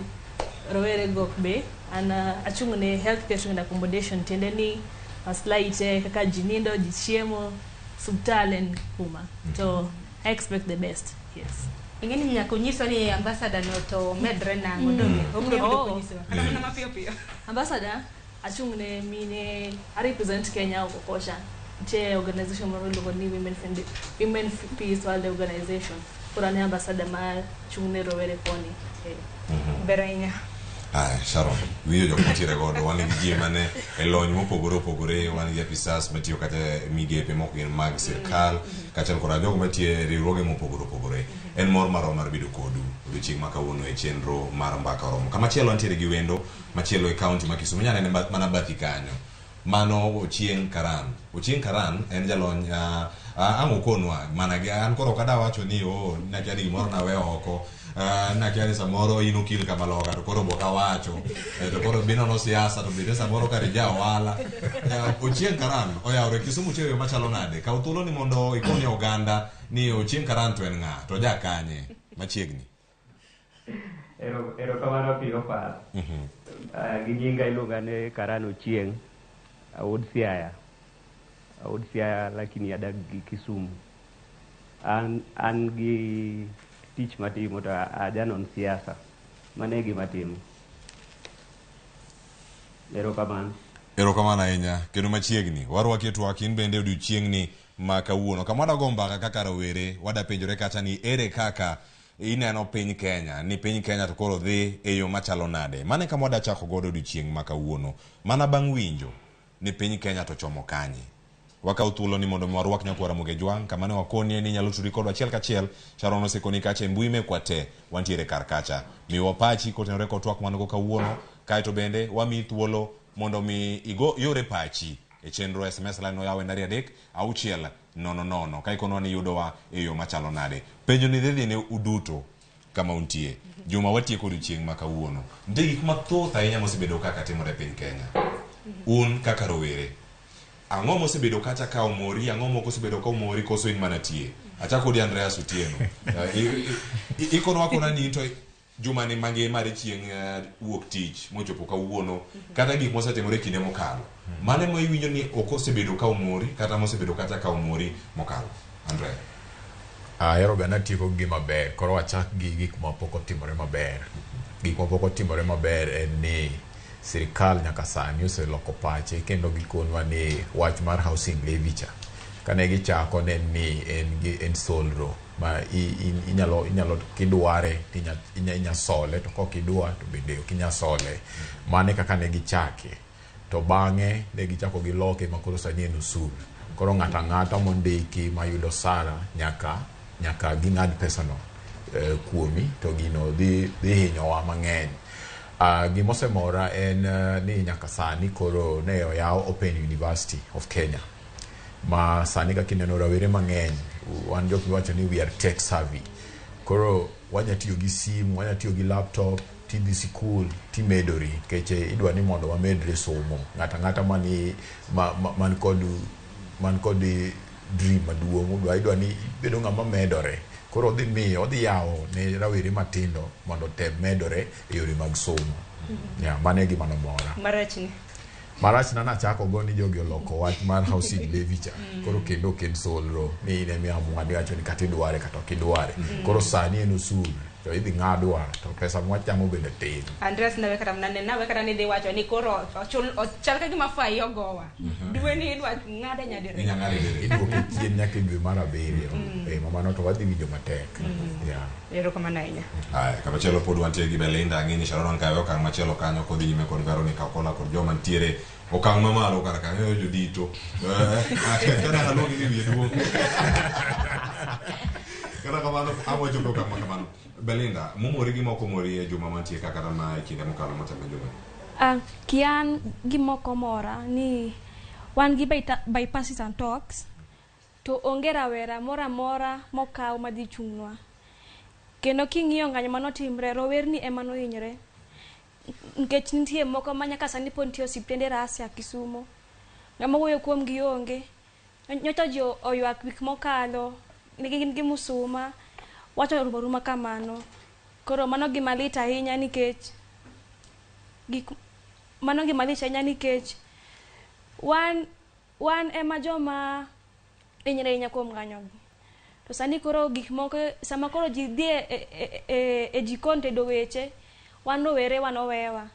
rowere go be an achung' ne health care and accommodation tiende ni maslahi te kaka ji nindo, ji chiemo, subtal en kuma. To I expect the best. Yes. Ing'e ni nyaka onyiswa ni ambassador no to medre nang'o donge? Obiro bedo konyisowa. Kata mana mapiyo piyo. Ambassador achung' ne mine a represent Kenya oko kocha. Nitie organization moro iluongo ni Women, Friend, Women Peace World Organization. Koro an e ambassador ma chung' ne rowere koni. Ber ahinya. Aya, Sharon, winjo jok mantiere godo, wan gi ji mane e lony mopogore opogore, wan gi apisas matiyo kata e migepe mok gin mag sirkal, kaachiel koda jogo matiyo e riwruoge mopogore opogore. En mor marwa mar bedo kodu odiochieng' ma kawuono e chenro mar Mbaka Oromo. Kamachielo wantiere gi wendo machielo e kaunti ma Kisumu, inyalo nene mana bathi kanyo. Mano Ochieng' Karan. Ochieng' Karan en jalony ang' okonwa mana gi an koro ok adwa wacho ni oh nakia ni gimoro nawe oko nakia ni samoro in okil kamaloka to koro bok awacho to koro binono siasa to bende samoro kare ja ohala. Ochieng' Karan oyawre Kisumu chiwo yo machalo nade? Kaw thuolo ni mondo ikone oganda ni Ochieng' Karan to en ng'a to ja kanye machiegni. Erokamano Cleophas. Gi nyinga iluonga ni Karan Ochieng', awuod Siaya. Awuod Siaya lakini adak gi Kisumu. An gi tich matimo to ajanon siasa. Mano e gima atimo. Erokamano. Erokamano ahinya kendo machiegni warwaki e twak in bende odiochieng'ni ma kawuono kama wadago mbaka kaka rawere wadapenjore kacha ni ere kaka ineno piny Kenya ni piny Kenya to koro dhi e yo machalo nade. Mano e kama wadachako godo odiochieng' ma kawuono mana bang' winjo ni piny Kenya to chomo kanye. Wakaw thuolo ni mondo mi warwak nyakwara Ramogi Ojwang' kama ne wakonie ni inyalo tudri kodwa achiel kachiel. Sharon osekoni kacha e mbui mekwa te wantiere kar kacha. Miwa pachi kotenore kod twak wan go kawuono kaeto bende wamiyi thuolo mondo mi igo iore pachi e chenro SMS line oyaw en 2 3 6 0 0 ka ikonwa ni iyudowa e yo machalo nade. Penjo ni dhi dhi ne uduto kama untie. Juma watieko odiochieng' ma kawuono. Nitie gik mathoth ahinya mosebedo kaka timore e piny Kenya. Un kaka rowere, ang'o mosebedo kacha ka omori, ang'o mok osebedo ka omori koso in mana tie? Achako kodi Andreas Otieno. Ikonwa akona ni to juma ni mangima are chieng' wuok tich mochopo kawuono kata gik mosetimore kinde mokalo. Mane ma iwinjo ni ok osebedo ka omori kata mosebedo kacha ka omori mokalo? Andrea. Ahero ga natieko gi gima ber koro wachak gi gik ma pok otimore maber. Gik ma pok otimore maber en ni sirikal nyaka sani oseloko pache kendo gikonwa ni wach mar housing levy cha kane gichako ne en ni en gi en solro ma inyalo kidware inya sole to kok idwa to bende ok inya sole. Mano e kaka ne gichake. To bang'e ne gichako giloke ma koro sani en osuru. Koro ng'ato ang'ata mondiki mayudo osara nyaka ging'ad pesano kuomi to gino dhi hinyowa mang'eny. Gimosemora en ni nyaka sani koro ne oyaw Open University of Kenya ma sani kaka ineno rawere mang'eny wan jok miwacho ni we are tech savvy. Koro wanya tiyo gi simu, wanya tiyo gi laptop tidhi sikul timedori nikech idwa ni mondo wamedre somo. Ng'ato ang'ata man kod dream maduong' idwa ni ibedo ng'ama medore. Koro odhi miyo odhi yawo ne rawere matindo mondo otem medore e yore mag somo. Mano e gima nomora. Marachni. Marachna nachako go ni jogi oloko wach mar housing levy cha. Koro kendo ok en solro ni in ema iamua iwacho ni kata idware kata ok idware. Koro sani en osuru to idhi ng'adwa to pesa mwachamo bende tin. Andreas nawe kata mana nawe kata ni dhi wacho ni koro ochul ochal ka gima fai ogowa. Dwe ni idwa ng'ade nyadiriyo. Iduoke chien nyaka e dwe mar 7. Ma mano to wadhi winjo matek. Erokamano ahinya. Aya, kamachielo pod wantie gi Belinda ang'e ni Sharon kawe okang' machielo kanyo kodhi nyime kod Veronica Okola kod joma nitiere okang' mamalo kar kanyo jodito. Kana aluongi ni wiye duong'. Kata kamano awacho kama kamano. Belinda, momori gi moko mori e juma mantie kaka kata ma e kinde mokalo motelo ne juma. Kian gimoko mora ni wan gi bipartisan talks to onge rawera moro amora mokaw madhi chung'nwa. Kendo king'iyo ng'anyo manotimre, rowerni ema nohinyre. Nikech nitie moko ma nyaka sani pod nitie osiptende Rasia Kisumo. Ng'ama wuoyo kuom gi onge. Nyocha ji oywak wik mokalo, ne gin gi musuma, wacho orumo aruma kamano. Koro mano gima lit ahinya nikech mano gima lich ahinya nikech wan ema joma hinyre ahinya kuom ng'anyogi. To sani koro gik moko sama koro ji dhi e jikon tedo weche, wan rowere wan owewa.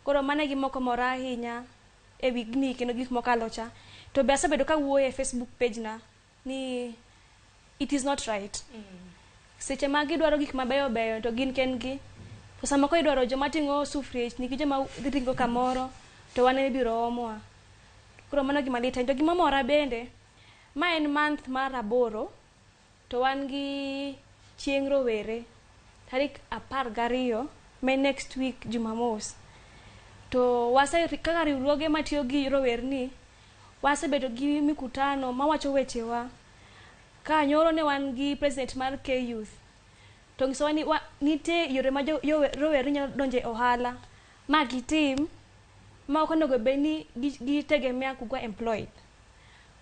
Koro mano e gima ok omora ahinya e wigni kendo gik mokalo cha. To be asebedo kawuoyo e Facebook page na ni it is not right. Seche ma gidwaro gik mabeyo beyo to gin kendgi. To sama koro idwaro joma ting'o sufriechni gi joma ringo kamoro to wan ema ibiro omwa. Koro mano gima lit ahinya. To gima mora bende, ma en month mar 8 to wan gi chieng' rowere tarik 12 ma next week Jumamos. To wase kaka riwruoge matiyo gi rowerni, wasebedo gi mikutano mawacho wechewa. Ka nyoro ne wan gi president mar K-Youth to nyisowa ni nitie yore ma rowerni nyalo donje ohala ma gitim ma ok onego bed ni gitegemea kukua employed.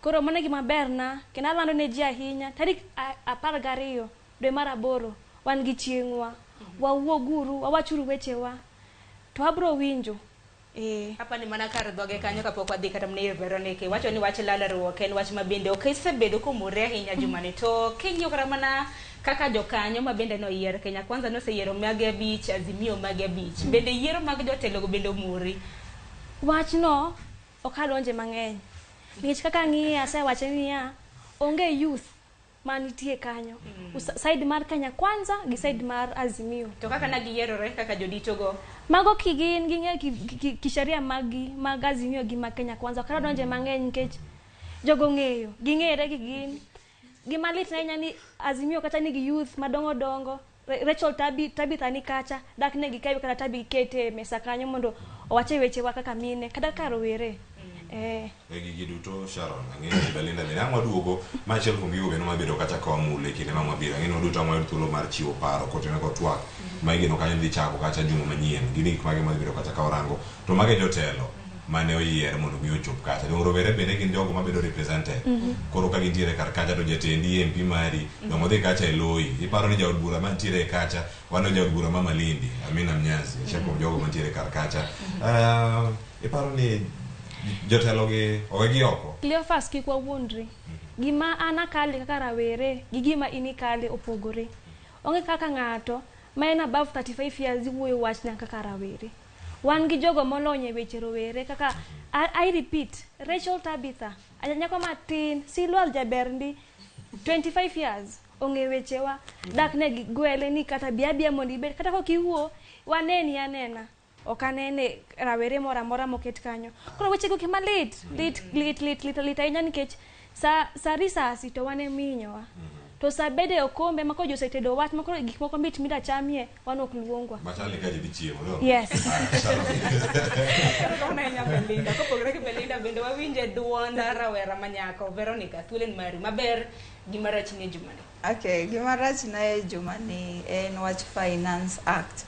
Koro mano e gima berna kendo alando ne ji ahinya tarik 12 dwe mar 8 wan gi chieng'wa. Wawuoguru, wawachuru wechewa to abro winjo. Hapa ni mana kar dhoge kanyo kapok wadhi kata mana ir Veronica. Iwacho ni wach lalruok en wach ma bende ok osebedo komore ahinya jumani. To king'iyo kata mana kaka jokanyo ma bende noyier Kenya Kwanza noseyiero mage 5, Azimio mage 5. Bende yiero mag jotelogo bende omori? Wachno ok adonje mang'eny. Nikech kaka ang'iye asewache niya, onge youth manitie kanyo. Side mar Kenya Kwanza gi side mar Azimio. To kaka ne giyierore kaka joditogo? Mago kigin ging'eyo kisheria mag Azimio gi mag Kenya Kwanza. Ok adonje mang'eny nikech jogo ng'eyo. Ging'ere gi gin. Gima lit ahinya ni Azimio kata nigi youth madongo dongo. Rachel Tabitha ni kacha, dak ne gikawe kata Tabi gikete e mesa kanyo mondo owache wechewa kaka mine, kata kaka rowere. E gigi duto Sharon, ang'eyo ni Belinda bende ang' waduogo ma achiel kuom gigo bende mabedo kacha ka wamulo e kinde ma mabiro. Ang'eyo ni waduto ang' wayud thuolo mar chiwo paro kotenore kod twak ma igeno kanyo dhi chako kacha juma manyien. Gin gik mage madhi bedo kacha ka warango. To mago e jotelo mane oyier mondo mi ochop kacha. Donge rowere bende gin jogo mabedo represented. Koro ka gintiere kar kacha to jatendi MP mari donge odhi kacha e loyi. Iparo ni jaod bura mantiere kacha, wan jaod bura ma Malindi, Amina Mnyazi, achiel kuom jogo mantiere kar kacha. Iparo ni jotelo gi owegi oko? Cleophas kik wawuondre. Gima an akale kaka rawere gi gima in ikale opogore. Onge kaka ng'ato ma en above 35 years iwuoyo wachna kaka rawere. Wan gi jogo molony e weche rowere kaka I repeat, Rachel Tabitha, nyako matin, silwal jaber ndi, 25 years, ong'e wechewa. Dak ne gigwele ni kata bi abia mondo ibed, kata kok iwuo, waneni anena. Ok anene rawere moro amora moket kanyo. Koro wechego gima lit, lit, lit, lit, lit, lit ahinya nikech sa risasi to wan ema ihinyowa. To sa bede e okombe ma koro ji osetedo wach ma koro gik moko mit mida chamie, wan ok luongwa. Machal ni ka ji dhi chiemo, no? Yes. Erokamano ahinya Belinda. Kopogore gi Belinda bende wawinje duond rawera manyako Veronica, thuolo en mari. Maber gima rach ni e jumani. Okay, gima rach na e jumani en wach Finance Act.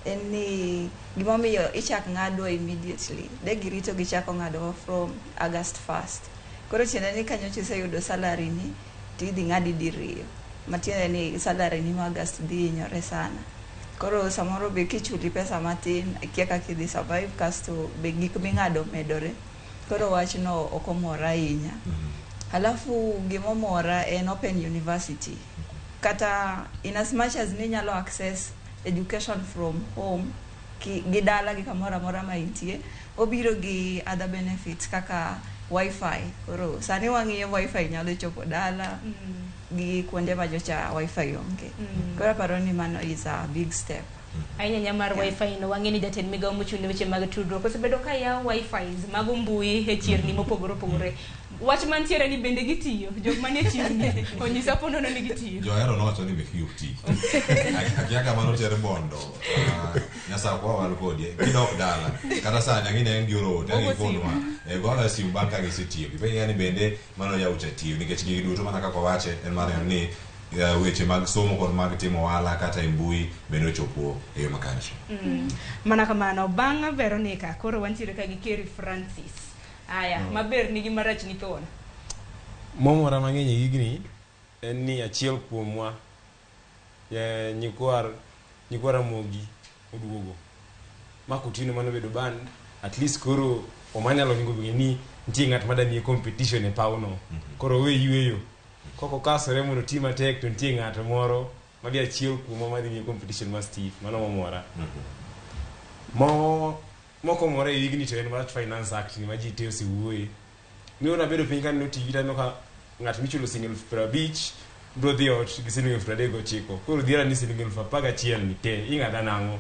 En ni gimomiyo ichak ng'adwa immediately. De girito gichako ng'adowa from August 1st. Koro tiende ni ka nyocha iseyudo salary ni, tidhi ng'adi diriyo. Matiende ni salary ni ma August dhi hinyore sana. Koro samoro be kichuli pesa matin, ikia kaka idhi survive, kasto be gik ming'ado medore. Koro wachno ok omora ahinya. Halafu gimomora en Open University. Kata in as much as ninyalo access education from home, gi dala gi kamoro amora ma intie, obiro gi other benefits kaka wifi. Koro sani wang'iyo wifi nyalo chopo dala gi kuonde ma jocha wifi onge. Koro aparo ni mano is a big step. Ahinya nya mar wifi no wang'e ni jatend migawo mochung' ne weche mag tudruok osebedo ka yawo wifis mag mbui e chirni mopogore opogore. Wach mantiere ni bende gitiyo, jok manie chirni onyisa ponono ni gitiyo. Johero nowacho ni mekgi ok ti. Akia kama noter Bondo. Nyasakwa wan kodi. Kidok dala. Kata sani ang'e ni en gi oro ote, ang' Ogo ikonwa. Goga simu bang' ka gisetiyo. Ipenja ni bende mano yawuocha tiyo nikech gigi duto mana kaka owache en mar neno ni weche mag somo kod mag timo ohala kata e mbui bende ochopo e yo makare. Mana kamano, bang' Veronica, koro wantiere ka gi Kerry Francis. Aya, maber nigi marach ni thuon. Momora mang'eny e gigni en ni achiel kuomwa nyikwar Ramogi oduogo. Ma Kutino mane obedo band, at least koro Omanyalo onego bed ni nitie ng'at madwa miye competition e pawno. Koro owe yueyo. Kok okasore mondo oti matek to nitie ng'at moro madhi achiel kuomwa madhi miye competition ma stiff. Mano momora. Moko omora e higni to en wach Finance Act ni ma ji te osewuoye. Miyo nabedo piny kaneno TV taneno ka ng'at michulo siling 50,000 biro dhi ot gi siling 39,000. Koro dhiera ni siling 11,000 ni te ing'ada nang'o?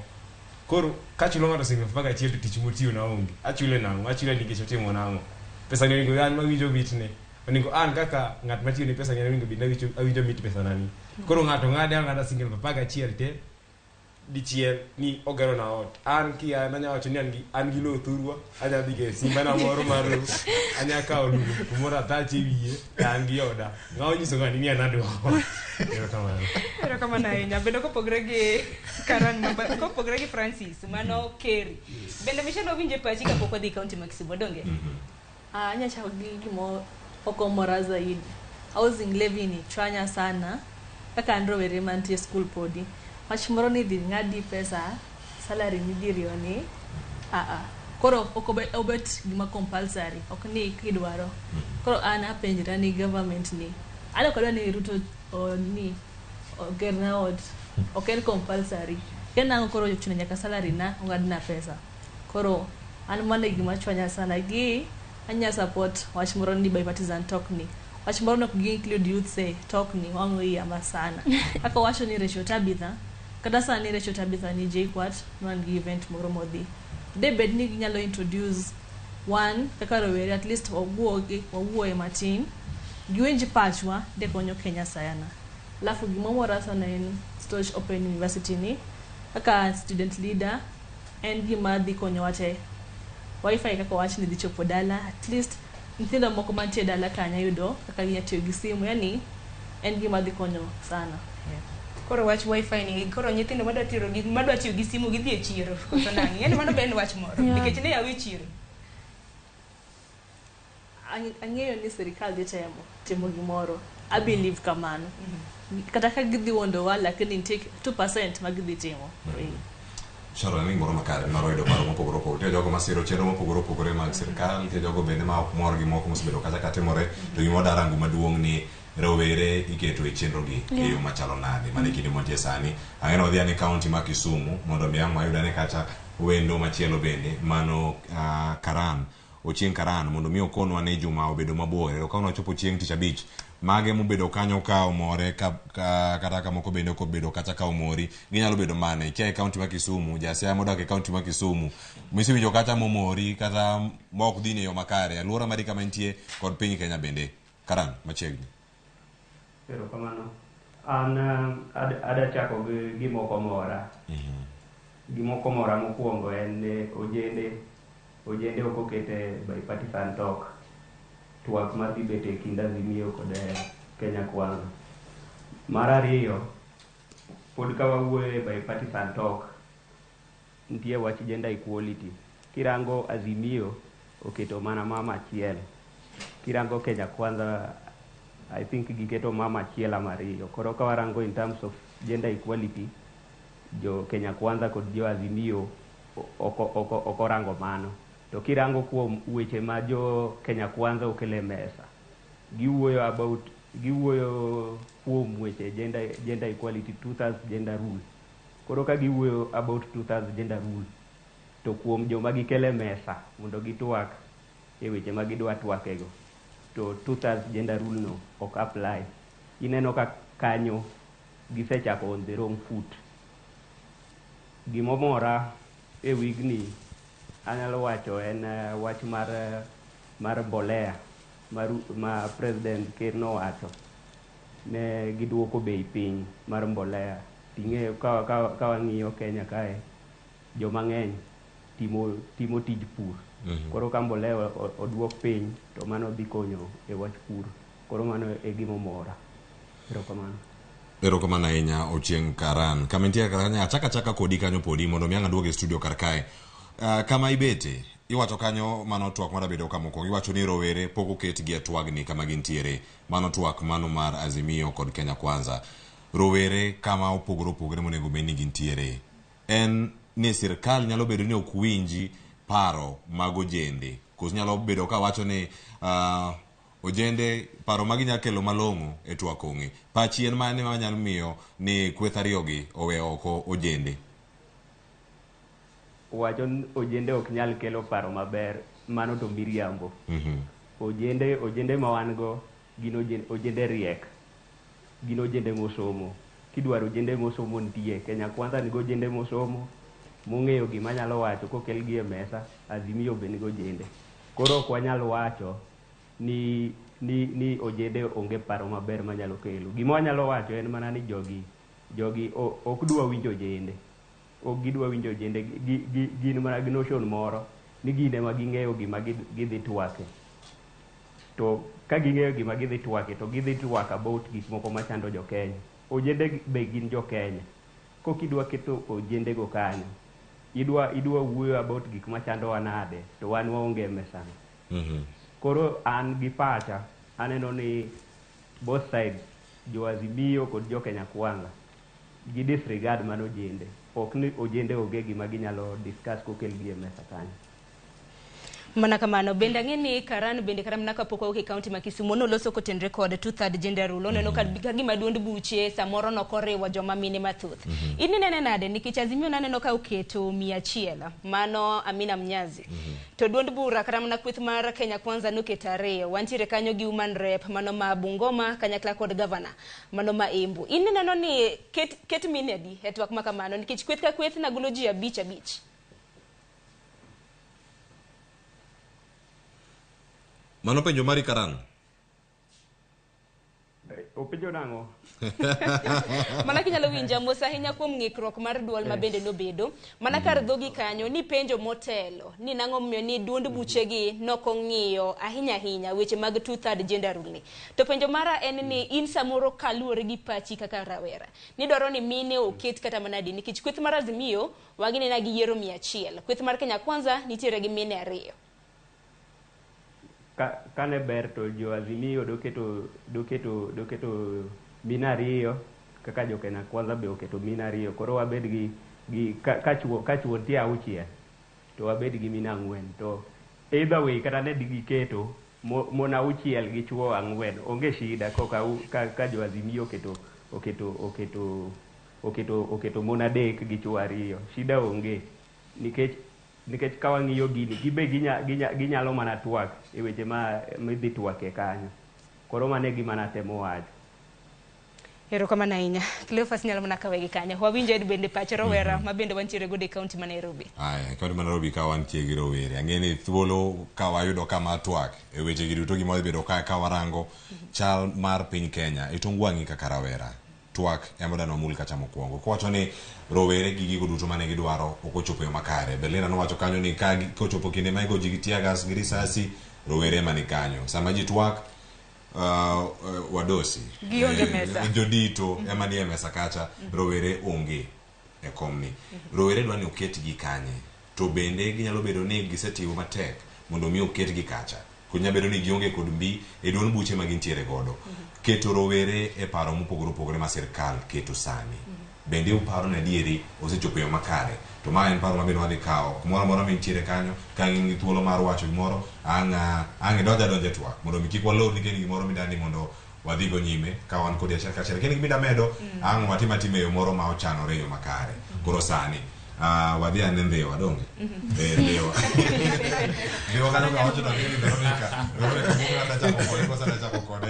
Koro kachulo ng'ato siling 11,000 to tich motiyo na onge. Achule nang'o? Achule nikech otimo nang'o? Pesa ni onego an mawinjo mitne. Onego an kaka ng'at matiyo ni pesa ni onego bed ni awinjo mit pesa nani. Koro ng'ato ng'ade ang'ada siling 11,000 te dichiel ni ogero na ot. An kia nanya wacho ni an gi lowo thurwa, anya dhi ke simba na moro mar lowo, anya kawo lum kumoro athach e wiye, to an gi oda. Ng'a onyiso ng'ani ni an adwa ot. Erokamano. Erokamano ahinya. Bende kopogre gi Karan, kopogre gi Francis, mano Kerry. Bende Michelle wawinje pachi kapok wadhi kaunti ma Kisumu, donge? Anya chako gi gima ok omora zaidi. Housing levy ni chwanya sana. Kaka an rowere mantie skul podi. Wach moro ni dhi ng'adi pesa, salary midiriyo ni, Koro ok obet gima compulsory, ok ni kidwaro. Koro an apenjra ni government ni, an ok adwa ni Ruto ni ogerna ot, ok en compulsory. Kia nang'o koro ochuno nyaka salary na ong'adna pesa. Koro an mano e gima chwanya sana gi anya support wach moro ni bipartisan talk ni. Wach moro ni ok gi include youths e talk ni wang'o iya ma sana. Kaka wacho ni Rachel Tabitha, kata sani Rachel Tabitha ni JKUAT wan gi event moro modhi. De bed ni ginyalo introduce one kaka rowere at least wawuoye matin. Giwinj pachwa de konyo Kenya sana. Alafu gimomora sana en Stoch Open University ni kaka student leader en gima dhi konyowa te. Wi-Fi kaka wach ni dhi chopo dala, at least nyithindo moko mantie dala kanyo yudo kaka ginya tiyo gi simu, yani en gima dhi konyo sana. Koro wach Wi-Fi ni, koro nyithindo madwa tiyo gi simu gidhi e chiro koso nang'o? Yani mano be en wach moro, nikech ne yawe chiro. Ang'eyo ni sirikal dhi timo gimoro. I believe kamano. Kata ka gidhi wuondowa, lakini nitie 2% ma gidhi timo. Sharon, ni gimoro makare mar yudo paro mopogore opogore. Nitie jogo masiro chenro mopogore opogore mag sirkal, nitie jogo bende ma ok mor gi moko mosebedo kacha ka timore, to gima wadarango maduong' ni rowere iketo e chenro gi e yo machalo nade. Mano e kinde mwantie sani. Ang'e ni wadhi ane kaunti ma Kisumu mondo mi ang' wayud ane kacha wendo machielo bende mano Karan. Ochieng' Karan mondo mi okonwa ni juma obedo mabor. Erokamano wachopo chieng' tich abich. Mage mobedo kanyo ka omore kata ka moko bende ok obedo kata ka omori. Ginyalo bedo mane? Ikia e kaunti ma Kisumu, jasiaya modak e kaunti ma Kisumu. Misewinjo kata momori kata ma ok dhini e yo makare. Alwora mari kama intie kod piny Kenya bende. Karan, machiegni. Erokamano. An ada chako gi gima ok omora. Gima ok omora mokwongo en ni ojende ok okete bipartisan talk. Twak madhi bet e kind Azimio kod Kenya Kwanza. Mar ariyo, pod ka wawuoyo e bipartisan talk, nitie wach gender equality. Kirango Azimio oketo mana mama achiel. Kirango Kenya Kwanza, I think giketo mama achiel ama ariyo. Koro ka warango in terms of gender equality, jo Kenya Kwanza kod jo Azimio ok orango mano. To kirango kuom weche ma jo Kenya Kwanza okelo e mesa, giwuoyo kuom weche gender equality, 2/3 gender rule. Koro ka giwuoyo about 2/3 gender rule, to kuom joma gikelo e mesa mondo gitwak e weche ma gidwa twakego, to 2/3 gender rule no ok apply. Ineno ka kanyo gisechako on the wrong foot. Gimomora e wigni anyalo wacho en wach mar mbolea. ma president ker nowacho ne giduoko bei piny mar mbolea. Ting'eyo ka wang'iyo Kenya kae, joma ng'eny timo tij pur. Koro ka mbolea oduok piny to mano dhi konyo e wach pur. Koro mano e gima omora. Erokamano. Erokamano ahinya Ochieng' Karan. Kama intie kar kanyo achaka kodi kanyo podi mondo mi ang' aduogi e studio kar kae. Kama ibete iwacho kanyo mano twak mar abedo ka mokwongo iwacho ni rowere pok oketgi e twagni kama gintiere. Mano twak mano mar Azimio kod Kenya Kwanza. Rowere kama opogore opogore monego bed ni gintiere. En ni sirkal nyalo bedo ni ok winji paro mag ojende. Koso nyalo bedo ka wacho ni ojende paro magi nyalo kelo malong'o e twak ong'e. Pachi en mane manyalo miyo ni kweth ariyogi owe oko ojende? Wacho ni ojende ok nyal kelo paro maber, mano to miriambo. Ojende ma wan go gin ojende riek, gin ojende mosomo. Kidwaro ojende mosomo nitie. Kenya Kwanza nigi ojende mosomo mong'eyo gima nyalo wacho kokelgi e mesa. Azimio be nigi ojende. Koro ok wanyal wacho ni ojende onge paro maber manyalo kelo. Gima wanyalo wacho en mana ni jogi ok dwa winjo ojende. Ok gidwa winjo ojende, gin mana gi notion moro ni gin ema ging'eyo gima gidhi twake. To ka ging'eyo gima gidhi twake to gidhi twak about gik moko machando jo Kenya. Ojende be gin jo Kenya. Kokidwa keto ojende go kanyo, idwa wuoyo about gik machandowa nade to wan waonge e mesano. Koro an gi pacha aneno ni both sides, jo Azimio kod jo Kenya Kwanza, gi disregard mano ojende. Ok ni ojende onge gima ginyalo discuss kokelgi e mesa kanyo. Mana kamano bende ang'e ni Karan bende kata mana kapok wawuok e kaunti ma Kisumu noloso kotenre kod 2/3 gender rule. Oneno ka gima duond buche samoro nokoriwo joma mine mathoth. In inene nade nikech Azimio naneno ka oketo 100 mano Amina Mnyazi. To duond bura kata mana kweth mar Kenya Kwanza noketo 2. Wantiere kanyo gi woman rep mano ma Bungoma kanyakla kod governor mano ma Embu. In ineno ni ket mine adi e twak ma kamano nikech kweth ka kweth nagolo ji 5 5. Mano penjo mari Karan. Openjo nang'o? Mana kinyalo winja mos ahinya kuom ng'ikruok mar duol ma bende nobedo. Mana kar dhogi kanyo ni penjo motelo ni nang'o momiyo ni duond buchegi nokong'iyo ahinya ahinya weche mag 2/3 gender rule ni. To penjo mara en ni in samoro kaluwore gi pachi kaka rawera nidwaro ni mine oket kata mana adi nikech kweth mar Azimio waginena gi yiero 100. Kweth mar Kenya Kwanza nitiere gi mine 2. Kane ber to jo Azimio doketo mine 2 kaka jo Kenya Kwanza be oketo mine 2. Koro wabed gi ka chuo nitie 6 to wabed gi mine 4. To either way kata ne giketo mon 6 gi chuo 4 onge shida koka ka jo Azimio oketo mon 3 gi chuo 2 shida onge nikech ka wang'iyo gini gibe ginyalo mana twak e weche ma midhi twake kanyo. Koro mano e gima natemo wacho. Erokamano ahinya. Cleophas nyalo mana kawe gi kanyo. Wawinjo bende pach rowera ma bende wantiere godo e kaunti ma Nairobi. Aya, kaunti ma Nairobi ka wantie gi rowere. Ang'e ni thuolo ka wayudo kama twak e weche gi duto gima bedo ka warango chal mar piny Kenya e tong wang'i kaka rawera. Twak ema dano mul kacha mokwongo. Kowacho ni rowere gi gigo duto mane gidwaro ok ochopo e yo makare. Berlina nowacho kanyo ni ka kochopo kinde ma igo ji gi tear gas gi risasi, rowere ema ni kanyo. Sama ji twak wadosi gionge mesa, jodito ema nie mesa kacha, rowere onge e komni. Rowere dwa ni oketgi kanye, to bende ginyalo bedo ni gisetimo matek mondo mi oketgi kacha. Kunya bedo ni gionge kod mbi e duond buche ma gintiere godo. Keto rowere e paro mopogore opogore ma sirkal keto sani. Bende uparo ni adieri osechopo e yo makare. To ma en paro ma bende wadhi kawo. Kumoro amora mintiere kanyo, ka in gi thuolo mar wacho gimoro, ang' idonj adonja e twak. Mondo mi kik walor nikech gimoro midani mondo wadhi go nyime ka wan kodi achiel kachiel. Kendo gima medo, ang' watim atima e yo moro ma ochanore e yo makare. Koro sani, wadhi ane Ndhiwa, donge? Ndhiwa. Ndhiwa kanyo ka wacho to ni Veronica. Veronica moko kata chako kode, kosa chako kode.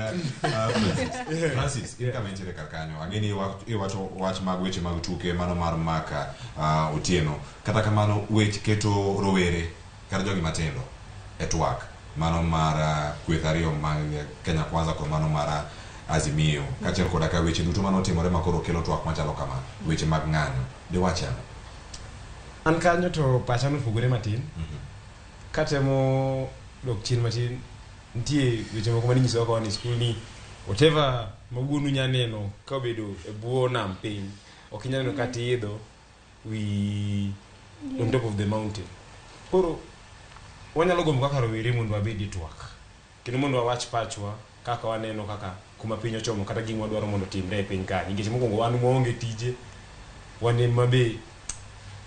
Francis, in kama intiere kar kanyo. Ang'e ni iwacho wach mag weche mag tuke mano mar Maka Otieno. Kata kamano weche keto rowere kata jogi matindo e twak. Mano mar kweth ariyo mag Kenya Kwanza kod mano mar Azimio. Kaachiel koda ka weche duto manotimore ma koro kelo twak machalo kama, weche mag ng'anyo. Diwache ang'o? An kanyo to pacha nopogore matin. Katemo dok chien matin, nitie weche moko mane inyisowa ka wan e skul ni whatever ma wuonu nya neno ka obedo e bwo nam piny, ok inyal neno kata iidho wi on top of the mountain. Koro wanyalo gombo kaka rowere mondo wabed e twak kendo mondo wawach pachwa kaka waneno kaka kuma piny ochomo kata gima wadwaro mondo otimre e piny ka nikech mokwongo wan waonge tije, wan ema be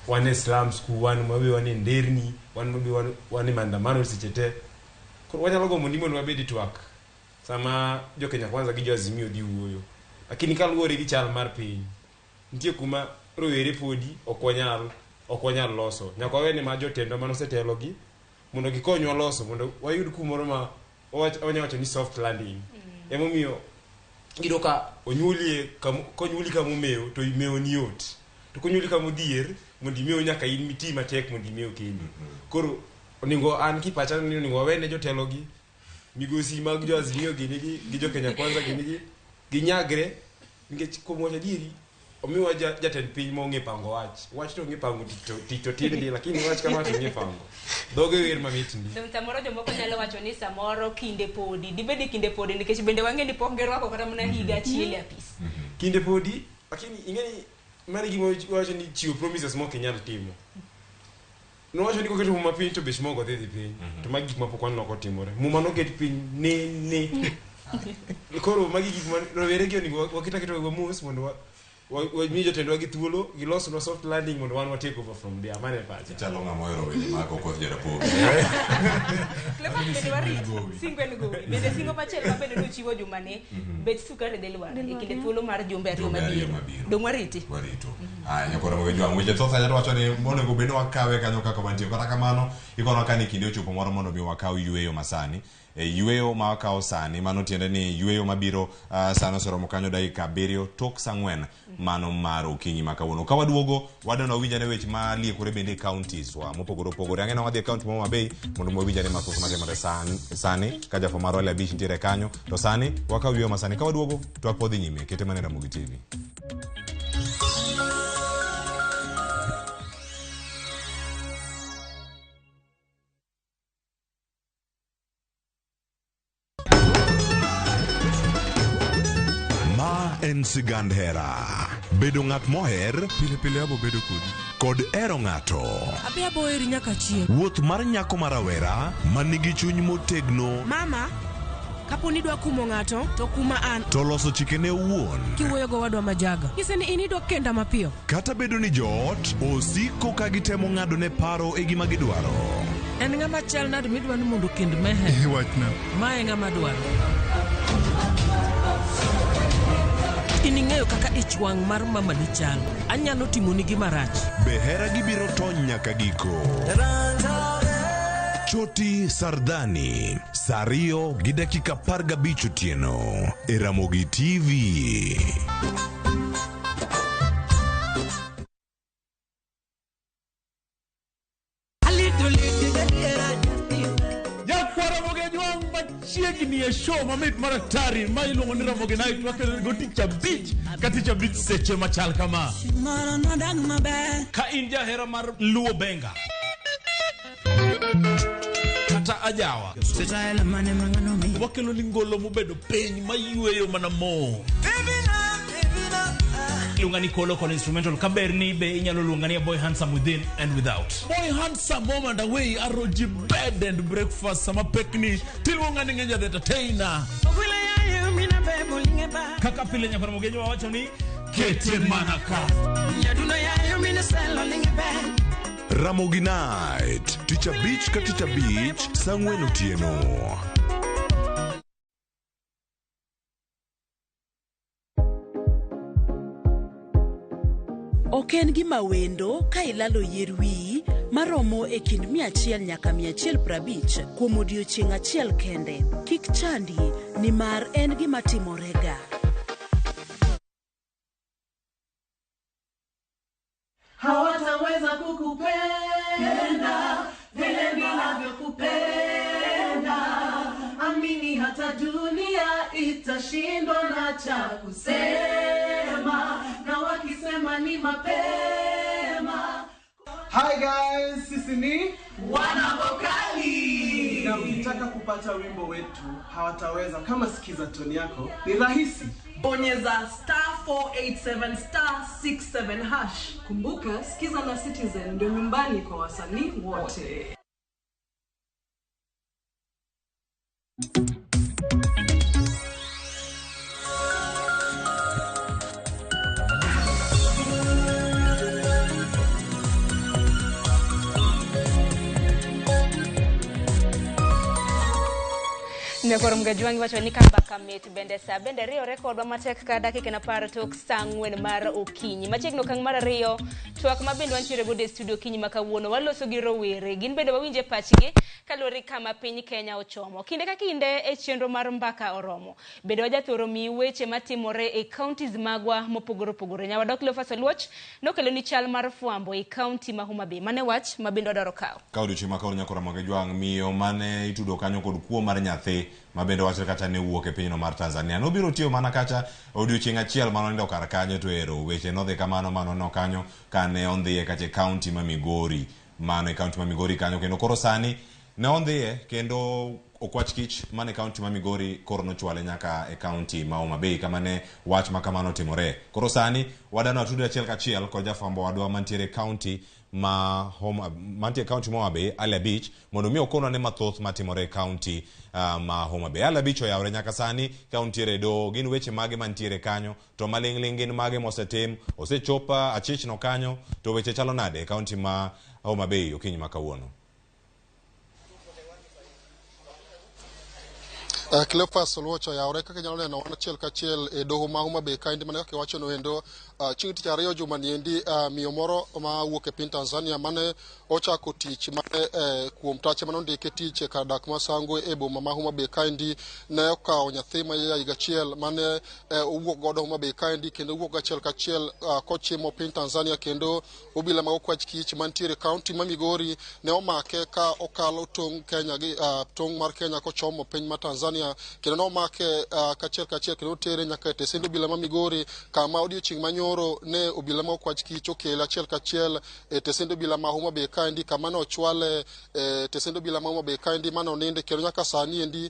wan e slums ku, wan mabe wan e nderni, wan mabe wan e maandamano seche te. Koro wanyalo gombo ni mondo wabed e twak sama jo Kenya Kwanza gi jo Azimio dhi wuoyo, lakini kaluwore gi chal mar piny, nitie kuma rowere podi ok wanyal loso. Nyaka wawene ma jotendwa manosetelo gi mondo gikonywa loso mondo wayud kumoro ma wanyalo wacho ni soft landing. Emomiyo iyudo ka onyuoli konyuoli kamomewo to mewo ni yot, to konyuoli kamodhier mondo imew nyaka in miti matek mondo imew kendi. Koro onego an kipacha ni onego wawene jotelo gi migosi mag jo Azimio gini gi jo Kenya Kwanza gini gi ginyagre nikech kuom wacho adieri omiwa jatend piny ma ong'e pango wach. Wach to ong'e pango tich to tin ndi, lakini wach kama to ong'e pango. Dhoge wer mamit ndi. Dong samoro jomoko nyalo wacho ni samoro kinde podi, dibed ni kinde podi nikech bende wang'e ni pok girwako kata mana higa achiel e apis. Kinde podi, lakini ing'e ni mano e gima wacho ni chiwo promises mok inyal timo. Nowacho ni koketo muma piny to bech mogo dhi dhi piny. To magi gik mapok waneno kotimore. Muma noket piny ne. Koro magi gik ma rowere gi onego waket aketa wegwa mos mondo wami jotendwa gi thuolo gilosnwa soft landing mondo wan wa take over from there. Mano e pacha. Ichalo ng'ama ohero weche mag Okoth Jarapogi. Cleophas bende warit, singo en gowi. Bende singo machielo ma bende nochiwo jumani, bech sukari dhi lwar e kinde thuolo mar jumbe ariyo Jumbe ariyo mabiro. mabiro. Dong wariti. Warito. Aya, nyakoro moge jwang'. Weche thoth ahinya to wacho ni onego bed ni wakawe kanyo kaka wantie. Kata kamano, ikono ka ni kinde ochopo moro mondo mi wakaw yueyo masani. E yueyo ma wakawo sani, mano tiende ni yueyo mabiro sani oseromo kanyo dakika 7 tok saa 4 mano mar okinyi ma kawuono. Ka waduogo, wadwa wawinj ane weche maliekore bende e counties wa mopogore opogore. Ang'e ni wadhi e county ma Homa Bay mondo wawinj ane mathoth matimore sani ka jafwambo marwa Wale Abich nitiere kanyo. To sani wakaw yueyo ma sani. Ka waduogo, to twak dhi nyime. Kete mana e Ramogi TV. Ma en sigand hera. Bedo ng'at moher pile pile abo bedo kodi kod hero ng'ato. Abi abo heri nyaka chieng'. Wuoth mar nyako ma rawera ma nigi chuny motegno Mama, kapo ni idwa kumo ng'ato to kuma an. to loso chikene owuon. Kiwuoyo gowadwa majaga. Nyise ni in idwa kenda mapiyo. Kata bedo ni joot osiko ka gitemo ng'ado ne paro e gima gidwaro. En ng'ama chal nade midwa ni mondo okend Meher? Wachna. Ma e ng'ama dwaro. In ing'eyo kaka ich wang' mar mamani chalo. Anyalo timoni gima rach. Be hera gi biro tony nyaka giko? Choti Sardani, saa 2 gi dakika 15 otieno e Ramogi TV. Nyakwara Mogejwang' machiegni e show mamit mar atari ma iluongo ni Ramogi Night wakelo go tich abich ka tich abich seche machal kama. Ka in jahera mar Luo Benga kata ajawa, wakelo ni ngolo mobedo piny mayweyo mana mo. Iluonga ni Kolo kod instrumental kaber ni be inyalo luonga ni boy handsome within and without. Boy handsome home and away aroji bed and breakfast sama pekni tiluonga ni Ng'enya the entertainer. Kaka pile nyakwar Mogenyo wawacho ni kete mana ka. Ramogi Night, tich abich ka tich abich, saa 4 otieno. Ok en gima wendo ka ilalo yier wiyi maromo e kind 100 nyaka 150 kuom odiechieng' achiel kende. Kik chandi nimar en gima timorega. Hawataweza kukupenda vile ninavyokupenda. Nitashindwa na cha kusema, na wakisema ni mapema. Hi guys, sisi ni Wanavokali. Na ukitaka kupata wimbo wetu hawataweza kama sikiza toni yako ni rahisi. Bonyeza star 487 star 67 hash. Kumbuka, Skiza na Citizen ndio nyumbani kwa wasanii wote. Nyakoro Mgajwangi wacho ni kambaka mit bende sa bende riwore kodwa matek ka dakika na par tok sa 4 mar okinyi. Machiegni okang' mar ariyo, twak ma bende wantiere godo e studio okinyi ma kawuono waloso gi rowere. Gin bende wawinje pachgi kaluwore gi kama piny Kenya ochomo. Kinde ka kinde e chenro mar mbaka oromo. Bende wajathoro miyi weche matimore e counties magwa mopogore opogore. Nyawadok Cleophas Oluoch nokelo ni chal mar fwambo e county ma Homa Bay. Mane wach ma bende wadwaro kawo. Ka odiochieng' ma kawuono nyakora Mgajwang' miyo mane itudo kanyo kod kuo mar nyathi ma bende wachre kacha ne wuok e pinyno mar Tanzania. Nobiro tiyo mana kacha odiochieng' achiel mane onindo kar kanyo to ero weche nodhi kamano mano no kanyo kane ondhiye kacha e county ma Migori. Mano e county ma Migori kanyo kendo koro sani ne ondhiye kendo okwach kich mane county ma Migori koro nochwale nyaka e county ma Homa Bay kama ne wach ma kamano otimore. Koro sani wadano atudo achiel kachiel kod jafwambo wadwa mantiere e county ma Homa mantie county ma Homa Bay Ali Abich mondo mi okonwa ne mathoth matimore e county ma Homa Bay. Ali Abich oyawre nyaka sani ka untiere e doho gin weche mage mantiere kanyo to maling'ling gin mage mosetim osechop achich no kanyo to weche chalo nade e county ma Homa Bay okinyi ma kawuono. Cleophas Oluoch oyawre kaka inyalo neno wan achiel kachiel e doho ma Homa Bay kaendi mana kaka iwacho no endo chieng' tich ariyo juma ni endi miyo moro ma wuok e piny Tanzania mane ochako tich mane kuom tache mane ondike tich e kar dak ma Sangwe e boma ma Homa Bay kaendi ne okawo nyathi ma ja higa achiel mane owuok godo Homa Bay kaendi kendo owuok achiel kachiel kochimo piny Tanzania kendo obila mag okwach kich mantiere e kaunti ma Migori ne omake ka okalo tong' Kenya gi tong' mar Kenya kochomo piny ma Tanzania kendo nomake kachiel kachiel kendo otere nyaka e tesend obila ma Migori kama odiochieng' manyoro ne obila ma okwach kich okele achiel kachiel e tesend obila ma Homa Bay kaendi kama ne ochwale e tesend obila ma Homa Bay kaendi mane oninde kendo nyaka sani endi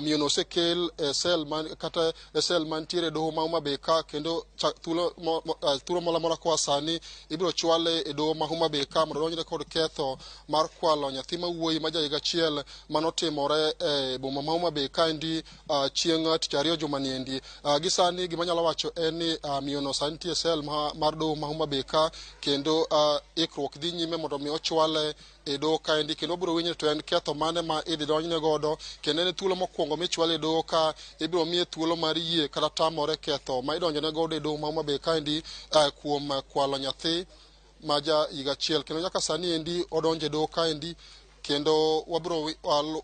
miyo no osekel e sel man, kata e sel mantiere e doho ma Homa Bay ka kendo thuolo moro amora koa sani ibiro chwale e doho ma Homa Bay ka mondo odonjre kod ketho mar kwalo nyathi ma wuoyi ma ja higa achiel manotimore e boma ma Homa Bay kaendi chieng' tich ariyo juma ni endi. Gi sani gima anyalo wacho en ni miyo no sani nitie e sel mar doho ma Homa Bay ka kendo ikruok dhi nyime mondo mi ochwale e doho kaendi kendo wabiro winjo to en ketho mane ma idhi donjne godo kendo en thuolo mokwongo michwale e doho ka ibiro miye thuolo mar yie kata tamore ketho ma idonjone godo e doho ma Homa Bay kaendi kuom kwalo nyathi ma ja higa achiel kendo nyaka sani endi odonjo e doho kaendi kendo wabiro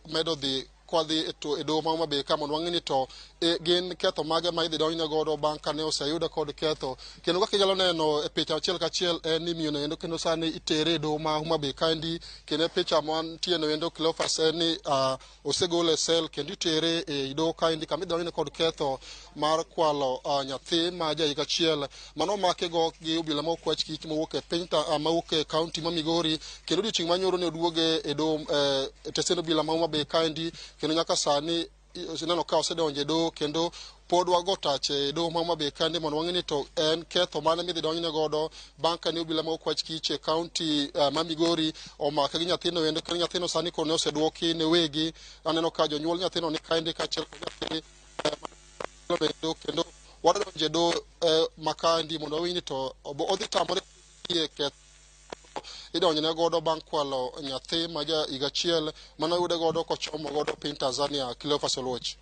medo dhi kwadhi e doho ma Homa Bay ka mondo wang'e ni to gin ketho mage ma idhi donjne godo bang' kane oseyude kod ketho kendo kaka inyalo neno e picha achiel kachiel en ni miyo no endo kendo sani itere e doho ma Homa Bay kaendi kendo e picha mantie no endo Cleophas en ni osegole e sel kendo itere e doho kaendi kama idhi donjne kod ketho mar kwalo nyathi ma ja higa achiel mano omake go gi obila ma okwach kich mowuok e piny mawuok e kaunti ma Migori kendo odiochieng' manyoro ne oduoge e doho e tesend obila ma Homa Bay kaendi kendo nyaka sani ineno ka osedonjo e doho kendo pod wago tach e doho ma Homa Bay kaendi mondo wang'e ni to en ketho mane midhi donjne godo bang' kane obila ma okwach kich e kaunti ma Migori omake gi nyathino endo kendo nyathino sani koro ne oseduoki ne wegi. Aneno ka jonyuol nyathino ni kaendi kaachiel kod nyathi endo kendo wadonjo e doho ma kaendi mondo wawinj ni to odhi tamore yie ketho idonjone godo bang' kwalo nyathi ma ja higa achiel mane oyude godo kochomo godo piny Tanzania. Cleophas Oluoch.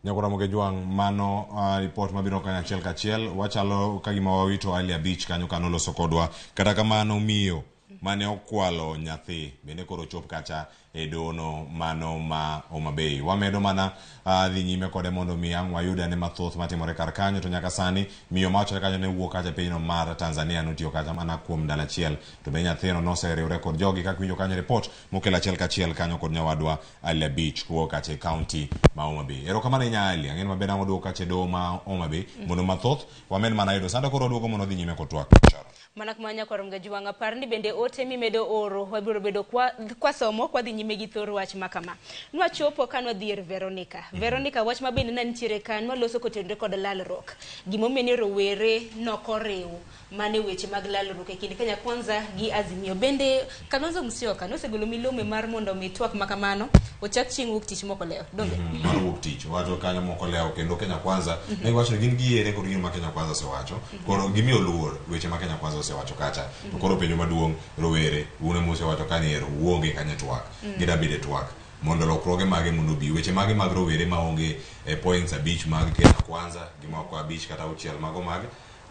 Nyakora Mgejwang' mano report mabiro kanyo achiel kachiel wachalo ka gima wawito Ali Abich kanyo kano loso kodwa kata kamano miyo mane okwalo nyathi bende koro chop kacha e dono mano ma Homa Bay. Wamedo mana dhi nyime kode mondo mi ang' wayud ane mathoth matimore kar kanyo to nyaka sani miyo mawachore kanyo ne wuok kacha e pinyno mar Tanzania notiyo kacha mana kuom ndalo achiel to be nyathino noseriwre kod jogi kaka winjo kanyo report mokel achiel kachiel kanyo kod nyawadwa Ali Abich kowuok kacha e county ma Homa Bay. Erokamano ahinya Ali, ang'e ni maber ang' waduogo kacha e doho ma Homa Bay mondo mathoth wamed mana yudo. Sanda koro waduogo mondo wadhi nyime kod twak. Sharon. Mana kuma nyakwar Mgajuwang' apar ni bende ote mimedo oro wabiro bedo kwa somo kwa dhi nyime gi thor wach ma kama. Nwachopo ka nwadhi ir Veronica. Veronica wach ma bende ne nitiere ka nwaloso kotenore kod lalruok. Gimomiyo ni rowere nokoriw mane weche mag lalruok e kind Kenya Kwanza gi Azimio. Bende Kalonzo Musyoka nosegolo milome mar mondo mi twak ma kamano ochak chieng' wuok tich mokolewo. Donge? Mar wuok tich wacho kanyo moko lewo kendo Kenya Kwanza ne giwacho ni gin giyiere kod gino ma Kenya Kwanza osewacho koro gimiyo luor weche ma Kenya Kwanza osewacho kacha to koro penjo maduong' rowere un ema usewacho ka ni ero uonge kanyo e twak gida bedo e twak mondo lokruoge mage mondo obi weche mage mag rowere maonge e points 5 mag Kenya Kwanza gi moko 5 kata 6 mago mag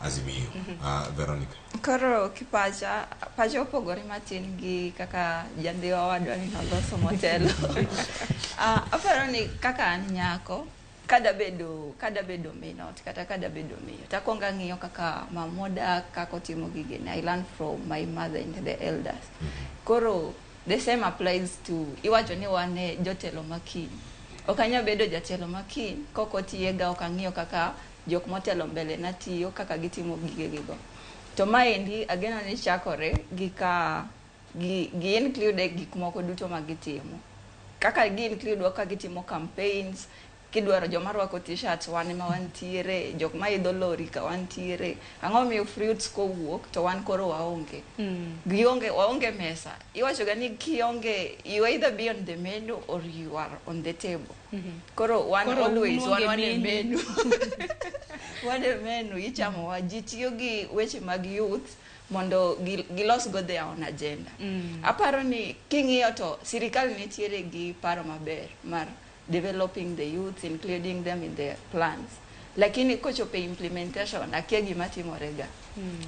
Azimio. Veronica. Koro kipacha, pacha opogore matin gi kaka jandhiwa wadwa ni noloso motelo. Aparo ni kaka an nyako, kada bedo min ot kata kada bedo miyo, takwongo ang'iyo kaka mama odak, kaka otimo gigene. I learn from my mother and the elders. Koro the same applies to iwacho ni wan e jotelo makiny. Ok anyal bedo jatelo makiny kok otiega, ok ang'iyo kaka jok motelo mbele na tiyo, kaka gitimo gigegigo. To maendi ageno ni chakore gi ka gi include gik moko duto ma gitimo. Kaka gi include wa ka gitimo campaigns, kidwaro joma rwako t-shirts wan ema wantiere, jok ma idho lori ka wantiere. Ang'o miyo fruits kowuok to wan koro waonge? Gionge, waonge mesa. Iwacho ga ni kionge, you either be on the menu or you are on the table. Koro wan Koro always wan uonge wan e menu. menu. Wan e menu ichamo wa. Ji tiyo gi weche mag youth mondo gilos go their own agenda. Aparo ni king'iyo to sirikal nitiere gi paro maber mar developing the youth, including them in their plans. Lakini kochopo e implementation, akia gima timore ga.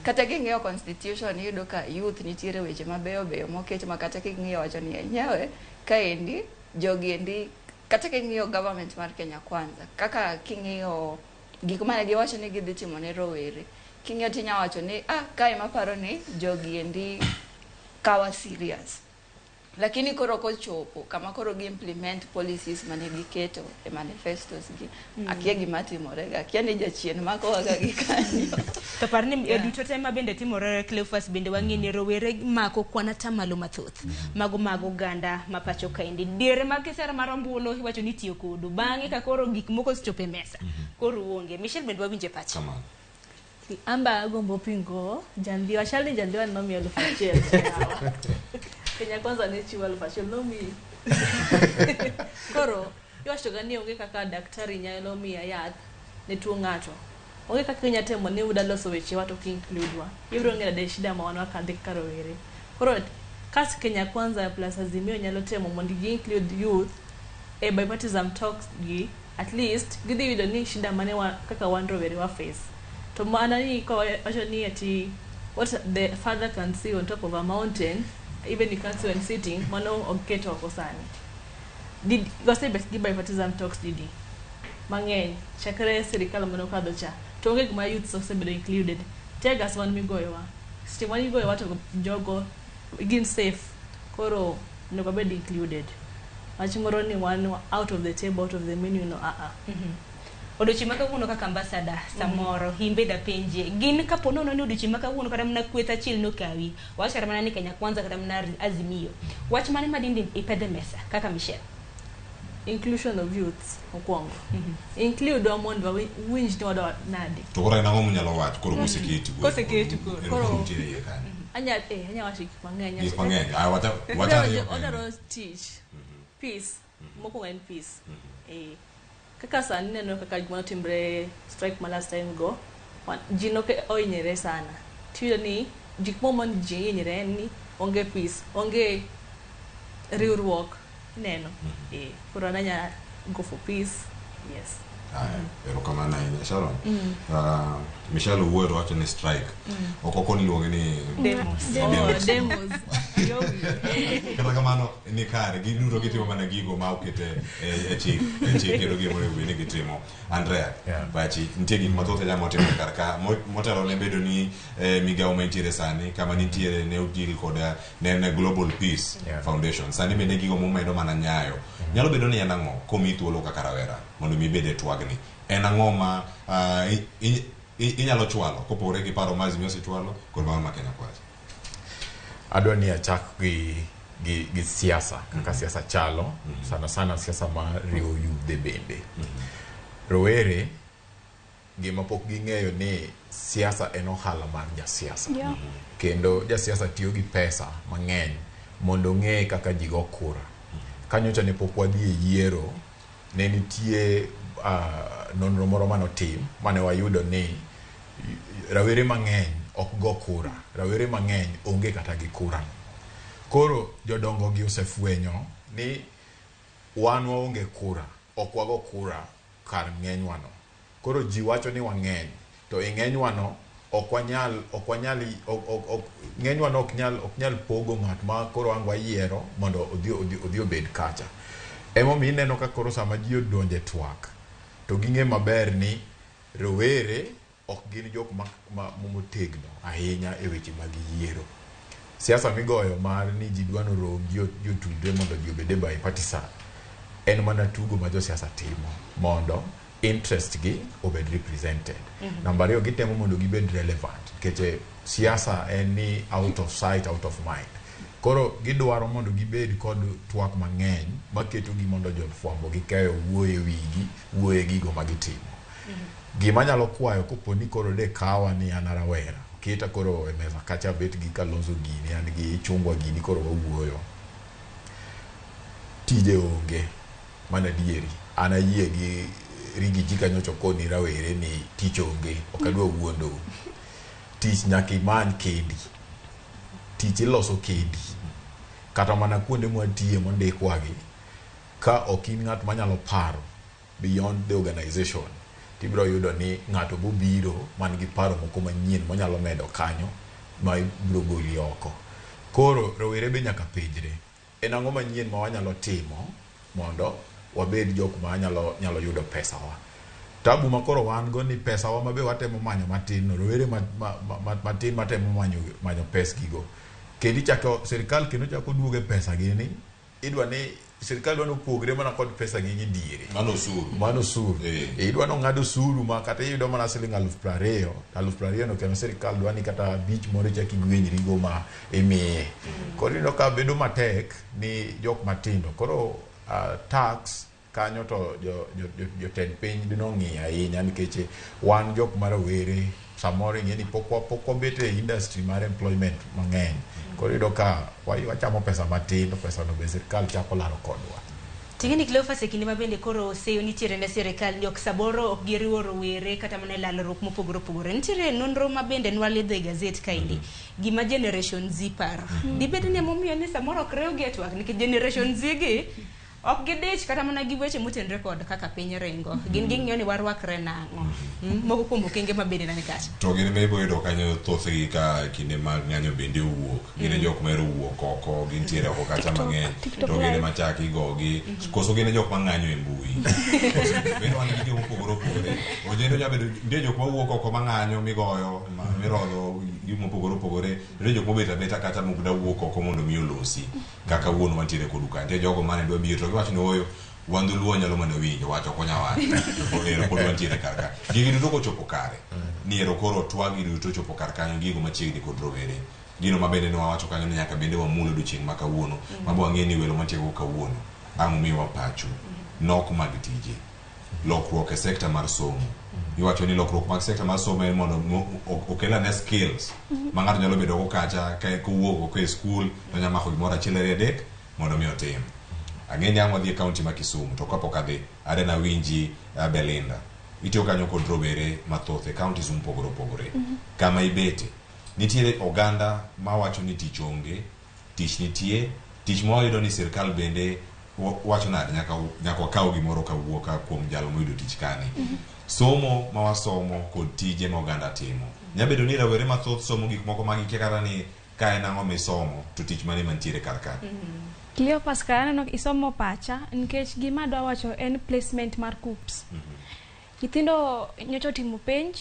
Kata king'iyo constitution iyudo ka youth nitiere weche mabeyo beyo moket ma kata king'iyo wacho ni enyewe kaendi jogi endi kata king'iyo government mar Kenya Kwanza kaka king'iyo gik mane giwacho ni gidhi timo ne rowere king'iyo tinya wacho ni kae maparo ni jogi endi kawa serious lakini koro kochopo kama koro gi implement policies mane giketo e manifestos gi akia gima timore ga akia ni jachien makowaga gi kanyo. To par ni e duto te ma bende timore Cleophas bende wang'e ni rowere mako kwan atamalo mathoth mago mag oganda ma pacho kaendi. Diere mag kisera mar ombulu iwacho ni itiyo kodu. Bang'e ka koro gik moko osechopo e mesa, koro uonge. Michelle bende wawinje pache. Kamano. Amba agombo pingo jandhiwa chal ni jandhiwa nomiyo 1000. Kenya Kwanza ne chiwo 1000 nomiyi. Koro iwachoga ni onge kaka daktari nyalo miya yath ne tuo ng'ato. Onge kaka inya temo ni uda loso wechewa to ok include wa. Ibiro ng'eyo nade shida ma wan wakadhe kaka rowere. Koro kas Kenya Kwanza plus Azimio nyalo temo mondo gi include youth e bipartisan talks gi at least gidhi yudo ni shida mane wa, kaka wan rowere wa face. To mana ni wacho ni ati what the father can see on top of a mountain even you can't see when sitting mano ok ket oko sani. Did wasebet gi bipartisan talks didi mang'eny chakre sirikal manokadho cha to onge gima youths osebedo included. Teargas wan migoyowa seche ma igoyowa to jogo gin safe koro onego wabed included. Wach moro ni wan out of the table, out of the menu no a. Odiochieng' ma kawuono kaka ambassador samoro imbe dapenje gin kapo nono ni odiochieng' ma kawuono kata mana kweth achiel nokawi wach kata mana ni Kenya Kwanza kata mana Azimio wach mane ma dinde ipedhe mesa kaka Michelle? Inclusion of youths mokwongo. Include wa mondo wawinj ni wadwa nade. To koro en ang'o munyalo wacho koro koseketi? Koseketi koro. Ero koro nitiere iye kanyo. Anya wacho gik mang'eny. Gik mang'eny. Ah, wacha ariyo kende. Odwaro tich. Peace. Mokwongo en peace. Kaka sani neno kaka gima notimre strike ma last time go, ji nok ohinyore sana. Tiyudo ni gik momono ji hinyre en ni onge peace, onge riwruok. Ineno? Koro an anya go for peace. Yes. Aya, erokamano ahinya Sharon. Michelle owuoyo to wacho ni strike. Ok okoni iluonge ni Demos. Demos. Oh, demos. Kata kamano ni kare giduto gitimo mana gigo ma okete e chik e chik kendo gima onego bed ni gitimo. Andrea, pachi nitie gik mathoth ahinya motimore kar ka motelo ne bedo ni migawo ma intiere sani kama nitiere ne odeal kod ne en Global Peace Foundation. Sani bende gigo momedo mana nyayo. Nyalo bedo ni en ang'o komiyi thuolo kaka rawera mondo mi ibed e twagni. En ang'o ma inyalo chwalo kopogore gi paro ma Azimio osechwalo kod mano ma Kenya Kwanza? Adwa ni achak gi siasa kaka siasa chalo, sana sana siasa ma riwo yudhe bende. Rowere gima pok ging'eyo ni siasa en ohala mar jasiasa. Kendo jasiasa tiyo gi pesa mang'eny mondo ong'e kaka ji go kura. Kanyocha ne pok wadhi e yiero, ne nitie nonro moro manotim mane wayudo ni rawere mang'eny ok go kura, rawere mang'eny onge kata gi kura. Koro jodongo gi osefwenyo ni wan waonge kura, ok wago kura kar ng'enywano. Koro ji wacho ni wang'eny, to e ng'enywano ok wanyal ng'enywano ok nyal pogo ng'at ma koro ang' wayiero mondo odhi obed kacha. Emomiyo ineno ka koro sama ji odonje twak, to ging'e maber ni rowere ok gin jok motegno ahinya e weche mag yiero. Siasa migoyo mar ni ji dwa norom, ji otudre mondo ji obed e bipartisan, en mana tugo ma josiasa timo mondo interest gi obed represented. Namba ariyo, gitemo mondo gibed relevant, nikech siasa en ni out of sight, out of mind. Koro gidwaro mondo gibed kod twak mang'eny maketogi mondo jofwambo gi keyo wuoye wigi, wuoye gigo ma gitimo. Gima anyalo kwayo kopo ni koro de kawa ni an rawera, oketa koro e mesa kacha abet gi Kalonzo gini, an gi Chungwa gini, koro wawuoyo. Tije onge, mana adieri. An ayie gi Rigi ji kanyocha koni rawere ni tich onge, ok adwa wuondou. Tich nyaka imany kendi. Tich iloso kendi. Kata mana kuonde mwatiye mondikwagi, ka ok in ng'at manyalo paro beyond the organization, tibiro yudo ni ng'ato bobiro man gi paro moko manyien monyalo medo kanyo ma ibiro goli oko. Koro rowere be nyaka penjre, en ang'o manyien ma wanyalo timo mondo wabed jok ma nyalo yudo pesawa. Tabu ma koro wan go ni pesawa ma be watemo manyo matin no, rowere matin matemo manyo pesgigo. Kendo ichako sirikal kendo chako duogo e pesa gi ni idwa ni sirikal dwa ni opogre mana kod pesa gi gi diere. Mano osuru. Mano osuru. Idwa ni ong'ad osuru ma kata iyudo mana siling 20,000, 20,000 no kendo sirikal dwa ni kata 5 moro ichak igwenyrigo ma imiye. Koro iyudo ka bedo matek ni jok matindo. Koro tax kanyo to jotend piny dinong'i ahinya nikech wan jok ma rowere samoro ing'e ni pok wabet e industry mar employment mang'eny. Koro iyudo ka wachamo pesa matin to pesa no be sirikal chako laro kodwa. Ting'eni Cleophas e kinde ma bende koro seyo nitiere ne sirikal ni ok samoro ok giriwo rowere kata mana e lalruok mopogore opogore. Nitiere nonro ma bende nwaledho e gazet kaendi. Gima Generation Z paro. Dibed ni emomiyo ni samoro ok riwgi e twak nikech Generation Z gi ok gidich kata mana gi weche motenore kod kaka piny ringo. Gin ging'iyo ni warwakre nang'o. Moko kuom okenge ma bende nani kacha. To gin ema ibo yudo kanyo thothgi ka kinde mag ng'anyo bende owuok. Gin e jok mahero wuok oko, gintiere oko kacha mang'eny. To gin ema chak igogi. Koso gin e jok mang'anyo e mbui. Bedo wan gi joma opogore opogore. Ojendo nyalo bedo nitie jok mawuok oko mang'anyo migoyo, mirodho gik mopogore opogore. Nitie jok mobet abeta kacha mok da wuok oko mondo mi olosi. Kaka wuon wantiere kodu ka. Nitie jogo mane dwa biro to giwacho ni ooyo, wan dholuo nyalo mana winjo wacho ok onya wacho. Ero pod wantiere kar ka. Gigi duto kochopo kare. Ni ero koro twagi duto ochopo kar kanyo gigo machiegni kod rowere. Gino ma bende ne wawacho kanyo ni nyaka bende wamulo odiochieng' ma kawuono. Mabo wang'e ni welo matieko kawuono. Ang' omiwa pacho. Nok mag tije. Lokruok e sekta mar somo. Iwacho ni lokruok mag sekta mar somo en mondo okel ane skills. Ma ng'ato nyalo bedo go kacha ka kowuok oko e skul to nyalo mako gimoro achiel ariyo adek mondo mi otim. Ang'e ni ang' wadhi e kaunti ma Kisumu to kapok adhi adwa nawinji Belinda. Itiyo kanyo kod rowere mathoth e counties mopogore opogore. Kama ibete nitiere oganda mawacho ni tich onge, tich nitie, tich ma wayudo ni sirkal bende Wacho nade nyaka wakaw gimoro kawuok ka kuom jalo moyudo tich kani. Somo ma wasomo kod tije ma oganda timo. Nyalo bedo ni rawere mathoth somo gik moko ma gikia kata ni ka en ang'o misomo to tich mane mantiere kar ka. Cleopas ka aneno isomo pacha nikech gima adwa wacho en placement mar KUCCPS. Nyithindo nyocha otimo penj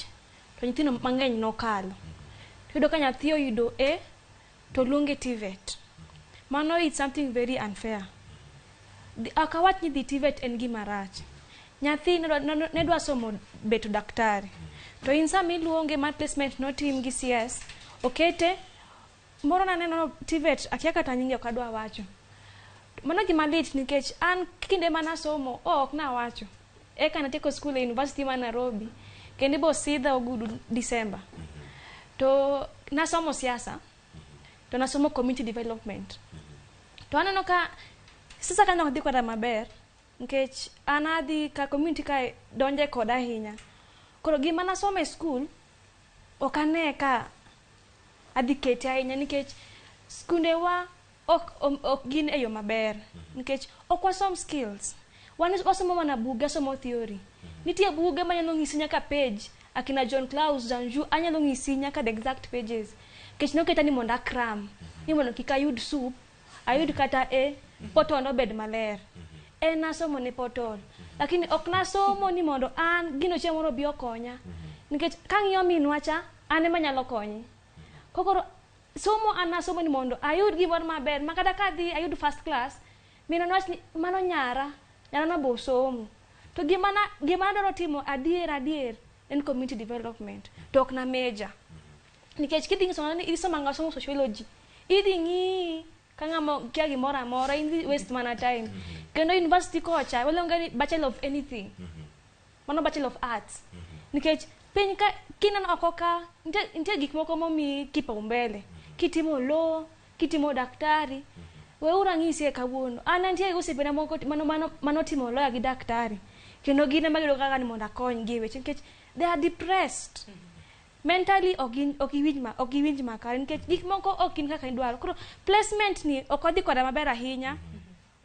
to nyithindo mang'eny nokalo. Iyudo ka nyathi oyudo A to luonge TVET. Mano it's something very unfair. Ok awach ni dhi TVET en gima rach. Nyathi ne dwa somo bedo daktari. To in sama iluonge ma placement notim gi CS, okete moro naneno TVET akia kata nyinge ok adwa wacho. Mano gima lit nikech an kinde manasomo ok nawacho. Eka natieko skul e University ma Nairobi kendo ibo sidha ogudu December. To nasomo siasa to nasomo community development. To aneno ka sasa kanyo ok dhi koda maber nikech an adhi ka community kae donje koda ahinya. Koro gima nasomo e skul ok ane ka adhi kete ahinya nikech skundewa ok gin e yo maber nikech ok wasom skills. Wasomo mana buge, wasomo theory. Nitie buge manyalo ng'isi nyaka page, akina John Klaus, Janju, anyalo ng'isi nyaka the exact pages. Nikech noketa ni mondo akram, ni mondo kik ayud soup, ayud kata A, potol obed maler. En nasomo ne potol. Lakini ok nasomo ni mondo an gino chieng' moro obi okonya. Nikech kang'iyo minwa cha, an ema nyalo konye. Kokoro somo an nasomo ni mondo ayud gimoro maber, ma kata kadhi ayud first class, minwa nowach ni mano nyara, nyara no bo somo. To gima nadwaro timo adier en community development, to ok na major. Nikech kidhi nyiso ng'ato ni isomo ang'o, asomo sociology, idhi ng'iyi ka ng'ama kia gimoro amora, idhi waste mana time. Kendo university kocha, waluonge ni bachelor of anything. Mano bachelor of arts. Nikech piny ka kineno oko ka, nitie gik moko momiyi kipaumbele. Kitimo law, kitimo daktari, weuru ang'isie kawuono. An antie gi osiepena moko manotimo lawyer gi daktari. Kendo gin ema giyudo kaka ni mondo akonygi e weche nikech they are depressed. Mentally ok giwinj makare nikech gik moko ok gin kaka idwaro. Koro placement ni ok odhi koda maber ahinya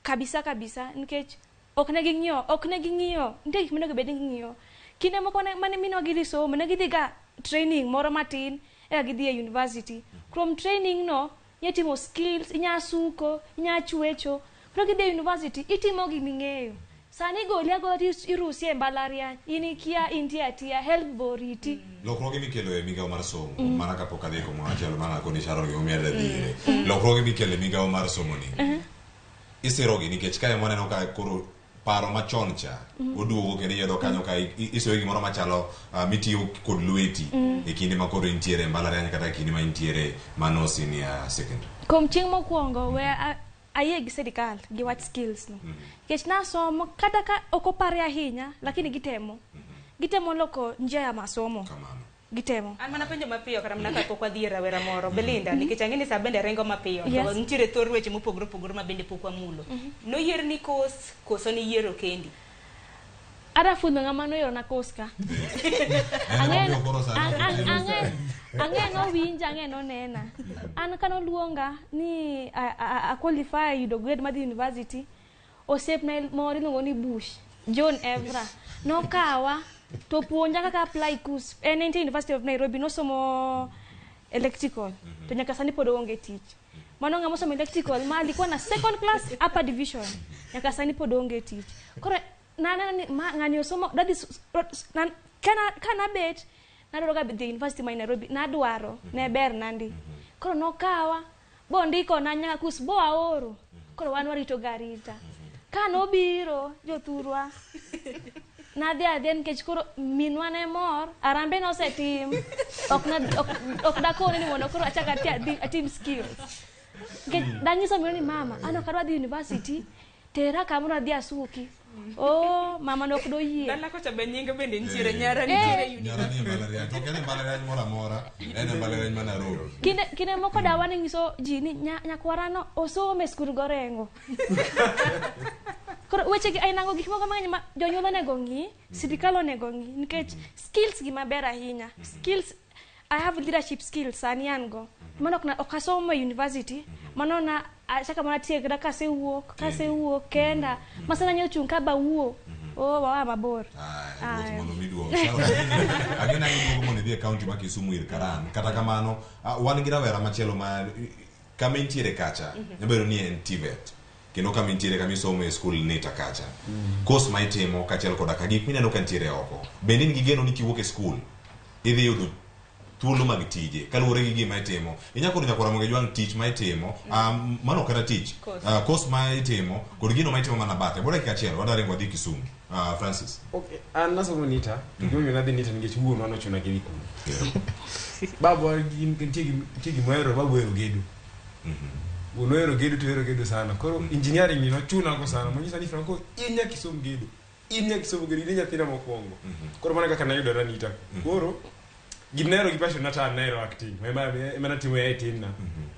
kabisa kabisa nikech ok ne ging'iyo nitie gik monego bed ni ging'iyo. Kinde moko mane minwa gidhi somo ne gidhi ga training moro matin eka gidhi e university. Kuom training no inya timo skills, inya suko, inya chwecho. Koro kidhi e university itimo giming'eyo. Sani goli agola irusi e mbalariany, in ikia intie atia, help boriti. Lokruoge mikelo e migawo mar somo, mana kapok adhi kuma machielo mana koni Sharon gimomiyo adwa dhi ire. Lokruoge mikelo e migawo mar somo ni, isirogi nikech kae waneno ka koro paro machon cha oduogo kendo iyudo kanyo ka isoyo gimoro machalo mitiyo kod lweti e kinde ma koro intiere e mbalariany kata e kinde ma intiere mano senior secondary. Kuom chieng' mokwongo we ayie gi sirikal gi wach skills no. Nikech nasomo kata ka ok opare ahinya lakini gitemo. Gitemo loko njia ya masomo. Gitemo. An mana penjo mapiyo kata mana kapok wadhi e rawera moro. Belinda, nikech ang'e ni sa bende ringo mapiyo. To nitiere thor weche mopogore opogore ma bende pok wamulo. Noyierni kos koso niyiero kendi? Ada fundo ng'ama noyierona kos ka. Ang'e nowinja, ang'e nonena. An kanoluonga ni a qualify yudo grade madhi university, osiepna moro iluongo ni Bush, John Evra, nokawa to puonja kaka apply KUCCPS. En entie University of Nairobi, nosomo electrical. To nyaka sani pod oonge tich. Mano ng'ama osomo electrical ma alikuwa na second class upper division. Nyaka sani pod oonge tich. Koro naneno ni ng'ani osomo dadhi kanabet nadwaro ga dhi university ma Nairobi, nadwaro ne ber nandi. Koro nokawa bondiko na nyaka KUCCPS bo aoro. Koro wan warito ga arita. Kanobiro jothurwa nadhi adhiya nikech koro minwa ne mor, arambe nosetim. Ok dakone ni mondo koro achak atim skills. Nikech danyiso minwa ni mama, an ok adwa dhi university, tera kamoro adhi asuki. Oh, mama nok doyie. Dala kocha be nyinge bende nitiere, nyara nitiere university. Nyara ni e mbalariany, to ok en e mbalariany moro amora, en e mbalariany ma Nairobi. Kinde moko dawa ne nyiso ji ni nyakwarano osomo e skul Gorengo. Koro weche gi ainago gik moko mang'eny ma jonyuol onego ng'i, sirikal onego ng'i nikech skills gima ber ahinya. Skills, I have leadership skills sani an go. Mano ok asomo e university, mano na Achaka mana tiegra kasewuok kenda. Masana nyo chung' ka ba wuo. Oh, wawa mabor. Ruoth mondo mi duong'. Agena ni duogo mondo idhi e county ma Kisumu ir Karan. Kata kamano, wan gi rawera machielo ma kama intiere kacha, nyabedo ni en TVET. Kendo kama intiere kama isomo e skul NITA kacha. Course ma itimo kaachiel koda ka gik mineno ka nitiere oko. Bende in gi geno ni kiwuok e skul, idhi yudo thuolo mag tije kaluwore gi gima itimo. Inya kono nyakwara mondo ijwang' tich ma itimo, mano kata tich, course ma itimo kod gino ma itimo mana bathe. Bo dakika achiel, wadwa ringo wadhi Kisumu. Francis. Okay, an nasomo NITA, to gimomiyo nadhi NITA nikech wuonwa nochuna gi dhi kuno. Babwa nitie gima ohero, babu ohero gedo. Wuonwa ohero gedo to ohero gedo sana. Koro engineering ni nochuna go sana. Monyisa ni Franco, in nyaka isom gedo. In nyaka isom gedo, in e nyathina mokwongo. Koro mano e kaka nayudora NITA. Koro gima nahero gi passion na to an nahero acting. Ema natimo e tin na.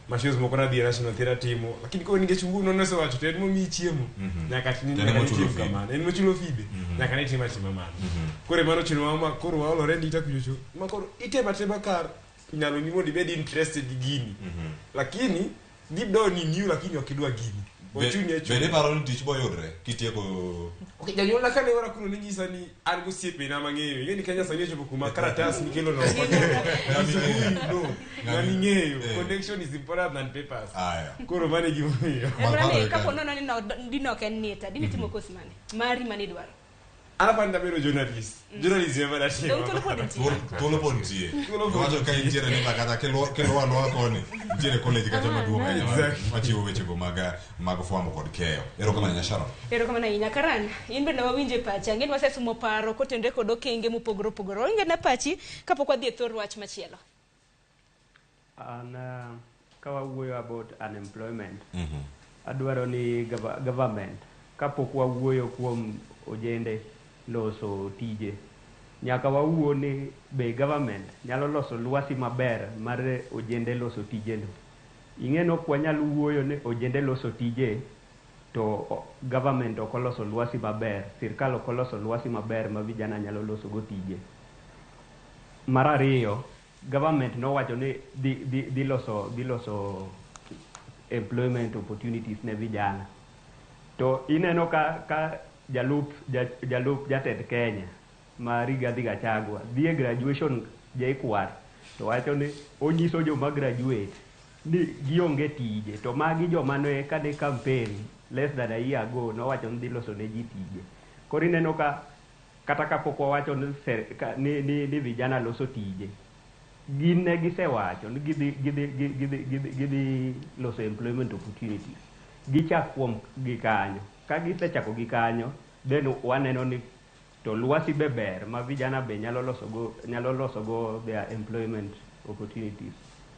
Ma shows moko nadhi e National Theatre timo. Lakini koro nikech wuonwa nosewacho to en momiyi chiemo. Nyaka To en emochulo nitim fee. kamano. En mochulo fee be. Nyaka ne tim atima mano. Koro ema nochunowa ma koro waolore NITA kuchocho. Ma koro itemo atema kar nyalo ni mondo ibed interested gi gini. Lakini deep down in you lakini ok idwa gini. Ochuni achuna. Bende iparo ni tich boyudre kitieko. Okay, janyuolna kane ora kuno nonyisa ni an gosiepena mang'eyo. Ing'e ni Kenya sani ochopo kuma karatas mikelo no. No. Ng'ami ng'eyo. Connection is important than papers. Koro mano e gimomiyo. Ebra ni kapo nono ni dino ok en NITA, dini timo course mane? Mari mane idwaro. An aparo ni dabedo journalist. Journalism ema datimo. Dong thuolo pod nitie. Thuolo pod nitie. Thuolo pod Iwacho ka intiere NITA kata kiluwo aluwa koni, nitiere college kacha maduong' ahinya machiwo wechego mag fwambo kod keyo. Erokamano ahinya Sharon. Erokamano ahinya Karan. In bende wawinje pachi. Ang'e ni wasesumo paro kotenore kod okenge mopogore opogore. Wawinj pachi kapok wadhi e thor wach machielo. An ka wawuoyo about unemployment, adwaro ni government kapok wawuoyo kuom ojende loso tije, nyaka wawuo ni be government nyalo loso lwasi maber mar ojende loso tijeno. Ing'e ni ok wanyal wuoyo ni ojende loso tije to government ok oloso lwasi maber, sirkal ok oloso lwasi maber ma vijana nyalo loso go tije. Mar ariyo, government nowacho ni dhi loso employment opportunities ne vijana. To ineno ka jalup jatend Kenya ma Rigathi Gachagua dhi e graduation JKUAT to wacho ni onyiso joma graduate ni gionge tije, to magi joma ne kane campaign less than a year ago nowacho ni dhi loso ne ji tije. Koro ineno ka kata kapok wawacho ni vijana loso tije, gin ne gisewacho ni gidhi loso employment opportunities. Gichak kuom gi kanyo. Ka gisechako gi kanyo, then waneno ni to lwasi be ber ma vijana be nyalo loso go their employment opportunities.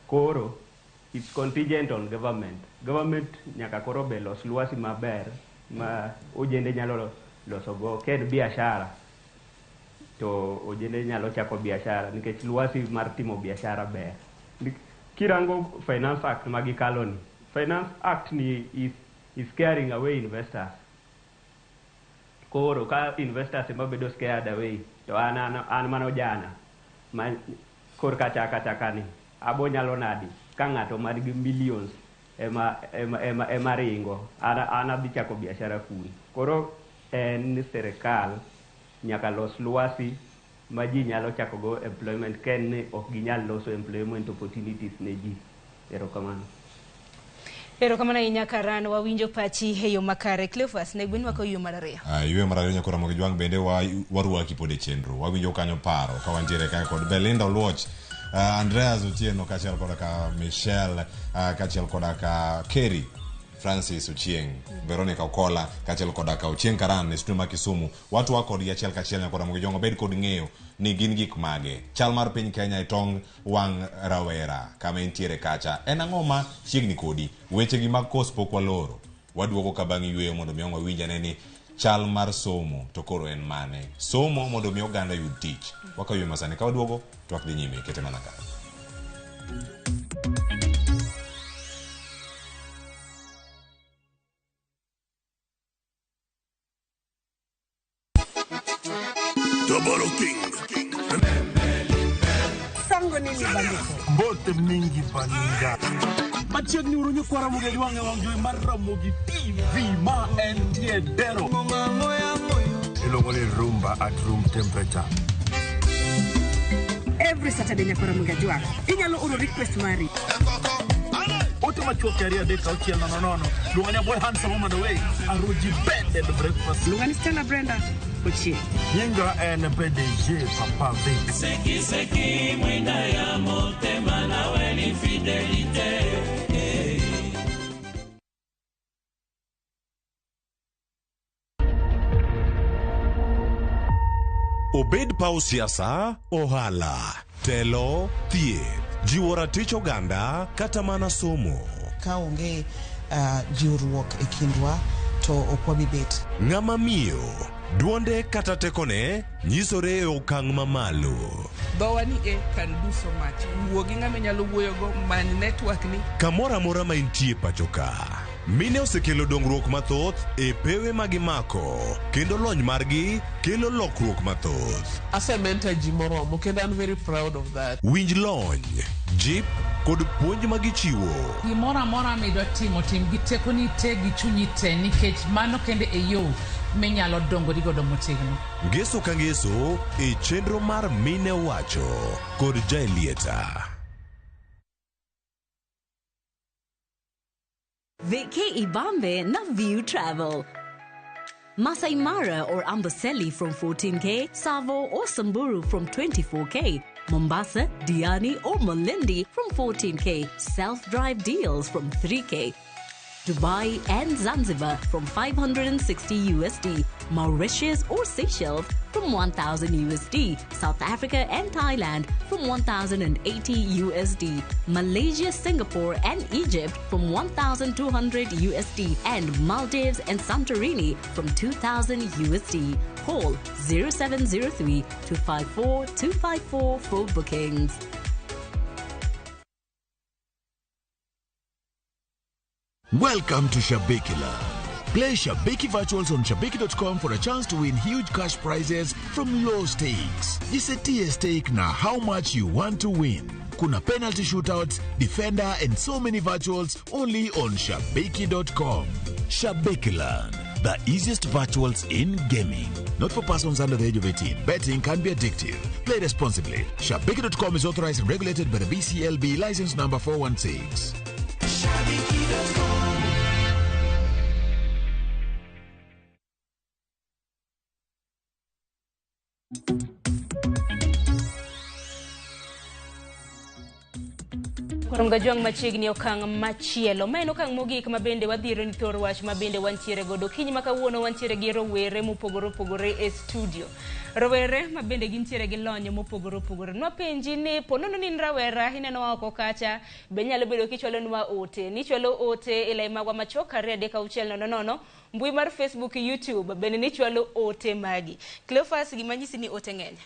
Koro it's contingent on government. Government nyaka koro be los lwasi maber ma ojende nyalo loso go ken biashara, to ojende nyalo chako biashara nikech lwasi mar timo biashara ber. Kirango Finance Act magikalo ni, Finance Act ni is scaring away investors. Koro ka investors ema bedo scared away, to an mano jana ma korka chaka ni abo nyalo nadi ka ng'ato man gi millions ema ringo, an adhi chako biashara kure. Koro en ni sirikal nyaka los lwasi ma ji nyalo chako go employment, ken ni ok ginyal loso employment opportunities ne ji. Erokamano. Erokamano ahinya Karan, wawinjo pachi e yo makare. Cleophas, ne gwenwa ka yo mar ariyo. Yweyo mar ariyo nyakora Ramogi Jwang' bende warwaki pod e chenro. Wawinjo kanyo paro ka wantiere ka kod Belinda Oluoch, Andreas Otieno kaachiel koda ka Michelle, kaachiel koda ka Kerry Francis Ochieng, Veronica Okola kaachiel koda ka Ochieng Karan e studio ma Kisumu. Watwa kodgi achiel kachiel nyakora Ramogi Jwang' obed kod ng'eyo ni gin gik mage. Chal mar piny Kenya e tong wang' rawera kama entiere kacha. En ang'o ma chiegni kodi? Weche gi mag kos pok waloro. Waduogo ka bang' yweyo mondo mi wawinj ane ni chal mar somo to koro en mane. Somo mondo mi oganda yud tich. Wakaw yweyo masani ka waduogo twak dhi nyime kete mana ka. Double King. Sango nini bandiko? Mbote mingi baninga. Machiegni uru nyikwa Ramogi Ajwang' e wang' jowi mar Ramogi TV ma entie Dero. Iluongo ni rumba at room temperature. Every Saturday nyaka Ramogi Ajwang'. Inyalo oro request mari. Ote machuok 2 3 6 0 0. Luonga ni Boy Handsome Woman Away. Aruji Bed and Breakfast. Luonga ni Stella Brenda Ochieng. Nyinga en PDG Papa Vic. Seki seki mwinda ya motema nawe ni fidelite. Obed paw siasa, ohala, telo, thieth, jiwo ratich oganda kata mana somo. Ka onge jiwruok e kindwa to ok wabi bet. Ng'ama miyo, duonde kata tekone nyisore e okang' mamalo. Dhowa ni e can do so much. Wuo gi ng'ama inyalo wuoyogo, many network ni. Kamoro amora ma intie pacho ka, mine osekelo dongruok mathoth e pewe ma gimako kendo lony margi kelo lokruok mathoth. Asementa ji moromo kendo an very proud of that. Winj lony, jip kod puonj ma gichiwo. Gimoro amora midwa timo, tim gi tekoni te gi chunyi te nikech mano kende e yo minyalo dongori godo motegno. Ngeso ka ngeso e chenro mar Mine Wacho kod Jaelieta. Vacay Ibambe na View Travel. Masai Mara or Amboseli from 14K, Tsavo or Samburu from 24K, Mombasa, Diani or Malindi from 14K, self-drive deals from 3K, Dubai and Zanzibar from 560 USD, Mauritius or Seychelles from 1,000 USD, South Africa and Thailand from 1,080 USD, Malaysia, Singapore and Egypt from 1,200 USD, and Maldives and Santorini from 2,000 USD. Call 0703 254 254 for bookings. Welcome to Shabiki Land. Play Shabiki Virtuals on Shabiki.com for a chance to win huge cash prizes from low stakes. Jisetie stake na how much you want to win. Kuna penalty shootouts, defender and so many virtuals only on Shabiki.com. Shabiki Land, the easiest virtuals in gaming. Not for persons under the age of 18. Betting can be addictive. Play responsibly. Shabiki.com is authorized and regulated by the BCLB license number 416. Shabiki.com. Kuom Gajwang' machiegni okang' machielo. Ma en okang' mogik ma bende wadhiro ni thor wach ma bende wantiere godo. Kiny ma kawuono wantiere gi rowere mopogore opogore e studio. Rowere ma bende gintiere gi lony mopogore opogore. Nwapenji ni ponono ni in rawera ineno oko kacha be nyalo bedo kichwalonwa ote. Nichwalo ote e lai magwa machuok 2 3 6 0 0. Mbui mar Facebook, YouTube bende nichwalo ote magi. Cleophas gima nyisi ni ote ng'eny.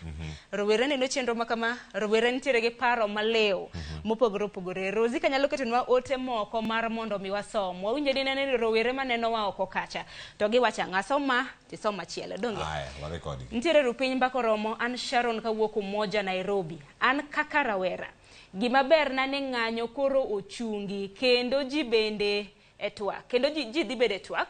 Rowere neno chenro ma kama, rowere nitiere gi paro malew mopogore opogore. Rosie kanyalo ketonwa ote moko mar mondo mi wasom. Wawinjo ni nene ni rowere manenowa oko kacha. To giwacho ang'o? Soma tisom machielo, donge? Aya, wadhi kodgi. Nitiere rupiny mbaka oromo, an Sharon kawuok Umoja Nairobi. An kaka rawera. Gima ber na ni ng'anyo koro ochungi kendo ji bende e twak. Kendo ji dhi bedo e twak.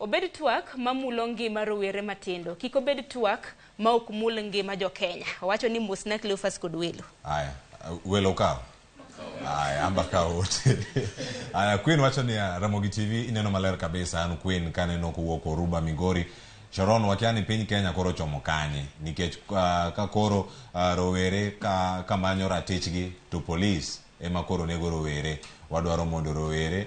Obed twak mamulo ngima rowere matindo. Kik obed twak ma ok mul ngima jo Kenya. Owacho ni mosna Cleophas kod welo. Aya, welo kaw. Aya, amba kaw ote. Aya, Queen wacho ni Ramogi TV ineno maler kabisa. An Queen kaneno kowuok Oruba Migori. Sharon wakia ni piny Kenya koro chomo kanye nikech ka koro rowere ka manyo ratichgi to polis ema koro nego rowere. Wadwaro mondo rowere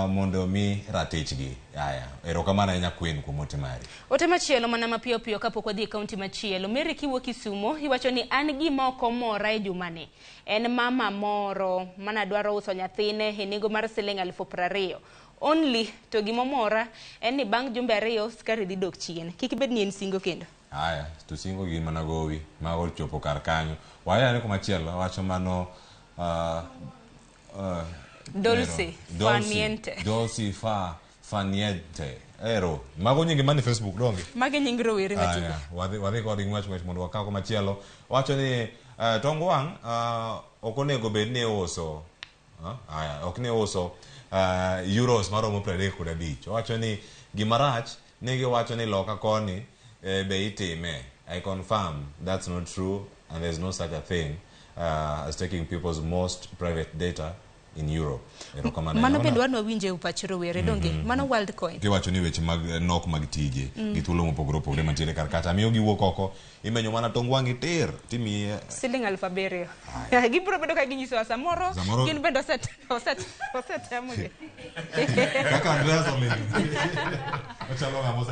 mondo mi ratichgi. Aya, erokamano ahinya Queen kuom ote mari. Ote machielo mana mapiyo piyo kapok wadhi e kaunti machielo. Mary kiwuok Kisumo iwacho ni an gima ok omora e jumani en mama moro mana dwaro uso nyathine e nengo mar siling 20,000. Only to gimomora en ni bang' jumbe 2 skari dhi dok chien. Kik bed ni en singo kendo. Aya, to singo gin mana gowi ma ochopo kar kanyo. Wayane kumachielo wacho mano Dolce Faniente. Dolce Faniente. Ero, mago nyinge mani Facebook donge? Mage nying rowere matindo. Aya, wadhi kod ng'wech ng'wech mondo wakaw kumachielo. Wacho ni tong wang' ok onego bed ni iuso. Aya, ok ni uso euros maromo 35. Owacho ni gimarach ni giwacho ni loka koni be itime. I confirm that's not true and there's no such a thing as taking people's most private data in Europe. Erokamano. Mano bende wan wawinje upach rowere donge mano Worldcoin. Kiwacho ni weche mag nok mag tije gi thuolo mopogore opogore mantiere kar kacha miyo giwuok oko imenyo mana tong wang'i tir timiye siling 7,000. Gibiro bedo ka ginyisowa samoro gin bende osetemogi. Kaka Andreas oling. Ochalo ng'ama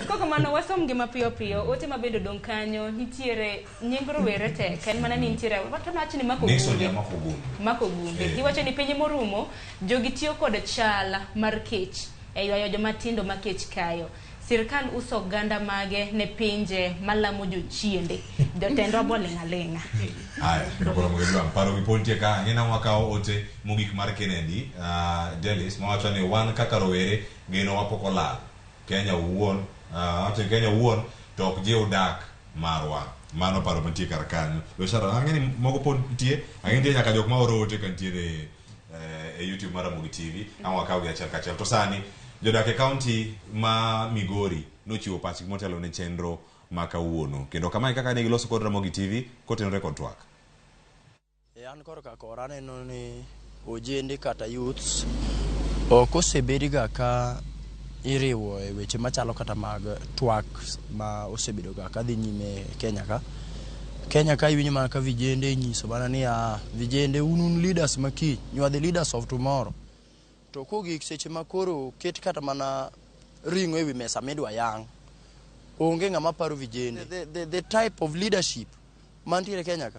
Koko mano wasom gi mapiyo piyo ote ma bende odong' kanyo nitiere nying rowere tek en mana ni nitiere watanawacho ni mako gumbe. Giwacho ni piny morumo jogi tiyo kod chala mar kech e ywayo joma tindo ma kech kayo. Sirkal uso oganda mage ne pinje malamo jochiende. Jotendwa boling' aling'a. Aya, kaporo mogedwa paro gi pod nitie ka ng'ina wakawo ote mogik mar Kennedy Delis mawacho ni wan kaka rowere geno wa pok olal. Kenya owuon wacho ni Kenya owuon to ok jiw dak marwa. Mano paro mantie kar kanyo. Biashara ang'e ni moko pod nitie, ang'e nitie nyaka jok ma oro ote ka nitiere e YouTube mar Ramogi TV, ang' wakaw gi achiel kachiel. To sani jodak e kaunti ma Migori nochiwo pachgi motelo ne chenro ma kawuono. Kendo kamae kaka ne giloso kod Ramogi TV kotenore kod twak. An korka kora aneno ni ojende kata youths ok osebedga ka iriwo e weche machalo kata mag twak ma osebedo ga kadhi nyime Kenya ka. Kenya ka iwinjo mana ka vijende inyiso mana ni vijende un leaders ma kiny, you are the leaders of tomorrow. To kogik seche ma koro ket kata mana ring'o ewi mesa midwa yang', onge ng'ama paro vijende. The type of leadership mantiere Kenya ka,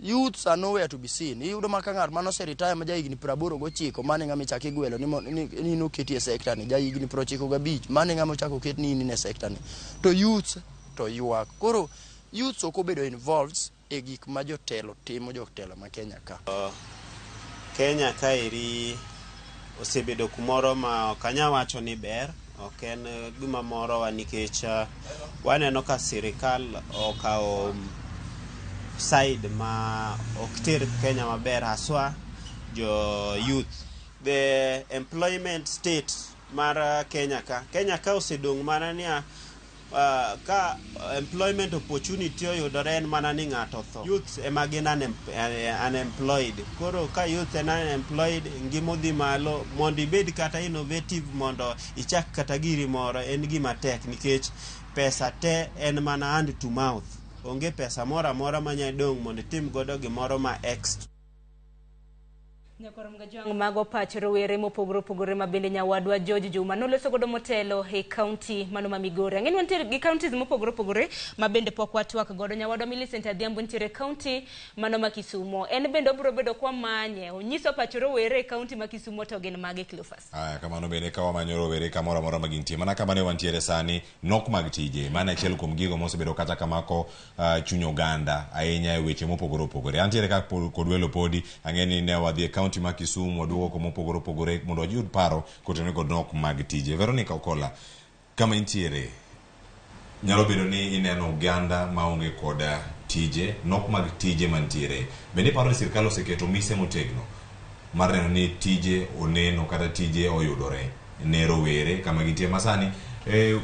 youths are nowhere to be seen. Iyudo ma ka ng'at mane oseretire ma jahigni 89 mane ng'ama ichako igwelo ni noketi e sector ni, jahigni 95 mane ng'ama ochako oket ni in e sector ni. To youths to ywak. Koro youths ok obedo involved e gik ma jotelo timo, jotelo ma Kenya ka. Kenya kaeri osebedo kumoro ma ok anyal wacho ni ber, ok en gima morowa nikech waneno ka sirikal okawo side ma ok ter Kenya maber haswa jo youth. The employment state mar Kenya ka, Kenya ka osedong' mana niya ka employment opportunity oyudore en mana ni ng'ato tho. Youth ema gin unemployed. Koro ka youth en unemployed, ngima odhi malo, mondo ibed kata innovative mondo ichak kata giri moro en gima tek nikech pesa te en mana hand to mouth. Onge pesa moro amora manyalo dong' mondo itim godo gimoro ma extra. Nyakwar Mgajwang' mago pach rowere mopogore opogore ma bende nyawadwa George Juma noloso godo motelo e kaunti mano ma Migori. Ang'e ni wantiere gi counties mopogore opogore ma bende pok watwak godo. Nyawadwa Millicent Adhiambo nitiere kaunti mano ma Kisumo. En bende obiro bedo kwa manye. Onyiso pach rowere e kaunti ma Kisumo to gin mage Cleophas. Aya, kamano bende ka wamanyo rowere kamoro amora ma gintie. Mana kama ne wantiere sani, nok mag tije. Mano achiel kuom gigo mosebedo kata kamako chuny oganda ahinya e weche mopogore opogore. Antiere ka kod welo podi, ang'e ni ne wadhi e kaunti ma Kisumu, waduogo kuma opogore opogore mondo wayud paro kotenore kod nok mag tije. Veronica Okola, kama intiere, nyalo bedo ni ineno oganda maonge kod tije, nok mag tije mantiere. Bende iparo ni sirkal oseketo mise motegno mar neno ni tije oneno kata tije oyudore ne rowere kama gintie masani?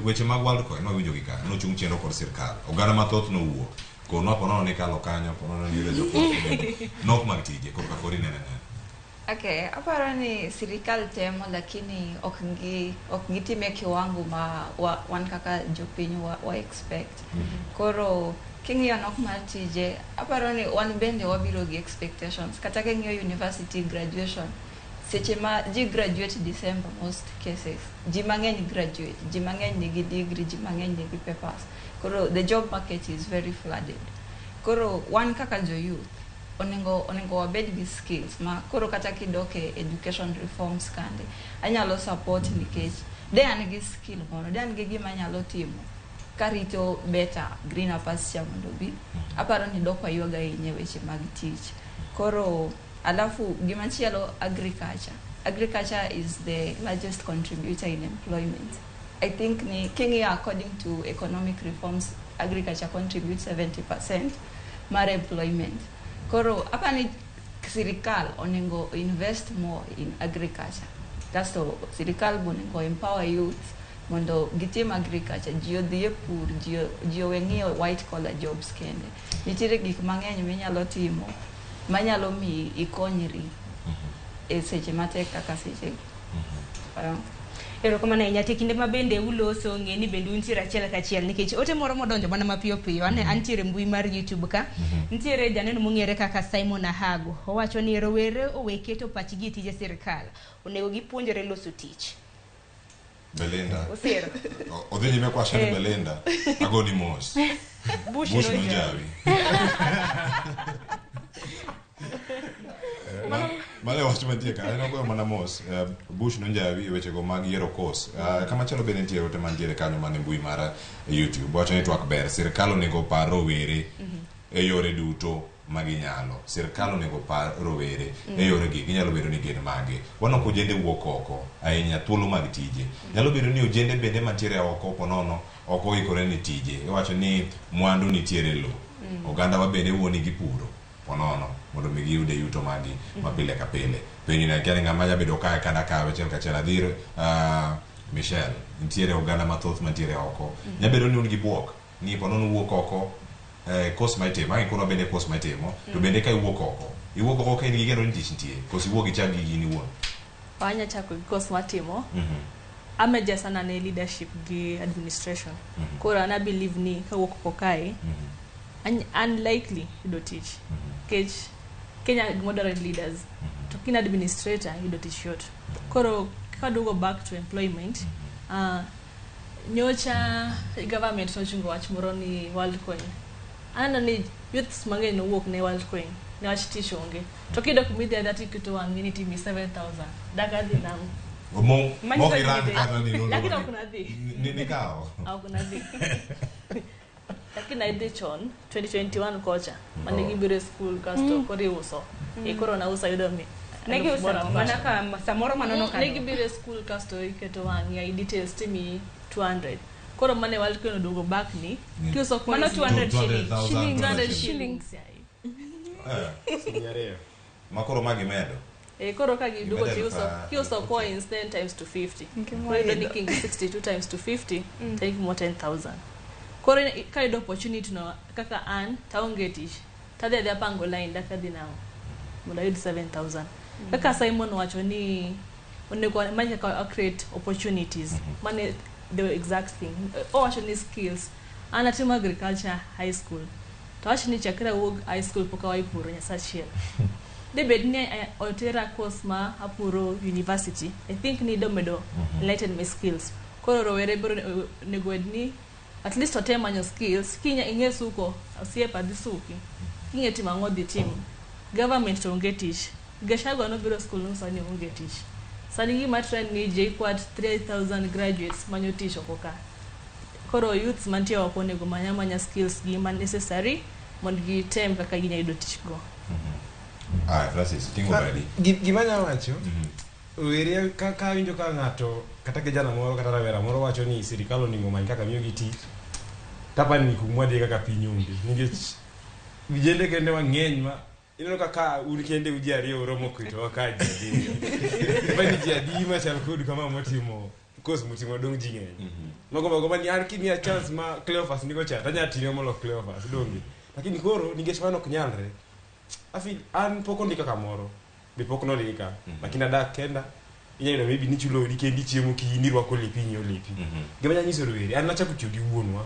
Weche mag Worldcoin nwawinjo gi ka nochung' chenro kod sirkal, oganda mathoth nowuok konwa ponono ni kalo kanyo ponono ni yudo jok moko bende nok mag tije korka kori nene nene. Okay, aparo ni sirikal temo lakini ok gitime kiwango ma wan kaka jopiny wa expect. Koro king'iyo nok mar tije, aparo ni wan bende wabiro gi expectations. Kata king'iyo university graduation, seche ma ji graduate December most cases, ji mang'eny graduate, ji mang'eny nigi degree, ji mang'eny nigi papers. Koro the job market is very flooded. Koro wan kaka jo youth onego wabed gi skills ma koro kata kidok e education reforms kande anyalo support nikech de an gi skill moro, de an gi gima anyalo timo karito better greener pasture mondo bi. Aparo ni dok waywaga ahinya weche mag tich. Koro alafu gimachielo, agriculture. Agriculture is the largest contributor in employment. I think ni king'iyo according to economic reforms, agriculture contributes 70% mar employment. Koro apani Sirikal onego invest more in agriculture. Kasto sirikal be onego empower youth mondo gitim agriculture, ji odhi e pur, ji owe ng'iyo white collar jobs kende. Nitiere gik mang'eny minyalo timo manyalo miyi ikonyri e seche matek kaka sechegi. Erokamano ahinya. To e kinde ma bende uloso, ng'e ni bende untiere achiel kachiel nikech ote moro modonjo mana mapiyo piyo. Ane antiere mbui mar YouTube ka. Nitiere janeno mong'ere kaka Simon Ahago. Owacho ni rowere owe keto pachgi e tije sirikal. Onego gipuonjore loso tich. Belinda. Osero. Odhi nyime kwacho ni Belinda. Agoni mos. Bush Bush nonjawi. nonjawi. Mano e wach mantie ka. En ogoyo mana mos. Bush nonjawi e wechego mag yiero kos. Kamachielo bende nitie ote mantiere kanyo man e mbui mar YouTube. Wacho ni twak ber. Sirkal onego opar rowere e yore duto ma ginyalo. Sirkal onego opar rowere e yore gi. Ginyalo bedo ni gin mage. Waneno ka ojende wuok oko ahinya thuolo mag tije. Nyalo bedo ni ojende bende mantiere oko ponono ok oikore ni tije. Iwacho ni mwandu nitiere lo. Oganda wa bende wuoni gipuro ponono mondo mi giyude yuto magi ma pile ka pile. Penjo ni akia ni ng'ama nyabedo kae kata kawe achiel kachiel adhir Michelle, nitiere oganda mathoth mantiere oko. Nyabedo ni un gi buok ni ponono wuok oko course ma itimo, ang' ikonwa bende course ma itimo, to bende ka iwuok oko, iwuok oko ka in gi geno ni tich nitie, koso iwuok ichak gigi in iwuon? Wanya chako gi course matimo. Ameja sana ne leadership gi administration. Koro an I believe ni kawuok oko kae, unlikely yudo tich. Nikech Kenya gimodwaro en leaders. To kin administrator yudo tich yot. Koro kaduogo back to employment, nyocha government nochungo wach moro ni Worldcoin. Aneno ni youths mang'eny nowuok ne Worldcoin niwach tich onge. To kidok kumidhi adhiya tiketo wang'i ni timi 7,000. Dak adhi nang'o? Mok irang kata ni nonro Lakini ok nadhi. Nikawo? Ok nadhi. Lakini adhi chon 2021 kocha mane gibiro e school kasto koro iuso. Koro nauso ayudo mi. Ne giuso mana ka samoro manono Ne gibiro e school kasto iketo wang'i ai details timiyi 200. Koro mane Worldcoin oduogo back ni kiuso Mano 200 shillings. 200 shillings. Ma koro ma gimedo. Koro ka giduogo Gimedo tiuso kiuso coins then times 250. Koro iyudo ni kingi 62 times 250 take more 10,000. Koro ka yudo opportunity no kaka an taonge tich tadhi adhiya pango line dak adhi nang'o mondo ayud 7,000. Kaka Simon wacho ni onego many kaka create opportunities. Mane the exact thing. Owacho ni skills. An atimo agriculture high school. To awach ni chakre awuog high school pok awayi puro nyasachiel. Debed ni otera course ma apuro university. I think ni domedo enlighten my skills. Koro rowere biro onego bed ni at least otem manyo skills. Kinya ing'e suko, osiepa dhi suki. King'e timo ang'o dhi tim. Government to onge tich. Gachagua nobiro school nonyiso ni onge tich. Sani gima trend ni JKUAT 3000 graduates manyo tich oko ka. Koro youths mantie oko onego many amanya skills gi ma necessary mondo gitem kaka ginya yudo tich go. Ah, Francis, ting'o badi. Gima anya wacho rowere ka awinjo ka ng'ato kata kijana moro kata rawera moro wacho ni sirikal onego omany kaka miyogi tich tapani ni kuma wadhiye kaka piny onge nikech vijende kende wang'eny ma ineno kaka un kende uji ariyo uromo kwitowa ka ji abiriyo apani ji adi machal kodu kama motimo course motimo dong' ji ng'eny magombo agomba ni an kimiya chance ma Cleophas nigo cha tanya time molo Cleophas donge lakini koro nikech mano ok nyalre afi an pok ondika kamoro be pok nondika lakini adak kenda inya yudo maybe nichulo odi kendi chiemo kiin irwako lepi inyiewo lepi gima anya nyiso rowere an nachako tiyo gi wuonwa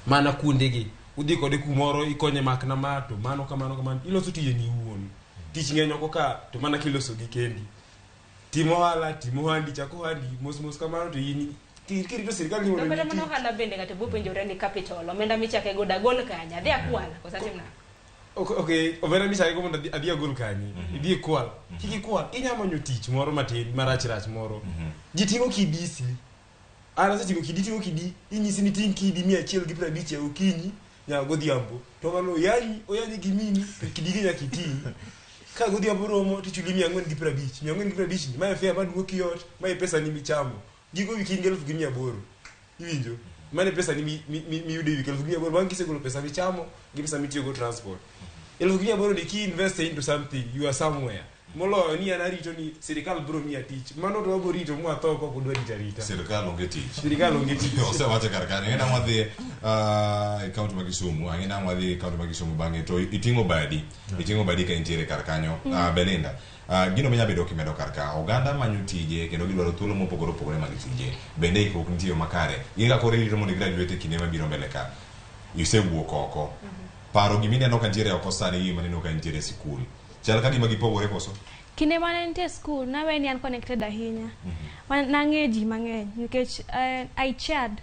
mana kuondegi udhi kode kumoro ikonye makna ma to mano kamano kamano iloso tijeni iwuon tich ng'eny oko ka to mana kiloso gi kendi tim ohala tim ohandi chak ohandi mos mos kamano to in kirito sirikal ni To mondo kata omiyi mana tich ohala bende ng'ato biro penjore ni capital omenda michake go dagol kanye adhi akwal koso atim nang'o? Ok, omenda michake go mondo adhi agol kanye idhi ikwal kik ikwal inya manyo tich moro matin marach rach moro ji ting'o kidi an aseting'o kidi ting'o kidi inyisi ni ting' kidi 150 e okinyi nyaka godhiambo to ng'ano oyanyi oyanyi gi mini to kidi gi nyaka iting' ka godhiambo romo tichuli 450 450 ni mae fare maduoki ot mae pesa ni michamo giko wiki in gi 1800 iwinjo mano e pesa ni miyudo e wik 1800 bang' kisegolo pesa michamo gi pesa mitiyogo transport 8,800 ni ki invest into something you are somewhere moloyo ni an arito ni sirikal biro miya tich mano to wabo rito mwatho kok udwa rito arita sirikal onge tich sirikal onge tich osewache kar kanyo ang'e nang'o wadhi e kaunti ma Kisumu ang'e nang'o wadhi e kaunti ma Kisumu bang'e to iting'o badi iting'o badi ka intiere kar kanyo. Belinda, gino minya bedo kimedo kar ka oganda manyo tije kendo gidwaro thuolo mopogore opogore mag tije bende ikruok nitie makare in ka koro irito mondo i-graduate e kinde mabiro mbele ka isewuok oko paro gimineno ka nitiere oko sani gi gima neno ka nitiere e sikul chal ka gima gipogore koso? Kinde mane nitie school nawe ni an connected ahinya. Nang'eyo ji mang'eny nikech I chaired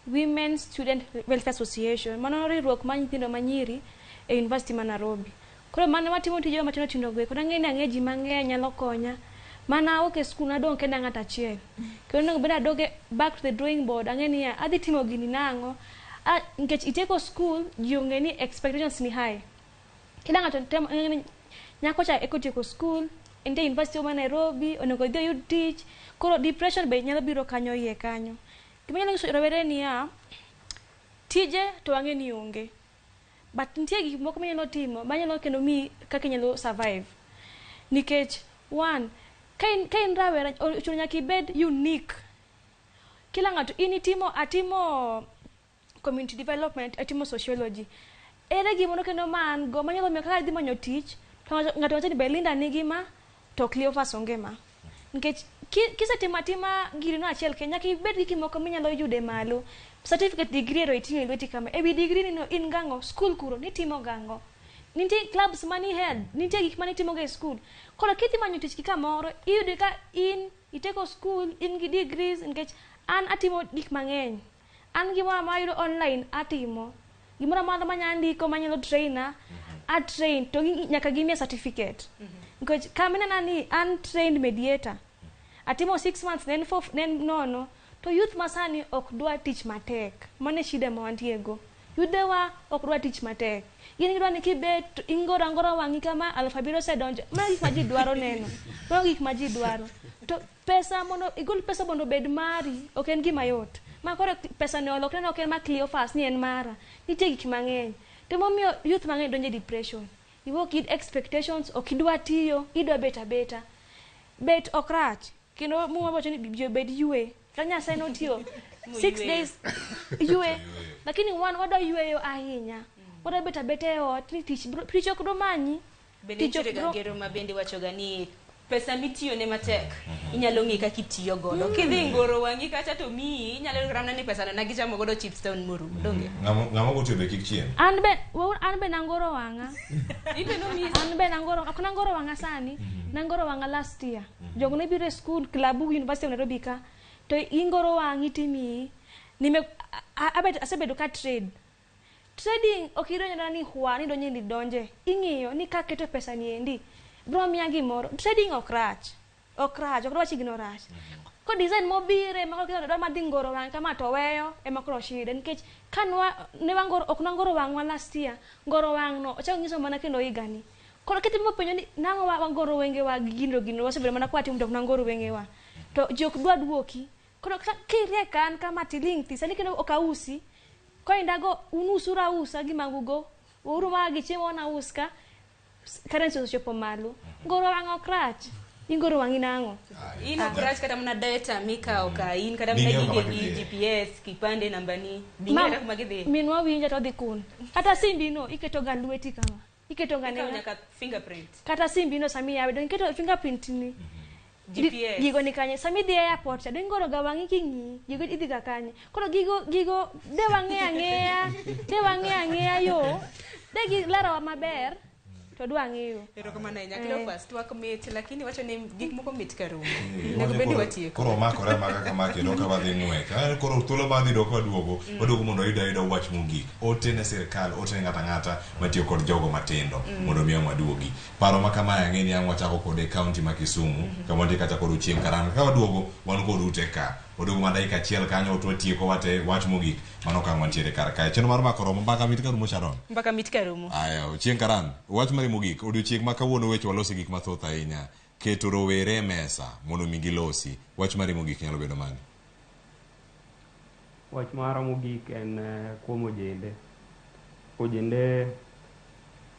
Women Student Welfare Association. Mano riwruok mar nyithindo manyiri e University ma Nairobi. Koro mane watimo tije matindo tindo go eko nang'eyo ni ang'eyo ji mang'eny nyalo konya. Mana awuok e school nadong' kenda ng'at achiel. Kendo onego bed ni adog back to the drawing board ang'e niya adhi timo gini nang'o. Nikech itieko school ji ong'e ni expectations ni high. Kila ng'ato temo ng'e ni nyako cha eko tieko school entie university ma Nairobi onego odhi oyud tich. Koro depression be nyalo biro kanyo iye kanyo. Gima anyalo nyiso rowere niya, tije to wang'e ni onge. But nitie gik moko minyalo timo manyalo kendo miyi kaka inyalo survive. Nikech one, ka in rawera ochuno nyaka ibed unique. Kila ng'ato in itimo atimo community development, atimo sociology. Ere gimoro kendo ma an go manyalo miyo kaka adhi manyo tich to ng'ato wacho ni Belinda nigi ma to Cleophas onge ma. Nikech kisetimo atima giri no achiel kende nyaka ibed gi gimoko minyalo yude malo. Certificate degree ero iting'o e lweti kama. Ewi degree ni no in gang'o? School kuro nitimo gang'o? Nitie clubs mani head, nitie gik manitimo ga e school. Koro kidhi manyo tich gi kamoro, iyudo ka in itieko school, in gi degrees nikech an atimo gik mang'eny. An gimoro amora ayudo online atimo. Gimoro amora manya ndiko manyalo trainer, a train to nyaka gimiya certificate. Nikech kama inena ni an trained mediator. Atimo 6 months ne en 4 ne en nono. To youth masani ok dwa tich matek. Mano e shida ma wantie go. Yudhewa ok dwa tich matek. Gin gidwa ni kibet to ingoro angora wang'i kama 7,000 osedonjo. Mago gik ma ji dwaro neno. Mago gik ma ji dwaro. To pesa mondo igol pesa mondo obed mari ok en gima yot. Ma koro pesa ni olokre ni ok en ma Cleophas ni en mara. Nitie gik mang'eny. To emomiyo youth mang'eny donjo e depression. Iwuok gi expectations, ok idwa tiyo, idwa bet abeta. Bet ok rach. Kendo Muma wacho ni ji obed ywe. Ka Nyasaye notiyo 6 days ywe. Lakini wan wadwa yweyo ahinya. Wadwa bet abeta e ot ni tich tich ok domanyi. Bende Tich ok nitiere ga ngero ma bende wacho ga ni pesa mitiyone matek inyalo ng'e kaka itiyo godo. Kidhi ngoro wang'i kacha to miyi inyalo yudo kata mana ni pesano na gichamo godo chips town morumo. Donge? Ng'ama ogo tiyo be kik chiem. An be nangoro wang'a. In be nomiyi? An be nangoro, ok nangoro wang'a sani. Nangoro wang'a last year. Jogo ne biro e school, klabu University of Nairobi ka. To ingoro wang'i timiyi. Asebedo ka trade. Trading ok idonjo ni hwa ni donje ni donje. Ing'iyo ni kaketo pesa ni endi. Bro miya gimoro. Trading ok rach. Ok rach, ok dwach gino rach. Ko design mobire ma koro dwa madhi ngoro wang' kama to weyo ema koro shida nikech ka ne wangoro ok nangoro wang'wa last year. Ngoro wang' no ochako nyiso mana kendo higani. Koro kitimo penjo ni nang'o wangoro wengewa gi gino gino wasebedo mana kwa timo to ok nangoro wengewa. To ji ok dwa duoki. Koro kiriek an kama tiling' thi sani kendo ok ausi. Koindago unusura usa gi magugo. Uru ma gi chiemo na us ka. Currency osechopo malo. Ngoro wang' ok rach. Ingoro wang'i nang'o? In ok rach kata mana data mikawo ka in kata mana Ming'eyo gige kama gi gidhiye. GPS, kipande, nambani. Bing'eyo kata kuma gidhiye. Minwa winja to odhi kun. Kata simbi no iketo ga lweti kama. Iketo ga Ikawo nena. nyaka fingerprint. Kata simbi no sami yawe don iketo fingerprint ni. GPS. Gigo ni kanye. Sami dhi e airport cha don ingoro ga wang'i king'i. Gigo idhi ga kanye. Koro gigo de wang'e ang'eya. De wang'e ang'eya yo. De gi larawa maber. To dwa ng'eyo. Erokamano ahinya. Cleophas, twak mit, lakini wacho ni gik moko mit ka rumo. Onego bed ni watieko. Koro omakore amaka kama kendo ka wadhi ng'wech. Koro thuolo ma wadhi dok waduogo, waduogo mondo wayud ayuda wach mogik. Ote ne sirkal, ote ne ng'ato ang'ata matiyo kod jogo matindo mondo mi ang' waduogi. Paro ma kamae ang'e ni ang' wachako kode e kaunti ma Kisumu, kama wantie kacha kod Ochieng' Karanga. Ka waduogo, wan kod ute ka. Waduogo mana dakika achiel kanyo to watieko wate wach mogik. Mano ka wantiere kar kae. Chenro mar mako romo mbaka mit ka rumo Sharon. Mbaka mit ka rumo. Aya, Ochieng' Karan, wach mari mogik. Odiochieng' ma kawuono weche walosi gik mathoth ahinya. Keto rowere e mesa mondo mi gilosi. Wach mari mogik nyalo bedo mane? Wach mara mogik en kuom ojende. Ojende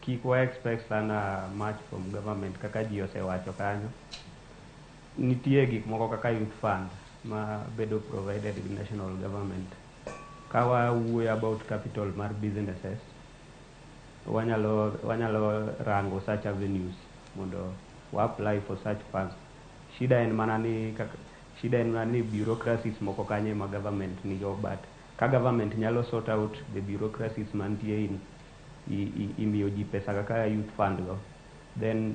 Kik wa expect sana much from government kaka ji osewacho kanyo. Nitie gik moko kaka youth fund ma bedo provided gi national government. Ka wawuoyo about capital mar businesses, wanyalo rango such avenues mondo wa apply for such funds. Shida en mana ni kaka shida en mana ni bureaucracies moko kanyo ema government nigo, but ka government nyalo sort out the bureaucracies mantie in imiyo ji pesa kaka youth fund go, then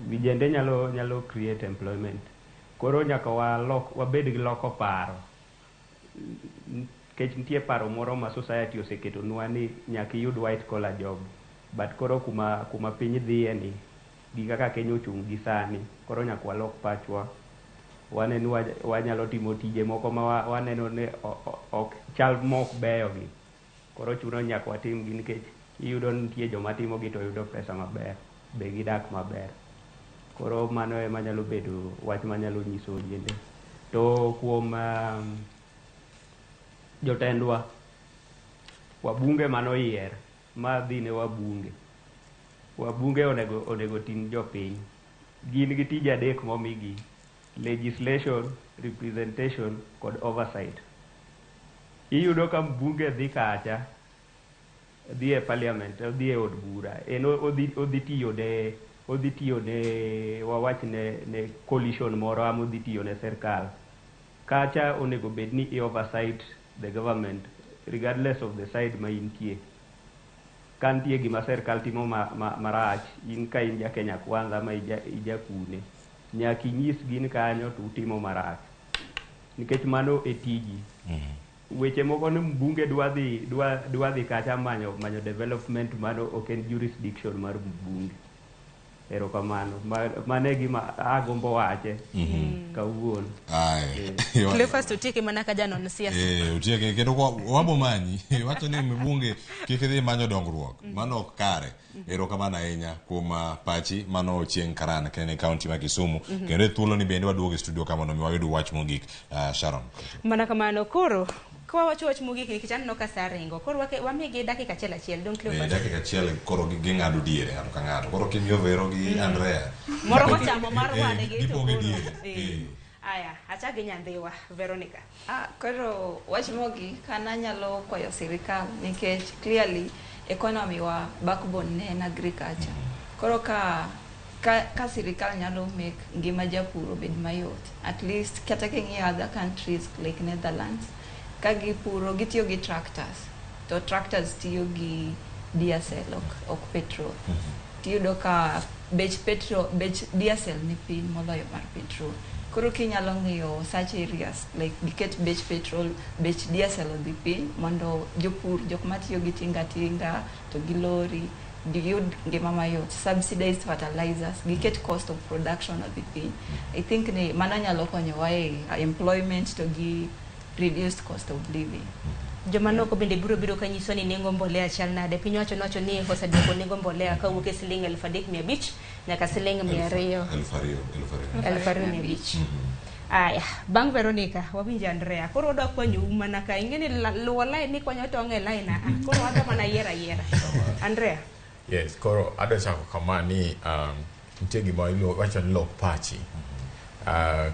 vijende nyalo create employment. Koro nyaka walok, wabed gi loko paro, nikech nitie paro moro ma society oseketonwa ni nyaka iyud white collar job, but koro kuma piny dhiye ni gi kaka Kenya ochung' gi sani, koro nyaka walok pachwa. Wane ni wanyalo timo tije moko ma waneno ni ok chal mok beyo gi, koro chuno nyaka watim gi, nikech iyudo ni nitie joma timo gi to yudo pesa maber, be gidak maber. Koro mano ema nyalo bedo wach manyalo nyiso ojende. To kuom jotendwa, wabunge manoyier, ma dhi ne wabunge onego ting' jopiny. Gin gi tije adek momigi: legislation, representation kod oversight. Iyudo ka mbunge dhi kacha, dhi e parliament, odhi e od bura, en odhi tiyo ne wawach ne coalition moro ama odhi tiyo ne sirkal. Kacha onego bed ni i oversight the government regardless of the side ma intie. Ka nitie gima sirkal timo marach, in ka in ja Kenya Kwanza ama ija kune, nyaka inyis gin kanyo to utimo marach, nikech mano e tiji. Weche moko ni mbunge dwa dhi kacha manyo development, mano ok en jurisdiction mar mbunge. Erokamano. Mano e gima agombo wache kawuono. Cleophas otieke mana ka janon siasa. Otieke kendo wabo manyi. Wacho ni mbunge kik idhi manyo dongruok. Mano ok kare. Erokamano ahinya kuom pachi mano Chieng' Karan kene county ma Kisumu. Kendo e thuolo ni bende waduogo e studio ka mondo mi wayud wach mogik. Sharon. Mana kamano koro kwa wacho wach mogik nikech aneno ka sa ringo. Koro wamigi dakika achiel achiel. Dong Cleophas. Dakika achiel koro ging'ado diere ng'ato ka ng'ato. Koro kimiyo Vero gi Andrea. Moro kochamo mar wadgi to gipoge diere. Aya, achak gi nyandhiwa Veronica. Koro wach mogik an anyalo kwayo sirikal nikech clearly economy wa backbone ne en agriculture. Koro ka sirikal nyalo make ngima japur obed mayot, at least kata king'iyo other countries like Netherlands, ka gipuro gitiyo gi tractors, to tractors tiyo gi diesel ok petrol. Tiyudo ka bech petrol, bech diesel ni piny moloyo mar petrol. Koro kinyalo ng'iyo such areas like giket bech petrol, bech diesel odhi piny mondo jopur jok matiyo gi tinga tinga to gi lori giyud ngima mayot. Subsidized fertilizers, giket cost of production odhi piny. I think ni mano nyalo konyowa e employment to gi reduced cost of living. Joma noko bende biro kanyiso ni nengo mbolea chal nade. Piny owacho nowacho ni oseduoko nengo mbolea kawuok e siling 3,500 nyaka siling 200. 2,500. Aya, bang' Veronica wawinjo Andrea. Koro wadwa kwanyo mana ka ing'e ni luwo line ni kwanyo tong' e line a. Koro wadwa mana yiero ayiera. Andrea. Yes, koro adwa chako kama ni nitie gima wacho ni lok pachi.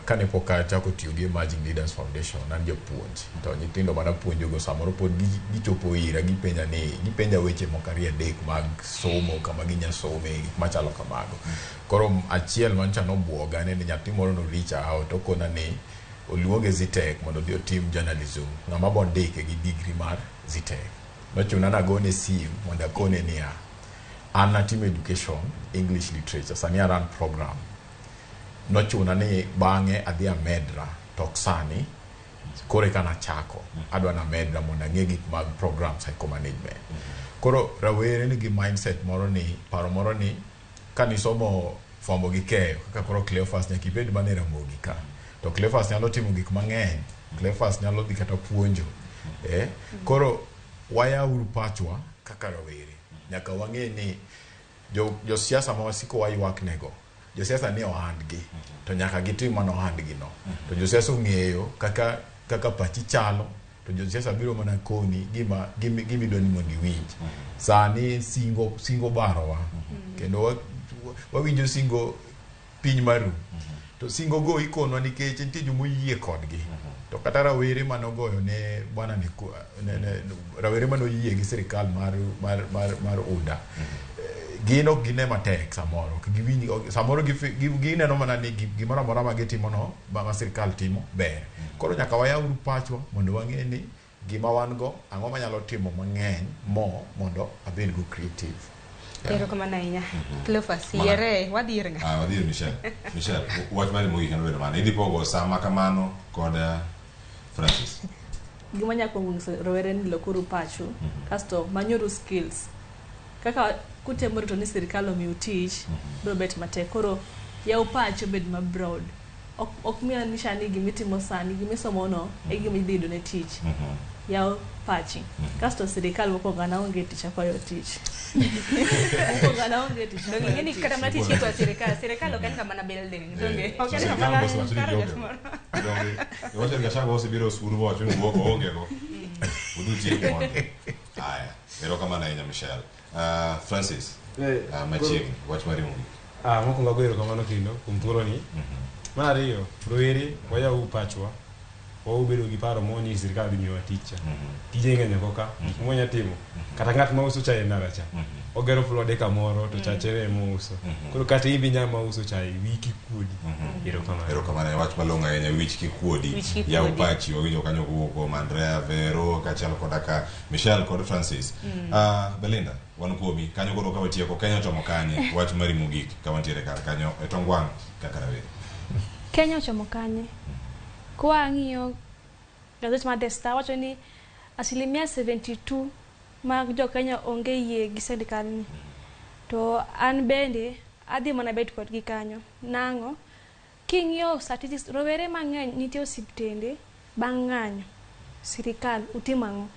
Kane pok achako tiyo gi Emerging Leaders Foundation, an japuonj to nyithindo mana puonjogo samoro pod gichopo ira gipenja ni gipenja weche moko ariyo adek mag somo kama ginya some gik machalo kamago. Koro achiel mancha nobuoga ne ni nyathi moro no reach out okona ni oluonge Zetech mondo odhi otim journalism, ng'ama bondike gi degree mar Zetech. Nochuna nagone sim mondo akone niya an natimo education English literature, sani a run program. Nochuna ni bang'e adhi amedra to ok sani koro eka nachako adwa namedra mondo ang'e gik mag program psychomanagement. Koro rawere nigi mindset moro ni paro moro ni kanisomo fwambo gi keyo kaka koro Cleophas nyaka ibed mana e Ramogi ka to Cleophas nyalo timo gik mang'eny, Cleophas nyalo dhi kata puonjo. Koro wayauru pachwa kaka rawere, nyaka wang'e ni josiasa ma wasiko waywak nego, josiasa ni ohandgi to nyaka gitim mana ohandgi no. To josiasa ong'eyo kaka pachi chalo to To josiasa biro mana koni gima gima idwa ni mondo iwinj. Sani singo singo barowa. Kendo wawinjo singo piny maru. To singo go ikonwa nikech nitie jomoyie kodgi. To kata rawere manogoyo ne bwana ni ne rawere manoyie gi sirikal mar UDA. Gin ok gine matek samoro, ok giwinj samoro gineno mana ni gimoro amora ma gitimo no ma sirikal timo ber. Koro nyaka wayawuru pachwa mondo wang'e ni gima wan go ang'o manyalo timo mang'eny mo mondo abed go creative. Erokamano ahinya. Cleophas, yiere, wadhi ir ng'a? Ah, wadhi ir Michelle. Michelle, wach mari mogik en bedo mane? Idhi pogo sama kamano kod Francis. Gima nya kuongo nyiso rowere ni lokuru pachu, kasto manyuru skills. Kaka kutemo rito ni sirikal omiu tich, biro bet matek. Koro yaw pachi obed ma broad. Ok maanisha ni gimitimo sani, gimisomo no e gima idhi yudo ne tich. Yaw pachi. Kasto sirikal mokwongo an aonge tich akwayo tich. Mokwongo an aonge tich Donge akwayo ing'e ni tich. kata mana tich kikoa sirikal, sirikal ok en ga mana building, donge? Ok en ga Sirikal mana osewacho ni target gionge. moro. Donge? Iwacho ni Gachagua osebiro osuru mowacho ni wuok oonge go. Udhi utiek mondo. Aya, erokamano ahinya Michelle. Francis, machiegni, wach mari mogik. Ah, mokwongo ago erokamano kendo kuom thuoloni. Mar ariyo, rowere wayaw pachwa, wau bedo gi paro mo ni sirikal dhi miyowa tich cha. Tije ng'eny oko ka, gik mwanya timo. Kata ng'at mauso chae e ndara cha, ogero flode kamoro to chachere ema ouso. Koro kata in be inya ma uso chae, wiyi kik kuodi. Erokamano. Erokamano, wach malong'o ahinya, wich kik kuodi. Wich kik Yaw kuodi. pachi, wawinjo kanyo kowuok kuom Andrea, Vero, kaachiel koda ka Michelle kod Francis. Belinda, wan kuomi. Kanyo koro ka watieko, Kenya ochomo kanye? Wach mari mogik ka wantiere kar kanyo e tong wang' kaka rawere. Kenya ochomo kanye? Kwang'iyo gazet mar The Star wacho ni asilimia 72 mag jo Kenya onge yie gi sirikal ni. To an bende adhi mana bet kodgi kanyo. Nang'o? King'iyo statistics, rowere mang'eny nitie osiptende bang' ng'anyo. Sirikal utimo ang'o?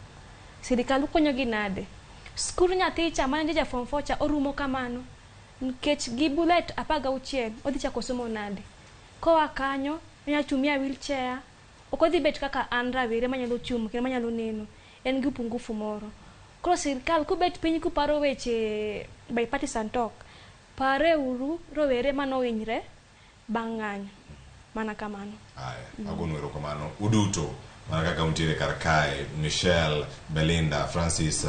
Sirikal ukonyogi nade? Skul nyathi cha mane ja form 4 cha orumo kamano. Nikech gi bullet 16 odhi chako somo nade? Koa kanyo onya tumia wheelchair, ok odhi bet kaka an rawere manyalo chung' kendo manyalo neno. En gi upungufu moro. Koro sirikal kubet piny kuparo weche bipartisan talk, pareuru rowere manohinyre bang' ng'anyo. Mana kamano. Aya, agonu erokamano uduto mana kaka untiere kar kae Michelle, Belinda, Francis,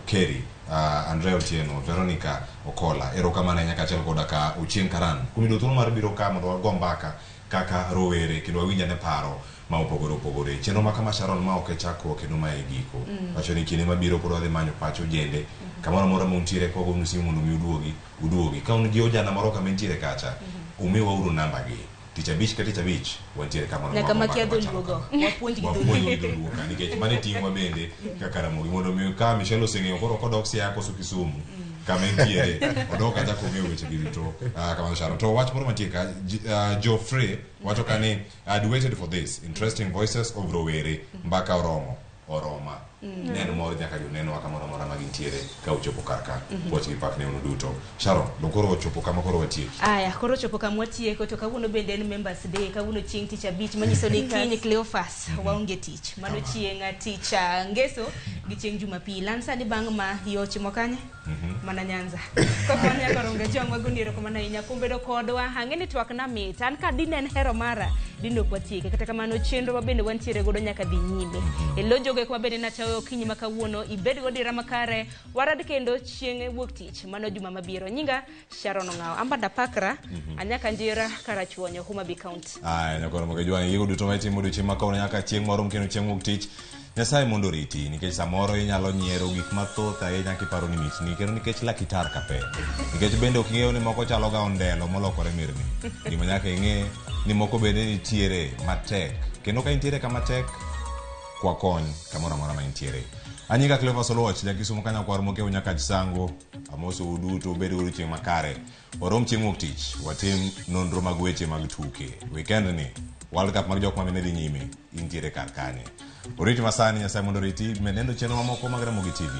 Kerry, Andrea Otieno, Veronica Okola. Erokamano ahinya kaachiel koda ka Ochieng' Karan kuom yudo thuolo mar biro ka mondo wago mbaka kaka rowere kendo wawinj ane paro ma opogore opogore. Chenro ma kama Sharon ma ok e chakruok kendo ma e giko. Wacho ni kinde mabiro pod wadhi manyo pach ojende kamoro amora ma untiere kwagonu simu mondo mi uduogi uduogi. Ka un gi ojana moro kama entiere kacha, umiwa uru namba gi. Tich abich ka tich abich wantiere ka mondo Nyaka wago makia mbaka machalo dholuo go. kama. Wapuonj gi Wapuonj gi dholuo. dholuo ka nikech mano e ting'wa bende kaka Ramogi mondo mi ka Michelle oseng'eyo koro kodok Siaya koso Kisumu kama entiere odok kacha kong'eyo weche gi duto kamano Sharon. To wach moro mantie ka Geoffrey wacho ka ni I'd waited for this interesting voices of rowere mbaka oromo oroma. Neno moro nyaka jonenwa kamoro amora ma gintiere ka ochopo kar ka. Puoch gi pak ne un duto. Sharon, do koro ochopo kama koro watieki. Aya, koro ochopo kama watieko to kawuono bende en Members Day, kawuono chieng' tich abich manyiso ni kiny Cleophas waonge tich. Mano chieng' tich ngeso gi chieng' Jumapil. An sani bang' ma yo ochimo kanye? Mana Nyanza. Kokonya koronga jong wagonie erokamano ahinya kuom bedo kodwa. Ang'e ni twak na mit. An ka dine en hero mara, dine ok watieke. Kata kamano chenro ma bende wantiere godo nyaka dhi nyime. E lo jogo eko ma bende natayo okinyi ma kawuono, ibed godira makare. Warad kendo chieng' wuok tich, mano juma mabiro. Nyinga Sharon Ong'awo. Amba Ndapakra, Anyaka Njira, Karachuonyo, Homa Bay County. Aya, nyakoro moke jwang' gigo duto ma itimo odiochieng' ma kawuono nyaka chieng' moro kendo chieng' wuok tich. Nyasaye mondo oriti nikech samoro inyalo nyiero gik mathoth ahinya kiparo ni mitni kendo nikech laki tar ka pe. Nikech bende ok ing'eyo ni moko chalo ga ondelo molokore mirni. Gima nyaka ing'e ni moko bende nitiere matek. Kendo ka intiere kama tek, kwa kony kamoro amora ma intiere. Anyinga Cleophas Oluoch, jakisumo ka nyakwar mokew nyaka Chisango. Amosou duto ubed godo chieng' makare. Warom chieng' wuok tich, watim nonro mag weche mag tuke. Weekend ni, World Cup mag jok ma mine dhi nyime, intiere kar kanye. Oriti masani, Nyasaye mondo oriti, med neno chenro mamoko mag Ramogi TV.